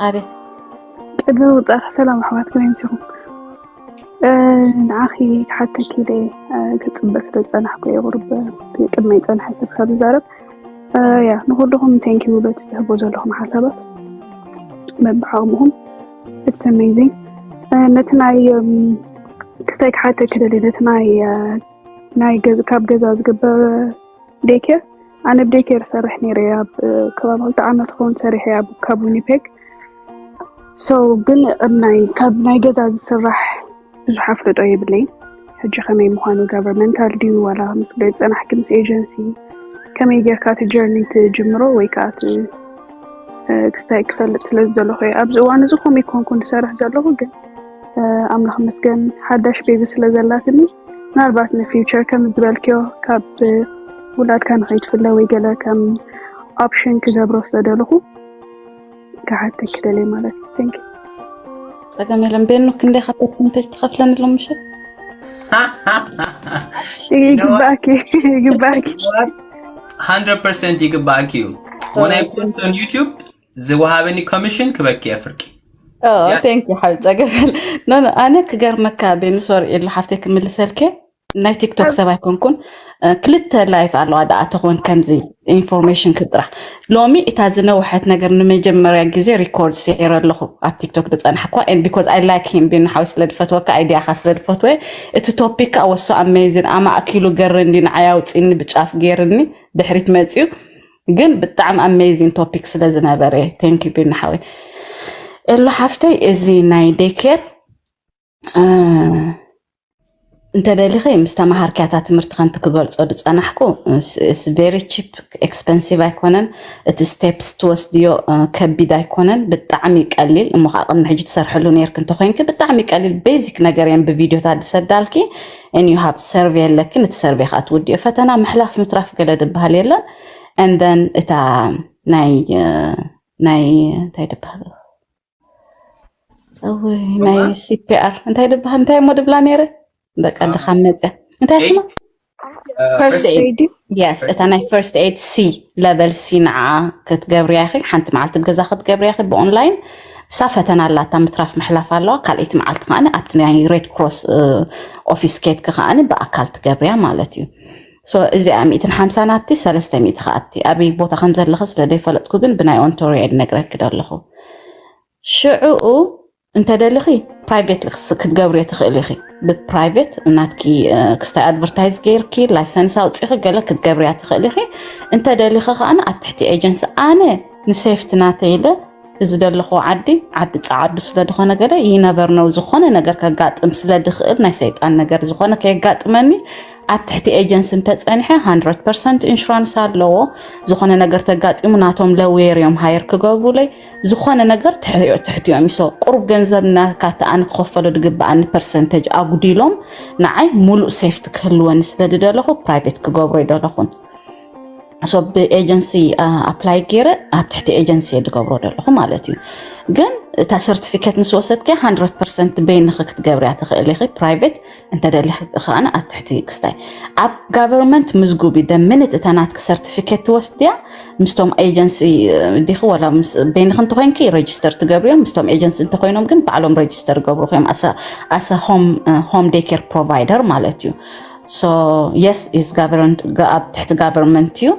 ኣቤት። ቅድሚ ምውፃእ ሰላም ኣሕዋት ከመይ ምሲኹም? እ፣ ንዓኺ ክሓተኪ ኢለ፣ እ፣ ክፅበ ስለ ዝፀናሕኩ እየ ቁሩብ ቅድመይ ፀንሐ ሰብ ክሳብ ዝዛረብ። እ፣ ያ ንኩልኹም ቴንክ ዩ በቲ ትህቦ ዘለኹም ሓሳባት በብዓቕምኹም። ኢትስ ኣሜዚንግ። እ፣ ነቲ ናይ፣ እም፣ ክስታይ ክሓተኪ ደልየ ነቲ ናይ፣ እ፣ ናይ ገዝ-፣ ካብ ገዛ ዝግበር ዴይኬር፣ ኣነ ኣብ ዴይኬር እሰርሕ ነይረ እየ። ኣብ ከባቢ ክልተ ዓመት ክኸውን ሰሪሐ እየ ኣብ፣ ካብ ዊኒፔግ። ሶ ግን ኣብ ናይ፣ ካብ ናይ ገዛ ዝስራሕ ብዙሕ ኣፍልጦ የብለይን። ሕጂ ከመይ ምዃኑ፣ ጋቨርንመንታል ድዩ ዋላ ምስ ግደ ዝጸናሕኪ ምስ ኤጀንሲ፣ ከመይ ጌርካ እቲ ጀርኒ ትጅምሮ ወይ ከዓ እቲ፣ እ፣ ክስታይ ክፈልጥ ስለ ዝደለኹ እየ። ኣብዚ እዋን እዚ ከምኡ ኣይኮንኩን ዝሰርሕ ዘለኹ፣ ግን፣ እ፣ ኣምላኽ ይመስገን ሓዳሽ ቤቢ ስለ ዘላትኒ፣ ምናልባት ንፊውቸር ከም ዝበልክዮ ካብ ውላድካ ንኸይትፍለ ወይ ገለ ከም ኦፕሽን ክገብሮ ስለደለኹ ክሓተኪ ደልየ ማለት እዩ። Thank you። ጸገም የለን። ቤኑ ክንደይ ካብ ፐርሰንቴጅ ትኸፍለኒ ሎም ምሸት? ይግባእኪ፣ ይግባእኪ። Hundred percent ይግባእኪ እዩ። When I post on YouTube ዝወሃበኒ ኮሚሽን ክበኪ እየ ፍርቂ። ቴንክ ዩ ሓብ ጸገም የለን። ኖ ኖ፣ ኣነ ክገርመካ ቤኑ፣ ሶሪ ኢሉ ሓፍተይ ክምልሰልኪ፣ ናይ ቲክቶክ ሰብ ኣይኮንኩን። እ፣ ክልተ ላይፍ ኣለዋ ደኣ ተኾን ከምዚ ኢንፎርሜሽን ክጥራሕ። ሎሚ እታ ዝነውሐት ነገር ንመጀመርያ ግዜ ሪኮርድ ሰይረ ኣለኹ ኣብ ቲክቶክ ዝጸናሕኳ። And because I like him፣ ቢኑ ሓወይ ስለ ዝፈትወካ፣ ኣይድያኻ ስለ ዝፈትወ፣ እቲ ቶፒክ ከዓ ወሶ ኣሜዚን ኣማእኪሉ ገርኒ፣ ንዓይ ኣውጺኒ ብጫፍ ገይርኒ ድሕሪት መጽዩ። ግን ብጣዕሚ ኣሜዚን ቶፒክ ስለ ዝነበረ፣ ቴንክ ዩ ቢኑ ሓወይ። እሎ ሓፍተይ፣ እዚ ናይ ዴኬር፣ እ፣ እንተደሊኺ ምስ ተማሃርክያ እታ ትምህርቲ ከምቲ ክገልጾ ዝጸናሕኩ፣ very cheap፣ expensive ኣይኮነን። እቲ steps ትወስድዮ ከቢድ ኣይኮነን። ብጣዕሚ ቀሊል እሞ ከዓ ቅድሚ ሕጂ ትሰርሕሉ ነርክ እንተኮይንኪ ብጣዕሚ ቀሊል basic ነገር እየን ብቪዲዮታት ዝሰዳልኪ። And you have survey ኣለኪ፣ ነቲ survey ከዓ ትውድዮ። ፈተና ምሕላፍ ምትራፍ ገለ ዝበሃል የለን። And then እታ ናይ ናይ እንታይ ዝበሃል ናይ CPR እንታይ ዝበሃል እንታይ እሞ ድብላ ነይረ። በቃ ድኻ መፅያ እንታይ ሽማ first aid። Yes፣ እታ ናይ first aid C፣ level C ንዓ ክትገብርያ ኢኺ። ሓንቲ መዓልቲ ብገዛ ክትገብርያ ኢኺ ብኦንላይን። እሳ ፈተና ኣላታ ምትራፍ ምሕላፍ ኣለዋ። ካልኣይቲ መዓልቲ ከዓኒ ኣብቲ ናይ ሬድ ክሮስ ኦፊስ ኬትክ ከዓኒ ብኣካል ትገብርያ ማለት እዩ። So እዚኣ ሚእትን ሓምሳ ናቲ ሰለስተ ሚእቲ ከኣቲ ኣበይ ቦታ ከም ዘለኺ ስለ ዘይፈለጥኩ ግን ብናይ ኦንቶሪዮ ነግረኪ ደለኹ። ሽዕኡ እንተደሊኺ ፕራይቬት ክትገብርዮ ትኽእል ኢኺ። ብፕራይቬት ናትኪ ክስታይ ኣድቨርታይዝ ገይርኪ ላይሰንስ ኣውፂኺ ገለ ክትገብርያ ትኽእል ኢኺ። እንተደሊኺ ከዓኒ ኣብ ትሕቲ ኤጀንሲ ኣነ ንሴፍቲ ናተይ ኢለ እዚ ዘለኹ ዓዲ ዓዲ ፃዓዱ ስለ ዝኾነ ገለ ይነበርነው ዝኾነ ነገር ከጋጥም ስለ ድኽእል ናይ ሰይጣን ነገር ዝኾነ ከየጋጥመኒ ኣብ ትሕቲ ኤጀንሲ እንተፀኒሐ hundred percent ኢንሹራንስ ኣለዎ። ዝኾነ ነገር ተጋጢሙ ናቶም ለውየር እዮም ሃየር ክገብሩለይ። ዝኾነ ነገር ትሕቲኦም ይሶ ቁሩብ ገንዘብ ናካተኣኒ ክኸፈሉ ድግበኣኒ ፐርሰንተጅ ኣጉዲሎም ንዓይ ሙሉእ ሴፍቲ ክህልወኒ ስለ ድደለኹ ፕራይቬት ክገብሮ ይደለኹን። So ብኤጀንሲ ኣፕላይ ገይረ ኣብ ትሕቲ ኤጀንሲ እየ ዝገብሮ ዘለኹ ማለት እዩ። ግን እታ ሰርቲፊኬት ምስ ወሰድከ hundred percent በይንኺ ክትገብርያ ትኽእል ኢኺ። ፕራይቬት እንተደሊኺ ከዓነ ኣብ ትሕቲ ክስታይ ኣብ ጋቨርንመንት ምዝጉቢ ደምንት እታ ናትኪ ሰርቲፊኬት ትወስድያ ምስቶም ኤጀንሲ ዲኺ ወላ በይንኺ እንተኮይንኪ ሬጅስተር ትገብርዮም። ምስቶም ኤጀንሲ እንተኮይኖም ግን ባዕሎም ሬጅስተር ገብሩ እዮም ኣሰ ሆም ዴይ ኬር ፕሮቫይደር ማለት እዩ። So yes is government ኣብ ትሕቲ ጋቨርንመንት እዩ።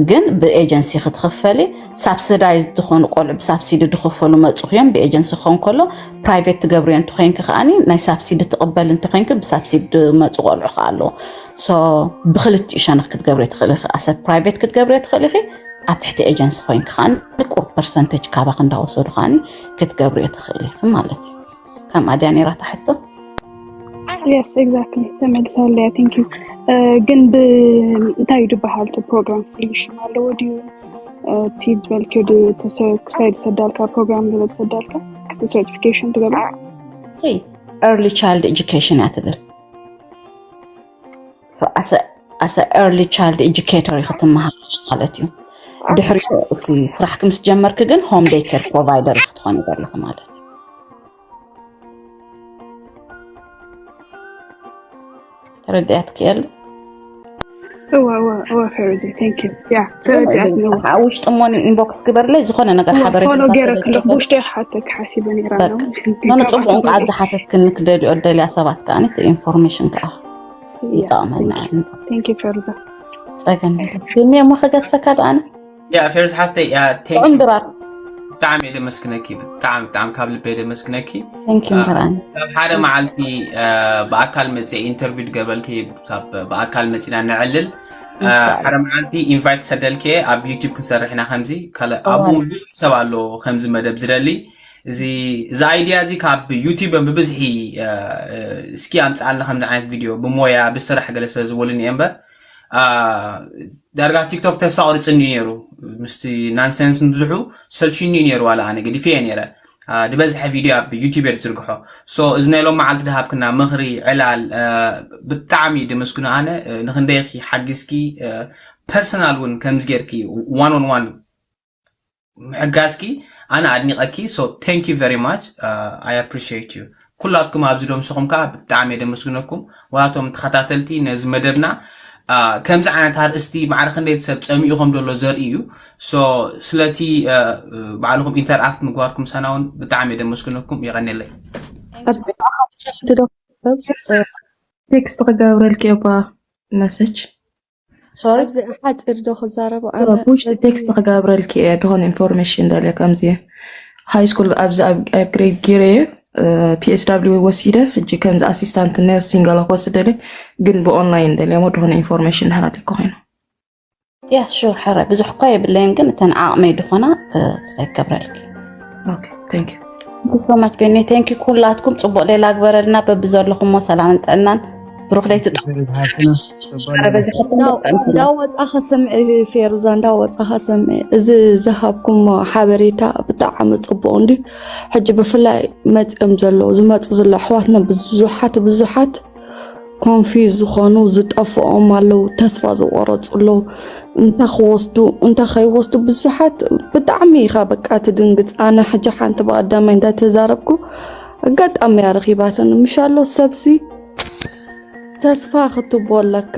ግን ብኤጀንሲ ክትኽፈሊ ሳብሲዳይዝ ዝኾኑ ቆልዑ ብሳብሲዲ ድኽፈሉ መፁ እዮም ብኤጀንሲ ክኸውን ከሎ ፕራይቬት ትገብርዮ እንተኮይንኪ ከዓኒ ናይ ሳብሲዲ ትቕበል እንተኮይንኪ ብሳብሲዲ ድመፁ ቆልዑ ከዓ ኣለዎ። So ብክልቲኡ ሸነኽ ክትገብርዮ ትኽእል ኢኺ። ኣሰ ፕራይቬት ክትገብርዮ ትኽእል ኢኺ። ኣብ ትሕቲ ኤጀንሲ ኮይንኪ ከዓኒ ቁሩብ ፐርሰንተጅ ካባኺ እንዳወሰዱ ከዓኒ ክትገብርዮ ትኽእል ኢኺ ማለት እዩ። ከምኣ ድያ ነይራ እታ ሕቶ? Yes exactly ተመልሳለያ። Thank you። ግን እንታይ እዩ ዝበሃል እቲ ፕሮግራም ፍሉይ ሽም ኣለዎ ድዩ? እቲ ዝበልክዮ ክሳይ ዝሰዳልካ ፕሮግራም ዝበል ዝሰዳልካ ሰርቲፊኬሽን ትገብር early child education እያ ትብል። As a early child educator ክትመሃር ማለት እዩ። ድሕሪኡ እቲ ስራሕኪ ምስ ጀመርኪ ግን home day care provider ክትኾኒ ዘለኺ ማለት እዩ። ተረዲኣትኪ የለ? እዋ እዋ እዋ ፈርዚ thank you yeah ተረዲኣት ነው። ውሽጢ እሞ ኢንቦክስ ግበርለይ ዝኾነ ነገር ሓበሬታ ፎሎ ገይረ ክልክ ውሽጢ ሓተክ ሓሲበ ነይራ ነው። ኖ ጽቡቅ እንኳ ኣብዚ ሓተትክኒ ክደልዮ ደልያ ሰባት ከዓኒ ኢንፎርሜሽን ከዓ ይጠቕመና። thank you ፈርዛ ጸገም የለን። እሞ ከገድፈካ ደኣነ ያ ፌርዝ ሓፍተይ ያ ጥዑም ድራር ብጣዕሚ እየ ደመስግነኪ ብጣዕሚ ብጣዕሚ ካብ ልበ እየ ደመስግነኪ ንክንገራን ሳብ ሓደ መዓልቲ ብኣካል መፅአ ኢንተርቪው ትገብረልኪ ብኣካል መፂና ነዕልል ሓደ መዓልቲ ኢንቫይት ሰደልኪ ኣብ ዩቲብ ክንሰርሕ ኢና ከምዚ ኣብኡ ብዙሕ ሰብ ኣሎ ከምዚ መደብ ዝደሊ እዚ እዚ ኣይድያ እዚ ካብ ዩቲብ ብብዝሒ እስኪ ኣምፅኣልና ከምዚ ዓይነት ቪድዮ ብሞያ ብስራሕ ገለ ስለ ዝበሉኒ እየ እምበር ዳርጋ ቲክቶክ ተስፋ ቆሪፅኒ ነይሩ ምስቲ ናንሰንስ ምብዝሑ ሰልችኒ ነይሩ ዋላ ኣነ ገዲፈ እየ ነይረ ዝበዝሐ ቪድዮ ኣብ ዩቲብ እየ ዝዝርግሖ ሶ እዚ ናይ ሎም መዓልቲ ድሃብክና ምኽሪ ዕላል ብጣዕሚ ደመስግኖ ኣነ ንክንደይኪ ሓጊዝኪ ፐርሰናል እውን ከምዚ ጌርኪ ዋን ኦን ዋን ምሕጋዝኪ ኣነ ኣድኒቐኪ so thank you very much I appreciate you ኩላትኩም ኣብዚ ዶ ምስኹም ከዓ ብጣዕሚ የደመስግነኩም ዋላቶም ተኸታተልቲ ነዚ መደብና ከምዚ ዓይነት ኣርእስቲ ማዕረ ክንደይ ሰብ ጸሚኡ ከም ዘሎ ዘርኢ እዩ so ስለቲ ባዕልኹም ኢንተርኣክት ምግባርኩም ሳና እውን ብጣዕሚ የደመስግነኩም የቐንየለይ ቴክስት ክገብረልኪ እባ መሰጅ ሶሪ ሓፂር ዶ ክዛረቡ ቡሽ ቴክስት ክገብረልኪ እየ ድኾነ ኢንፎርሜሽን ደልየ ከምዚ ሃይ ስኩል ኣብዚ ኣብ ግሬድ ጌረ እየ ፒኤስዳብሊው ወሲደ ሕጂ ከምዚ ኣሲስታንት ነርሲንግ ኣላ ክወስድ ደልየ ግን ብኦንላይን ደልየ ሞ ድኾነ ኢንፎርሜሽን ድሕር ኣለኪ ኮይኑ ያ ሹር ሕረ ብዙሕ እኳ የብለይን ግን እተን ዓቕመይ ድኾና ክስታይ ክገብረልኪ ኦኬ ታንክ ዩ ሶማች ቤኒ ቴንኪ ኩላትኩም ፅቡቅ ሌላ ግበረልና በብዘለኹሞ ሰላምን ጥዕናን ብሩኽ ለይቲ። ፌሪ ዝሓፍትና፣ ጸባል ኧረ በዚ ሓፍትና እንዳው- እንዳወፃኸ ስምዒ፣ ፌሩዛ እንዳወፃኸ ስምዒ። እዚ ዝሃብኩሞ ሓበሬታ ብጣዕሚ ፅቡቅ እንዲ። ሕጂ ብፍላይ መፂኦም ዘለዉ ዝመፁ ዘለዉ ኣሕዋትና ብዙሓት ብዙሓት ኮንፊዝ ዝኾኑ ዝጠፍኦም ኣለዉ፣ ተስፋ ዝቆረፁ ኣለዉ። እንታይ ክወስዱ እንታይ ከይወስዱ ብዙሓት። ብጣዕሚ ኢኻ በቃ ትድንግፅ። ኣነ ሕጂ ሓንቲ ብቀዳማይ እንዳተዛረብኩ ኣጋጣሚ እያ ረኺባትን ምሻሎ ሰብሲ ተስፋ ክትቦ ኣለካ።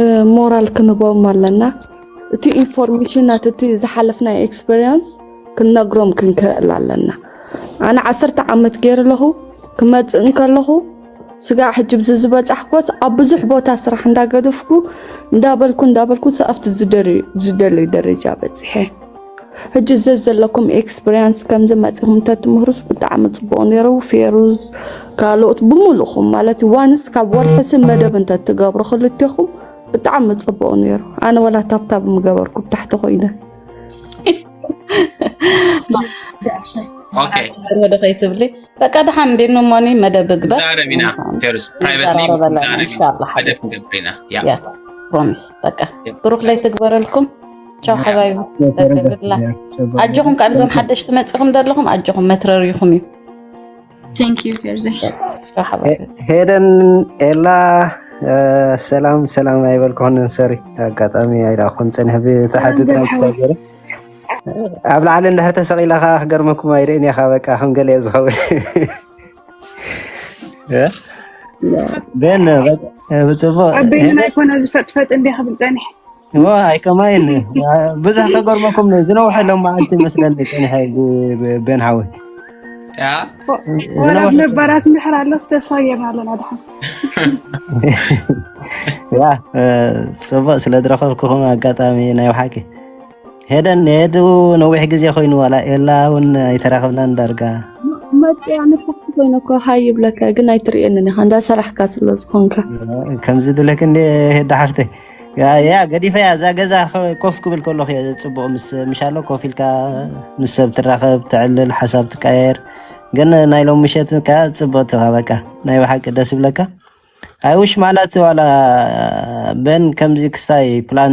እ፣ ሞራል ክንቦም ኣለና። እቲ ኢንፎርሜሽናት እቲ ዝሓለፍናይ ኤክስፔሪንስ ክንነግሮም ክንክእል ኣለና። ኣነ ዓሰርተ ዓመት ገይሩ ኣለኹ። ክመፅእ እንከለኹ ስጋዕ ሕጂ ብዚ ዝበፃሕኮስ ኣብ ብዙሕ ቦታ ስራሕ እንዳገደፍኩ እንዳበልኩ እንዳበልኩ ሰኣፍቲ ዝደልዩ ደረጃ በፂሐ። ሕጂ ዘ ዘለኩም ኤክስፒሪንስ ከምዚ መፂኹም እንተትምህሩስ ብጣዕሚ ፅቡቅ ነይሩ። ፌሩዝ ካልኦት ብምሉእኹም ማለት ዋንስ ካብ ወርሕሲ መደብ እንተትገብሩ ክልቴኹም ብጣዕሚ ፅቡቅ ነይሩ። ኣነ ወላ ታብታብ ምገበርኩ ብታሕቲ ኮይነ ወደ ከይትብሊ በቃ ደሓን እንዴት ነው ሞኒ መደብ ግበር ዛረብ ኢና ፌሩዝ ፕራይቨትሊ ዛረብ ኢና መደብ ክንገብር ኢና ያ ፕሮሚስ በቃ ብሩክ ላይ ትግበረልኩም ቻው ሓባይቢ ኣጆኹም ከዓ እዞም ሓደሽቲ መፂኹም ዘለኹም ኣጆኹም መትረር ይኹም እዩ Thank you Ferze ቻው ሓባይቢ ሄደን ኤላ ሰላም ሰላም ኣይበልኩኽንን ሶሪ ኣጋጣሚ ኣይረኣኹን ፀኒሕ ብተሓቲ ጥራይ ክሳብ ገለ ኣብ ላዕሊ እንድሕር ተሰቒላ ከዓ ክገርመኩም ኣይርእን እየ በቃ ከም ገለ እየ ዝኸውን ግን ብፅቡቅ ኣበይን ኣይኮነ ዝፈጥፈጥ እንዲ ክብል ፀኒሕ ዋ ኣይከማይን ብዙሕ ከገርመኩም ዝነውሐሎም መዓልቲ መስለኒ ፀኒሐ ቤን ሓወይ ያ ዝነውሐ ነባራት እንድሕር ኣሎስ ተስፋ ጌርና ኣለና ድሓን ያ ፅቡቅ ስለ ዝረኸብኩኹም ኣጋጣሚ ናይ ብሓቂ ሄደን ሄዱ ነዊሕ ግዜ ኮይኑ ዋላ ኤላ እውን ኣይተራኸብናን ዳርጋ መፅያ ንፋሕቲ ኮይነ እኮ ሃይ ይብለካ ግን ኣይትርእየንን ኢኻ እንዳሰራሕካ ስለ ዝኾንካ ከምዚ ድለክ እንደ ሄዳ ሓፍተይ ያ ያ ገዲፈያ እዛ ገዛ ኮፍ ክብል ከለኹ እየ ፅቡቅ ምስ ምሻሎ ኮፍ ኢልካ ምስ ሰብ ትራኸብ ትዕልል ሓሳብ ትቀየር ግን ናይ ሎም ምሸት ከ ፅቡቅ ትኻ በቃ ናይ ብሓቂ ደስ ይብለካ ኣይውሽ ማለት ዋላ በን ከምዚ ክስታይ ፕላን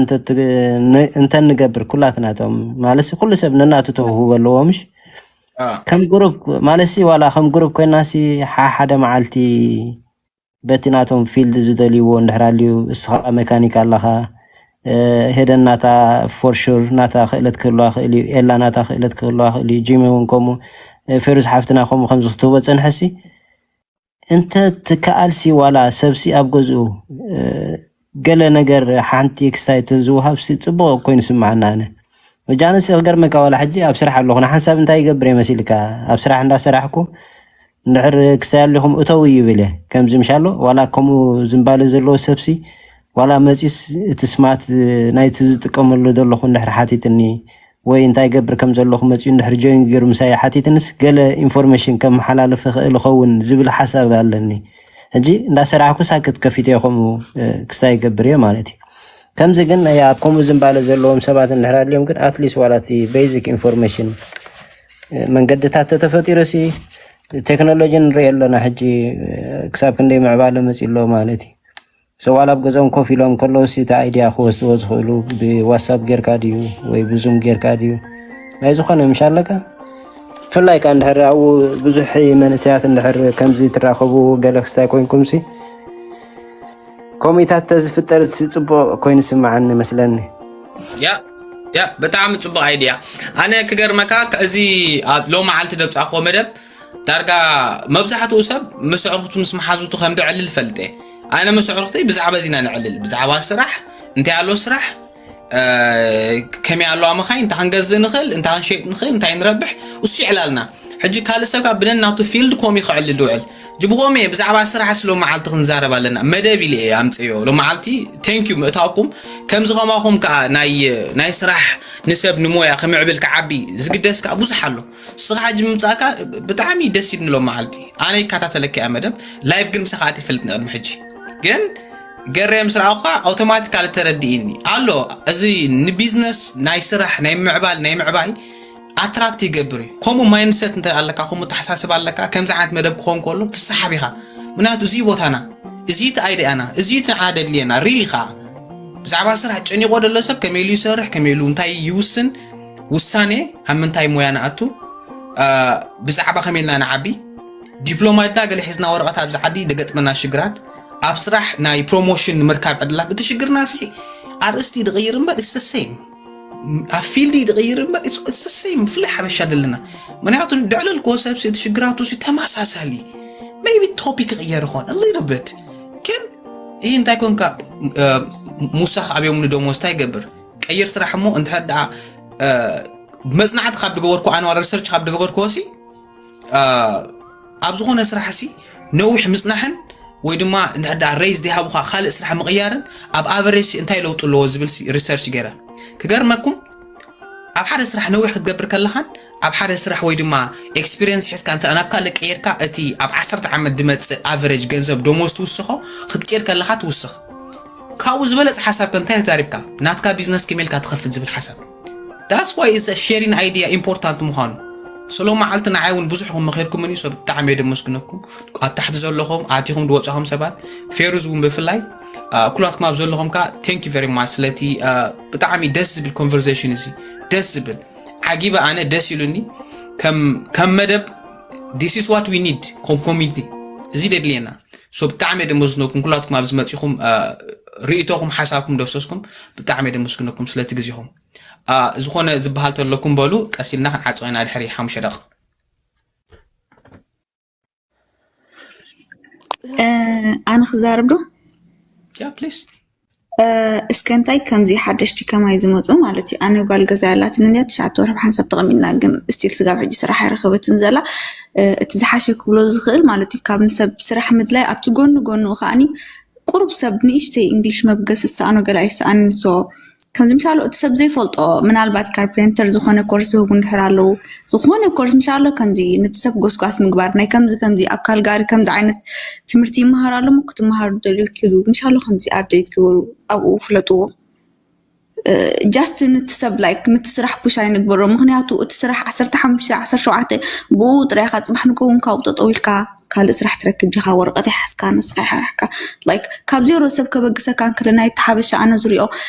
እንተንገብር ኩላትናቶም ማለት ኩሉ ሰብ ነናቱ ተውህቡ ኣለዎ ምሽ ከም ግሩፕ ማለት ዋላ ከም ግሩፕ ኮይናሲ ሓደ መዓልቲ በቲ ናቶም ፊልድ ዝደልይዎ እንድሕር ኣልዩ እስኻ መካኒክ ኣለኻ ሄደን ናታ ፎርሹር ናታ ክእለት ክህልዋ ክእል እዩ ኤላ ናታ ክእለት ክህልዋ ክእል እዩ ጂሚ እውን ከምኡ ፌሩዝ ሓፍትና ከምኡ ከምዚ ክትህቦ ፀንሐሲ እንተ ትከኣልሲ ዋላ ሰብሲ ኣብ ገዝኡ ገለ ነገር ሓንቲ ክስታይ ተዝወሃብሲ ፅቡቅ ኮይኑ ስምዓና ኣነ መጃንስ ክገርመካ ዋላ ሕጂ ኣብ ስራሕ ኣለኹ ንሓንሳብ እንታይ ይገብር እየ መሲልካ ኣብ ስራሕ እንዳሰራሕኩ እንድሕር ክስታይ ኣሊኹም እተው ይብል እየ ከምዚ ምሻሎ ዋላ ከምኡ ዝምባለ ዘለዎ ሰብሲ ዋላ መፂስ እቲ ስማት ናይቲ ዝጥቀመሉ ዘለኹ እንድሕር ሓቲትኒ ወይ እንታይ ገብር ከም ዘለኹ መፂኡ እንድሕር ጆይን ገይሩ ምሳይ ሓቲትንስ ገለ ኢንፎርሜሽን ከመሓላልፍ ይኽእል ይኸውን ዝብል ሓሳብ ኣለኒ ሕጂ እንዳሰራሕኩ ሳክት ከፊተ እየ ከምኡ ክስታይ ይገብር እየ ማለት እዩ ከምዚ ግን ኣብ ከምኡ ዝምባለ ዘለዎም ሰባት እንድሕር ኣልዮም ግን ኣትሊስት ዋላ እቲ ቤዚክ ኢንፎርሜሽን መንገድታት ተተፈጢሩ ሲ ቴክኖሎጂ ንሪኦ ኣለና ሕጂ ክሳብ ክንደይ ምዕባለ መፂ ኣሎ ማለት እዩ ሰው ዋላ ኣብ ገዝኦም ኮፍ ኢሎም ከለውሲ እቲ ኣይድያ ክወስድዎ ዝኽእሉ ብዋትሳፕ ጌርካ ድዩ ወይ ብዙም ጌርካ ድዩ ናይ ዝኾነ ምሽ ኣለካ ብፍላይ ከ እንድሕር ኣብኡ ብዙሕ መንእሰያት እንድሕር ከምዚ ትራኸቡ ገለ ክስታይ ኮይንኩምሲ ኮሚታት ተዝፍጠር ጽቡቕ ኮይኑ ስምዓኒ መስለኒ ያ ያ ብጣዕሚ ጽቡቕ ኣይድያ ኣነ ክገርመካ እዚ ሎም መዓልቲ ደብጻኽዎ መደብ ዳርጋ መብዛሕትኡ ሰብ ምስ ኣዕሩኽቱ ምስ መሓዙቱ ከም ደዕልል ፈልጠ ኣነ ምስ ኣዕሩኽተይ ብዛዕባ ዚና ንዕልል ብዛዕባ ስራሕ እንታይ ኣሎ ስራሕ ከመይ ኣለዋ መኻይን እንታይ ክንገዝእ ንኽእል እንታይ ክንሸይጥ ንኽእል እንታይ ንረብሕ እሱ ይዕላልና ሕጂ ካልእ ሰብ ካብ ብነናቱ ፊልድ ኮሚ ክዕልል ድውዕል ጅብኾም እየ ብዛዕባ ስራሕ ስሎ መዓልቲ ክንዛረብ ኣለና መደብ ኢለ እየ ኣምፅዮ ሎ መዓልቲ ቴንኪዩ ምእታውኩም ከምዚ ከማኹም ከዓ ናይ ናይ ስራሕ ንሰብ ንሞያ ክምዕብል ክዓቢ ዝግደስ ከዓ ብዙሕ ኣሎ ንስኻ ሕጂ ምምፃእካ ብጣዕሚ ደስ ይብኒ ሎም መዓልቲ ኣነ ይከታተለካ እያ መደብ ላይቭ ግን ምሳኻ ኣት ይፈልጥ ንቅድሚ ሕጂ ግን ገረየ ምስ ረኣኹኻ ኣውቶማቲካሊ ተረድእኒ ኣሎ እዚ ንቢዝነስ ናይ ስራሕ ናይ ምዕባል ናይ ምዕባይ ኣትራክት ይገብር እዩ ከምኡ ማይንድሰት እንተ ኣለካ ከምኡ ተሓሳስብ ኣለካ ከምዚ ዓይነት መደብ ክኸውን ከሎ ትሰሓብ ኢኻ ምክንያቱ እዚ ቦታና እዚ እቲ ኣይድኣና፣ እዚ እቲ ንዓና ደድልየና ሪሊ ኸዓ። ብዛዕባ ስራሕ ጨኒቆ ደሎ ሰብ ከመይ ኢሉ ይሰርሕ፣ ከመይ ኢሉ እንታይ ይውስን፣ ውሳኔ ኣብ ምንታይ ሞያ ንኣቱ፣ ብዛዕባ ከመይ ኢልና ንዓቢ፣ ዲፕሎማ ድና ገለ ሒዝና ወረቐት ኣብዚ ዓዲ ደገጥመና ሽግራት፣ ኣብ ስራሕ ናይ ፕሮሞሽን ንምርካብ ዕድላት። እቲ ሽግርና ሲ ኣርእስቲ ድቕይር እምበር it's the same። ኣብ ፊልዲ ድቕይር እምበር it's the same። ፍላይ ሓበሻ ደለና። ምክንያቱ ድዕለል ክወሰብ እቲ ሽግራቱ ሲ ተመሳሳሊ። Maybe topic ይቕየር ይኾን a little bit። ግን ይህ እንታይ ኮንካ፣ ሙሳ ኣብዮም ንደሞዝ እንታይ ይገብር? ቀይር ስራሕ እሞ እንድሕር ደኣ መጽናዕቲ ካብ ድገበርኩ ኣንዋር ሪሰርች ካብ ድገበርኩ ወሲ ኣብ ዝኾነ ስራሕ ሲ ነዊሕ ምጽናሕን ወይ ድማ እንድሕር ደኣ ሬይዝ ዘይሃቡኻ ካልእ ስራሕ ምቕያርን ኣብ ኣቨሬጅ እንታይ ለውጢ ኣለዎ ዝብል ሪሰርች ገይረ። ክገርመኩም ኣብ ሓደ ስራሕ ነዊሕ ክትገብር ከለኻን ኣብ ሓደ ስራሕ ወይ ድማ ኤክስፒሪየንስ ሒዝካ እንተ ናብ ካልእ ቀይርካ እቲ ኣብ ዓሰርተ ዓመት ዝመጽእ ኣቨሬጅ ገንዘብ ደሞዝ ትውስኾ ክትቅይር ከለኻ ትውስኽ። ካብኡ ዝበለጽ ሓሳብ ከ እንታይ ተዛሪብካ ናትካ ቢዝነስ ከመይ ኢልካ ትኸፍት ዝብል ሓሳብ። That's why is sharing idea important ምዃኑ። ስለ መዓልቲ ንዓይ እውን ብዙሕኹም መኺርኩምኒ፣ so ብጣዕሚ እየ ደመስግነኩም። ኣብ ታሕቲ ዘለኹም ኣቲኹም ዝወጻኹም ሰባት፣ ፌሩዝ እውን ብፍላይ ኩላትኩም ኣብ ዘለኹም ከኣ thank you very much ስለቲ ብጣዕሚ ደስ ዝብል ኮንቨርሴሽን እዚ። ደስ ዝብል ዓጊበ ኣነ ደስ ኢሉኒ። ከም ከም መደብ this is what we need ከም ኮሚኒቲ እዚ ደድልየና። So ብጣዕሚ እየ ደመስግነኩም ኩላትኩም ኣብዚ መጺኹም ርእይቶኹም ሓሳብኩም ደፍሰስኩም ብጣዕሚ እየ ደመስግነኩም ስለቲ ግዜኹም። ዝኾነ ዝበሃል ተለኩም በሉ ቀስ ኢልና ክንዓጽዎ ኢና ድሕሪ ሓሙሽተ ደቂቕ። ኣነ ክዛረብ ዶ? Yeah please። እስከ እንታይ ከምዚ ሓደሽቲ ከማይ ዝመፁ ማለት እዩ። ኣነ ጓል ገዛ ያላትን እንዲያ ትሽዓተ ወርሒ ሓንሳብ ተቐሚጥና ግን ስቲል ስጋብ ሕጂ ስራሕ ኣይረኸበትን ዘላ። እቲ ዝሓሸ ክብሎ ዝኽእል ማለት እዩ ካብ ንሰብ ስራሕ ምድላይ ኣብቲ ጎኒ ጎኑ ከዓኒ ቁሩብ ሰብ ንእሽተይ እንግሊሽ መብገስ ዝሰኣኖ ገለ ኣይሰኣንን so ከምዚ ምሻሎ እቲ ሰብ ዘይፈልጦ ምናልባት ካርፔንተር ዝኾነ ኮርስ ዝህቡ እንድሕር ኣለዉ ዝኾነ ኮርስ ምሻሎ ከምዚ ነቲ ሰብ ጎስጓስ ምግባር ናይ ከምዚ ከምዚ ኣብ ካልጋሪ ከምዚ ዓይነት ትምህርቲ ይመሃር ኣሎ እሞ ክትመሃሩ ደልዩ ኪዱ ምሻሎ ከምዚ ኣብዴት ግበሩ ኣብኡ ፍለጥዎ just ነቲ ሰብ like ነቲ ስራሕ ፑሽ ኣይንግበሮ ምክንያቱ እቲ ስራሕ ዓሰርተ ሓሙሽተ ዓሰርተ ሸውዓተ ብኡ ጥራይ ኢኻ ፅባሕ ንከውን ካብኡ ጠጠው ኢልካ ካልእ ስራሕ ትረክብ ዲኻ ወረቐት ይሓዝካ ነብስኻ ይሓራሕካ like ካብ ዜሮ ሰብ ከበግሰካ እንክለ ናይ ተሓበሻ ኣነ ዝሪኦ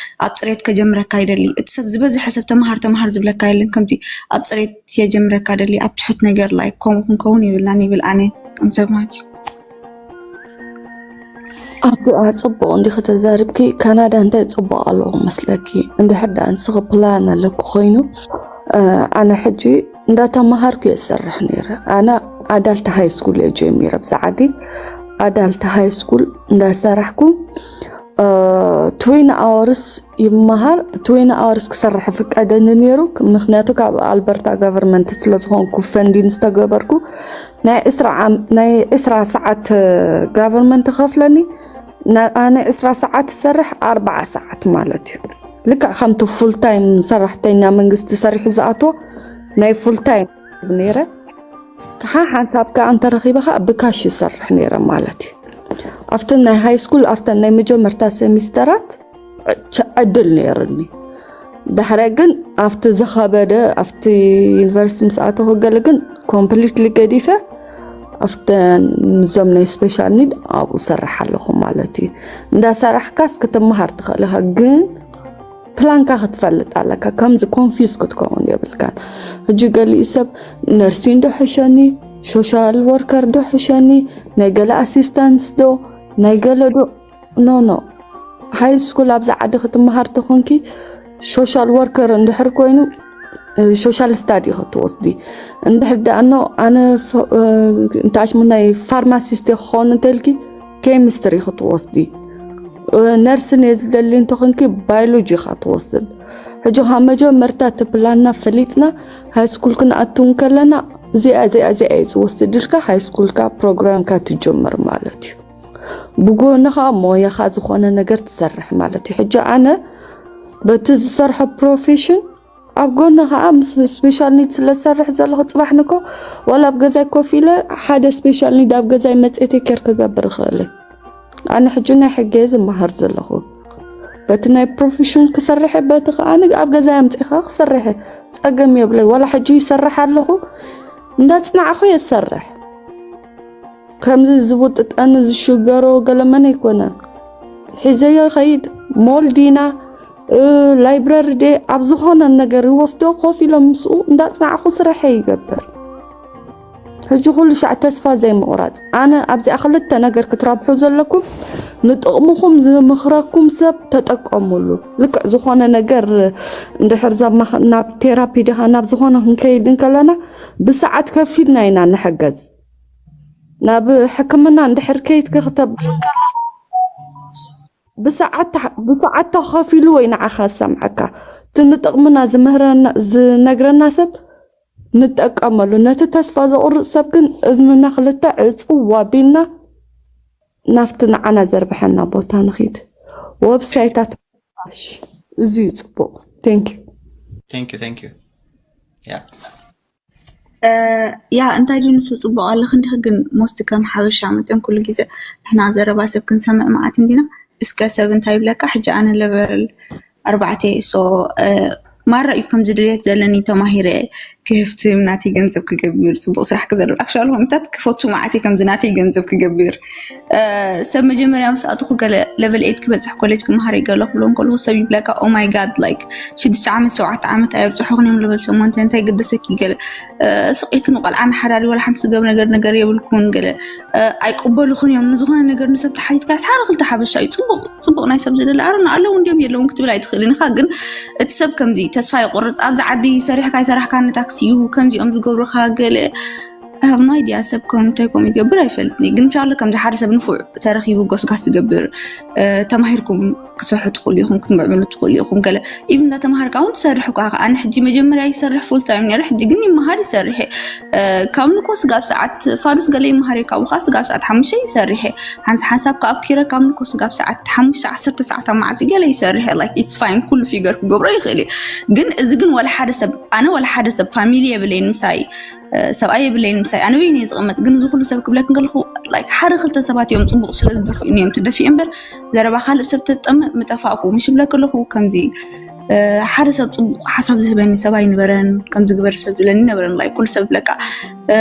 ኣብ ፅሬት ከጀምረካ ይደሊ እቲ ሰብ ዝበዝሐ ሰብ ተምሃር ተምሃር ዝብለካ የለን ከምዚ ኣብ ፅሬት የጀምረካ ደሊ ኣብ ትሑት ነገር like ከምኡ ክንከውን የብልናን ይብል ኣነ ከም ሰብ ማለት እዩ ኣብዚኣ ፅቡቕ እንዲኺ ተዛሪብኪ ካናዳ እንታይ ፅቡቕ ኣለዎ መስለኪ እንድሕር ደኣ ንስኺ ፕላን ኣለኪ ኮይኑ ኣነ ሕጂ እንዳተምሃርኩ እየ ዝሰርሕ ነይረ ኣነ ኣዳልት ሃይ ስኩል እየ ጀሚረ ብዛ ዓዲ ኣዳልት ሃይ ስኩል እንዳሰራሕኩ ትዊን ኣወርስ ይመሃር ትዊን ኣወርስ ክሰርሕ ፍቀደኒ ነይሩ ምክንያቱ ካብ ኣልበርታ ጋቨርመንት ስለዝኾንኩ ፈንዲን ዝተገበርኩ ናይ ዕስራ ዓም- ናይ ዕስራ ሰዓት ጋቨርመንት ከፍለኒ ና- ኣነ ዕስራ ሰዓት ዝሰርሕ ኣርባዓ ሰዓት ማለት እዩ ልክዕ ከምቲ ፉል ታይም ሰራሕተኛ መንግስቲ ሰሪሑ ዝኣትዎ ናይ ፉል ታይም ነይረ ከዓ ሓንሳብ ከዓ እንተረኺበ ከዓ ብካሽ ይሰርሕ ነይረ ማለት እዩ ኣብተን ናይ ሃይ ስኩል ኣብተን ናይ መጀመርታ ሴሚስተራት ዕድል ነይርኒ ዳሕራይ ግን ኣብቲ ዝኸበደ ኣብቲ ዩኒቨርሲቲ ምስ ኣተኹ ገለ ግን ኮምፕሊትሊ ገዲፈ ኣብተን ምዞም ናይ ስፔሻል ኒድ ኣብኡ ሰርሕ ኣለኹ ማለት እዩ እንዳሰራሕካስ ክትመሃር ትኽእል ኢኻ ግን ፕላንካ ክትፈልጥ ኣለካ ከምዚ ኮንፊዝ ክትከውን የብልካን ሕጂ ገሊኡ ሰብ ነርሲን ዶ ሕሸኒ ሶሻል ወርከር ዶ ሕሸኒ ናይ ገለ ኣሲስታንስ ዶ ናይ ገለ ዶ ኖ ኖ ሃይ ስኩል ኣብዚ ዓዲ ክትመሃር ተኾንኪ ሶሻል ወርከር እንድሕር ኮይኑ ሶሻል ስታዲ ክትወስዲ እንድሕር ደኣ ኖ ኣነ እንታሽሙ ናይ ፋርማሲስት ክኸውን እንተልኪ ኬሚስትሪ ክትወስዲ ነርስን እየ ዝደሊ እንተኾንኪ ባዮሎጂ ኢኻ ትወስድ ሕጂ ካብ መጀመርታ እቲ ፕላንና ፈሊጥና ሃይ ስኩል ክንኣቱ እንከለና እዚኣ እዚኣ እዚኣ እየ ዝወስድ ኢልካ ሃይ ስኩልካ ፕሮግራምካ ትጀምር ማለት እዩ ብጎኒ ከዓ ሞያኻ ዝኾነ ነገር ትሰርሕ ማለት እዩ ሕጂ ኣነ በቲ ዝሰርሖ ፕሮፌሽን ኣብ ጎኒ ከዓ ምስ ስፔሻል ኒድ ስለ ዝሰርሕ ዘለኹ ፅባሕ ንኮ ዋላ ኣብ ገዛይ ኮፍ ኢለ ሓደ ስፔሻል ኒድ ኣብ ገዛይ መፅኤ ቴኬር ክገብር ይኽእል ኣነ ሕጂ ናይ ሕገ ዝመሃር ዘለኹ በቲ ናይ ፕሮፌሽን ክሰርሐ በቲ ከዓ ኣብ ገዛይ ኣምፅእኻ ክሰርሐ ፀገም የብለይ ዋላ ሕጂ ይሰርሕ ኣለኹ እንዳፅናዕኹ የሰርሕ ከምዚ ዝውጥጠኒ ዝሽገሮ ገለመን ኣይኮነን። ሒዘዮ ይኸይድ፣ ሞል ዲና፣ እ፣ ላይብረሪ ዴ ኣብ ዝኾነ ነገር ይወስዶ፣ ኮፍ ኢሎም ምስኡ እንዳጽናዕኹ ስርሐ ይገብር። ሕጂ ኩሉ ሻዕ ተስፋ ዘይምቑራጽ። ኣነ ኣብዚኣ ክልተ ነገር ክትረብሑ ዘለኩም፣ ንጥቕምኹም ዝምኽረኩም ሰብ ተጠቀሙሉ። ልክዕ ዝኾነ ነገር እንድሕር ዛብ ማኽ-፣ ናብ ቴራፒ ዲኻ ናብ ዝኾነ ክንከይድ እንከለና ብሰዓት ከፊልና ኢና ንሕገዝ። ናብ ሕክምና እንድሕር ከይድኪ ክተብል እንከላ ብሰዓት ተሓ-፣ ብሰዓት ተኸፊሉ ወይ ንዓኻ ዝሰምዓካ። እቲ ንጥቕምና ዝምህረና፣ ዝነግረና ሰብ ንጠቀመሉ። ነቲ ተስፋ ዘቑርጽ ሰብ ግን እዝንና ክልተ ዕጽው ኣቢልና ናብቲ ንዓና ዘርብሐና ቦታ ንኺድ። ወብሳይታት ሽ-፣ እዚ እዩ ጽቡቕ። Thank you። Thank you, thank you. Yeah. እ፣ ያ እንታይ ድዩ ንሱ ጽቡቕ ኣለኺ እንዲኺ፣ ግን ሞስት ከም ሓበሻ መጠን ኩሉ ግዜ ንሕና ዘረባ ሰብ ክንሰምዕ መዓት እንዲና። እስከ ሰብ እንታይ ይብለካ? ሕጂ ኣነ ለቨል ኣርባዕተ እየ። ሶ፣ እ፣ ማራ እዩ ከምዚ ድልየት ዘለኒ ተማሂረ ክህፍትም ናተይ ገንዘብ ክገብር ጽቡቕ ስራሕ ክዘርብ። ኣክቹዋሊ ኩነታት ክፈቱ መዓት እየ ከምዚ ናተይ ገንዘብ ክገብር። እ፣ ሰብ መጀመርያ ምስ ኣትኹ ገለ ለቨል ኤይት ክበጽሕ ኮሌጅ ክመሃር እየ ገለ ክብሎ እንከለኹ ሰብ ይብለካ፣ ኦ ማይ ጋድ፣ ላይክ ሽዱሽተ ዓመት ሸውዓተ ዓመት ኣየብጽሑኽን እዮም ለቨል ሸሞንተ፣ እንታይ ገደሰኪ ገለ፣ እ፣ ስቕ ኢልክን ቆልዓ ንሓዳሪ ዋላ ሓንቲ ዝገብ ነገር ነገር የብልኩን ገለ፣ እ፣ ኣይቅበሉኽን እዮም ንዝኾነ ነገር ንሰብ ተሓቲትካ ሓደ ክልተ ሓበሻ እዩ ጽቡቕ ጽቡቕ ናይ ሰብ ዝደሊ ኣረና ኣለዉ እንዲዮም የለውን ክትብል ኣይትኽእልን ኢኻ። ግን እቲ ሰብ ከምዚ ተስፋ ይቆርጽ፣ ኣብዚ ዓዲ ሰሪሕካ ኣይሰራሕካን ታክሲ እዩ ከምዚኦም ዝገብሩኻ ገለ። I have no idea ሰብ ከም እንታይ ከምኡ ይገብር ኣይፈልጥን እየ። ግን እንሻላ ከምዚ ሓደ ሰብ ንፉዕ ተረኺቡ ጎስጋስ ዝገብር፣ እ፣ ተማሂርኩም ክትሰርሑ ትኽእሉ ኢኹም፣ ክትምዕብሉ ትኽእሉ ኢኹም። ገለ ኢቭን እንዳተማሃርካ እውን ትሰርሕ እኳ ኢኻ። ኣነ ሕጂ መጀመርያ ይሰርሕ ፉል ታይም ነይረ፣ ሕጂ ግን ይመሃር ይሰርሕ እየ። እ፣ ካብ ንኮ ስጋብ ሰዓት ፋዱስ ገለ ይመሃር እየ፣ ካብኡ ከዓ ስጋብ ሰዓት ሓሙሽተ ይሰርሕ እየ። ሓንሳ ሓንሳብ ከዓ ኣብ ኪረ ካብ ንኮ ስጋብ ሰዓት ሓሙሽተ ዓሰርተ ሰዓት ኣብ መዓልቲ ገለ ይሰርሕ እየ። ላይክ ኢትስ ፋይን፣ ኩሉ ፊገር ክገብሮ ይኽእል እየ። ግን እዚ ግን ወላ ሓደ ሰብ፣ ኣነ ወላ ሓደ ሰብ ፋሚሊ የብለይን ምሳይ፣ እ፣ ሰብኣይ የብለይን ምሳይ፣ ኣነ በይነ እየ ዝቕመጥ። ግን እዚ ኩሉ ሰብ ክብለክ እንከለኹ ላይክ ሓደ ክልተ ሰባት እዮም ጽቡቕ ስለ ዝደፍኡኒ እዮም ተደፊኤ እምበር ዘረባ ካልእ ሰብ ተጠምእ ምጠፋእኩ። ምሽ ይብለክ ኣለኹ ከምዚ፣ እ፣ ሓደ ሰብ ጽቡቕ ሓሳብ ዝህበኒ ሰብ ኣይነበረን፣ ከምዚ ግበር ሰብ ዝብለኒ ነበረን። ላይክ ኩሉ ሰብ ይብለካ፣ እ፣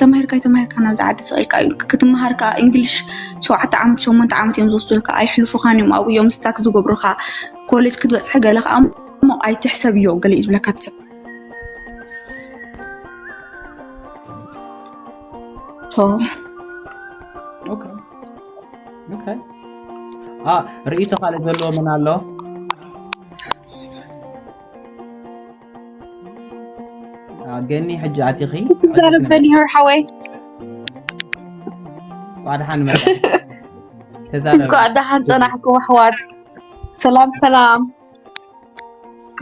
ተማሂርካ ኣይተማሂርካ ናብዚ ዓዲ ስቕ ኢልካ እዩ። ክትመሃር ከኣ እንግሊሽ ሸውዓተ ዓመት ሸሞንተ ዓመት እዮም ዝወስዱልካ፣ ኣይሕልፉኻን እዮም፣ ኣብኡ እዮም ስታክ ዝገብሩኻ። ኮሌጅ ክትበጽሒ ገለ ከኣ እሞ ኣይትሕሰብዮ ገለ እዩ ዝብለካ እቲ ሰብ። ሶ ኦኬ። ኦኬ። አ፣ ርእይቶ ካልእ ዘለዎ መን ኣሎ? አ፣ ገኒ ሕጂ ኣቲኺ። ትዛረብ በኒሆር ሓወይ። እንኳዕ ደሓን መጣ። ተዛረቢ። እንኳዕ ደሓን ጸናሕኩም ኣሕዋት። ሰላም ሰላም።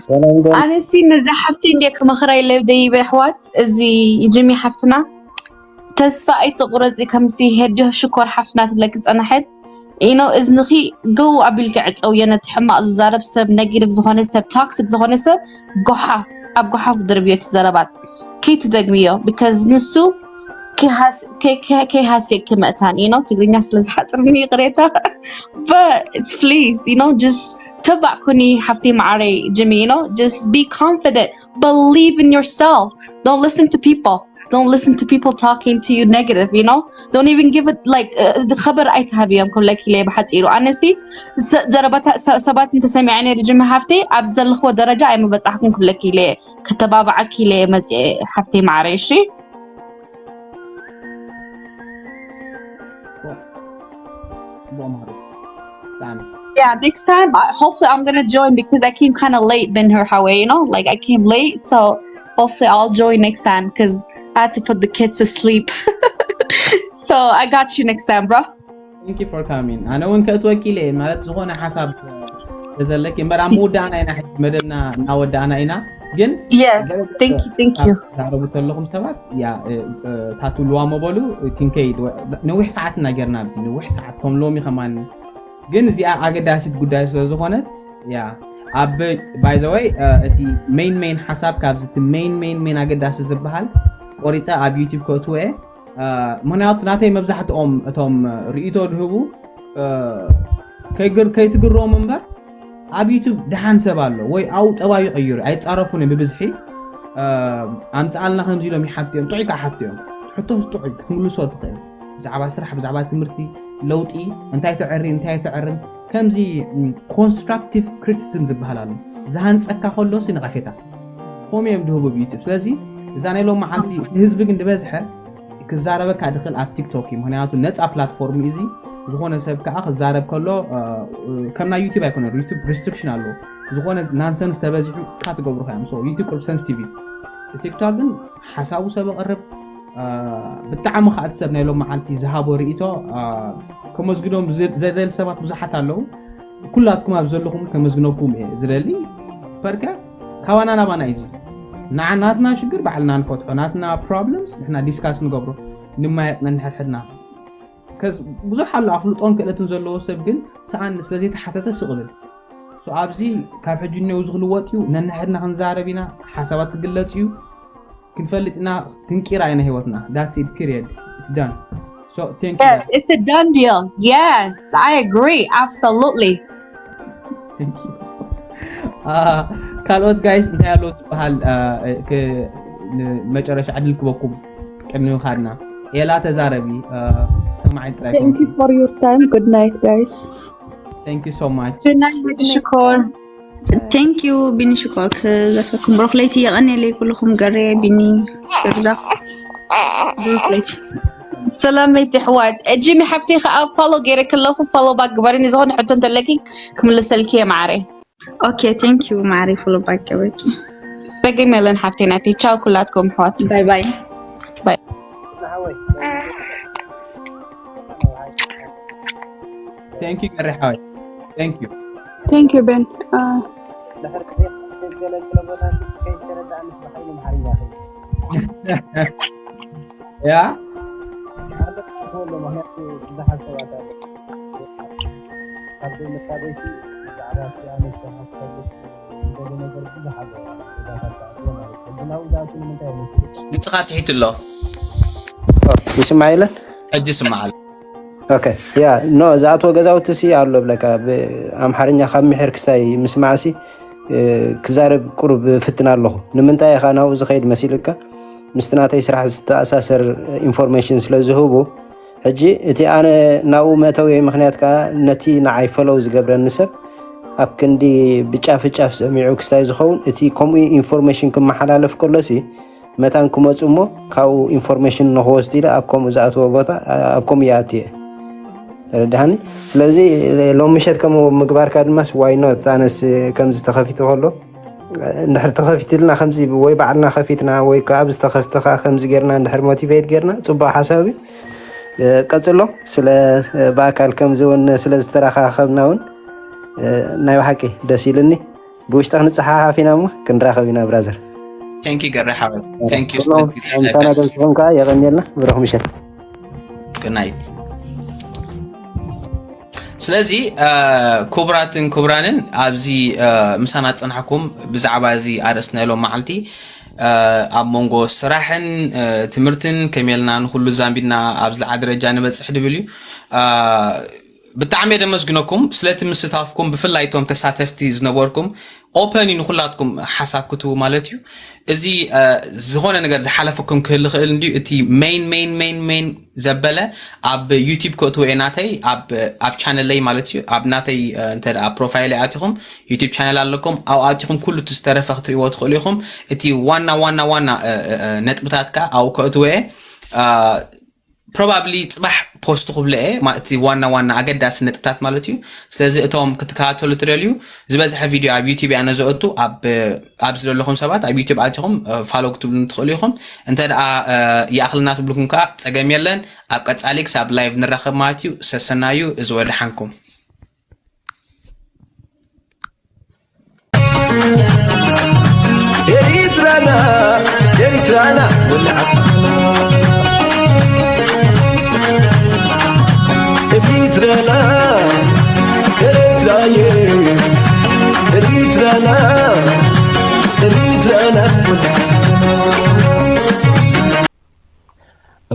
ሰላም ጓል። ኣነሲ ነዛ ሓፍቲ እንደ ክመኽራ ኢለ ደይበ ኣሕዋት፣ እዚ ጅሚ ሓፍትና ተስፋ ኣይትቑረጺ፣ ከምሲ ሄድዮ ሽኮር ሓፍትና ትብለኪ ጸናሐት። ኢኖ እዝንኺ ገው ኣቢልኪ ዕጸውዮ፣ ነቲ ሕማቕ ዝዛረብ ሰብ፣ ነጊቲቭ ዝኾነ ሰብ፣ ቶክሲክ ዝኾነ ሰብ ጎሓፍ ኣብ ጎሓፍ ድርብዮ እቲ ዘረባት። ከይትደግምዮ፣ ቢካዝ ንሱ ከይሃስ-፣ ከይ-፣ ከይ-፣ ከይሃስየኪ መእታን፣ ኢኖ ትግርኛ ስለ ዝሓጽርኒ ይቕሬታ። But it's please, you know, just ተባዕ ኩኒ ሓፍቲ ማዓረይ ጅሚ, you know, just be confident, believe in yourself, don't listen to people, don't listen to people talking to you negative, you know, don't even give it like, uh, ኸበር ኣይትሃብዮም ክብለኪ ኢለ ብሓፂሩ። ኣነሲ ሰ-፣ ዘረባታ ሰ-፣ ሰባት እንተሰሚዐ ነይሩ ጅሚ ሓፍቲ ኣብ ዘለኽዎ ደረጃ ኣይምበፃሕኩን ክብለኪ ኢለ፣ ከተባብዓኪ ኢለ መፅአ ሓፍቲ ማዓረይ። እሺ። ጽቡቕ መሃሪ። ብጣዕሚ። Yeah, next time, I, hopefully I'm gonna join because I came kind of late, Ben Hur Hawaii, you know, like I came late, so hopefully I'll join next time because I had to put the kids to sleep. So I got you next time, bro. Thank you for coming. ኣነ እውን ከእትወኪ ኢለ እየ፣ ማለት ዝኾነ ሓሳብ ተዘለኪ እምበር ኣብ ምውዳእና ኢና፣ ሕጂ መደብና እናወዳእና ኢና። ግን Yes, thank you, thank you. ዛረቡ ዘለኹም ሰባት ያ፣ እ፣ እ፣ ታትብልዋ መበሉ ክንከይድ ወ-፣ ነዊሕ ሰዓት እና ጌርና ኣብዚ ነዊሕ ሰዓት ከም ሎሚ ከማን። ግን እዚኣ ኣገዳሲት ጉዳይ ስለ ዝኾነት ያ ኣብ፣ by the way፣ እ፣ እቲ ሜን ሜን ሓሳብ ካብዚ እቲ ሜን ሜን ሜን ኣገዳሲ ዝበሃል ቆሪፀ ኣብ ዩቲብ ከእትዎ እየ። እ፣ ምኽንያቱ ናተይ መብዛሕትኦም እቶም ርእይቶ ዝህቡ፣ እ፣ ከይግር-፣ ከይትግረሙ እምበር ኣብ ዩቱብ ደሓን ሰብ ኣሎ ወይ ኣብኡ ጠባዩ ይቕይሩ ኣይፃረፉን እዮም ብብዝሒ። እ፣ ኣምፅኣልና ከምዚ ኢሎም ይሓቱ እዮም፣ ጥዑይ ከዓ ሓቱ እዮም። ሕቶስ ጥዑይ ክትምልሶ ትኽእል። ብዛዕባ ስራሕ፣ ብዛዕባ ትምህርቲ፣ ለውጢ፣ እንታይ ተዕሪ እንታይ ተዕርን፣ ከምዚ ኮንስትራክቲቭ ክሪቲሲዝም ዝበሃል ኣሎ። ዝሃንፀካ ከሎሲ ነቐፌታ፣ ከምኡ እዮም ዝህቡ ብዩቱብ። ስለዚ እዛ ናይ ሎም መዓልቲ ህዝቢ ግን ዝበዝሐ ክዛረበካ ድኽእል ኣብ ቲክቶክ እዩ። ምክንያቱ ነፃ ፕላትፎርም እዩ እዚ። ዝኾነ ሰብ ከዓ ክዛረብ ከሎ ከም ናይ ዩቱብ ኣይኮነን። ዩቱብ ሪስትሪክሽን ኣለዎ። ዝኾነ ናንሰንስ ተበዚሑ እካ ትገብሩ ከያም ዩቱብ ቁርብ ሰንስ ቲቪ። ቲክቶክ ግን ሓሳቡ ሰብ ኣቕርብ። ብጣዕሚ ከዓ እቲ ሰብ ናይ ሎም መዓልቲ ዝሃቦ ርእቶ ከመስግኖም ዘደል ሰባት ብዙሓት ኣለዉ። ኩላትኩም ኣብ ዘለኹም ከመስግነኩም እየ ዝደሊ። ፐርከ ካባና ናባና እዩ። ንዓ ናትና ሽግር ባዕልና ንፈትሖ፣ ናትና ፕሮብለምስ ንሕና ዲስካስ ንገብሮ፣ ንማየጥ ነንሕድሕድና። ከዝ ብዙሕ ኣሎ ኣፍልጦን ክእለትን ዘለዎ ሰብ ግን ሰኣን ስለዘይተሓተተ ስቕብል። So ኣብዚ ካብ ሕጂ እኒው ዝኽልወጥ እዩ። ነንሕድና ክንዛረብ ኢና፣ ሓሳባት ክግለጽ እዩ። ክንፈልጥ ኢና፣ ክንቂራ ኢና ህይወትና። That's it, period. It's done. So thank you. Yes, it's a done deal. Yes, I agree. Absolutely. Thank you. ካልኦት ጋይስ እንታይ ኣሎ ዝበሃል መጨረሻ ዕድል ክበኩም ቅድሚ ምኻድና። ኤላ ተዛረቢ። ሰማዒ ጥራይ። Thank you for your time. Good night, guys. Thank you so much. Good night, Mister Shakur. Thank you, ቢኒ ሽኮር ክዘፈኩም። ብሩክ ለይቲ። የቐንየለይ ኩልኹም። ገሬ፣ ቢኒ፣ ገርዛ። ብሩክ ለይቲ። ሰላም ቤት ኣሕዋት። ጂሚ ሓፍተይ ከዓ ፎሎ ገይረ ከለኹ ፎሎ ባክ ግበርኒ። ዝኾነ ሕቶ እንተለኪ ክምልሰልኪ እየ ማዕረ። Okay, thank you ማዕረ፣ ፎሎ ባክ ገበርኪ። ጸገም የለን ሓፍተይ ናተይ። ቻው ኩላትኩም ኣሕዋት። ባይ ባይ። ባይ። Thank you ገሬ ሓወይ። Thank you. Thank you Ben. ያ ንስኻ ትሒት ኣሎ ይስማዕ የለን። ሕጂ ስማዓል ኦኬ ያ ኖ ዝኣትዎ ገዛውቲ ሲ ኣሎ ብለካ ብኣምሓርኛ ካብ ምሕር ክሳይ ምስማዕ ሲ ክዛረብ ቁሩብ ፍትን ኣለኹ። ንምንታይ ኢኻ ናብኡ ዝኸይድ መሲልካ? ምስቲ ናተይ ስራሕ ዝተኣሳሰር ኢንፎርሜሽን ስለ ዝህቡ ሕጂ እቲ ኣነ ናብኡ መእተውየይ ምኽንያት ከዓ ነቲ ንዓይ ፈለው ዝገብረኒ ሰብ ኣብ ክንዲ ብጫፍ ጫፍ ሰሚዑ ክስታይ ዝኸውን እቲ ከምኡ ኢንፎርሜሽን ክመሓላለፍ ከሎሲ መታን ክመፁ እሞ ካብኡ ኢንፎርሜሽን ንክወስዱ ኢለ ኣብ ከምኡ ዝኣትዎ ቦታ ኣብ ከምኡ ይኣቱ እየ። ተረዳሃኒ? ስለዚ ሎም ምሸት ከምኡ ምግባርካ ድማስ ዋይ ኖት ኣነስ ከምዚ ተኸፊቱ ከሎ እንድሕር ተኸፊትልና ከምዚ ወይ ባዕልና ከፊትና ወይ ከዓ ኣብዚ ተኸፍተ ከዓ ከምዚ ጌርና እንድሕር ሞቲቬት ጌርና ፅቡቅ ሓሳብ እዩ። ቀፅሎ ስለ ብኣካል ከምዚ እውን ስለ ዝተራኻኸብና እውን ናይ ብሓቂ ደስ ኢልኒ። ብውሽጢ ክንፀሓሓፍ ኢና እሞ ክንራኸብ ኢና ብራዘር። Thank you ገረ ሓወይ። Thank you ስለዚ ግዜ ምሳና ደምስኹም ከዓ የቐንየልና። ብሩኽ ምሸት። Good night። ስለዚ ክቡራትን ክቡራንን ኣብዚ ምሳና ዝፀናሕኩም ብዛዕባ እዚ ኣርእስቲ ናይ ሎም መዓልቲ ኣብ መንጎ ስራሕን ትምህርትን ከመይ ኢልና ንኩሉ ዛንቢድና ኣብ ዝለዓ ደረጃ ንበፅሕ ድብል እዩ። ብጣዕሚ የደመስግነኩም ስለቲ ምስታፍኩም ብፍላይ እቶም ተሳተፍቲ ዝነበርኩም ኦፐን እዩ ንኩላትኩም ሓሳብ ክትቡ ማለት እዩ። እዚ ዝኾነ ነገር ዝሓለፈኩም ክህል ይኽእል እንድዩ። እቲ main main main main ዘበለ ኣብ ዩቲብ ክእትዎ እየ ናተይ ኣብ ቻነለይ ማለት እዩ። ኣብ ናተይ እንተ ፕሮፋይል ኣቲኹም ዩቲብ ቻነል ኣለኩም ኣብኡ ኣቲኹም ኩሉ እቲ ዝተረፈ ክትሪእዎ ትኽእሉ ኢኹም። እቲ ዋና ዋና ዋና ነጥብታት ከ ኣብኡ ከእትዎ እየ። ፕሮባብሊ ፅባሕ ፖስት ክብሎ እየ እቲ ዋና ዋና ኣገዳሲ ነጥብታት ማለት እዩ። ስለዚ እቶም ክትከታተሉ ትደልዩ ዝበዝሐ ቪድዮ ኣብ ዩቲብ እያ ነዘእቱ ኣብዚ ዘለኹም ሰባት ኣብ ዩቲብ ኣቲኹም ፋሎ ክትብሉ ትኽእሉ ኢኹም። እንተ ደኣ ይኣኽልና ትብልኩም ከዓ ፀገም የለን። ኣብ ቀፃሊ ክሳብ ላይቭ ንራኸብ ማለት እዩ። ሰሰናዩ እዚ ወደሓንኩም። ኤሪትራና ኤሪትራና ወላዓት ኤሪትራና ኤሪትራየ ኤሪትራና ኤሪትራና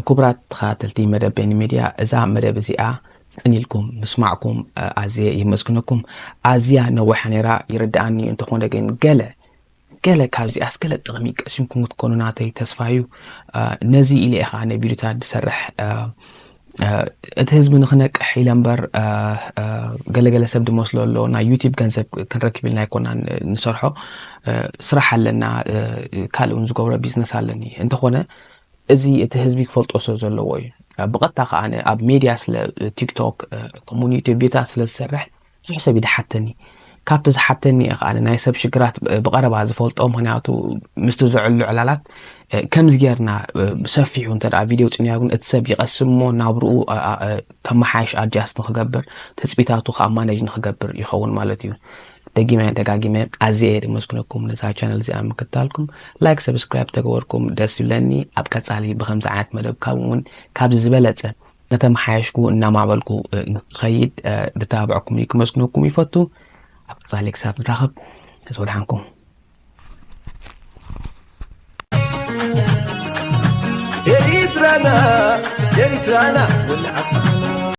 ክቡራት ተኸታተልቲ መደብ ቤኒ ሚድያ፣ እዛ መደብ እዚኣ ጽን ኢልኩም ምስማዕኩም ኣዝየ የመስግነኩም። ኣዝያ ነዊሓ ነይራ ይርድኣኒ፣ እንተኾነ ግን ገለ ገለ ካብዚኣስ ገለ ጥቕሚ ቀሲምኩም ክትኮኑ ናተይ ተስፋ እዩ። ነዚ ኢለ እየ ከዓ ናይ ቪድዮታት ዝሰርሕ። እቲ ህዝቢ ንክነቅሕ ኢለ እምበር፣ ገለገለ ሰብ ድመስሎ ኣሎ፣ ናይ ዩቲብ ገንዘብ ክንረክብ ኢልና ኣይኮና ንሰርሖ። ስራሕ ኣለና፣ ካልእ እውን ዝገብሮ ቢዝነስ ኣለኒ። እንተኾነ እዚ እቲ ህዝቢ ክፈልጦ ስለ ዘለዎ እዩ። ብቐጥታ ከዓ ኣብ ሜድያ ስለ ቲክቶክ ኮሙኒቲ ቢታ ስለ ዝሰርሕ ብዙሕ ሰብ ይድሓተኒ። ካብቲ ዝሓተኒ እየ ከዓ ናይ ሰብ ሽግራት ብቐረባ ዝፈልጦ። ምክንያቱ ምስቲ ዘዕሉ ዕላላት ከምዚ ጌርና ብሰፊሑ እንተ ቪድዮ ውፅንያ ግን እቲ ሰብ ይቐስሞ፣ ናብርኡ ከመሓየሽ ኣድጃስት ንክገብር፣ ትፅቢታቱ ከዓ ማነጅ ንክገብር ይኸውን ማለት እዩ። ደጊመ ደጋጊመ ኣዝየ እየ ደመስግነኩም ነዛ ቻነል እዚኣ ምክታልኩም። ላይክ ሰብስክራይብ ተገበርኩም ደስ ይብለኒ። ኣብ ቀፃሊ ብከምዚ ዓይነት መደብ ካብ እውን ካብዚ ዝበለፀ ነተመሓየሽኩ እናማዕበልኩ ንክኸይድ ድተባብዕኩም እዩ ክመስግነኩም ይፈቱ። ኣብ ቀፃሊ ክሳብ ንራኸብ ህዝቢ ድሓንኩም። ኤሪትራና ኤሪትራና ወልዓ